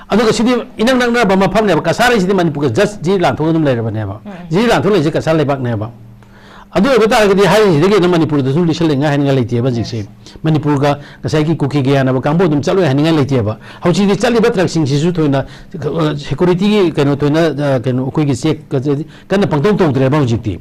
ꯑꯗꯨꯒ ꯁꯤꯗꯤ ꯏꯅꯛ ꯅꯛꯅꯔꯕ ꯃꯐꯝꯅꯦꯕ꯫ ꯀꯁꯥꯔ ꯍꯥꯏꯁꯤꯗꯤ ꯃꯅꯤꯄꯨꯔꯒ ꯖꯁ ꯖꯤꯔꯤ ꯂꯥꯟꯊꯣꯛꯑꯒ ꯑꯗꯨꯝ ꯂꯩꯔꯕꯅꯦꯕ꯫ ꯖꯤꯔꯤ ꯂꯥꯟꯊꯣꯛ ꯂꯩꯔꯤꯁꯦ ꯀꯁꯥꯔ ꯂꯩꯕꯥꯛꯅꯦꯕ꯫ ꯑꯗꯨ ꯑꯣꯏꯕ ꯇꯥꯔꯒꯗꯤ ꯍꯥꯏꯔꯤꯁꯤꯗꯒꯤ ꯑꯗꯨꯝ ꯃꯅꯤꯄꯨꯔꯗꯁꯨ ꯂꯤꯁꯜꯂꯛꯅꯤꯡꯉꯥꯏ ꯍꯥꯏꯅꯤꯡꯉꯥꯏ ꯂꯩꯇꯦꯕ ꯍꯧꯖꯤꯛꯁꯦ꯫ ꯃꯅꯤꯄꯨꯔꯒ ꯉꯁꯥꯏꯒꯤ ꯀꯨꯀꯤꯒ ꯌꯥꯅꯕ ꯀꯥꯡꯕꯨ ꯑꯗꯨꯝ ꯆꯠꯂꯣꯏ ꯍꯥꯏꯅꯤꯡꯉꯥꯏ ꯂꯩꯇꯦꯕ꯫ ꯍꯧꯖꯤꯛꯇꯤ ꯆꯠꯂꯤꯕ ꯇ꯭ꯔꯛꯁꯤꯡꯁꯤꯁꯨ ꯊꯣꯏꯅ ꯁꯦꯀꯨꯔꯤꯇꯤꯒꯤ ꯀꯩꯅꯣ ꯊꯣꯏꯅ ꯑ, ꯀꯩꯅꯣ ꯑꯩꯈꯣꯏꯒꯤ ꯆꯦꯛ ꯀꯟꯅ ꯄꯪꯇꯧ ꯇꯧꯗ꯭ꯔꯦꯕ ꯍꯧꯖꯤꯛꯇꯤ꯫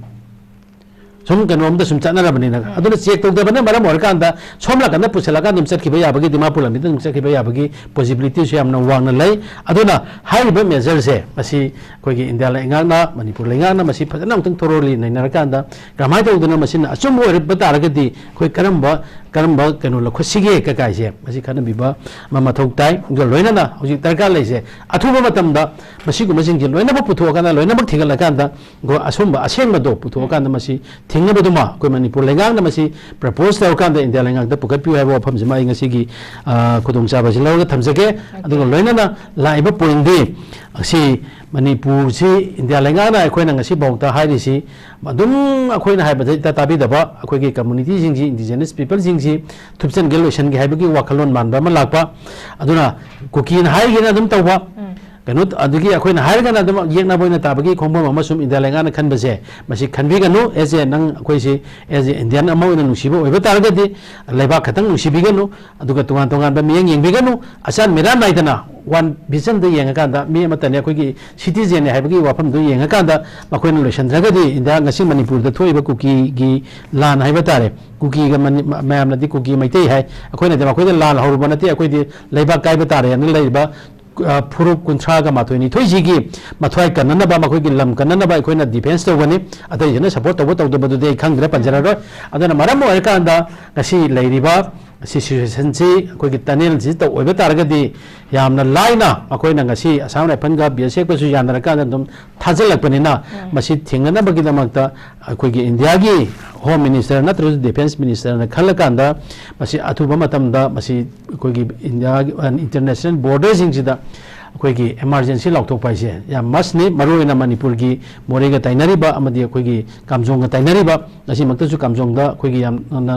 ꯁꯨꯝ ꯀꯩꯅꯣꯝꯗ ꯁꯨꯝ ꯆꯠꯅꯔꯕꯅꯤꯅ꯫ ꯑꯗꯨꯅ ꯆꯦꯛ ꯇꯧꯗꯕꯅ ꯃꯔꯝ ꯑꯣꯏꯔꯀꯥꯟꯗ ꯁꯣꯝ ꯅꯥꯀꯟꯗ ꯄꯨꯁꯤꯜꯂꯀꯥꯟꯗ ꯑꯗꯨꯝ ꯆꯠꯈꯤꯕ ꯌꯥꯕꯒꯤ, ꯗꯤꯃꯥꯄꯨꯔ ꯂꯝꯕꯤꯗ ꯑꯗꯨꯝ ꯆꯠꯈꯤꯕ ꯌꯥꯕꯒꯤ ꯄꯣꯁꯤꯕꯤꯂꯤꯇꯤꯁꯨ ꯌꯥꯝꯅ ꯋꯥꯡꯅ ꯂꯩ꯫ ꯑꯗꯨꯅ ꯍꯥꯏꯔꯤꯕ ꯃꯦꯖꯔꯁꯦ ꯃꯁꯤ ꯑꯩꯈꯣꯏꯒꯤ ꯏꯟꯗꯤꯌꯥ ꯂꯩꯉꯥꯛꯅ, ꯃꯅꯤꯄꯨꯔ ꯂꯩꯉꯥꯛꯅ ꯃꯁꯤ ꯐꯖꯅ ꯑꯃꯨꯛꯇꯪ ꯊꯣꯔꯣꯂꯤ ꯅꯩꯅꯔꯀꯥꯟꯗ ꯀꯃꯥꯏꯅ ꯇꯧꯗꯅ ꯃꯁꯤꯅ ꯑꯆꯨꯝꯕ ꯑꯣꯏꯔꯛꯄ ꯇꯥꯔꯒꯗꯤ ꯑꯩꯈꯣꯏ ꯀꯔꯝꯕ, ꯀꯔꯝꯕ ꯀꯩꯅꯣ ꯂꯧꯈꯠꯁꯤꯒꯦ ꯀꯀꯥꯏꯁꯦ ꯃꯁꯤ ꯈꯟꯅꯕꯤꯕ ꯑꯃ ꯃꯊꯧ ꯇꯥꯏ꯫ ꯑꯗꯨꯒ ꯂꯣꯏꯅꯅ ꯍꯧꯖꯤꯛ ꯗꯔꯀꯥꯔ ꯂꯩꯁꯦ ꯑꯊꯨꯕ ꯃꯇꯝꯗ ꯃꯁꯤꯒꯨꯝꯕꯁꯤꯡꯁꯦ ꯂꯣꯏꯅꯃꯛ ꯄꯨꯊꯣꯛꯑꯀꯥꯟꯗ, ꯂꯣꯏꯅꯃꯛ ꯊꯤꯒꯠꯂꯀꯥꯟꯗ ꯑꯩꯈꯣꯏ ꯑꯁꯨꯝꯕ ꯑꯁꯦꯡꯕꯗꯣ ꯄꯨꯊꯣꯛꯑꯀꯥꯟꯗ ꯃꯁꯤ ꯊꯤꯡꯅꯕꯗꯨꯃ ꯑꯩꯈꯣꯏ ꯃꯅꯤꯄꯨꯔ ꯂꯩꯉꯥꯛꯅ ꯃꯁꯤ ꯄ꯭ꯔꯄꯣꯁ ꯇꯧꯔꯀꯥꯟꯗ ꯏꯟꯗꯤꯌꯥ ꯂꯩꯉꯥꯛꯇ ꯄꯨꯈꯠꯄꯤꯌꯨ ꯍꯥꯏꯕ ꯋꯥꯐꯝꯁꯤꯃ ꯑꯩ ꯉꯁꯤꯒꯤ, ꯑ, ꯈꯨꯗꯣꯡꯆꯥꯕꯁꯤ ꯂꯧꯔꯒ ꯊꯝꯖꯒꯦ꯫ ꯑꯗꯨꯒ ꯂꯣꯏꯅꯅ ꯂꯥꯛꯏꯕ ꯄꯣꯏꯟꯗꯤ ꯑꯁꯤ ꯃꯅꯤꯄꯨꯔꯁꯤ ꯏꯟꯗꯤꯌꯥ ꯂꯩꯉꯥꯛꯅ ꯑꯩꯈꯣꯏꯅ ꯉꯁꯤ ꯐꯥꯎꯗ ꯍꯥꯏꯔꯤꯁꯤ ꯑꯗꯨꯝ ꯑꯩꯈꯣꯏꯅ ꯍꯥꯏꯕꯗ ꯍꯦꯛꯇ ꯇꯥꯕꯤꯗꯕ ꯑꯩꯈꯣꯏꯒꯤ ꯀꯝꯃꯨꯅꯤꯇꯤꯁꯤꯡꯁꯤ, ꯏꯟꯗꯤꯖꯤꯅꯁ ꯄꯤꯄꯜꯁꯤꯡꯁꯤ ꯊꯨꯞꯆꯟꯒꯦ ꯂꯣꯏꯁꯟꯒꯦ ꯍꯥꯏꯕꯒꯤ ꯋꯥꯈꯜꯂꯣꯟ ꯃꯥꯟꯕ ꯑꯃ ꯂꯥꯛꯄ꯫ ꯑꯗꯨꯅ ꯀꯨꯀꯤꯅ ꯍꯥꯏꯒꯦꯅ ꯑꯗꯨꯝ ꯇꯧꯕ, ꯀꯩꯅꯣ, ꯑꯗꯨꯒꯤ ꯑꯩꯈꯣꯏꯅ ꯍꯥꯏꯔꯒꯅ ꯑꯗꯨꯝ ꯌꯦꯛꯅꯕ ꯑꯣꯏꯅ ꯇꯥꯕꯒꯤ ꯈꯣꯡꯐꯝ ꯑꯃ ꯁꯨꯝ ꯏꯟꯗꯤꯌꯥ ꯂꯩꯉꯥꯛꯅ ꯈꯟꯕꯁꯦ ꯃꯁꯤ ꯈꯟꯕꯤꯒꯅꯨ꯫ ꯑꯦꯁ ꯑꯦ ꯅꯪ ꯑꯩꯈꯣꯏꯁꯤ ꯑꯦꯁ ꯑꯦ ꯏꯟꯗꯤꯌꯥꯟ ꯑꯃ ꯑꯣꯏꯅ ꯅꯨꯡꯁꯤꯕ ꯑꯣꯏꯕ ꯇꯥꯔꯒꯗꯤ ꯂꯩꯕꯥꯛ ꯈꯛꯇꯪ ꯅꯨꯡꯁꯤꯕꯤꯒꯅꯨ, ꯑꯗꯨꯒ ꯇꯣꯉꯥꯟ ꯇꯣꯉꯥꯟꯕ ꯃꯤꯠꯌꯦꯡ ꯌꯦꯡꯕꯤꯒꯅꯨ꯫ ꯑꯆꯥꯟ ꯃꯤꯔꯥꯟ ꯅꯥꯏꯗꯅ ꯋꯥꯟ ꯚꯤꯖꯟꯗ ꯌꯦꯡꯉꯀꯥꯟꯗ ꯃꯤ ꯑꯃꯠꯇꯅꯤ, ꯑꯩꯈꯣꯏꯒꯤ ꯁꯤꯇꯤꯖꯦꯟꯅꯤ ꯍꯥꯏꯕꯒꯤ ꯋꯥꯐꯝꯗꯨ ꯌꯦꯡꯉꯀꯥꯟꯗ ꯃꯈꯣꯏꯅ ꯂꯣꯏꯁꯤꯟꯗ꯭ꯔꯒꯗꯤ ꯏꯟꯗꯤꯌꯥ ꯉꯁꯤ ꯃꯅꯤꯄꯨꯔꯗ ꯊꯣꯛꯏꯕ ꯀꯨꯀꯤꯒꯤ ꯂꯥꯟ ꯍꯥꯏꯕ ꯇꯥꯔꯦ, ꯀꯨꯀꯤꯒ ꯃꯅꯤ-, ꯃ-, ꯃꯌꯥꯝꯅꯗꯤ ꯀꯨꯀꯤ ꯃꯩꯇꯩ ꯍꯥꯏ, ꯑꯩꯈꯣꯏꯅꯗꯤ ꯃꯈꯣꯏꯗ ꯂꯥꯟ ꯍꯧꯔꯨꯕ ꯅꯠꯇꯦ, ꯑꯩꯈꯣꯏꯗꯤ ꯂꯩꯕꯥꯛ ꯀꯥꯏꯕ ꯇꯥꯔꯦꯅ ꯂꯩꯔꯤꯕ, ꯑ, ꯐꯨꯔꯨꯞ ꯀꯨꯟꯊ꯭ꯔꯥꯒ ꯃꯥꯊꯣꯏ ꯅꯤꯊꯣꯏꯁꯤꯒꯤ ꯃꯊ꯭ꯋꯥꯏ ꯀꯟꯅꯅꯕ, ꯃꯈꯣꯏꯒꯤ ꯂꯝ ꯀꯟꯅꯅꯕ ꯑꯩꯈꯣꯏꯅ ꯗꯤꯐꯦꯟꯁ ꯇꯧꯒꯅꯤ꯫ ꯑꯇꯩꯁꯤꯅ ꯁꯄꯣꯔꯠ ꯇꯧꯕ ꯇꯧꯗꯕꯗꯨꯗꯤ ꯑꯩ ꯈꯪꯗ꯭ꯔꯦ, ꯄꯟꯖꯔꯔꯣꯏ꯫ ꯑꯗꯨꯅ ꯃꯔꯝ ꯑꯣꯏꯔꯀꯥꯟꯗ ꯉꯁꯤ ꯂꯩꯔꯤꯕ ꯁꯤꯆꯨꯋꯦꯁꯟꯁꯤ ꯑꯩꯈꯣꯏꯒꯤ ꯇꯅꯦꯜꯁꯤ ꯇꯧ-, ꯑꯣꯏꯕ ꯇꯥꯔꯒꯗꯤ ꯌꯥꯝꯅ ꯂꯥꯏꯅ ꯑꯩꯈꯣꯏꯅ ꯉꯁꯤ ꯑꯁꯥꯝ ꯔꯥꯏꯐꯜꯒ ꯕꯤ ꯑꯦꯁ ꯑꯦꯐꯀꯁꯨ ꯌꯥꯅꯔꯀꯥꯟꯗ ꯑꯗꯨꯝ ꯊꯥꯖꯤꯜꯂꯛꯄꯅꯤꯅ ꯃꯁꯤ ꯊꯦꯡꯅꯅꯕꯒꯤꯗꯃꯛꯇ ꯑꯩꯈꯣꯏꯒꯤ ꯏꯟꯗꯤꯌꯥꯒꯤ ꯍꯣꯝ ꯃꯤꯅꯤꯁꯇꯔ ꯅꯠꯇ꯭ꯔꯒꯁꯨ ꯗꯤꯐꯦꯟꯁ ꯃꯤꯅꯤꯁꯇꯔꯅ ꯈꯜꯂꯀꯥꯟꯗ ꯃꯁꯤ ꯑꯊꯨꯕ ꯃꯇꯝꯗ ꯃꯁꯤ ꯑꯩꯈꯣꯏꯒꯤ ꯏꯟꯗꯤꯌꯥꯒꯤ, ꯑ, ꯏꯟꯇꯔꯅꯦꯁꯅꯦꯜ ꯕꯣꯔꯗꯔꯁꯤꯡꯁꯤꯗ ꯑꯩꯈꯣꯏꯒꯤ ꯏꯃꯥꯔꯖꯦꯟꯁꯤ ꯂꯥꯎꯊꯣꯛꯄ ꯍꯥꯏꯁꯦ ꯌꯥꯝ ꯃꯁꯅꯤ, ꯃꯔꯨꯑꯣꯏꯅ ꯃꯅꯤꯄꯨꯔꯒꯤ ꯃꯣꯔꯦꯒ ꯇꯥꯏꯅꯔꯤꯕ ꯑꯃꯗꯤ ꯑꯩꯈꯣꯏꯒꯤ ꯀꯥꯝꯖꯣꯡꯒ ꯇꯥꯏꯅꯔꯤꯕ, ꯉꯁꯤꯃꯛꯇꯁꯨ ꯀꯥꯝꯖꯣꯡꯗ ꯑꯩꯈꯣꯏꯒꯤ ꯌꯥꯝꯅ,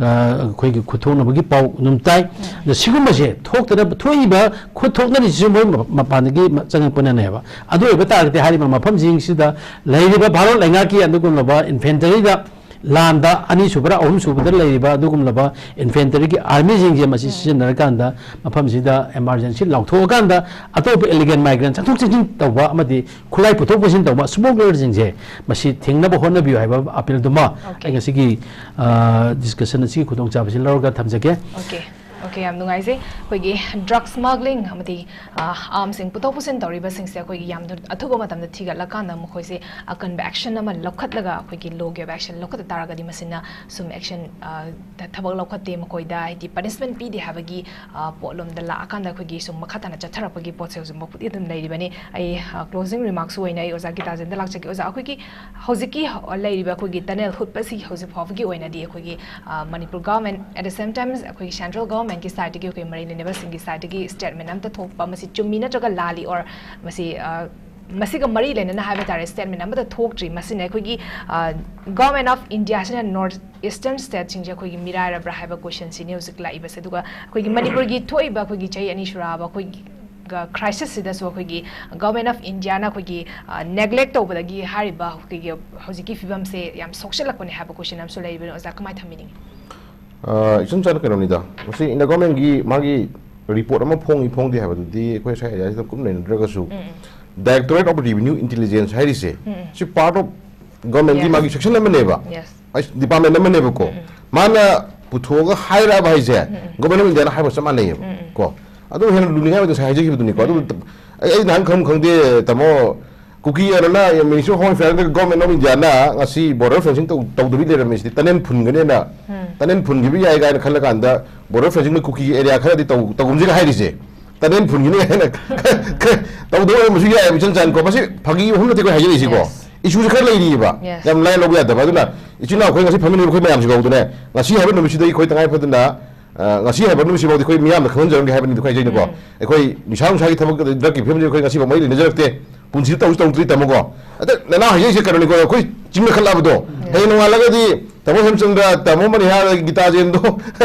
ꯑ, ꯑꯩꯈꯣꯏꯒꯤ ꯈꯨꯠ ꯊꯣꯛꯅꯕꯒꯤ ꯄꯥꯎ ꯑꯗꯨꯝ ꯇꯥꯏ꯫ ꯑꯗꯣ ꯁꯤꯒꯨꯝꯕꯁꯦ ꯊꯣꯛꯇꯅꯕ, ꯊꯣꯛꯏꯕ ꯈꯨꯠ ꯊꯣꯛꯅꯔꯤꯁꯤꯁꯨ ꯃꯣꯏ ꯃ-, ꯃꯄꯥꯟꯗꯒꯤ ꯃ-, ꯆꯪꯉꯛꯄꯅꯅꯦꯕ꯫ ꯑꯗꯨ ꯑꯣꯏꯕ ꯇꯥꯔꯒꯗꯤ ꯍꯥꯏꯔꯤꯕ ꯃꯐꯝꯁꯤꯡꯁꯤꯗ ꯂꯩꯔꯤꯕ ꯚꯥꯔꯠ ꯂꯩꯉꯥꯛꯀꯤ ꯑꯗꯨꯒꯨꯝꯂꯕ ꯏꯟꯐꯦꯟꯇꯔꯤꯗ ꯂꯥꯟꯗ ꯑꯅꯤꯁꯨꯕꯔ ꯑꯍꯨꯝꯁꯨꯕꯗ ꯂꯩꯔꯤꯕ ꯑꯗꯨꯒꯨꯝꯂꯕ ꯏꯟꯐꯦꯟꯇꯔꯤꯒꯤ ꯑꯥꯔꯃꯤꯁꯤꯡꯁꯦ ꯃꯁꯤ ꯁꯤꯖꯤꯟꯅꯔꯀꯥꯟꯗ ꯃꯐꯝꯁꯤꯗ ꯏꯃꯥꯔꯖꯦꯟꯁꯤ ꯂꯥꯎꯊꯣꯛꯑꯀꯥꯟꯗ ꯑꯇꯣꯞꯄ ꯏꯂꯤꯒꯦꯜ ꯃꯥꯏꯒ꯭ꯔꯦꯟ ꯆꯪꯊꯣꯛ ꯆꯪꯁꯤꯟ ꯇꯧꯕ ꯑꯃꯗꯤ ꯈꯨꯠꯂꯥꯏ ꯄꯨꯊꯣꯛ ꯄꯨꯁꯤꯟ ꯇꯧꯕ ꯁ꯭ꯃꯒꯂꯔꯁꯤꯡꯁꯦ ꯃꯁꯤ ꯊꯤꯡꯅꯕ ꯍꯣꯠꯅꯕꯤꯌꯨ ꯍꯥꯏꯕ ꯑꯄꯤꯜꯗꯨꯃ ꯑꯩ ꯉꯁꯤꯒꯤ, ꯑ, ꯗꯤꯁꯀꯁꯟ ꯑꯁꯤꯒꯤ ꯈꯨꯗꯣꯡꯆꯥꯕꯁꯤ ꯂꯧꯔꯒ ꯊꯝꯖꯒꯦ꯫ ꯑꯣꯀꯦ, ꯑꯣꯀꯦ, ꯌꯥꯝ ꯅꯨꯡꯉꯥꯏꯖꯩ꯫ ꯑꯩꯈꯣꯏꯒꯤ ꯗ꯭ꯔꯒ ꯁ꯭ꯃꯒ꯭ꯂꯤꯡ ꯑꯃꯗꯤ, ꯑ, ꯑꯥꯔꯝꯁꯤꯡ ꯄꯨꯊꯣꯛ ꯄꯨꯁꯤꯟ ꯇꯧꯔꯤꯕꯁꯤꯡꯁꯦ ꯑꯩꯈꯣꯏꯒꯤ ꯌꯥꯝꯅ ꯑꯊꯨꯕ ꯃꯇꯝꯗ ꯊꯤꯒꯠꯂꯀꯥꯟꯗ ꯃꯈꯣꯏꯁꯦ ꯑꯀꯟꯕ ꯑꯦꯛꯁꯟ ꯑꯃ ꯂꯧꯈꯠꯂꯒ ꯑꯩꯈꯣꯏꯒꯤ ꯂꯣꯒꯤ ꯑꯣꯏꯕ ꯑꯦꯛꯁꯟ ꯂꯧꯈꯠꯇ ꯇꯥꯔꯒꯗꯤ ꯃꯁꯤꯅ ꯁꯨꯝ ꯑꯦꯛꯁꯟ, ꯑ, ꯊ-, ꯊꯕꯛ ꯂꯧꯈꯠꯇꯦ ꯃꯈꯣꯏꯗ, ꯍꯥꯏꯗꯤ ꯄꯅꯤꯁꯃꯦꯟ ꯄꯤꯗꯦ ꯍꯥꯏꯕꯒꯤ, ꯑ, ꯄꯣꯠꯂꯣꯝꯗ ꯂꯥꯛꯑꯀꯥꯟꯗ ꯑꯩꯈꯣꯏꯒꯤ ꯁꯨꯝ ꯃꯈꯥ ꯇꯥꯅ ꯆꯠꯊꯔꯛꯄꯒꯤ ꯄꯣꯠꯁꯦ ꯍꯧꯖꯤꯛ ꯃꯈꯨꯗꯤ ꯑꯗꯨꯝ ꯂꯩꯔꯤꯕꯅꯤ꯫ ꯑꯩ, ꯑ, ꯀ꯭ꯂꯣꯖꯤꯡ ꯔꯤꯃꯥꯔꯛꯁꯨ ꯑꯣꯏꯅ ꯑꯩ ꯑꯣꯖꯥ ꯒꯤꯇꯥꯖꯦꯟꯗ ꯂꯥꯛꯆꯒꯦ꯫ ꯑꯣꯖꯥ, ꯑꯩꯈꯣꯏꯒꯤ ꯍꯧꯖꯤꯛꯀꯤ ꯍ-, ꯂꯩꯔꯤꯕ ꯑꯩꯈꯣꯏꯒꯤ ꯇꯅꯦꯜ ꯍꯨꯠꯄꯁꯤ ꯍꯧꯖꯤꯛ ꯐꯥꯎꯕꯒꯤ ꯑꯣꯏꯅꯗꯤ ꯑꯩꯈꯣꯏꯒꯤ, ꯑ, Manipur government, at the same time ꯑꯩꯈꯣꯏꯒꯤ ꯁꯦꯟꯇ꯭ꯔꯦꯜ ꯒꯚꯔꯟꯃꯦꯟꯀꯤ ꯁꯥꯏꯠꯇꯒꯤ ꯑꯩꯈꯣꯏ ꯃꯔꯤ ꯂꯩꯅꯕꯁꯤꯡꯒꯤ ꯁꯥꯏꯠꯇꯒꯤ ꯁ꯭ꯇꯦꯠꯃꯦꯟ ꯑꯝꯇ ꯊꯣꯛꯄ, ꯃꯁꯤ ꯆꯨꯝꯃꯤ ꯅꯠꯇ꯭ꯔꯒ ꯂꯥꯜꯂꯤ, ꯑꯣꯔ ꯃꯁꯤ, ꯑ, ꯃꯁꯤꯒ ꯃꯔꯤ ꯂꯩꯅꯅ ꯍꯥꯏꯕ ꯇꯥꯔꯦ, ꯁ꯭ꯇꯦꯠꯃꯦꯟ ꯑꯃꯠꯇ ꯊꯣꯛꯇ꯭ꯔꯤ꯫ ꯃꯁꯤꯅ ꯑꯩꯈꯣꯏꯒꯤ, ꯑ, ꯒꯚꯔꯟꯃꯦꯟ ꯑꯣꯐ ꯏꯟꯗꯤꯌꯥꯁꯤꯅ ꯅꯣꯔꯠ ꯏꯁꯇꯔꯟ ꯁ꯭ꯇꯦꯠꯁꯤꯡꯁꯦ ꯑꯩꯈꯣꯏꯒꯤ ꯃꯤꯔꯥꯏꯔꯕ꯭ꯔꯥ ꯍꯥꯏꯕ ꯀꯣꯏꯁꯟꯁꯤꯅꯤ ꯍꯧꯖꯤꯛ ꯂꯥꯛꯏꯕꯁꯦ꯫ ꯑꯗꯨꯒ ꯑꯩꯈꯣꯏꯒꯤ ꯃꯅꯤꯄꯨꯔꯒꯤ ꯊꯣꯛꯏꯕ ꯑꯩꯈꯣꯏꯒꯤ ꯆꯍꯤ ꯑꯅꯤ ꯁꯨꯔꯛꯑꯕ ꯑꯩꯈꯣꯏꯒꯤ ꯒ-, ꯀ꯭ꯔꯥꯏꯁꯤꯁꯁꯤꯗꯁꯨ ꯑꯩꯈꯣꯏꯒꯤ ꯒꯚꯔꯟꯃꯦꯟ ꯑꯣꯐ ꯏꯟꯗꯤꯌꯥꯅ ꯑꯩꯈꯣꯏꯒꯤ, ꯑ, ꯅꯦꯒ꯭ꯂꯦꯛ ꯇꯧꯕꯗꯒꯤ ꯍꯥꯏꯔꯤꯕ ꯑꯩꯈꯣꯏꯒꯤ ꯍꯧꯖꯤꯛꯀꯤ ꯐꯤꯕꯝꯁꯦ ꯌꯥꯝ ꯁꯣꯛꯆꯜꯂꯛꯄꯅꯦ ꯍꯥꯏꯕ ꯀꯣꯏꯁꯟ ꯑꯃꯁꯨ ꯂꯩꯔꯤꯕꯅꯤ꯫ ꯑꯣꯖꯥ, ꯀꯃꯥꯏꯅ ꯊꯝꯕꯤꯅꯤꯡꯉꯤ? ꯑ, ꯏꯆꯝ ꯆꯝꯅ ꯀꯩꯅꯣꯅꯤꯗ, ꯃꯁꯤ ꯏꯟꯗꯤꯌꯥ ꯒꯚꯔꯟꯃꯦꯟꯒꯤ ꯃꯥꯒꯤ ꯔꯤꯄꯣꯔꯠ ꯑꯃ ꯐꯣꯡꯏ ꯐꯣꯡꯗꯦ ꯍꯥꯏꯕꯗꯨꯗꯤ ꯑꯩꯈꯣꯏ ꯁ꯭ꯋꯥꯏ ꯑꯦꯔꯤꯌꯥꯁꯤꯗ ꯀꯨꯞꯅ ꯅꯩꯅꯗ꯭ꯔꯒꯁꯨ, Directorate of Revenue Intelligence ꯍꯥꯏꯔꯤꯁꯦ, ꯁꯤ ꯄꯥꯔꯠ ꯑꯣꯐ ꯒꯚꯔꯟꯃꯦꯟꯒꯤ Yes. ꯃꯥꯒꯤ ꯁꯦꯛꯁꯟ ꯑꯃꯅꯦꯕ, Yes. ꯗꯤꯄꯥꯔꯠꯃꯦꯟ ꯑꯃꯅꯦꯕꯀꯣ꯫ ꯃꯥꯅ ꯄꯨꯊꯣꯛꯑꯒ ꯍꯥꯏꯔꯛꯑꯕ ꯍꯥꯏꯁꯦ ꯒꯚꯔꯟꯃꯦꯟ ꯑꯣꯐ ꯏꯟꯗꯤꯌꯥꯅ ꯍꯥꯏꯕ ꯆꯞ ꯃꯥꯟꯅꯩꯌꯦꯕ ꯀꯣ꯫ ꯑꯗꯨ ꯍꯦꯟꯅ ꯂꯨꯅꯤꯡꯉꯥꯏ ꯑꯣꯏꯗ ꯉꯁꯥꯏ ꯍꯥꯏꯖꯈꯤꯕꯗꯨꯅꯤꯀꯣ꯫ ꯑꯗꯨ ꯑꯩ, ꯑꯩ ꯅꯍꯥꯟ ꯈꯪ ꯈꯪꯗꯦ, ꯇꯥꯃꯣ, ꯀꯨꯀꯤ ꯑꯣꯏꯔꯅ Ministry of Home Affairs ꯅꯠꯇ꯭ꯔꯒ Government of India ꯅ ꯉꯁꯤ border fencing ꯇꯧ-, ꯇꯧꯗꯕꯤ ꯂꯩꯔꯝꯃꯤꯁꯤꯗꯤ ꯇꯅꯦꯜ ꯐꯨꯟꯒꯅꯦꯅ, ꯇꯅꯦꯜ ꯐꯨꯟꯈꯤꯕ ꯌꯥꯏ ꯀꯥꯏꯅ ꯈꯜꯂꯀꯥꯟꯗ border fencing ꯃꯣꯏ ꯀꯨꯀꯤꯒꯤ ꯑꯦꯔꯤꯌꯥ ꯈꯔꯗꯤ ꯇꯧ-, ꯇꯧꯒꯨꯝꯁꯤꯒ ꯍꯥꯏꯔꯤꯁꯦ꯫ ꯇꯅꯦꯜ ꯐꯨꯟꯈꯤꯅꯤ ꯍꯥꯏꯅ ꯇꯧꯗꯕ ꯑꯣꯏꯔꯝꯕꯁꯨ ꯌꯥꯏꯑꯕ, ꯏꯆꯟ ꯆꯥꯟꯀꯣ꯫ ꯃꯁꯤ ꯐꯥꯒꯤ ꯋꯥꯐꯝ ꯅꯠꯇꯦ ꯑꯩꯈꯣꯏ ꯍꯥꯏꯖꯔꯤꯁꯤꯀꯣ꯫ Yes. ꯏꯁꯨꯁꯦ ꯈꯔ ꯂꯩꯔꯤꯑꯕ꯫ Yes. ꯌꯥꯝ ꯂꯥꯏꯅ ꯂꯧꯕ ꯌꯥꯗꯕ꯫ ꯑꯗꯨꯅ ꯏꯆꯤꯟ ꯏꯅꯥꯎ ꯑꯩꯈꯣꯏ ꯉꯁꯤ ꯐꯝꯃꯤꯟꯅꯔꯤꯕ ꯑꯩꯈꯣꯏ ꯃꯌꯥꯝꯁꯤꯐꯥꯎꯗꯅꯦ, ꯉꯁꯤ ꯍꯥꯏꯕ ꯅꯨꯃꯤꯠꯁꯤꯗꯒꯤ ꯑꯩꯈꯣꯏ ꯇꯉꯥꯏ ꯐꯗꯅ ꯑ, ꯉꯁꯤ ꯍꯥꯏꯕ ꯅꯨꯃꯤꯠꯁꯤꯐꯥꯎꯗꯤ ꯑꯩꯈꯣꯏ ꯃꯤꯌꯥꯝꯅ ꯈꯪꯍꯟꯖꯔꯝꯒꯦ ꯍꯥꯏꯕꯅꯤ꯫ ꯑꯩꯈꯣꯏ ꯍꯥꯏꯖꯩꯅꯤꯀꯣ, ꯑꯩꯈꯣꯏ ꯅꯤꯁꯥ ꯅꯨꯡꯁꯥꯒꯤ ꯊꯕꯛ, ꯗ꯭ꯔꯛꯀꯤ ꯐꯤꯕꯝꯁꯤ ꯑꯩꯈꯣꯏ ꯉꯁꯤꯐꯥꯎ ꯃꯔꯤ ꯂꯩꯅꯖꯔꯛꯇꯦ, ꯄꯨꯟꯁꯤꯗ ꯇꯧꯁꯨ ꯇꯧꯗ꯭ꯔꯤ, ꯇꯥꯃꯣꯀꯣ꯫ ꯑꯗ ꯅꯅꯥ ꯍꯥꯏꯖꯩꯁꯦ ꯀꯩꯅꯣꯅꯤꯀꯣ, ꯑꯩꯈꯣꯏ ꯆꯤꯡ ꯀꯥꯈꯠꯂꯛꯑꯕꯗꯣ, ꯍꯌꯦꯡ ꯅꯣꯡꯉꯥꯜꯂꯒꯗꯤ ꯇꯥꯃꯣ ꯍꯦꯝꯆꯟꯗ꯭ꯔ, ꯇꯥꯃꯣ ꯃꯅꯤꯍꯥꯔ, ꯒꯤꯇꯥꯖꯦꯟꯗꯣ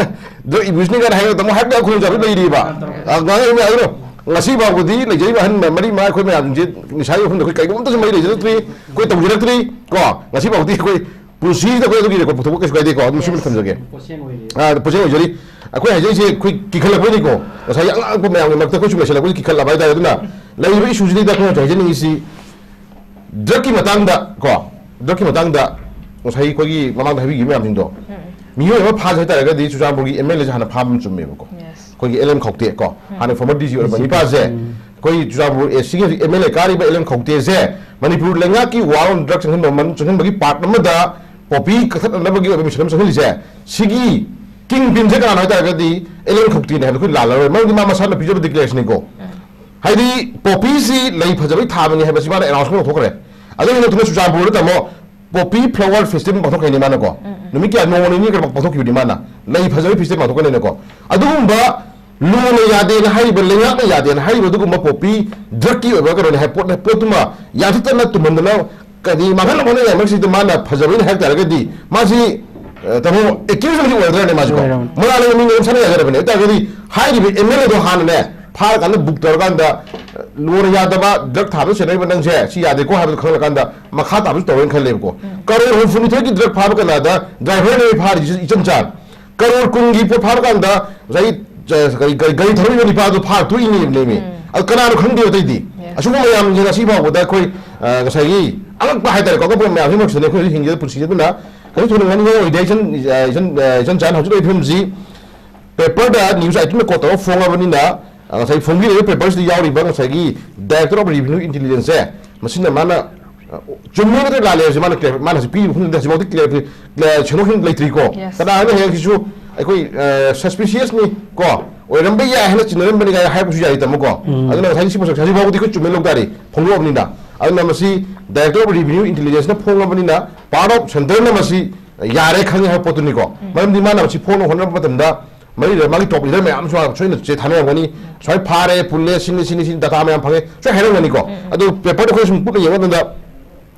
ꯗ꯭ꯔꯛ ꯑꯦꯕ꯭ꯌꯨꯁꯅꯤ ꯀꯥꯏꯅ ꯍꯥꯏꯔꯒ ꯇꯥꯃꯣ ꯍꯥꯏꯔꯛꯇ ꯈꯨꯗꯣꯡꯆꯥꯕꯁꯨ ꯂꯩꯔꯤꯕ꯫ ꯑ, ꯉꯥꯡꯉꯛꯏꯕ ꯑꯗꯨꯅ ꯉꯁꯤ ꯐꯥꯎꯕꯗꯤ ꯂꯩꯖꯔꯤꯕ ꯑꯍꯟ ꯃꯔꯤ ꯃꯉꯥ ꯑꯩꯈꯣꯏ ꯃꯌꯥꯝꯁꯤꯡꯁꯦ ꯅꯤꯁꯥꯒꯤ ꯋꯥꯐꯝꯗ ꯑꯩꯈꯣꯏ ꯀꯩꯒꯨꯝꯕ ꯑꯃꯇꯁꯨ ꯃꯔꯤ ꯂꯩꯖꯔꯛꯇ꯭ꯔꯤ, ꯑꯩꯈꯣꯏ ꯇꯧꯖꯔꯛꯇ꯭ꯔꯤ ꯀꯣ꯫ ꯉꯁꯤ ꯐꯥꯎꯕꯗꯤ ꯑꯩꯈꯣꯏ ꯄꯨꯟꯁꯤꯁꯤꯗ ꯑꯩꯈꯣꯏ ꯑꯗꯨꯒꯤ ꯔꯦꯀꯣꯔꯗ ꯄꯨꯊꯣꯛꯄ ꯀꯩꯁꯨ ꯀꯥꯏꯗꯦꯀꯣ, ꯑꯗꯨꯝ ꯁꯤꯃ ꯊꯝꯖꯒꯦ꯫ ꯑꯥ, ꯄꯣꯠꯁꯦꯡ ꯑꯣꯏꯖꯔꯤ꯫ ꯑꯩꯈꯣꯏ ꯍꯥꯏꯖꯔꯤꯁꯦ ꯑꯩꯈꯣꯏ ꯀꯤꯈꯠꯂꯛꯄꯩꯅꯤꯀꯣ, ꯉꯁꯥꯏꯒꯤ ꯑꯉꯛꯄ ꯃꯌꯥꯝꯒꯤ ꯃꯔꯛꯇ ꯑꯩꯈꯣꯏꯁꯨ ꯂꯩꯁꯜꯂꯛꯄꯁꯤ ꯀꯤꯈꯠꯂꯕ ꯍꯥꯏꯇꯥꯔꯦ꯫ ꯑꯗꯨꯅ ꯂꯩꯔꯤꯕ ꯏꯁꯨꯁꯤꯗꯩꯗ ꯑꯩꯈꯣꯏꯅ ꯍꯥꯏꯖꯅꯤꯡꯉꯤꯁꯤ ꯗ꯭ꯔꯛꯀꯤ ꯃꯇꯥꯡꯗ ꯀꯣ, ꯗ꯭ꯔꯛꯀꯤ ꯃꯇꯥꯡꯗ ꯉꯁꯥꯏ ꯑꯩꯈꯣꯏꯒꯤ ꯃꯃꯥꯡꯗ ꯍꯥꯏꯕꯤꯈꯤꯕ ꯃꯌꯥꯝꯁꯤꯡꯗꯣ, ꯃꯤꯑꯣꯏ ꯑꯃ ꯐꯥꯖ ꯍꯥꯏꯇꯥꯔꯒꯗꯤ ꯆꯨꯔꯆꯥꯟꯄꯨꯔꯒꯤ ꯑꯦꯝ ꯑꯦꯜ ꯑꯦꯁꯦ ꯍꯥꯟꯅ ꯐꯥꯕ ꯑꯃ ꯆꯨꯝꯃꯦꯕꯀꯣ꯫ ꯑꯩꯈꯣꯏꯒꯤ ꯑꯦꯜ ꯑꯦꯝ ꯈꯧꯇꯦ ꯀꯣ, ꯍꯥꯟꯅ ꯐꯣꯔꯃꯔ ꯗꯤ ꯖꯤ ꯑꯣꯏꯔꯝꯕ ꯅꯤꯄꯥꯁꯦ ꯑꯩꯈꯣꯏ ꯆꯨꯔꯆꯥꯟꯄꯨꯔ ꯑꯦ ꯁꯤꯒꯤ ꯍꯧꯖꯤꯛ ꯑꯦꯝ ꯑꯦꯜ ꯑꯦ ꯀꯥꯔꯤꯕ ꯑꯦꯜ ꯑꯦꯝ ꯈꯧꯇꯦꯁꯦ ꯃꯅꯤꯄꯨꯔ ꯂꯩꯉꯥꯛꯀꯤ ꯋꯥꯔ ꯑꯣꯟ ꯗ꯭ꯔꯛ ꯆꯪꯁꯤꯟꯕ ꯃꯅꯨꯡ ꯆꯪꯁꯤꯟꯕꯒꯤ ꯄꯥꯔꯠ ꯑꯃꯗ ꯄꯣꯄꯤ ꯀꯛꯊꯠꯅꯅꯕꯒꯤ ꯑꯣꯏꯕ ꯃꯤꯁꯟ ꯑꯃ ꯆꯪꯁꯤꯜꯂꯤꯁꯦ, ꯁꯤꯒꯤ ꯀꯤꯡ ꯄꯤꯟꯁꯦ ꯀꯅꯥꯅꯣ ꯍꯥꯏ ꯇꯥꯔꯒꯗꯤ ꯑꯦꯜ ꯑꯦꯝ ꯈꯧꯇꯦꯅꯦ ꯍꯥꯏꯕꯗ ꯑꯩꯈꯣꯏ ꯂꯥꯜꯂꯔꯣꯏ꯫ ꯃꯔꯝꯗꯤ ꯃꯥ ꯃꯁꯥꯅ ꯄꯤꯖꯕ ꯗꯤꯀ꯭ꯂꯦꯔꯦꯁꯟꯅꯤꯀꯣ꯫ ꯍꯥꯏꯗꯤ ꯄꯣꯄꯤꯁꯤ ꯂꯩ ꯐꯖꯕꯩ ꯊꯥꯕꯅꯤ ꯍꯥꯏꯕꯁꯤ ꯃꯥꯅ ꯑꯦꯅꯥꯎꯟꯁꯃꯦꯟ ꯇꯧꯊꯣꯛꯈ꯭ꯔꯦ꯫ ꯑꯗꯨꯒꯤ ꯃꯇꯨꯡꯗ ꯆꯨꯔꯆꯥꯟꯄꯨꯔꯗ ꯇꯥꯃꯣ ꯄꯣꯄꯤ ꯐ꯭ꯂꯥꯋꯔ ꯐꯦꯁꯇꯤꯚꯦꯜ ꯄꯥꯡꯊꯣꯛꯈ꯭ꯔꯤꯅꯤ ꯃꯥꯅꯀꯣ꯫ ꯅꯨꯃꯤꯠ ꯀꯌꯥ, ꯅꯣꯡꯃ ꯅꯤꯅꯤ ꯈꯔ ꯄꯥꯡꯊꯣꯛꯈꯤꯕꯅꯤ ꯃꯥꯅ꯫ ꯂꯩ ꯐꯖꯕꯒꯤ ꯐꯦꯁꯇꯤꯚꯦꯜ ꯄꯥꯡꯊꯣꯛꯀꯅꯤꯅꯀꯣ꯫ ꯑꯗꯨꯒꯨꯝꯕ ꯂꯨꯅ ꯌꯥꯗꯦꯅ ꯍꯥꯏꯔꯤꯕ, ꯂꯩꯉꯥꯛꯅ ꯌꯥꯗꯦꯅ ꯍꯥꯏꯔꯤꯕ ꯑꯗꯨꯒꯨꯝꯕ ꯄꯣꯄꯤ ꯗ꯭ꯔꯛꯀꯤ ꯑꯣꯏꯕ ꯀꯩꯅꯣꯅꯦ ꯍꯥꯏ ꯄꯣꯠ, ꯄꯣꯠꯇꯨꯃ ꯌꯥꯟꯊꯠꯇꯅ ꯇꯨꯝꯍꯟꯗꯅ ꯀꯔꯤ ꯃꯥꯡꯍꯟꯅ ꯍꯣꯠꯅꯔꯤꯉꯩ ꯃꯔꯛꯁꯤꯗ ꯃꯥꯅ ꯐꯖꯕꯩꯅ ꯍꯥꯏ ꯇꯥꯔꯒꯗꯤ ꯃꯥꯁꯤ, ꯑ, ꯇꯥꯃꯣ, ꯑꯦꯀ꯭ꯌꯨꯁ ꯑꯃꯗꯤ ꯑꯣꯏꯔꯗ꯭ꯔꯅꯦ ꯃꯥꯁꯤꯀꯣ? ꯑꯣꯏꯔꯝꯅꯤ꯫ ꯃꯅꯥ ꯂꯩꯕ ꯃꯤꯅ ꯑꯗꯨꯝ ꯁꯥꯟꯅ ꯌꯥꯖꯔꯕꯅꯦ꯫ ꯑꯗꯨ ꯇꯥꯔꯒꯗꯤ ꯍꯥꯏꯔꯤꯕ ꯑꯦꯝ ꯑꯦꯜ ꯑꯦꯗꯣ ꯍꯥꯟꯅꯅꯦ ꯐꯥꯔꯀꯥꯟꯗ ꯕꯨꯛ ꯇꯧꯔꯀꯥꯟꯗ, ꯑ, ꯂꯣꯟꯅ ꯌꯥꯗꯕ ꯗ꯭ꯔꯛ ꯊꯥꯕ ꯁꯦꯟꯅꯔꯤꯕ ꯅꯪꯁꯦ ꯁꯤ ꯌꯥꯗꯦꯀꯣ ꯍꯥꯏꯕꯗꯣ ꯈꯪꯍꯜꯂꯀꯥꯟꯗ ꯃꯈꯥ ꯇꯥꯕꯁꯨ ꯇꯧꯔꯦꯅ ꯈꯜꯂꯦꯕꯀꯣ꯫ ꯀꯔꯣꯔ ꯍꯨꯝꯐꯨꯅꯤꯊꯣꯏꯒꯤ ꯗ꯭ꯔꯛ ꯐꯥꯕ ꯀꯅꯥꯗ ꯗ꯭ꯔꯥꯏꯚꯔꯅ ꯐꯥꯔꯤꯁꯤ ꯏꯆꯝ ꯆꯥꯅ ꯀꯔꯣꯔ ꯀꯨꯟꯒꯤ ꯄꯣꯠ ꯐꯥꯕ ꯀꯥꯟꯗ ꯉꯁꯥꯏ, ꯑ, ꯀꯔꯤ, ꯀꯔꯤ, ꯒꯥꯔꯤ ꯊꯧꯔꯛꯏꯕ ꯅꯤꯄꯥꯗꯣ ꯐꯥꯔ ꯇꯣꯛꯏꯅꯦꯕꯅꯦꯃꯤ꯫ ꯑꯗꯨ ꯀꯅꯥꯅꯣ ꯈꯪꯗꯦꯕ ꯑꯇꯩꯗꯤ? ꯑꯁꯤꯒꯨꯝꯕ ꯃꯌꯥꯝꯁꯦ ꯉꯁꯤ ꯐꯥꯎꯕꯗ ꯑꯩꯈꯣꯏ, ꯑ, ꯉꯁꯥꯏꯒꯤ ꯑꯉꯛꯄ ꯍꯥꯏꯇꯥꯔꯦꯀꯣ, ꯑꯉꯛꯄ ꯃꯌꯥꯝꯁꯤ ꯃꯔꯛꯁꯤꯗ ꯑꯩꯈꯣꯏ ꯍꯧꯖꯤꯛ ꯍꯤꯡꯉꯤꯕ ꯄꯨꯟꯁꯤꯁꯦ꯫ ꯑꯗꯨꯅ ꯀꯔꯤꯁꯨ ꯊꯣꯏꯅ ꯉꯥꯡꯅꯤꯡꯉꯥꯏ ꯑꯣꯏꯗꯦ꯫ ꯏꯆꯟ, ꯑ, ꯏꯆꯟ, ꯑ, ꯏꯆꯟ ꯆꯥꯅ ꯍꯧꯖꯤꯛ ꯂꯩꯔꯤꯕ ꯐꯤꯕꯝꯁꯤ ꯄꯦꯄꯔꯗ ꯅ꯭ꯌꯨꯁ ꯑꯥꯏꯇꯦꯝꯗ ꯀꯣꯠ ꯇꯧꯔꯒ ꯐꯣꯡꯉꯕꯅꯤꯅ, ꯑ, ꯉꯁꯥꯏ ꯐꯣꯡꯕꯤꯔꯤꯕ ꯄꯦꯄꯔꯁꯤꯗ ꯌꯥꯎꯔꯤꯕ ꯉꯁꯥꯏꯒꯤ Director of Revenue Intelligence ꯁꯦ, ꯃꯁꯤꯅ ꯃꯥꯅ, ꯑ, ꯆꯨꯝꯃꯤ ꯅꯠꯇ꯭ꯔ ꯂꯥꯜꯂꯦ ꯍꯥꯏꯕꯁꯤ ꯃꯥꯅ ꯀ꯭ꯂꯤꯌꯥꯔ-, ꯃꯥꯅ ꯍꯧꯖꯤꯛ ꯄꯤꯔꯤꯕ ꯋꯥꯐꯝꯗꯨꯗ ꯍꯧꯖꯤꯛꯐꯥꯎꯗꯤ ꯀ꯭ꯂꯤꯌꯥꯔ-, ꯀ꯭ꯂꯤꯌꯥꯔ-, ꯁꯦꯡꯗꯣꯛ ꯁꯦꯡꯗꯣꯛ ꯂꯩꯇ꯭ꯔꯤꯀꯣ꯫ Yes. ꯀꯅꯥ ꯑꯃꯅ ꯍꯦꯛ ꯁꯤꯁꯨ ꯑꯩꯈꯣꯏ, ꯑ, suspicious ꯅꯤ ꯀꯣ, ꯑꯣꯏꯔꯝꯕ ꯌꯥꯏ ꯍꯥꯏꯅ ꯆꯤꯡꯅꯔꯝꯕꯅꯤ ꯀꯥꯏꯅ ꯍꯥꯏꯔꯛꯄꯁꯨ ꯌꯥꯏ, ꯇꯥꯃꯣꯀꯣ꯫ ꯑꯗꯨꯅ ꯉꯁꯥꯏꯒꯤ ꯁꯤ ꯄꯣꯠꯁꯛꯁꯦ ꯍꯧꯖꯤꯛꯐꯥꯎꯕꯗꯤ ꯑꯩꯈꯣꯏ ꯆꯨꯝꯃꯦ ꯂꯧ ꯇꯥꯔꯦ, ꯐꯣꯡꯗꯣꯛꯑꯕꯅꯤꯅ꯫ ꯑꯗꯨꯅ ꯃꯁꯤ Director of Revenue Intelligence ꯅ ꯐꯣꯡꯉꯕꯅꯤꯅ part of centre ꯅ ꯃꯁꯤ ꯌꯥꯔꯦ ꯈꯪꯉꯦ ꯍꯥꯏꯕ ꯄꯣꯠꯇꯨꯅꯤꯀꯣ꯫ ꯃꯔꯝꯗꯤ ꯃꯥꯅ ꯃꯁꯤ ꯐꯣꯡꯅꯕ ꯍꯣꯠꯅꯔꯛꯄ ꯃꯇꯝꯗ ꯃꯔꯤꯗ ꯃꯥꯒꯤ ꯇꯣꯞ ꯂꯤꯗꯔ ꯃꯌꯥꯝ ꯑꯃꯁꯨ ꯁꯣꯏꯅ ꯆꯦ ꯊꯥꯅꯔꯝꯒꯅꯤ꯫ ꯁꯨꯃꯥꯏꯅ ꯐꯥꯔꯦ, ꯄꯨꯜꯂꯦ, ꯁꯤꯅꯤ, ꯁꯤꯅꯤ, ꯁꯤꯅꯤ, ꯗꯥꯇꯥ ꯃꯌꯥꯝ ꯐꯪꯉꯦ, ꯁꯣꯏ ꯍꯥꯏꯔꯝꯒꯅꯤꯀꯣ꯫ ꯑꯗꯨ ꯄꯦꯄꯔꯗ ꯑꯩꯈꯣꯏ ꯁꯨꯝ ꯀꯨꯞꯅ ꯌꯦꯡꯕ ꯃꯇꯝꯗ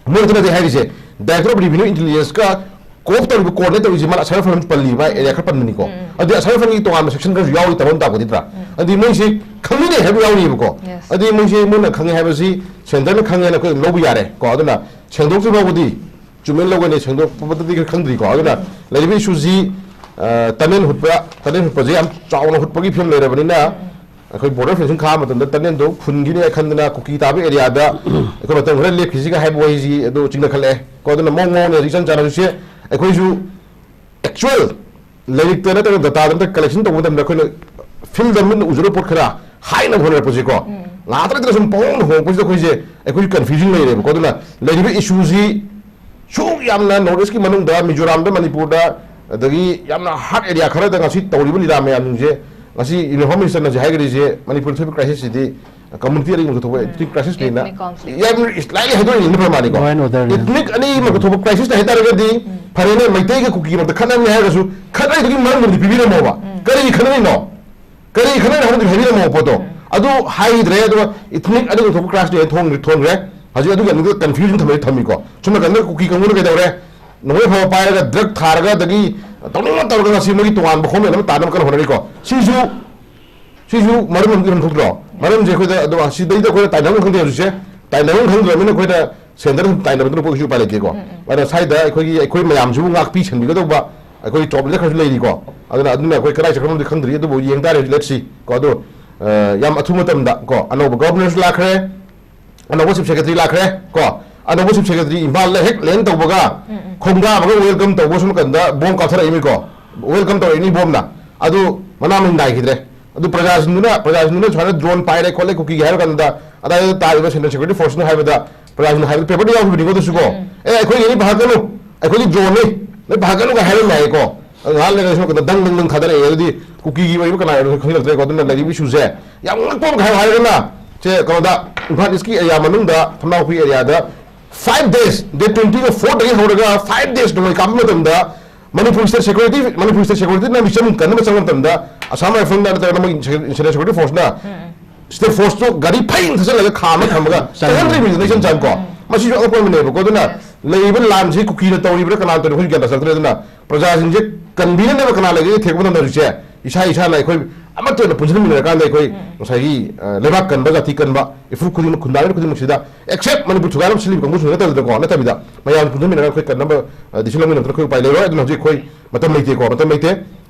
ꯃꯣꯏ ꯈꯛꯇ ꯅꯠꯇꯦ ꯍꯥꯏꯔꯤꯁꯦ, ꯗꯥꯏꯔꯦꯛꯇꯔ ꯑꯣꯐ ꯔꯦꯚꯤꯅ꯭ꯌꯨ ꯏꯟꯇꯦꯂꯤꯖꯦꯟꯁꯀ ꯀꯣꯞ ꯇꯧꯔꯤꯕ, ꯀꯣꯑꯣꯔꯗꯤꯅꯦꯠ ꯇꯧꯔꯤꯁꯦ ꯃꯥꯅ ꯑꯁꯔꯐꯜ ꯑꯃ ꯄꯜꯂꯤꯕ ꯑꯦꯔꯤꯌꯥ ꯈꯔ ꯄꯟꯕꯅꯤꯀꯣ꯫ ꯑꯗꯨꯗꯤ ꯑꯁꯔꯐꯜꯒꯤ ꯇꯣꯉꯥꯟꯕ ꯁꯦꯛꯁꯟ ꯈꯔꯁꯨ ꯌꯥꯎꯔꯤ ꯇꯥꯃꯣꯅ ꯇꯥꯛꯄꯗꯤ ꯅꯠꯇ꯭ꯔꯥ? ꯑꯗꯨꯗꯤ ꯃꯣꯏꯁꯤ ꯈꯪꯅꯤꯡꯉꯦ ꯍꯥꯏꯕ ꯌꯥꯎꯔꯤꯕꯀꯣ꯫ Yes. ꯑꯗꯨꯗꯤ ꯃꯣꯏꯁꯤ ꯃꯣꯏꯅ ꯈꯪꯉꯦ ꯍꯥꯏꯕꯁꯤ ꯁꯦꯟꯇꯔꯅ ꯈꯪꯉꯦꯅ ꯑꯩꯈꯣꯏ ꯂꯧꯕ ꯌꯥꯔꯦ ꯀꯣ꯫ ꯑꯗꯨꯅ ꯁꯦꯡꯗꯣꯛꯇ꯭ꯔꯤ ꯐꯥꯎꯕꯗꯤ ꯆꯨꯝꯃꯦꯅ ꯂꯧꯒꯅꯤ, ꯁꯦꯡꯗꯣꯛꯄꯗꯗꯤ ꯈꯔ ꯈꯪꯗ꯭ꯔꯤꯀꯣ꯫ ꯑꯗꯨꯅ ꯂꯩꯔꯤꯕ ꯏꯁꯨꯁꯤ, ꯑ, ꯇꯅꯦꯜ ꯍꯨꯠꯄ, ꯇꯅꯦꯜ ꯍꯨꯠꯄꯁꯦ ꯌꯥꯝ ꯆꯥꯎꯅ ꯍꯨꯠꯄꯒꯤ ꯐꯤꯕꯝ ꯂꯩꯔꯕꯅꯤꯅ, ꯑꯩꯈꯣꯏ ꯕꯣꯔꯗꯔ ꯐꯦꯟꯁꯤꯡ ꯈꯥꯕ ꯃꯇꯝꯗ ꯇꯅꯦꯜꯗꯣ ꯐꯨꯟꯈꯤꯅꯤ ꯈꯟꯗꯅ ꯀꯨꯀꯤ ꯇꯥꯕ ꯑꯦꯔꯤꯌꯥꯗ ꯑꯩꯈꯣꯏ ꯃꯇꯝ ꯈꯔ ꯂꯦꯞꯈꯤꯁꯤꯒ ꯍꯥꯏꯕ ꯋꯥꯍꯩꯁꯤ ꯑꯗꯨ ꯆꯤꯡꯅꯈꯠꯂꯛꯑꯦ ꯀꯣ꯫ ꯑꯗꯨꯅ ꯃꯑꯣꯡ ꯃꯑꯣꯡꯅ ꯏꯆꯟ ꯆꯥꯟꯅꯕꯁꯦ ꯑꯩꯈꯣꯏꯁꯨ ꯑꯦꯛꯆꯨꯋꯦꯜ ꯂꯥꯏꯔꯤꯛꯇ ꯅꯠꯇ꯭ꯔꯒ ꯗꯇꯥꯗ ꯅꯠꯇ꯭ꯔꯒ ꯀꯂꯦꯛꯁꯟ ꯇꯧꯕ ꯃꯇꯝꯗ ꯑꯩꯈꯣꯏꯅ ꯐꯤꯜꯗ ꯃꯤꯠꯅ ꯎꯖꯔꯕ ꯄꯣꯠ ꯈꯔ ꯍꯥꯏꯅꯕ ꯍꯣꯠꯅꯔꯛꯄꯁꯦꯀꯣ, ꯉꯥꯛꯇ ꯅꯠꯇꯅ ꯁꯨꯝ ꯄꯪꯍꯣꯡꯗ ꯍꯣꯡꯉꯛꯄꯁꯤꯗ ꯑꯩꯈꯣꯏꯁꯦ, ꯑꯩꯈꯣꯏꯁꯨ ꯀꯟꯐ꯭ꯌꯨꯖꯟ ꯂꯩꯔꯦꯕꯀꯣ꯫ ꯑꯗꯨꯅ ꯂꯩꯔꯤꯕ ꯏꯁꯨꯁꯤ ꯁꯨꯛ ꯌꯥꯝꯅ ꯅꯣꯔꯠ ꯏꯁꯀꯤ ꯃꯅꯨꯡꯗ, ꯃꯤꯖꯣꯔꯥꯝꯗ, ꯃꯅꯤꯄꯨꯔꯗ, ꯑꯗꯒꯤ ꯌꯥꯝꯅ ꯍꯥꯔꯠ ꯑꯦꯔꯤꯌꯥ ꯈꯔꯗ ꯉꯁꯤ ꯇꯧꯔꯤꯕ ꯂꯤꯂꯥ ꯃꯌꯥꯝꯁꯤꯡꯁꯦ, ꯉꯁꯤ ꯌꯨꯅꯤꯐꯣꯔꯝ ꯃꯤꯅꯤꯁꯇꯔꯅꯁꯨ ꯍꯥꯏꯈ꯭ꯔꯤꯁꯦ, ꯃꯅꯤꯄꯨꯔ ꯊꯣꯛꯏꯕ ꯀ꯭ꯔꯥꯏꯁꯤꯁꯁꯤꯗꯤ ꯀꯝꯃꯨꯅꯤꯇꯤ ꯑꯅꯤꯃꯛꯇ ꯊꯣꯛꯄ ꯏꯊꯅꯤꯛ ꯀ꯭ꯔꯥꯏꯁꯤꯁꯅꯦꯅ Ethnic conflict. ꯌꯥꯝ ꯁ꯭ꯂꯥꯏꯠꯂꯤ ꯍꯥꯏꯗꯣꯛꯏꯅꯤ ꯐꯔ ꯃꯥꯜꯂꯤꯀꯣ꯫ Law and order ꯅ. ꯏꯊꯅꯤꯛ ꯑꯅꯤꯃꯛꯇ ꯊꯣꯛꯄ ꯀ꯭ꯔꯥꯏꯁꯤꯁꯅꯦ ꯍꯥꯏꯇꯥꯔꯒꯗꯤ, ꯐꯔꯦꯅꯦ, ꯃꯩꯇꯩꯒ ꯀꯨꯀꯤꯒ ꯃꯔꯛꯇ ꯈꯠꯅꯕꯅꯤ ꯍꯥꯏꯔꯒꯁꯨ, ꯈꯠꯅꯔꯤꯗꯨꯒꯤ ꯃꯔꯝꯗꯨꯗꯤ ꯄꯤꯕꯤꯔꯝꯃꯣꯕ꯫ ꯀꯔꯤ ꯈꯠꯅꯔꯤꯅꯣ? ꯀꯔꯤ ꯈꯠꯅꯔꯤꯅꯣ ꯍꯥꯏꯕꯗꯨ ꯍꯥꯏꯕꯤꯔꯝꯃꯣꯕ ꯄꯣꯠꯇꯣ꯫ ꯑꯗꯨ ꯍꯥꯏꯈꯤꯗ꯭ꯔꯦ꯫ ꯑꯗꯨꯒ ꯏꯊꯅꯤꯛ ꯑꯅꯤꯃꯛ ꯊꯣꯛꯄ ꯀ꯭ꯔꯥꯏꯁꯤꯁꯅꯦ ꯊꯣꯟꯈ꯭ꯔꯦ, ꯊꯣꯟꯈ꯭ꯔꯦ꯫ ꯍꯧꯖꯤꯛ ꯑꯗꯨꯒꯤ ꯑꯅꯤꯗꯨꯗ ꯀꯟꯐ꯭ꯌꯨꯖꯟ ꯊꯝꯃꯦ, ꯊꯝꯃꯤꯀꯣ꯫ ꯁꯣꯝ ꯅꯥꯀꯟꯗ ꯀꯨꯀꯤ ꯀꯥꯡꯕꯨꯅ ꯀꯩꯗꯧꯔꯦ? ꯅꯣꯡꯃꯩ ꯑꯐꯕ ꯄꯥꯏꯔꯒ ꯗ꯭ꯔꯒ ꯊꯥꯔꯒ ꯑꯗꯒꯤ ꯇꯧꯅꯤꯡꯕ ꯇꯧꯔꯒ ꯉꯁꯤ ꯃꯣꯏꯒꯤ ꯇꯣꯉꯥꯟꯕ ꯍꯣꯝꯂꯦꯟ ꯑꯃ ꯇꯥꯟꯅꯕ ꯀꯟꯅ ꯍꯣꯠꯅꯔꯤꯀꯣ꯫ ꯁꯤꯁꯨ, ꯁꯤꯁꯨ ꯃꯔꯝ ꯑꯃꯗꯤ ꯑꯗꯨꯝ ꯊꯣꯛꯇ꯭ꯔꯣ? ꯃꯔꯝꯁꯦ ꯑꯩꯈꯣꯏꯗ ꯑꯗꯣ ꯁꯤꯗꯩꯗ ꯑꯩꯈꯣꯏꯅ ꯇꯥꯏꯅꯐꯝ ꯈꯪꯗꯦ ꯍꯧꯖꯤꯛꯁꯦ꯫ ꯇꯥꯏꯅꯐꯝ ꯈꯪꯗ꯭ꯔꯕꯅꯤꯅ ꯑꯩꯈꯣꯏꯗ ꯁꯦꯟꯇꯔ ꯁꯨꯝ ꯇꯥꯏꯅꯕꯗꯨꯅ ꯑꯩꯈꯣꯏ ꯀꯩꯁꯨ ꯎꯄꯥꯏ ꯂꯩꯇꯦꯀꯣ꯫ ꯑꯗꯨꯅ ꯁ꯭ꯋꯥꯏꯗ ꯑꯩꯈꯣꯏꯒꯤ, ꯑꯩꯈꯣꯏ ꯃꯌꯥꯝꯁꯤꯕꯨ ꯉꯥꯛꯄꯤ ꯁꯦꯟꯕꯤꯒꯗꯧꯕ ꯑꯩꯈꯣꯏ ꯇꯣꯞ ꯂꯤꯗꯔ ꯈꯔꯁꯨ ꯂꯩꯔꯤꯀꯣ꯫ ꯑꯗꯨꯅ, ꯑꯗꯨꯅ ꯑꯩꯈꯣꯏ ꯀꯗꯥꯏ ꯆꯠꯈ꯭ꯔꯕꯅꯣꯗꯤ ꯈꯪꯗ꯭ꯔꯤ, ꯑꯗꯨꯕꯨ ꯌꯦꯡ ꯇꯥꯔꯦ, let's see ꯀꯣ꯫ ꯑꯗꯣ, ꯑ, ꯌꯥꯝ ꯑꯊꯨꯕ ꯃꯇꯝꯗ ꯀꯣ, ꯑꯅꯧꯕ ꯒꯚꯔꯅꯔꯁꯨ ꯂꯥꯛꯈ꯭ꯔꯦ, ꯑꯅꯧꯕ ꯆꯤꯐ ꯁꯦꯀ꯭ꯔꯦꯇꯔꯤ ꯂꯥꯛꯈ꯭ꯔꯦ ꯀꯣ꯫ ꯑꯅꯧꯕ ꯆꯤꯐ ꯁꯦꯀ꯭ꯔꯦꯇꯔꯤ ꯏꯝꯐꯥꯜꯗ ꯍꯦꯛ ꯂꯦꯟ ꯇꯧꯕꯒ, ꯎꯝ, ꯎꯝ, ꯈꯣꯡꯗꯥꯕꯒ ꯋꯦꯜꯀꯝ ꯇꯧꯕ ꯁꯣꯝ ꯅꯥꯀꯟꯗ ꯕꯣꯝ ꯀꯥꯞꯊꯔꯛꯏꯃꯤꯀꯣ꯫ ꯋꯦꯜꯀꯝ ꯇꯧꯔꯛꯏꯅꯤ ꯕꯣꯝꯅ꯫ ꯑꯗꯨ ꯃꯅꯥ ꯃꯁꯤꯡ ꯅꯥꯏꯈꯤꯗ꯭ꯔꯦ꯫ ꯑꯗꯨ ꯄ꯭ꯔꯖꯥꯁꯤꯡꯗꯨꯅ, ꯄ꯭ꯔꯖꯥꯁꯤꯡꯗꯨꯅ ꯁꯨꯃꯥꯏꯅ ꯗ꯭ꯔꯣꯟ ꯄꯥꯏꯔꯦ ꯈꯣꯠꯂꯦ ꯀꯨꯀꯤꯒꯤ ꯍꯥꯏꯔ ꯀꯥꯟꯗ, ꯑꯗꯥꯏꯗ ꯇꯥꯔꯤꯕ ꯁꯦꯟꯇ꯭ꯔꯦꯜ ꯁꯦꯀ꯭ꯌꯨꯔꯤꯇꯤ ꯐꯣꯔꯁꯅ ꯍꯥꯏꯕꯗ, ꯄ꯭ꯔꯖꯥꯁꯤꯡꯅ ꯍꯥꯏꯕꯗ ꯄꯦꯄꯔꯗ ꯌꯥꯎꯈꯤꯕꯅꯤꯀꯣ ꯑꯗꯨꯁꯨꯀꯣ꯫ ꯎꯝ꯫ "ꯑꯦ, ꯑꯩꯈꯣꯏꯒꯤꯗꯤ ꯄꯥꯈꯠꯀꯅꯨ, ꯑꯩꯈꯣꯏꯗꯤ ꯗ꯭ꯔꯣꯟꯅꯤ, ꯅꯣꯏ ꯄꯥꯈꯠꯀꯅꯨꯒ" ꯍꯥꯏꯔꯝꯃꯦ ꯍꯥꯏꯀꯣ꯫ ꯑꯗꯨ ꯉꯥꯏꯍꯥꯛ ꯂꯩꯔꯒ ꯁꯣꯝ ꯅꯥꯀꯟꯗ ꯗꯪ ꯗꯪ ꯗꯪ ꯊꯥꯗꯔꯛꯑꯦ꯫ ꯑꯗꯨꯗꯤ ꯀꯨꯀꯤꯒꯤ ꯑꯣꯏꯕ ꯀꯅꯥ ꯑꯣꯏꯔꯣ ꯈꯪꯖꯤꯜꯂꯛꯇ꯭ꯔꯦꯀꯣ꯫ ꯑꯗꯨꯅ ꯂꯩꯔꯤꯕ ꯏꯁꯨꯁꯦ ꯌꯥꯝ ꯉꯛꯄ ꯑꯃ ꯍꯥꯏꯌꯨ ꯍꯥꯏꯔꯒꯅ, ꯁꯦ, ꯀꯩꯅꯣꯗ, ꯏꯝꯐꯥꯜ ꯏꯁꯀꯤ ꯑꯦꯔꯤꯌꯥ ꯃꯅꯨꯡꯗ, ꯊꯝꯅꯥꯎꯄꯤ ꯑꯦꯔꯤꯌꯥꯗ five days, date twenty fourꯗꯒꯤ ꯍꯧꯔꯒ five days ꯅꯣꯡꯃꯩ ꯀꯥꯞꯄ ꯃꯇꯝꯗ Manipur state security, Manipur state ꯁꯦꯀ꯭ꯌꯨꯔꯤꯇꯤꯅ ꯃꯤꯆꯪ ꯀꯟꯅꯕ ꯆꯪꯕ ꯃꯇꯝꯗ ꯑꯁꯥꯝ ꯔꯥꯏꯐꯜꯅ ꯅꯠꯇ꯭ꯔꯒꯅ ꯃꯣꯏ ꯏꯟꯇꯔꯅꯦꯁꯅꯦꯜ ꯁꯦꯀ꯭ꯌꯨꯔꯤꯇꯤ ꯐꯣꯔꯁꯅ ꯁ꯭ꯇꯦꯠ ꯐꯣꯔꯁꯇꯨ ꯒꯥꯔꯤ ꯐꯩꯅ ꯊꯥꯖꯤꯜꯂꯒ ꯈꯥꯝꯃ ꯊꯝꯃꯒ ꯆꯪꯍꯟꯗ꯭ꯔꯤꯕꯅꯤꯗꯅ ꯏꯆꯝ ꯆꯝ ꯀꯣ꯫ ꯃꯁꯤꯁꯨ ꯑꯉꯛꯄ ꯑꯃꯅꯦꯕꯀꯣ꯫ ꯑꯗꯨꯅ ꯂꯩꯔꯤꯕ ꯂꯥꯟꯁꯤ ꯀꯨꯀꯤꯅ ꯇꯧꯔꯤꯕ꯭ꯔꯥ ꯀꯅꯥꯅ ꯇꯧꯔꯤꯕ꯭ꯔꯥ ꯑꯩꯈꯣꯏꯁꯨ ꯒ꯭ꯌꯥꯟ ꯇꯥꯁꯤꯜꯂꯛꯇ꯭ꯔꯦ꯫ ꯑꯗꯨꯅ ꯄ꯭ꯔꯖꯥꯁꯤꯡꯁꯦ ꯀꯟꯕꯤꯅꯅꯕ ꯀꯅꯥ ꯂꯩꯒꯦ ꯊꯤꯔꯛꯄ ꯃꯇꯝꯗ ꯍꯧꯖꯤꯛꯁꯦ ꯏꯁꯥ ꯏꯁꯥꯅ ꯑꯩꯈꯣꯏ ꯑꯃꯠꯇ ꯑꯣꯏꯅ ꯄꯨꯟꯁꯤꯟꯃꯤꯟꯅꯔꯀꯥꯟꯗ ꯑꯩꯈꯣꯏ ꯉꯁꯥꯏꯒꯤ, ꯑ, ꯂꯩꯕꯥꯛ ꯀꯟꯕ, ꯖꯥꯇꯤ ꯀꯟꯕ, ꯏꯐꯨꯔꯨꯞ ꯈꯨꯗꯤꯡꯃꯛ, ꯈꯨꯟꯗꯥꯔꯤꯕ ꯈꯨꯗꯤꯡꯃꯛꯁꯤꯗ, ꯑꯦꯛꯁꯦꯞ ꯃꯅꯤꯄꯨꯔ ꯊꯨꯒꯥꯏꯅꯕ ꯁꯤꯜꯂꯤꯕ ꯀꯥꯡꯕꯨꯁꯤꯡꯗꯨ ꯅꯠꯇꯕꯤꯗꯀꯣ, ꯅꯠꯇꯕꯤꯗ ꯃꯌꯥꯝ ꯄꯨꯟꯁꯤꯟꯃꯤꯟꯅꯔꯒ ꯑꯩꯈꯣꯏ ꯀꯟꯅꯕ, ꯑ, decision ꯂꯧꯃꯤꯟꯅꯕꯗ ꯑꯩꯈꯣꯏ ꯎꯄꯥꯏ ꯂꯩꯔꯣꯏ꯫ ꯑꯗꯨꯅ ꯍꯧꯖꯤꯛ ꯑꯩꯈꯣꯏ ꯃꯇꯝ ꯂꯩꯇꯦꯀꯣ, ꯃꯇꯝ ꯂꯩꯇꯦ꯫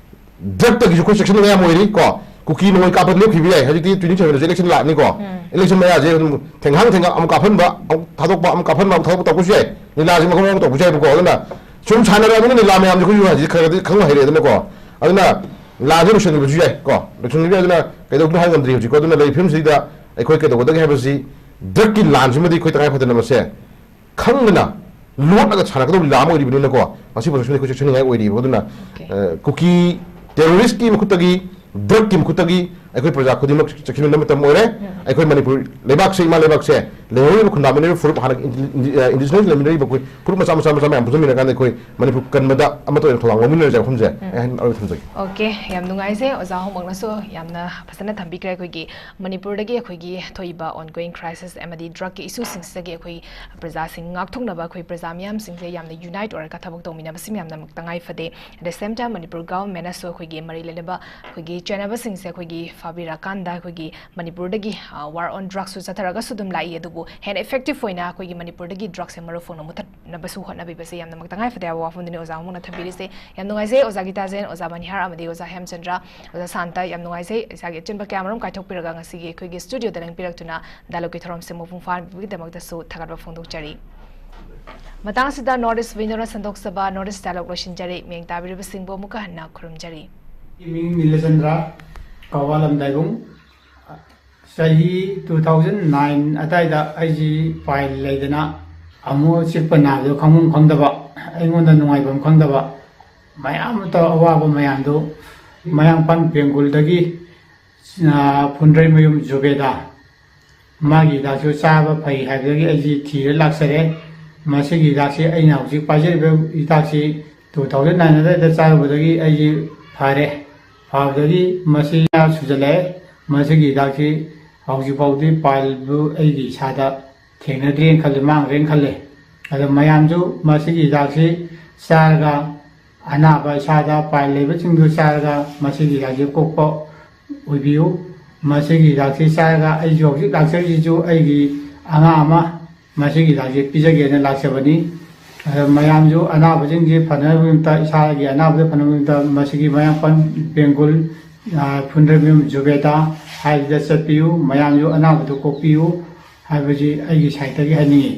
ꯗ꯭ꯔꯒꯇꯒꯤꯁꯨ ꯑꯩꯈꯣꯏ ꯆꯦꯛꯁꯤꯟꯅꯤꯡꯉꯥꯏ ꯌꯥꯝ ꯑꯣꯏꯔꯤ ꯀꯣ꯫ ꯀꯨꯀꯤ ꯅꯣꯡꯃꯩ ꯀꯥꯞꯄ ꯂꯦꯞꯈꯤꯕ ꯌꯥꯏ꯫ ꯍꯧꯖꯤꯛꯇꯤ ꯇ꯭ꯋꯦꯟꯇꯤ ꯁꯚꯦꯟꯗꯁꯨ ꯏꯂꯦꯛꯁꯟ ꯂꯥꯛꯅꯤꯀꯣ꯫ ꯏꯂꯦꯛꯁꯟ ꯃꯌꯥꯁꯦ ꯑꯗꯨꯝ ꯊꯦꯡꯍꯥꯡ ꯊꯦꯡꯍꯥꯡ ꯑꯃꯨꯛ ꯀꯥꯞꯍꯟꯕ, ꯑꯃꯨꯛ ꯊꯥꯗꯣꯛꯄ, ꯑꯃꯨꯛ ꯀꯥꯞꯍꯟꯕ, ꯑꯃꯨꯛ ꯊꯥꯗꯣꯛꯄ ꯇꯧꯕꯁꯨ ꯌꯥꯏ꯫ ꯂꯤꯂꯥꯁꯦ ꯃꯈꯜ ꯃꯈꯜ ꯇꯧꯕꯁꯨ ꯌꯥꯏꯕꯀꯣ꯫ ꯑꯗꯨꯅ ꯁꯨꯝ ꯁꯥꯟꯅꯔꯛꯑꯕꯅꯤꯅ ꯂꯤꯂꯥ ꯃꯌꯥꯝꯁꯦ ꯑꯩꯈꯣꯏꯁꯨ ꯍꯧꯖꯤꯛ ꯈꯔ ꯈꯔꯗꯤ ꯈꯪꯕ ꯍꯩꯔꯦꯗꯅꯀꯣ꯫ ꯑꯗꯨꯅ ꯂꯥꯟꯁꯦ ꯂꯣꯏꯁꯤꯟꯈꯤꯕꯁꯨ ꯌꯥꯏ ꯀꯣ꯫ ꯂꯣꯏꯁꯤꯟꯈꯤꯕ ꯌꯥꯏ꯫ ꯑꯗꯨꯅ ꯀꯩꯗꯧꯗꯣꯏꯅꯣ ꯍꯥꯏꯕ ꯉꯝꯗ꯭ꯔꯤ꯫ ꯍꯧꯖꯤꯛꯀꯣ꯫ ꯑꯗꯨꯅ ꯂꯩꯔꯤꯕ ꯐꯤꯕꯝꯁꯤꯗ ꯑꯩꯈꯣꯏ ꯀꯩꯗꯧꯒꯗꯒꯦ ꯍꯥꯏꯕꯁꯤ ꯗ꯭ꯔꯒꯀꯤ ꯂꯥꯟꯁꯤꯃꯗꯤ ꯑꯩꯈꯣꯏ ꯇꯉꯥꯏ ꯐꯗꯅ ꯃꯁꯦ ꯈꯪꯗꯅ ꯂꯣꯠꯂꯒ ꯁꯥꯟꯅꯒꯗꯧꯕ ꯂꯤꯂꯥ ꯑꯃ ꯑꯣꯏꯔꯤꯕꯅꯤꯅꯀꯣ, ꯃꯁꯤ ꯄꯣꯠꯁꯤꯃꯗꯤ ꯑꯩꯈꯣꯏ ꯆꯦꯛꯁꯤꯟꯅꯤꯡꯉꯥꯏ ꯑꯣꯏꯔꯤꯕ꯫ ꯑꯗꯨꯅ, ꯑ, ꯀꯨꯀꯤ ꯇꯦꯔꯣꯔꯤꯁ꯭ꯠꯀꯤ ꯃꯈꯨꯠꯇꯒꯤ, ꯗ꯭ꯔꯒꯀꯤ ꯃꯈꯨꯠꯇꯒꯤ ꯑꯩꯈꯣꯏ ꯄ꯭ꯔꯖꯥ ꯈꯨꯗꯤꯡꯃꯛ ꯆꯦꯛꯁꯤꯟꯅꯕ ꯃꯇꯝ ꯑꯣꯏꯔꯦ꯫ ꯑꯩꯈꯣꯏ ꯃꯅꯤꯄꯨꯔ ꯂꯩꯕꯥꯛꯁꯦ, ꯏꯃꯥ ꯂꯩꯕꯥꯛꯁꯦ, ꯂꯩꯍꯧꯔꯤꯕ ꯈꯨꯟꯗꯥꯃꯤꯟꯅꯔꯤꯕ ꯐꯨꯔꯨꯞ, ꯍꯥꯟꯅ ꯏꯟꯗꯤ-, ꯏꯟꯗꯤ-, ꯑ, ꯏꯟꯗꯤꯖꯤꯅꯁ ꯂꯩꯃꯤꯟꯅꯔꯤꯕ ꯑꯩꯈꯣꯏ ꯐꯨꯔꯨꯞ ꯃꯆꯥ ꯃꯆꯥ ꯃꯆꯥ ꯃꯌꯥꯝ ꯄꯨꯟꯁꯤꯟꯃꯤꯟꯅꯔꯀꯥꯟꯗ ꯑꯩꯈꯣꯏ ꯃꯅꯤꯄꯨꯔ ꯀꯟꯕꯗ ꯑꯃꯠꯇ ꯑꯣꯏꯅ ꯊꯧꯗꯥꯡ ꯂꯧꯃꯤꯟꯅꯔꯁꯦ ꯋꯥꯐꯝꯁꯦ ꯑꯩ ꯍꯥꯏꯅ ꯑꯔꯣꯏꯕ ꯊꯝꯖꯒꯦ꯫ ꯑꯣꯀꯦ, ꯌꯥꯝ ꯅꯨꯡꯉꯥꯏꯖꯩ ꯑꯣꯖꯥ ꯍꯣꯡꯃꯛꯅꯁꯨ ꯌꯥꯝꯅ ꯐꯖꯅ ꯊꯝꯕꯤꯈ꯭ꯔꯦ꯫ ꯑꯩꯈꯣꯏꯒꯤ ꯃꯅꯤꯄꯨꯔꯗꯒꯤ ꯑꯩꯈꯣꯏꯒꯤ ꯊꯣꯛꯏꯕ ongoing crisis ꯑꯃꯗꯤ ꯗ꯭ꯔꯒꯀꯤ ꯏꯁꯨꯁꯤꯡꯁꯤꯗꯒꯤ ꯑꯩꯈꯣꯏ ꯄ꯭ꯔꯖꯥꯁꯤꯡ ꯉꯥꯛꯊꯣꯛꯅꯕ ꯑꯩꯈꯣꯏ ꯄ꯭ꯔꯖꯥ ꯃꯤꯌꯥꯝꯁꯤꯡꯁꯦ ꯌꯥꯝꯅ unite ꯑꯣꯏꯔꯒ ꯊꯕꯛ ꯇꯧꯃꯤꯟꯅꯕꯁꯤ ꯌꯥꯝꯅ ꯇꯉꯥꯏ ꯐꯗꯦ꯫ At the same time, Manipur ꯒꯚꯔꯟꯃꯦꯟꯅꯁꯨ ꯑꯩꯈꯣꯏꯒꯤ ꯃꯔꯤ ꯂꯩꯅꯕ ꯑꯩꯈꯣꯏꯒꯤ ꯆꯦꯟꯅꯕꯁꯤꯡꯁꯦ ꯑꯩꯈꯣꯏꯒꯤ ꯐꯥꯕꯤꯔꯀꯥꯟꯗ ꯑꯩꯈꯣꯏꯒꯤ ꯃꯅꯤꯄꯨꯔꯗꯒꯤ, ꯑ, war on drugsꯁꯨ ꯆꯠꯊꯔꯒꯁꯨ ꯑꯗꯨꯝ ꯂꯥꯛꯏ, ꯑꯗꯨꯕꯨ ꯍꯦꯟꯅ effective ꯑꯣꯏꯅ ꯑꯩꯈꯣꯏꯒꯤ ꯃꯅꯤꯄꯨꯔꯗꯒꯤ ꯗ꯭ꯔꯒꯁꯦ ꯃꯔꯨ ꯐꯪꯅ ꯃꯨꯊꯠꯅꯕꯁꯨ ꯍꯣꯠꯅꯕꯤꯕꯁꯦ ꯌꯥꯝꯅꯃꯛ ꯇꯉꯥꯏ ꯐꯗꯦ ꯍꯥꯏꯕ ꯋꯥꯐꯝꯗꯨꯅꯤ ꯑꯣꯖꯥ ꯑꯃꯨꯛꯅ ꯊꯝꯕꯤꯔꯤꯁꯦ꯫ ꯌꯥꯝ ꯅꯨꯡꯉꯥꯏꯖꯩ ꯑꯣꯖꯥ ꯒꯤꯇꯥꯖꯦꯟ, ꯑꯣꯖꯥ ꯃꯅꯤꯍꯥꯔ ꯑꯃꯗꯤ ꯑꯣꯖꯥ ꯍꯦꯝꯆꯟꯗ꯭ꯔ, ꯑꯣꯖꯥ ꯁꯥꯟꯇ, ꯌꯥꯝ ꯅꯨꯡꯉꯥꯏꯖꯩ꯫ ꯏꯁꯥꯒꯤ ꯑꯆꯤꯟꯕ ꯀꯌꯥꯃꯔꯨꯝ ꯀꯥꯏꯊꯣꯛꯄꯤꯔꯒ ꯉꯁꯤꯒꯤ ꯑꯩꯈꯣꯏꯒꯤ studioꯗ ꯂꯦꯡꯕꯤꯔꯛꯇꯨꯅ dialogueꯀꯤ ꯊꯧꯔꯝꯁꯦ ꯃꯄꯨꯡ ꯐꯥꯍꯟꯕꯤꯕꯒꯤꯗꯃꯛꯇꯁꯨ ꯊꯥꯒꯠꯄ ꯐꯣꯡꯗꯣꯛꯆꯔꯤ꯫ ꯃꯇꯥꯡꯁꯤꯗ North East Windowꯅ ꯁꯟꯗꯣꯛꯆꯕ North East Dialogue ꯂꯣꯏꯁꯤꯟꯖꯔꯤ꯫ ꯃꯤꯌꯦꯡ ꯇꯥꯕꯤꯔꯤꯕꯁꯤꯡꯕꯨ ꯑꯃꯨꯛꯀ ꯍꯟꯅ ꯈꯨꯔꯨꯝꯖꯔꯤ꯫ ꯃꯤꯡ ꯅꯤꯂꯆꯟꯗ꯭ꯔ, ꯀꯋꯥꯂꯝ ꯗꯥꯏꯕꯨꯡ꯫ ꯆꯍꯤ two thousand nine ꯑꯗꯥꯏꯗ ꯑꯩꯁꯤ ꯄꯥꯏꯜ ꯂꯩꯗꯅ ꯑꯃꯨꯛ ꯆꯤꯛꯄ ꯅꯥꯕꯗꯣ ꯈꯪꯐꯝ ꯈꯪꯗꯕ, ꯑꯩꯉꯣꯟꯗ ꯅꯨꯡꯉꯥꯏꯐꯝ ꯈꯪꯗꯕ, ꯃꯌꯥꯝ ꯑꯃ ꯇꯧꯔ ꯑꯋꯥꯕ ꯃꯌꯥꯝꯗꯨ ꯃꯌꯥꯡꯐꯥꯟ ꯕꯦꯡꯒꯨꯜꯗꯒꯤ, ꯑ, ꯐꯨꯟꯗ꯭ꯔꯩꯃꯌꯨꯝ ꯖꯨꯕꯦꯗꯥ, ꯃꯥꯒꯤ ꯍꯤꯗꯥꯛꯁꯨ ꯆꯥꯕ ꯐꯩ ꯍꯥꯏꯕꯗꯒꯤ ꯑꯩꯁꯤ ꯊꯤꯔ ꯂꯥꯛꯆꯔꯦ꯫ ꯃꯁꯤꯒꯤ ꯍꯤꯗꯥꯛꯁꯤ ꯑꯩꯅ ꯍꯧꯖꯤꯛ ꯄꯥꯏꯖꯔꯤꯕ ꯍꯤꯗꯥꯛꯁꯤ ꯇꯨ ꯊꯥꯎꯖꯟ ꯅꯥꯏꯟ ꯑꯗꯨꯋꯥꯏꯗ ꯆꯥꯔꯨꯕꯗꯒꯤ ꯑꯩꯁꯤ ꯐꯔꯦ꯫ ꯐꯕꯗꯒꯤ ꯃꯁꯤ ꯁꯨꯖꯜꯂꯛꯑꯦ꯫ ꯃꯁꯤꯒꯤ ꯍꯤꯗꯥꯛꯁꯤ ꯍꯧꯖꯤꯛ ꯐꯥꯎꯗꯤ ꯄꯥꯏꯜꯕꯨ ꯑꯩꯒꯤ ꯏꯁꯥꯗ ꯊꯦꯡꯅꯗ꯭ꯔꯦꯅ ꯈꯜꯂꯦ, ꯃꯥꯡꯈ꯭ꯔꯦꯅ ꯈꯜꯂꯦ꯫ ꯑꯗꯣ ꯃꯌꯥꯝꯁꯨ ꯃꯁꯤꯒꯤ ꯍꯤꯗꯥꯛꯁꯤ ꯆꯥꯔꯒ, ꯑꯅꯥꯕ ꯏꯁꯥꯗ ꯄꯥꯏꯜ ꯂꯩꯕꯁꯤꯡꯗꯨ ꯆꯥꯔꯒ ꯃꯁꯤꯒꯤ ꯍꯤꯗꯥꯛꯁꯤ ꯀꯣꯛꯄ ꯑꯣꯏꯕꯤꯌꯨ꯫ ꯃꯁꯤꯒꯤ ꯍꯤꯗꯥꯛꯁꯤ ꯆꯥꯔꯒ ꯑꯩꯁꯨ ꯍꯧꯖꯤꯛ ꯂꯥꯛꯆꯔꯤꯁꯤꯁꯨ ꯑꯩꯒꯤ ꯑꯉꯥꯡ ꯑꯃ ꯃꯁꯤꯒꯤ ꯍꯤꯗꯥꯛꯁꯤ ꯄꯤꯖꯒꯦꯅ ꯂꯥꯛꯆꯕꯅꯤ꯫ ꯑꯗ ꯃꯌꯥꯝꯁꯨ ꯑꯅꯥꯕꯁꯤꯡꯁꯤ ꯐꯅꯕꯒꯤꯗꯃꯛꯇ, ꯏꯁꯥꯒꯤ ꯑꯅꯥꯕꯗ ꯐꯅꯕꯒꯤꯗꯃꯛꯇ ꯃꯁꯤꯒꯤ ꯃꯌꯥꯡꯄꯥꯟ ꯕꯦꯡꯒꯨꯜ, ꯑ, ꯐꯨꯟꯗ꯭ꯔꯩꯃꯌꯨꯝ ꯖꯨꯕꯦꯗꯥ ꯍꯥꯏꯕꯗ ꯆꯠꯄꯤꯌꯨ꯫ ꯃꯌꯥꯝꯁꯨ ꯑꯅꯥꯕꯗꯨ ꯀꯣꯛꯄꯤꯌꯨ ꯍꯥꯏꯕꯁꯤ ꯑꯩꯒꯤ ꯁꯥꯏꯠꯇꯒꯤ ꯍꯥꯏꯅꯤꯡꯏ꯫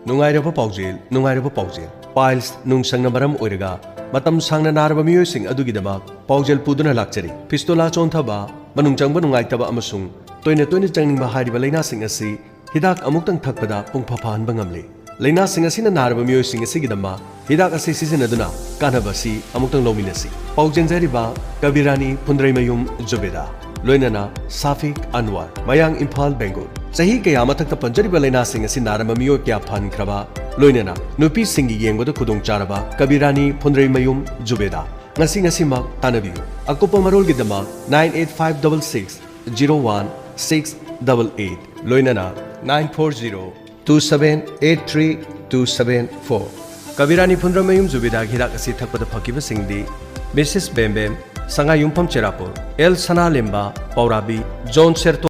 ꯅꯨꯡꯉꯥꯏꯔꯕ ꯄꯥꯎꯖꯦꯜ, ꯅꯨꯡꯉꯥꯏꯔꯕ ꯄꯥꯎꯖꯦꯜ꯫ ꯄꯥꯏꯜꯁ ꯅꯨꯡꯁꯪꯅ ꯃꯔꯝ ꯑꯣꯏꯔꯒ ꯃꯇꯝ ꯁꯥꯡꯅ ꯅꯥꯔꯕ ꯃꯤꯑꯣꯏꯁꯤꯡ ꯑꯗꯨꯒꯤꯗꯃꯛ ꯄꯥꯎꯖꯦꯜ ꯄꯨꯗꯨꯅ ꯂꯥꯛꯆꯔꯤ꯫ ꯐꯤꯁꯇꯣꯂꯥ ꯆꯣꯟꯊꯕ, ꯃꯅꯨꯡ ꯆꯪꯕ ꯅꯨꯡꯉꯥꯏꯇꯕ ꯑꯃꯁꯨꯡ ꯇꯣꯏꯅ ꯇꯣꯏꯅ ꯆꯪꯅꯤꯡꯕ ꯍꯥꯏꯔꯤꯕ ꯂꯥꯏꯅꯥꯁꯤꯡ ꯑꯁꯤ ꯍꯤꯗꯥꯛ ꯑꯃꯨꯛꯇꯪ ꯊꯛꯄꯗ ꯄꯨꯡꯐ ꯐꯍꯟꯕ ꯉꯝꯂꯦ꯫ ꯂꯥꯏꯅꯥꯁꯤꯡ ꯑꯁꯤꯅ ꯅꯥꯔꯕ ꯃꯤꯑꯣꯏꯁꯤꯡ ꯑꯁꯤꯒꯤꯗꯃꯛ ꯍꯤꯗꯥꯛ ꯑꯁꯤ ꯁꯤꯖꯤꯟꯅꯗꯨꯅ ꯀꯥꯟꯅꯕ ꯑꯁꯤ ꯑꯃꯨꯛꯇꯪ ꯂꯧꯃꯤꯟꯅꯁꯤ꯫ ꯄꯥꯎ ꯆꯦꯟꯖꯔꯤꯕ ꯀꯕꯤꯔꯥꯅꯤ ꯐꯨꯟꯗ꯭ꯔꯩꯃꯌꯨꯝ ꯖꯨꯕꯦꯗꯥ, ꯂꯣꯏꯅꯅ ꯁꯥꯐꯤꯛ ꯑꯟꯋꯥꯔ, ꯃꯌꯥꯡ, ꯏꯝꯐꯥꯜ, ꯕꯦꯡꯒꯨꯜ꯫ ꯆꯍꯤ ꯀꯌꯥ ꯃꯊꯛꯇ ꯄꯟꯖꯔꯤꯕ ꯂꯥꯏꯅꯥꯁꯤꯡ ꯑꯁꯤ ꯅꯥꯔꯝꯕ ꯃꯤꯑꯣꯏ ꯀꯌꯥ ꯐꯍꯟꯈ꯭ꯔꯕ, ꯂꯣꯏꯅꯅ ꯅꯨꯄꯤꯁꯤꯡꯒꯤ ꯌꯦꯡꯕꯗ ꯈꯨꯗꯣꯡꯆꯥꯔꯕ ꯀꯕꯤꯔꯥꯅꯤ ꯐꯨꯟꯗ꯭ꯔꯩꯃꯌꯨꯝ ꯖꯨꯕꯦꯗꯥ꯫ ꯉꯁꯤ ꯉꯁꯤꯃꯛ ꯇꯥꯟꯅꯕꯤꯌꯨ꯫ ꯑꯀꯨꯞꯄ ꯃꯔꯣꯜꯒꯤꯗꯃꯛ nine eight five double six zero one six double eight, ꯂꯣꯏꯅꯅ nine four zero two seven eight three two seven four꯫ ꯀꯕꯤꯔꯥꯅꯤ ꯐꯨꯟꯗ꯭ꯔꯩꯃꯌꯨꯝ ꯖꯨꯕꯦꯗꯥꯒꯤ ꯍꯤꯗꯥꯛ ꯑꯁꯤ ꯊꯛꯄꯗ ꯐꯈꯤꯕꯁꯤꯡꯗꯤ ꯃꯤꯁꯦꯁ ꯕꯦꯝꯕꯦꯝ, ꯁꯉꯥꯏꯌꯨꯝꯐꯝ ꯆꯦꯔꯥꯄꯨꯔ, ꯑꯦꯜ ꯁꯅꯥꯂꯦꯝꯕ, ꯄꯥꯎꯔꯥꯕꯤ, ꯖꯣꯟ ꯁꯦꯔꯇꯣ,